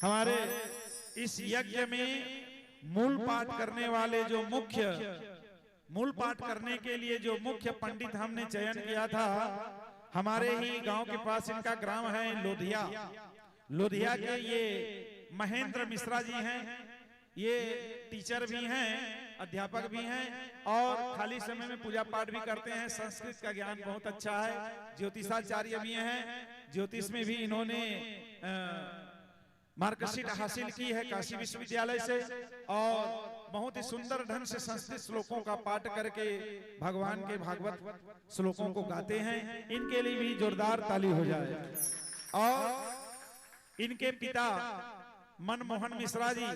हमारे इस यज्ञ में मूल पाठ करने वाले जो मुख्य, मूल पाठ करने के लिए जो मुख्य पंडित हमने चयन किया था, हमारे ही गांव के पास इनका ग्राम है लोधिया। लोधिया के ये महेंद्र मिश्रा जी हैं। ये टीचर भी हैं, अध्यापक भी हैं और खाली समय में पूजा पाठ भी करते हैं। संस्कृत का ज्ञान बहुत अच्छा है। ज्योतिषाचार्य भी हैं, ज्योतिष में भी इन्होंने, अ, मार्कशीट हासिल की है काशी विश्वविद्यालय से और बहुत ही सुंदर ढंग से संस्कृत श्लोकों का पाठ करके भगवान के भागवत श्लोकों को गाते हैं। इनके लिए भी जोरदार ताली हो जाए। और इनके पिता मनमोहन मिश्रा जी,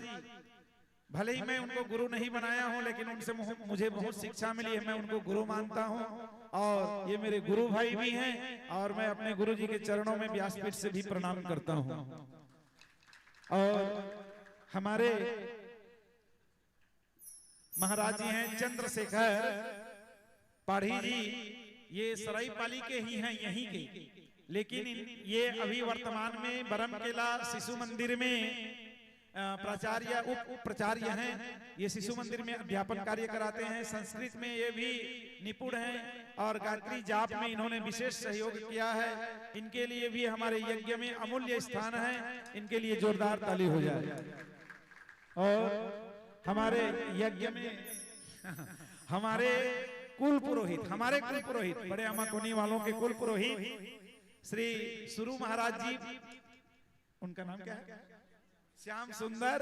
भले ही मैं उनको गुरु नहीं बनाया हूं, लेकिन उनसे मुह-, मुझे बहुत शिक्षा मिली है, मैं उनको गुरु मानता हूं। और ये मेरे गुरु भाई भी हैं और मैं अपने गुरु जी के चरणों में व्यासपीठ से भी प्रणाम करता हूं। और हमारे महाराज जी हैं चंद्रशेखर पाढ़ी जी, ये सराईपाली के ही हैं, यहीं के, लेकिन इन, ये अभी वर्तमान में बरमकेला शिशु मंदिर में, अ, प्राचार्य, उप, उप प्राचार्य हैं। ये शिशु मंदिर में अध्यापन कार्य कराते हैं। संस्कृत में ये भी निपुण हैं और गायत्री जाप में इन्होंने विशेष सहयोग किया है। इनके लिए भी हमारे यज्ञ में अमूल्य स्थान है। इनके लिए जोरदार ताली हो जाए। और हमारे यज्ञ में हमारे कुल पुरोहित, हमारे कुल पुरोहित, बड़े अमाकुनी वालों के कुल पुरोहित श्री सुरू महाराज जी, उनका नाम क्या है? श्याम सुंदर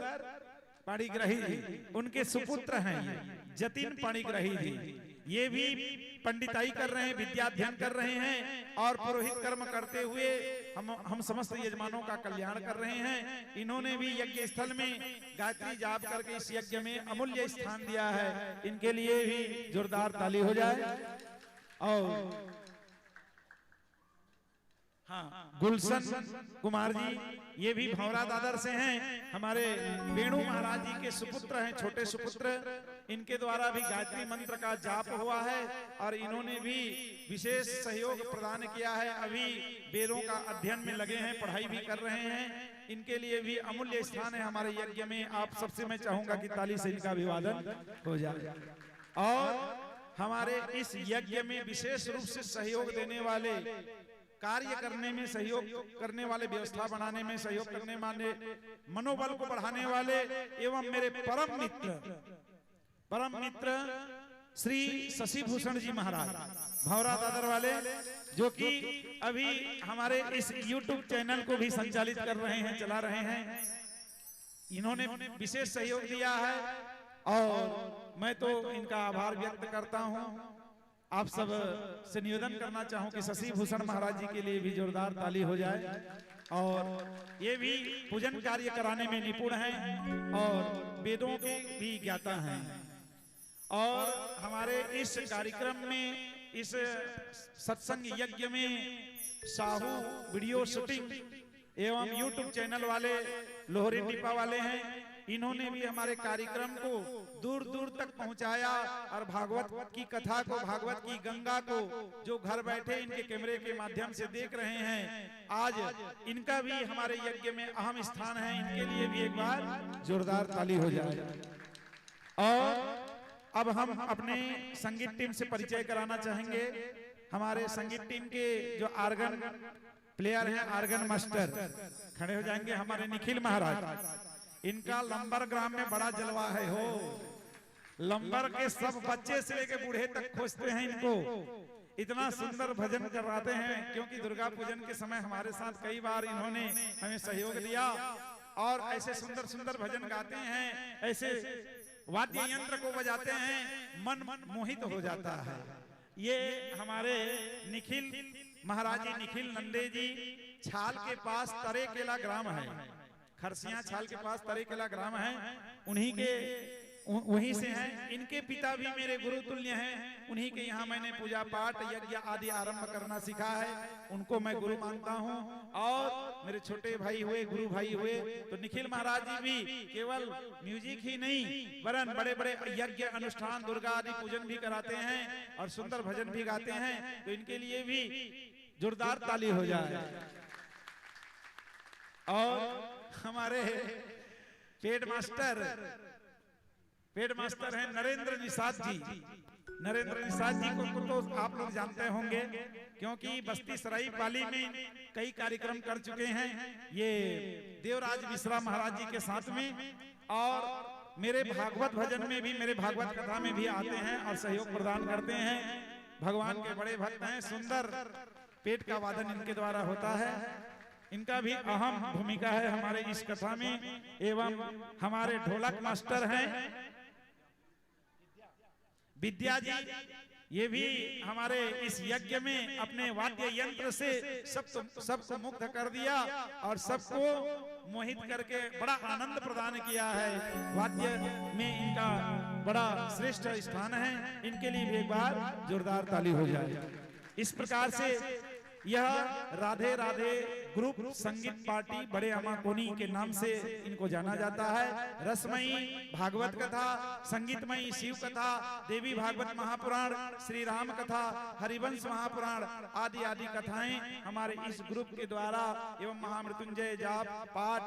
पाणिग्रही जी, उनके सुपुत्र हैं ये जतिन पाणिग्रही जी। ये भी पंडिताई कर रहे हैं, विद्याध्ययन कर रहे हैं और पुरोहित कर्म करते हुए हम, हम समस्त यजमानों का कल्याण कर रहे हैं। इन्होंने भी यज्ञ स्थल में गायत्री जाप करके इस यज्ञ में अमूल्य स्थान दिया है। इनके लिए भी जोरदार ताली हो जाए। और हाँ, गुलशन कुमार जी, ये भी भौरा दादर से हैं, हमारे वेणु महाराज जी के सुपुत्र हैं, छोटे सुपुत्र। इनके द्वारा भी गायत्री मंत्र का जाप हुआ है और इन्होंने भी विशेष सहयोग प्रदान किया है। अभी वेदों का अध्ययन में लगे हैं, पढ़ाई भी कर रहे हैं। इनके लिए भी अमूल्य स्थान है हमारे यज्ञ में। आप सबसे मैं चाहूंगा कि ताली से इनका अभिवादन हो जाए। और हमारे इस यज्ञ में विशेष रूप से सहयोग देने वाले, कार्य करने में सहयोग करने वाले, व्यवस्था बनाने में सहयोग करने वाले, मनोबल को बढ़ाने वाले एवं मेरे परम मित्र, परम मित्र श्री शशि भूषण जी महाराज, भौरा दादर वाले, जो कि अभी हमारे इस YouTube चैनल को भी संचालित कर रहे हैं, चला रहे हैं। इन्होंने विशेष सहयोग दिया है और मैं तो इनका आभार व्यक्त करता हूं। आप सब से निवेदन करना चाहूं कि शशि भूषण महाराज जी के लिए भी जोरदार ताली हो जाए। और ये भी पूजन कार्य कराने में निपुण हैं और वेदों के भी ज्ञाता हैं। और हमारे इस कार्यक्रम में, इस सत्संग यज्ञ में साहू वीडियो शूटिंग एवं YouTube चैनल वाले, लोहरी टीपा वाले हैं, इन्होंने भी हमारे कार्यक्रम को दूर दूर तक पहुंचाया और भागवत की कथा को, भागवत की गंगा को जो घर बैठे इनके कैमरे के माध्यम से देख रहे हैं, आज इनका भी हमारे यज्ञ में अहम स्थान है। इनके लिए भी एक बार जोरदार ताली हो जाए। और अब हम अपने संगीत टीम से परिचय कराना चाहेंगे। हमारे संगीत टीम के जो ऑर्गन प्लेयर हैं, ऑर्गन मास्टर, खड़े हो जाएंगे, हमारे निखिल महाराज। इनका लंबर ग्राम में बड़ा जलवा है हो। लंबर के सब बच्चे से लेके बूढ़े तक खोजते हैं इनको। इतना सुंदर भजन करवाते हैं, क्योंकि दुर्गा पूजन के समय हमारे साथ कई बार इन्होंने हमें सहयोग दिया और ऐसे सुंदर सुंदर भजन गाते हैं, ऐसे वाद्य यंत्र को बजाते हैं, मन मोहित हो जाता है। ये हमारे निखिल महाराज जी, निखिल नंदे जी, छाल के पास तरेकेला ग्राम है, खरसिया छाल के पास तरेकेला ग्राम है, उन्हीं के उ-, वहीं से हैं। इनके पिता भी मेरे गुरु तुल्य हैं, उन्हीं के यहाँ मैंने पूजा पाठ, यज्ञ आदि आरंभ करना सीखा है, उनको मैं गुरु मानता हूँ। और मेरे छोटे भाई हुए, गुरु भाई हुए, तो निखिल महाराज जी भी केवल म्यूजिक ही नहीं, वरन बड़े बड़े यज्ञ अनुष्ठान, दुर्गा आदि पूजन भी कराते हैं और सुंदर भजन भी गाते हैं। तो इनके लिए भी जोरदार ताली हो जाए। और हमारे पेड मास्टर, पेड मास्टर हैं नरेंद्र निषाद जी। नरेंद्र निषाद जी को, को तो आप लोग जानते होंगे, क्योंकि बस्ती सराई पाली में कई कार्यक्रम कर चुके हैं ये देवराज मिश्रा महाराज जी के साथ में। और मेरे भागवत भजन में भी, मेरे भागवत कथा में भी आते हैं और सहयोग प्रदान करते हैं। भगवान के बड़े भक्त हैं। सुंदर पेट का वादन इनके द्वारा होता है। इनका भी अहम भूमिका है हमारे इस कथा में। एवं हमारे ढोलक मास्टर हैं विद्या जी, ये भी हमारे इस यज्ञ में अपने वाद्य यंत्र से सबको, सबको मुग्ध कर दिया और सबको मोहित करके बड़ा आनंद प्रदान किया है। वाद्य में इनका बड़ा श्रेष्ठ स्थान है। इनके लिए भी एक बार जोरदार ताली हो जाए। इस प्रकार से यह राधे राधे ग्रुप संगीत पार्टी बड़े अमाकोनी के नाम से इनको जाना जाता है। रसमयी भागवत कथा, संगीतमयी शिव कथा, देवी भागवत महापुराण, श्री राम कथा, हरिवंश महापुराण आदि आदि कथाएं हमारे इस ग्रुप के द्वारा एवं महामृत्युंजय जाप पाठ,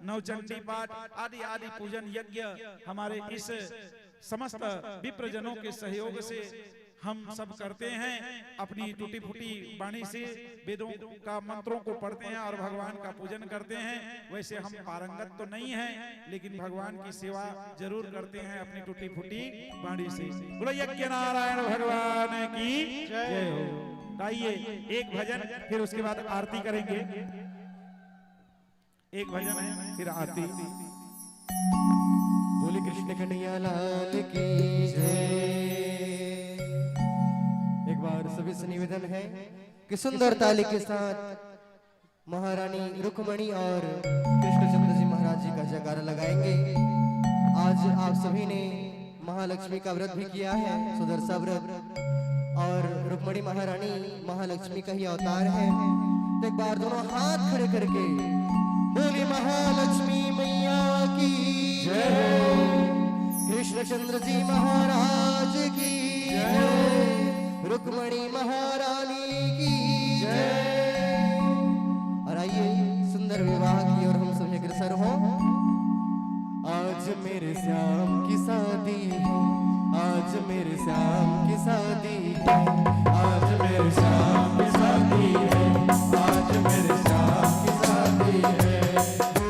नवचंडी पाठ आदि आदि पूजन यज्ञ हमारे इस समस्त विप्रजनों के सहयोग से हम सब करते हैं। अपनी टूटी फूटी वाणी से वेदों का मंत्रों को पढ़ते हैं और भगवान का पूजन करते हैं। वैसे हम पारंगत तो नहीं हैं, लेकिन भगवान की सेवा जरूर करते हैं अपनी टूटी फूटी वाणी से। बोलो यज्ञ नारायण भगवान की जय हो। तो आइए, एक भजन, फिर उसके बाद आरती करेंगे। एक भजन है, फिर आरती। बोले कृष्ण कन्हैया लाल की जय। एक बार सभी से निवेदन है कि सुंदर ताली के साथ महारानी रुक्मणी और कृष्णचंद्र जी महाराज जी का जयकारा लगाएंगे। आज आप सभी ने महालक्ष्मी का व्रत भी किया है, सुदर्शा व्रत, और रुक्मणी महारानी महालक्ष्मी का ही अवतार है। तो एक बार दोनों हाथ खड़े करके बोली महालक्ष्मी मैया की जय, कृष्णचंद्र जी महाराज की जय, रुक्मणी महारानी की जय। और आइए, सुंदर विवाह की ओर हम सभी अग्रसर हों। आज मेरे श्याम की शादी है, आज मेरे श्याम की शादी है, आज मेरे श्याम की शादी है, आज मेरे श्याम की शादी है। ओ,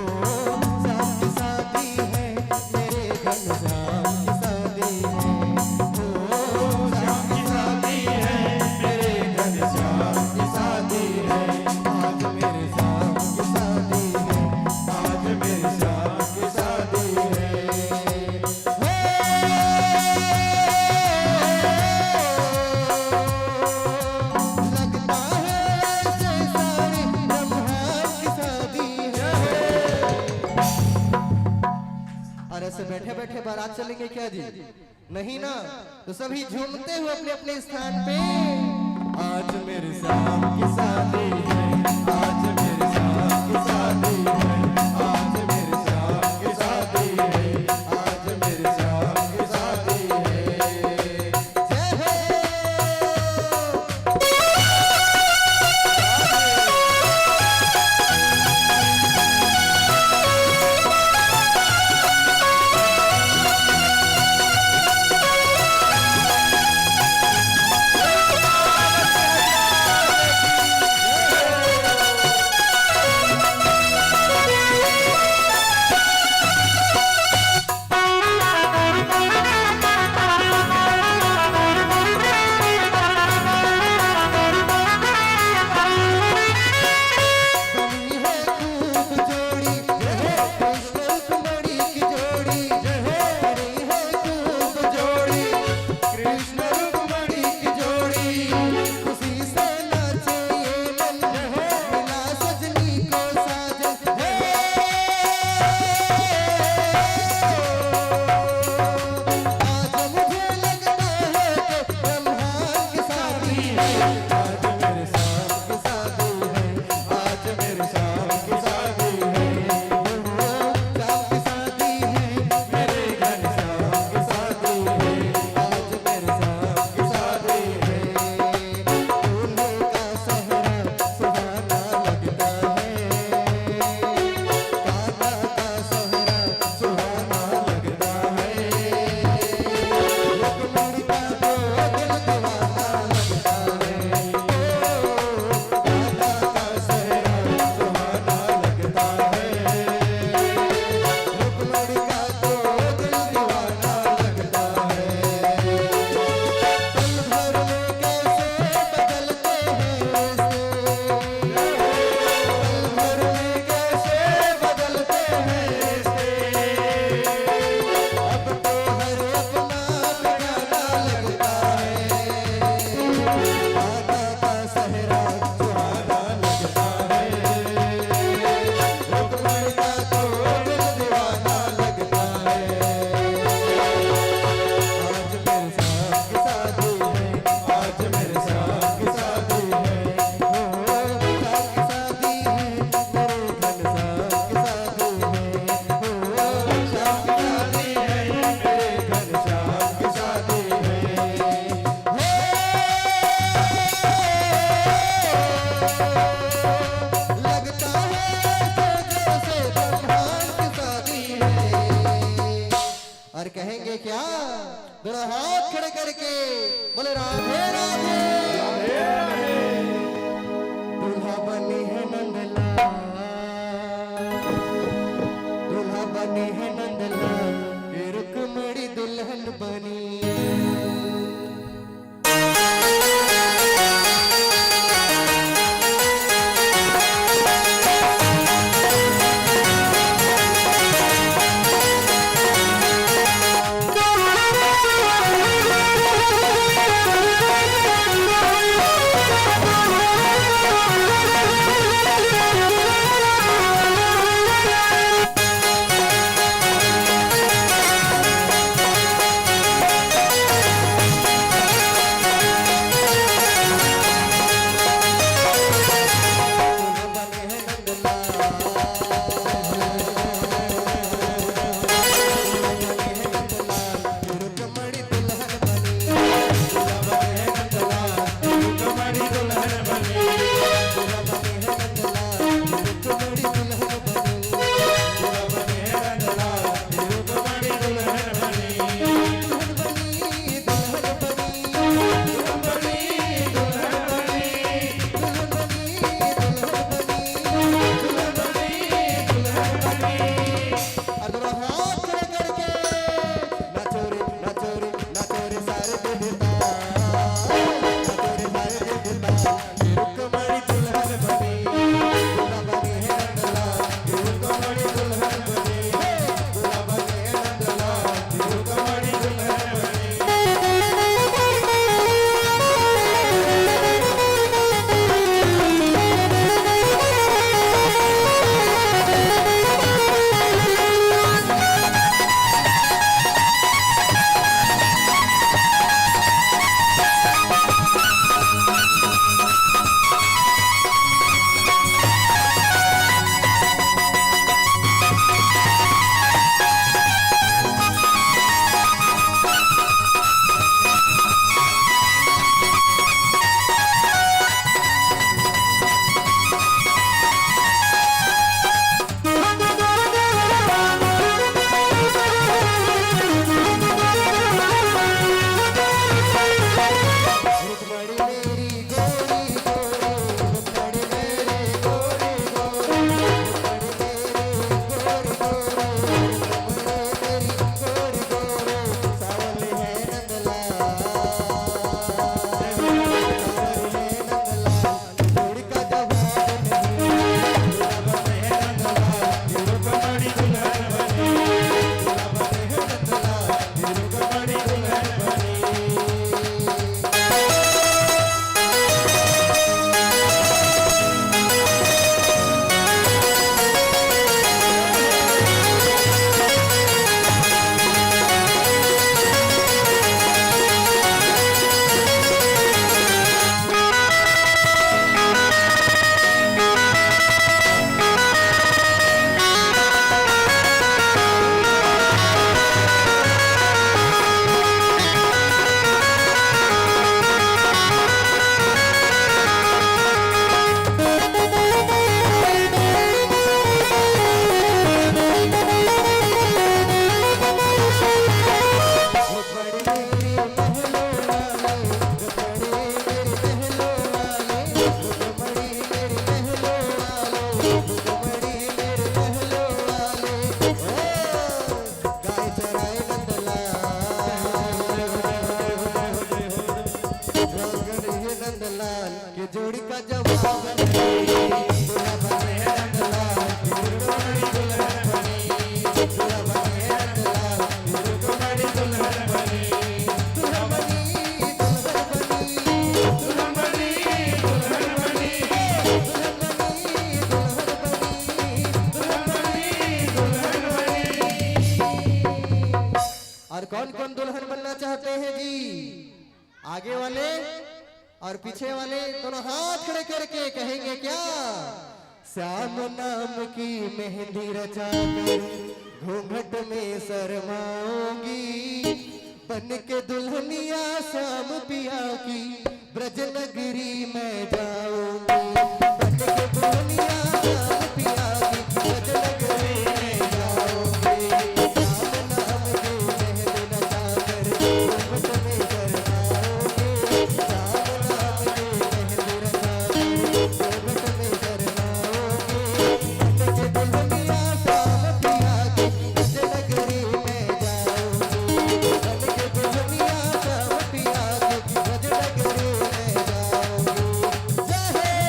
श्याम की शादी है, मेरे घनश्याम की शादी है। ओ, श्याम की शादी है, मेरे घनश्याम की शादी है। आज मेरे श्याम की शादी है, आज मेरे श्याम की शादी है। लगता है जैसा ब्रह्मा की शादी है। और ऐसे बैठे बैठे बारात चलेंगे क्या जी? नहीं ना। तो सभी झूमते हुए अपने अपने स्थान पे। आज मेरे श्याम की शादी है, आज मेरे श्याम की शादी है, आज मेरे श्याम की शादी है, आज मेरे श्याम की शादी है। जय हो। आज मेरे श्याम की शादी है, आज मेरे श्याम की शादी है, ओ, श्याम की शादी है, मेरे घनश्याम की शादी है, आज मेरे श्याम की शादी है। दूल्हे का सेहरा सुहाना लगता है, कान्हा का सेहरा सुहाना लगता है। रुक्मणी का तो दिल दीवाना लगता है। ओ, कान्हा का सेहरा सुहाना लगता है। रुक्मणी का तो दिल दीवाना लगता है। पल भर में कैसे बदलते हैं रिश्ते, पल भर में कैसे बदलते हैं रिश्ते। अब तो हर अपना बेगाना लगता है। कान्हा का सेहरा सुहाना लगता है। रुक्मणी का तो दिल दीवाना लगता है। आज मेरे श्याम की शादी है, आज मेरे श्याम की शादी है, ओ, श्याम की शादी है, मेरे घनश्याम की शादी है, ओ, श्याम की शादी है, मेरे घनश्याम की शादी है। लगता है जैसे ब्रह्मांड की शादी है। और कहेंगे क्या? दोनों हाथ खड़े करके बोले, राधे राधे। दूल्हा बने हैं नंदलाल, दूल्हा बने हैं नंदलाल, ये रुक्मणी दुल्हन बनी। लाल के जोड़ी का जवाब नहीं। दूल्हा बने रंग लाल, के रुक्मणी दुल्हन बनी। दूल्हा बने रंग लाल, के रुक्मणी दुल्हन बनी। दुल्हन बनी, दुल्हन बनी, दुल्हन बनी, दुल्हन बनी, दुल्हन बनी, दुल्हन बनी, दुल्हन बनी। और कौन कौन दुल्हन बनना चाहते हैं जी? आगे वाले और पीछे वाले दोनों हाथ खड़े करके कहेंगे क्या? श्याम नाम की मेहंदी रचाकर घूंघट में शर्माऊंगी, बन के दुल्हनिया श्याम पिया की ब्रज नगरी मैं जाऊंगी, बन के दुल्हनिया श्याम पिया की ब्रज नगरी मैं जाऊंगी। श्याम नाम की मेहंदी रचाकर घूंघट में शर्माऊंगी, श्याम नाम की मेहंदी रचाकर घूंघट में शर्माऊंगी, बन के दुल्हनिया श्याम पिया की ब्रज नगरी मैं जाऊंगी, बन के दुल्हनिया श्याम पिया की ब्रज नगरी मैं जाऊंगी। जय हो।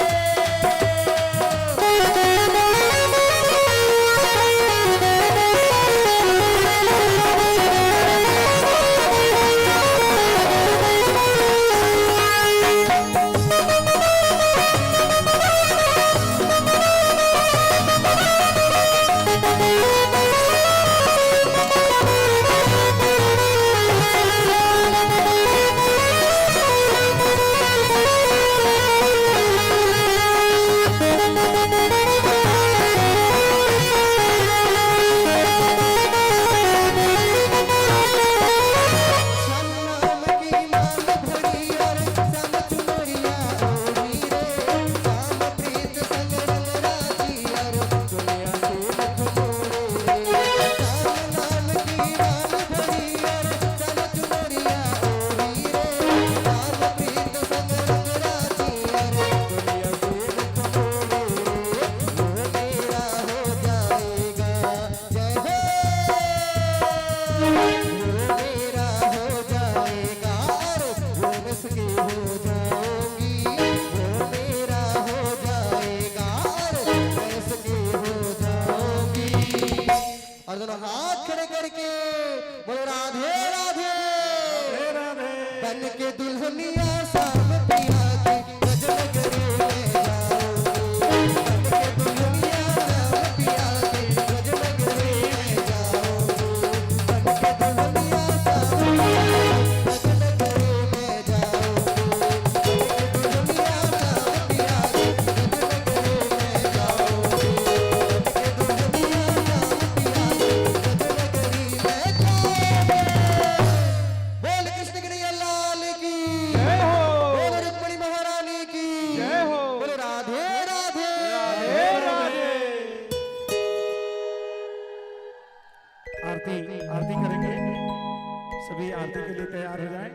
और दोनों हाथ खड़े करके बोलो, राधे राधे। राधे राधे। बन के दुल्हनिया श्याम पिया की ब्रज नगरी में जाऊंगी। बन के दुल्हनिया श्याम पिया की ब्रज नगरी में जाऊंगी। बन के दुल्हनिया श्याम पिया की ब्रज नगरी में जाऊंगी। बन के दुल्हनिया श्याम पिया की ब्रज नगरी में जाऊंगी। बन के दुल्हनिया श्याम पिया की ब्रज नगरी में जाऊंगी। बोल कृष्ण कन्हैया लाल की। जय हो। बोल रुक्मणी महारानी की। जय हो। बोल राधे राधे। राधे राधे। आरती, आरती करेंगे, सभी आरती के लिए तैयार हो जाएं।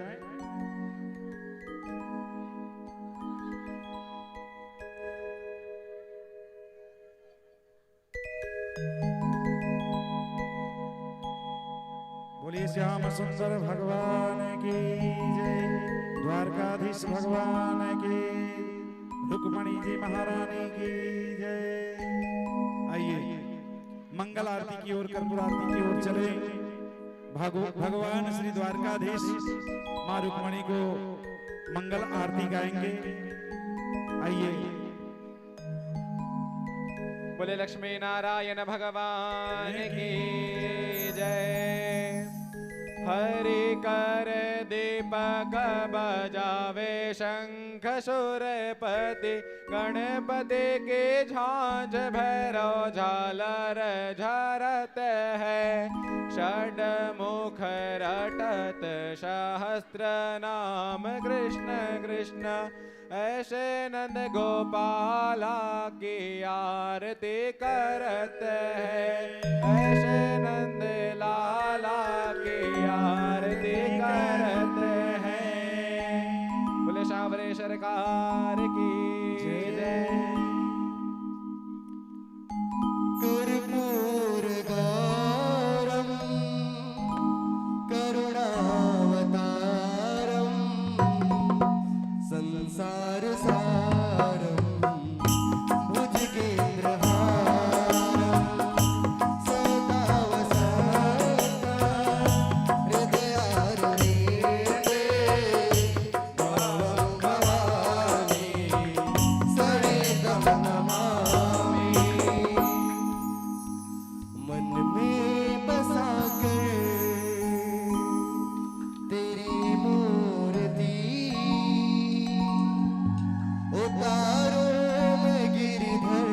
बोलिए श्याम सुंदर भगवान की जय, द्वारकाधीश भगवान की, रुक्मणी जी महारानी की जय। आइए, मंगल आरती की ओर, कर्पूर आरती की ओर चले। भगव-, भगवान श्री द्वारकाधीश माँ रुक्मणी को मंगल आरती गाएंगे। आइए। बोले लक्ष्मी नारायण भगवान की जय। हरि कर दीपक बजावे शंख सुरपति, गणपति की झांझ भैरव झालर झरत है। षड मुख रटत सहस्त्र नाम कृष्ण कृष्ण, ऐसे नंद गोपाला की आरती करत है। ऐसे नंद लाला की आरती करत है। बोले सांवरे सरकार की जय। कर्पूर गौरम करुणावतारम संसार सारं भुजगेन्द्रहारं सदा वसन्तं हृदयारविन्दे। भवं भवानी सहितं नमामि। मन में बसा कर तेरी मूर्ति, उतारूं मैं गिरधर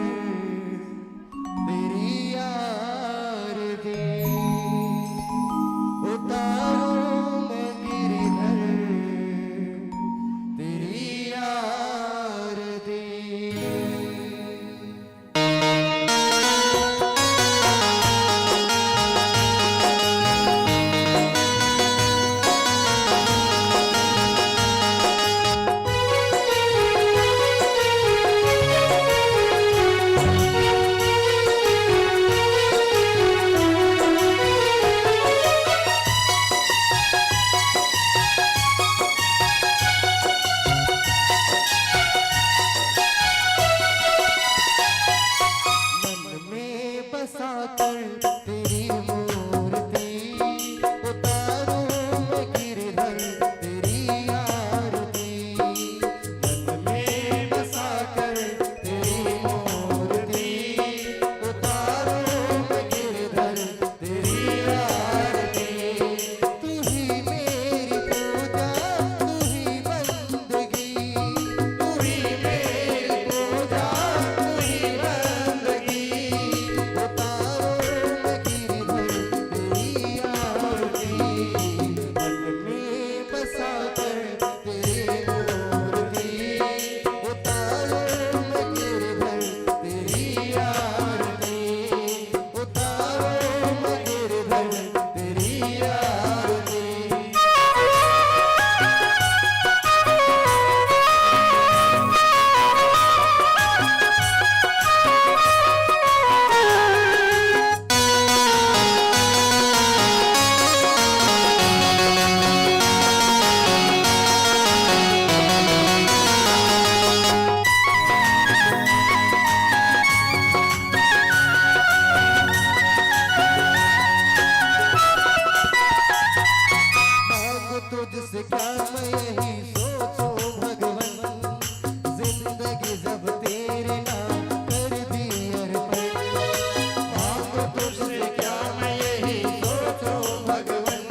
तेरी आरती, उतारूं मैं गिरधर तेरी आरती। मन में बसा कर तेरी मूर्ति, उतारूं मैं गिरधर तेरी आरती। मन में बसा कर तेरी मूर्ति, उतारूं मैं गिरधर तेरी आरती। तू ही मेरी पूजा, तू ही बंदगी, तू ही मेरी पूजा, तू ही बंदगी। उतारूं मैं गिरधर तेरी आरती। मन में बसा कर तेरी मूर्ति, उतारूं मैं गिरधर तेरी आरती। उतारूं मैं गिरधर तेरी आरती। मांगो तुझसे क्या मैं यही सोचूं भगवन, जिंदगी जब तेरे नाम कर दी अर्पण। मांगो तुझसे क्या मैं यही सोचूं भगवन,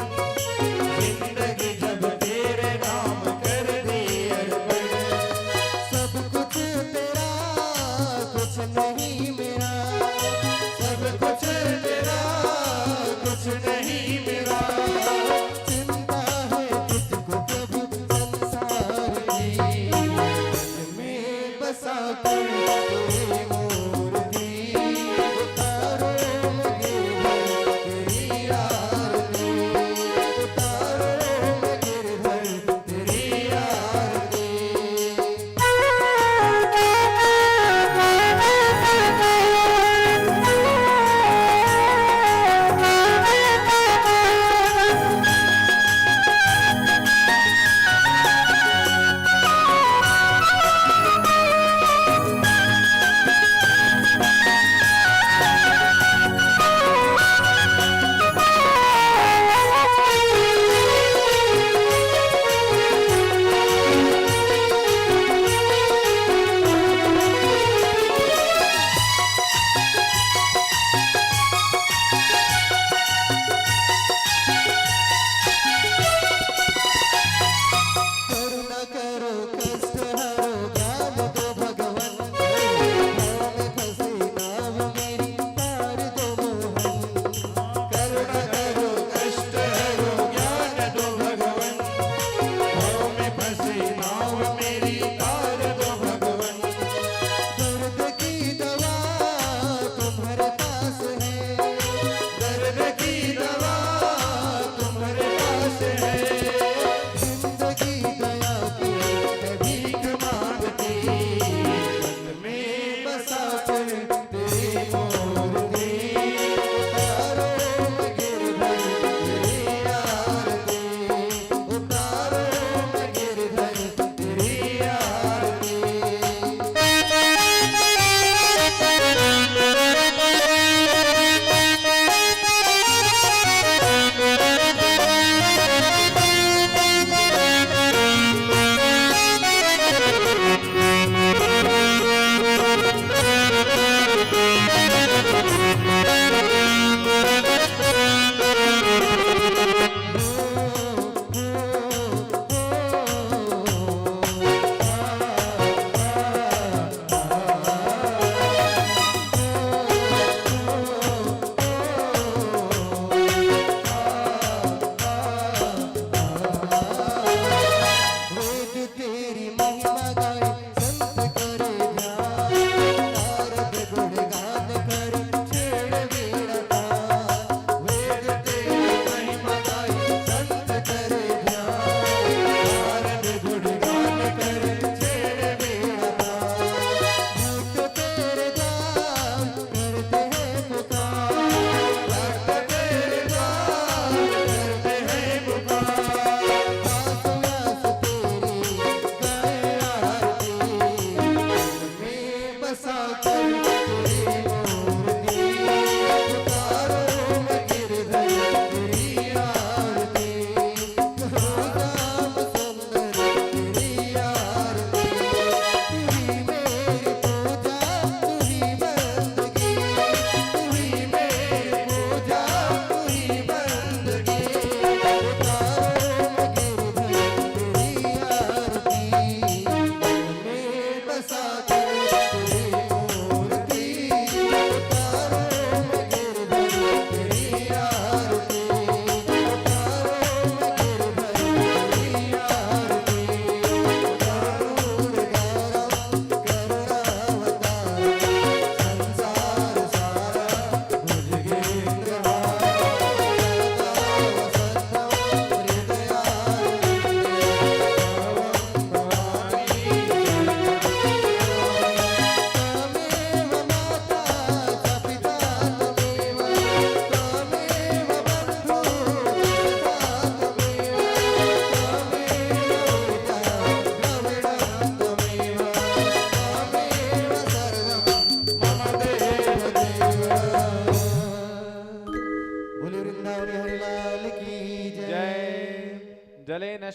जिंदगी जब तेरे नाम कर दी अर्पण। सब कुछ तेरा, कुछ नहीं मेरा, सब कुछ तेरा, कुछ नहीं मेरा। चिंता है तुझको प्रभु संसार की, मन में बसा कर तेरी मूर्ति, उतारूं मैं गिरधर तेरी आरती, उतारूं मैं गिरधर तेरी आरती।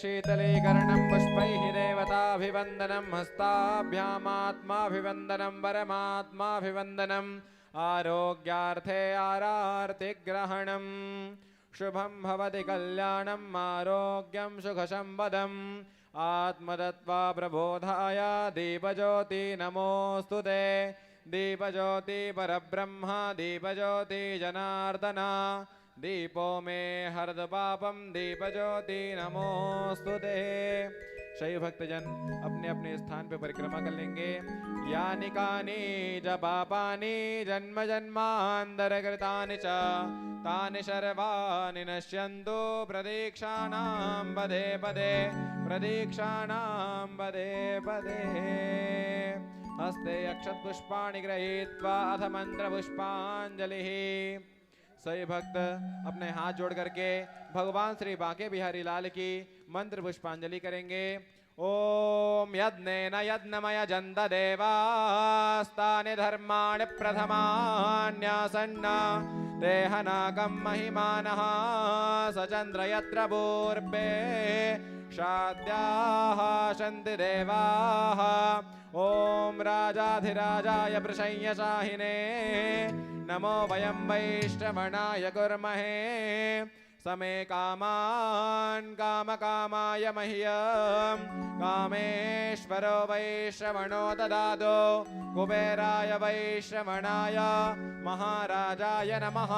शीतलीकरणं पुष्पैः देवताभिवन्दनं हस्ताभ्यामात्माभिवन्दनं वरमात्माभिवन्दनम् आरोग्यार्थे आरार्तिग्रहणम् शुभं भवति कल्याणम् आरोग्यं सुखसम्पदम् आत्मतत्त्वप्रबोधाय दीपज्योति नमोऽस्तु ते। दीपज्योति परब्रह्म दीपज्योति जनार्दन दीपो मे हरतु पापं दीपज्योति नमोऽस्तु ते। शैव भक्तजन अपने अपने स्थान पे परिक्रमा कर लेंगे। यानि कानि च पापानि जन्म जन्मान्तरकृतानि च तानि सर्वाणि नश्यन्तु प्रदीक्षाणां पदे पदे प्रदीक्षाणां पदे पदे। हस्ते अक्षत पुष्पाणि गृहीत्वा अथ मंत्र पुष्पांजलि। सभी भक्त अपने हाथ जोड़ करके भगवान श्री बांके बिहारी लाल की मंत्र पुष्पांजलि करेंगे। ओम यज्ञेन यज्ञमयजन्त देवास्तानि धर्माणि प्रथमान्यासन्न तेहनाकं महिमानः सचन्द्र यत्र पूर्वे शाद्याः सन्ति देवाः। ओम राजाधिराजाय प्रसय्य शाहिने नमो वयं वैश्रवणाय कुर्महे समे कामान् कामकामाय मह्यं कामेश्वरो वैश्रवणो ददातु कुबेराय वैश्रवणाय महाराजाय नमः।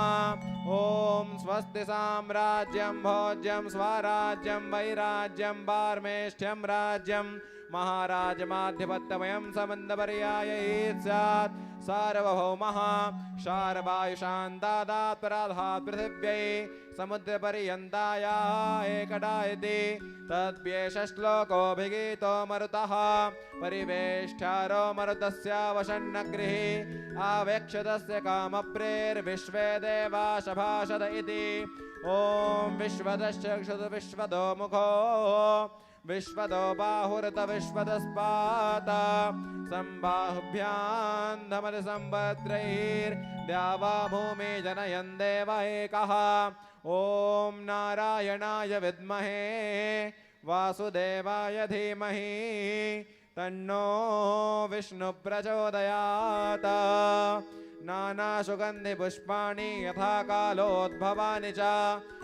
ओम स्वस्ति साम्राज्यं भोज्यं स्वराज्यं वैराज्यं पारमेष्ठ्यं राज्यं महाराजमाधिपत्यमयं समन्तपर्यायैः स्यात् सार्वभौमः शार्वायुषान्तादात्पराधात् पृथिव्यै समुद्रपर्यन्ताया एकटा इति तद्येष श्लोकोऽभिगीतो मरुतः परिवेष्ट्यारो मरुतस्यावसन्नगृही आवेक्ष तस्य कामप्रेर्विश्वे देवा सभाषद इति। ॐ विश्वदश्चक्षुर्विश्वदो मुखो विश्वदो बाहुरत विश्वदस्पात सम्बाहुभ्यां धमति सम्वत्सरैर्द्यावा भूमि जनयन् देव एकः। ॐ नारायणाय विद्महे वासुदेवाय धीमहि तन्नो विष्णु प्रचोदयात्। नानासुगन्धिपुष्पाणि यथाकालोद्भवानि च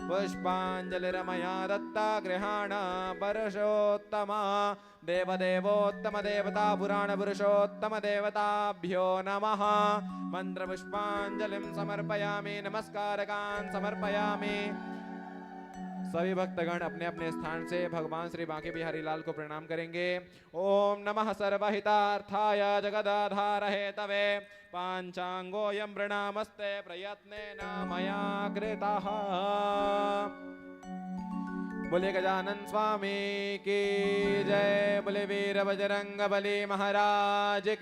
पुष्पाञ्जलिर्मया दत्ता गृहाण पुरुषोत्तम। देवदेवोत्तम देवता पुराण पुरुषोत्तम देवताभ्यो नमः। मंत्र पुष्पांजलिं समर्पयामि, नमस्कारकान् समर्पयामि। सभी भक्तगण अपने अपने स्थान से भगवान श्री बांके बिहारी लाल को प्रणाम करेंगे। ओम नमः सर्वहितार्थाय जगदाधार हेतवे पांचांगोऽयं प्रणामस्ते प्रयत्नेन मया कृतः। बोले गजानन स्वामी की जय, बोले वीर बजरंग बली महाराज की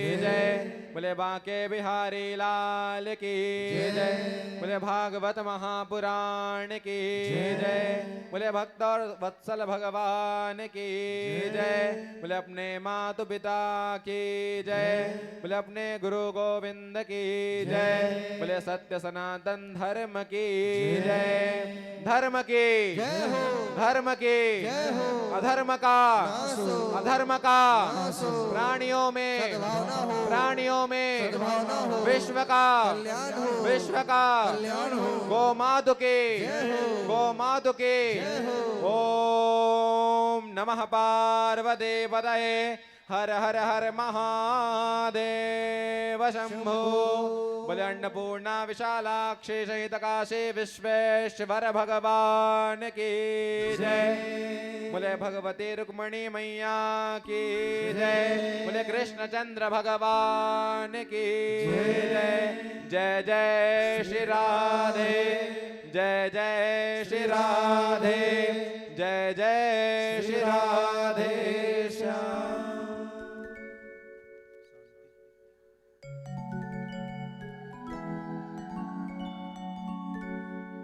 जय जय। जय, बोले बांके बिहारी लाल की जय जय। जय, बोले भागवत महापुराण की जय जय। जय, बोले भक्त और वत्सल भगवान की जय जय। जय, बोले अपने मातु पिता की जय जय। जय, बोले अपने गुरु गोविंद की जय जय। जय, बोले सत्य सनातन धर्म की जय जय। जय। धर्म की जय हो। धर्म की जय हो। अधर्म का नाश हो। अधर्म का नाश हो। प्राणियों में सद्भावना हो। प्राणियों में सद्भावना हो। विश्व का कल्याण हो। विश्व का कल्याण हो। गौ मातु की जय हो। गौ मातु की जय हो। ओम नमः पार्वती पतये हर हर हर महादेव शंभो। बोले अन्नपूर्णा विशालाक्षी सहित काशी विश्वेश्वर भगवान की जय। बोले भगवती रुक्मणी मैया की जय। बोले कृष्णचंद्र भगवान की जय। जय जय श्री राधे, जय जय श्री राधे, जय जय श्री राधे।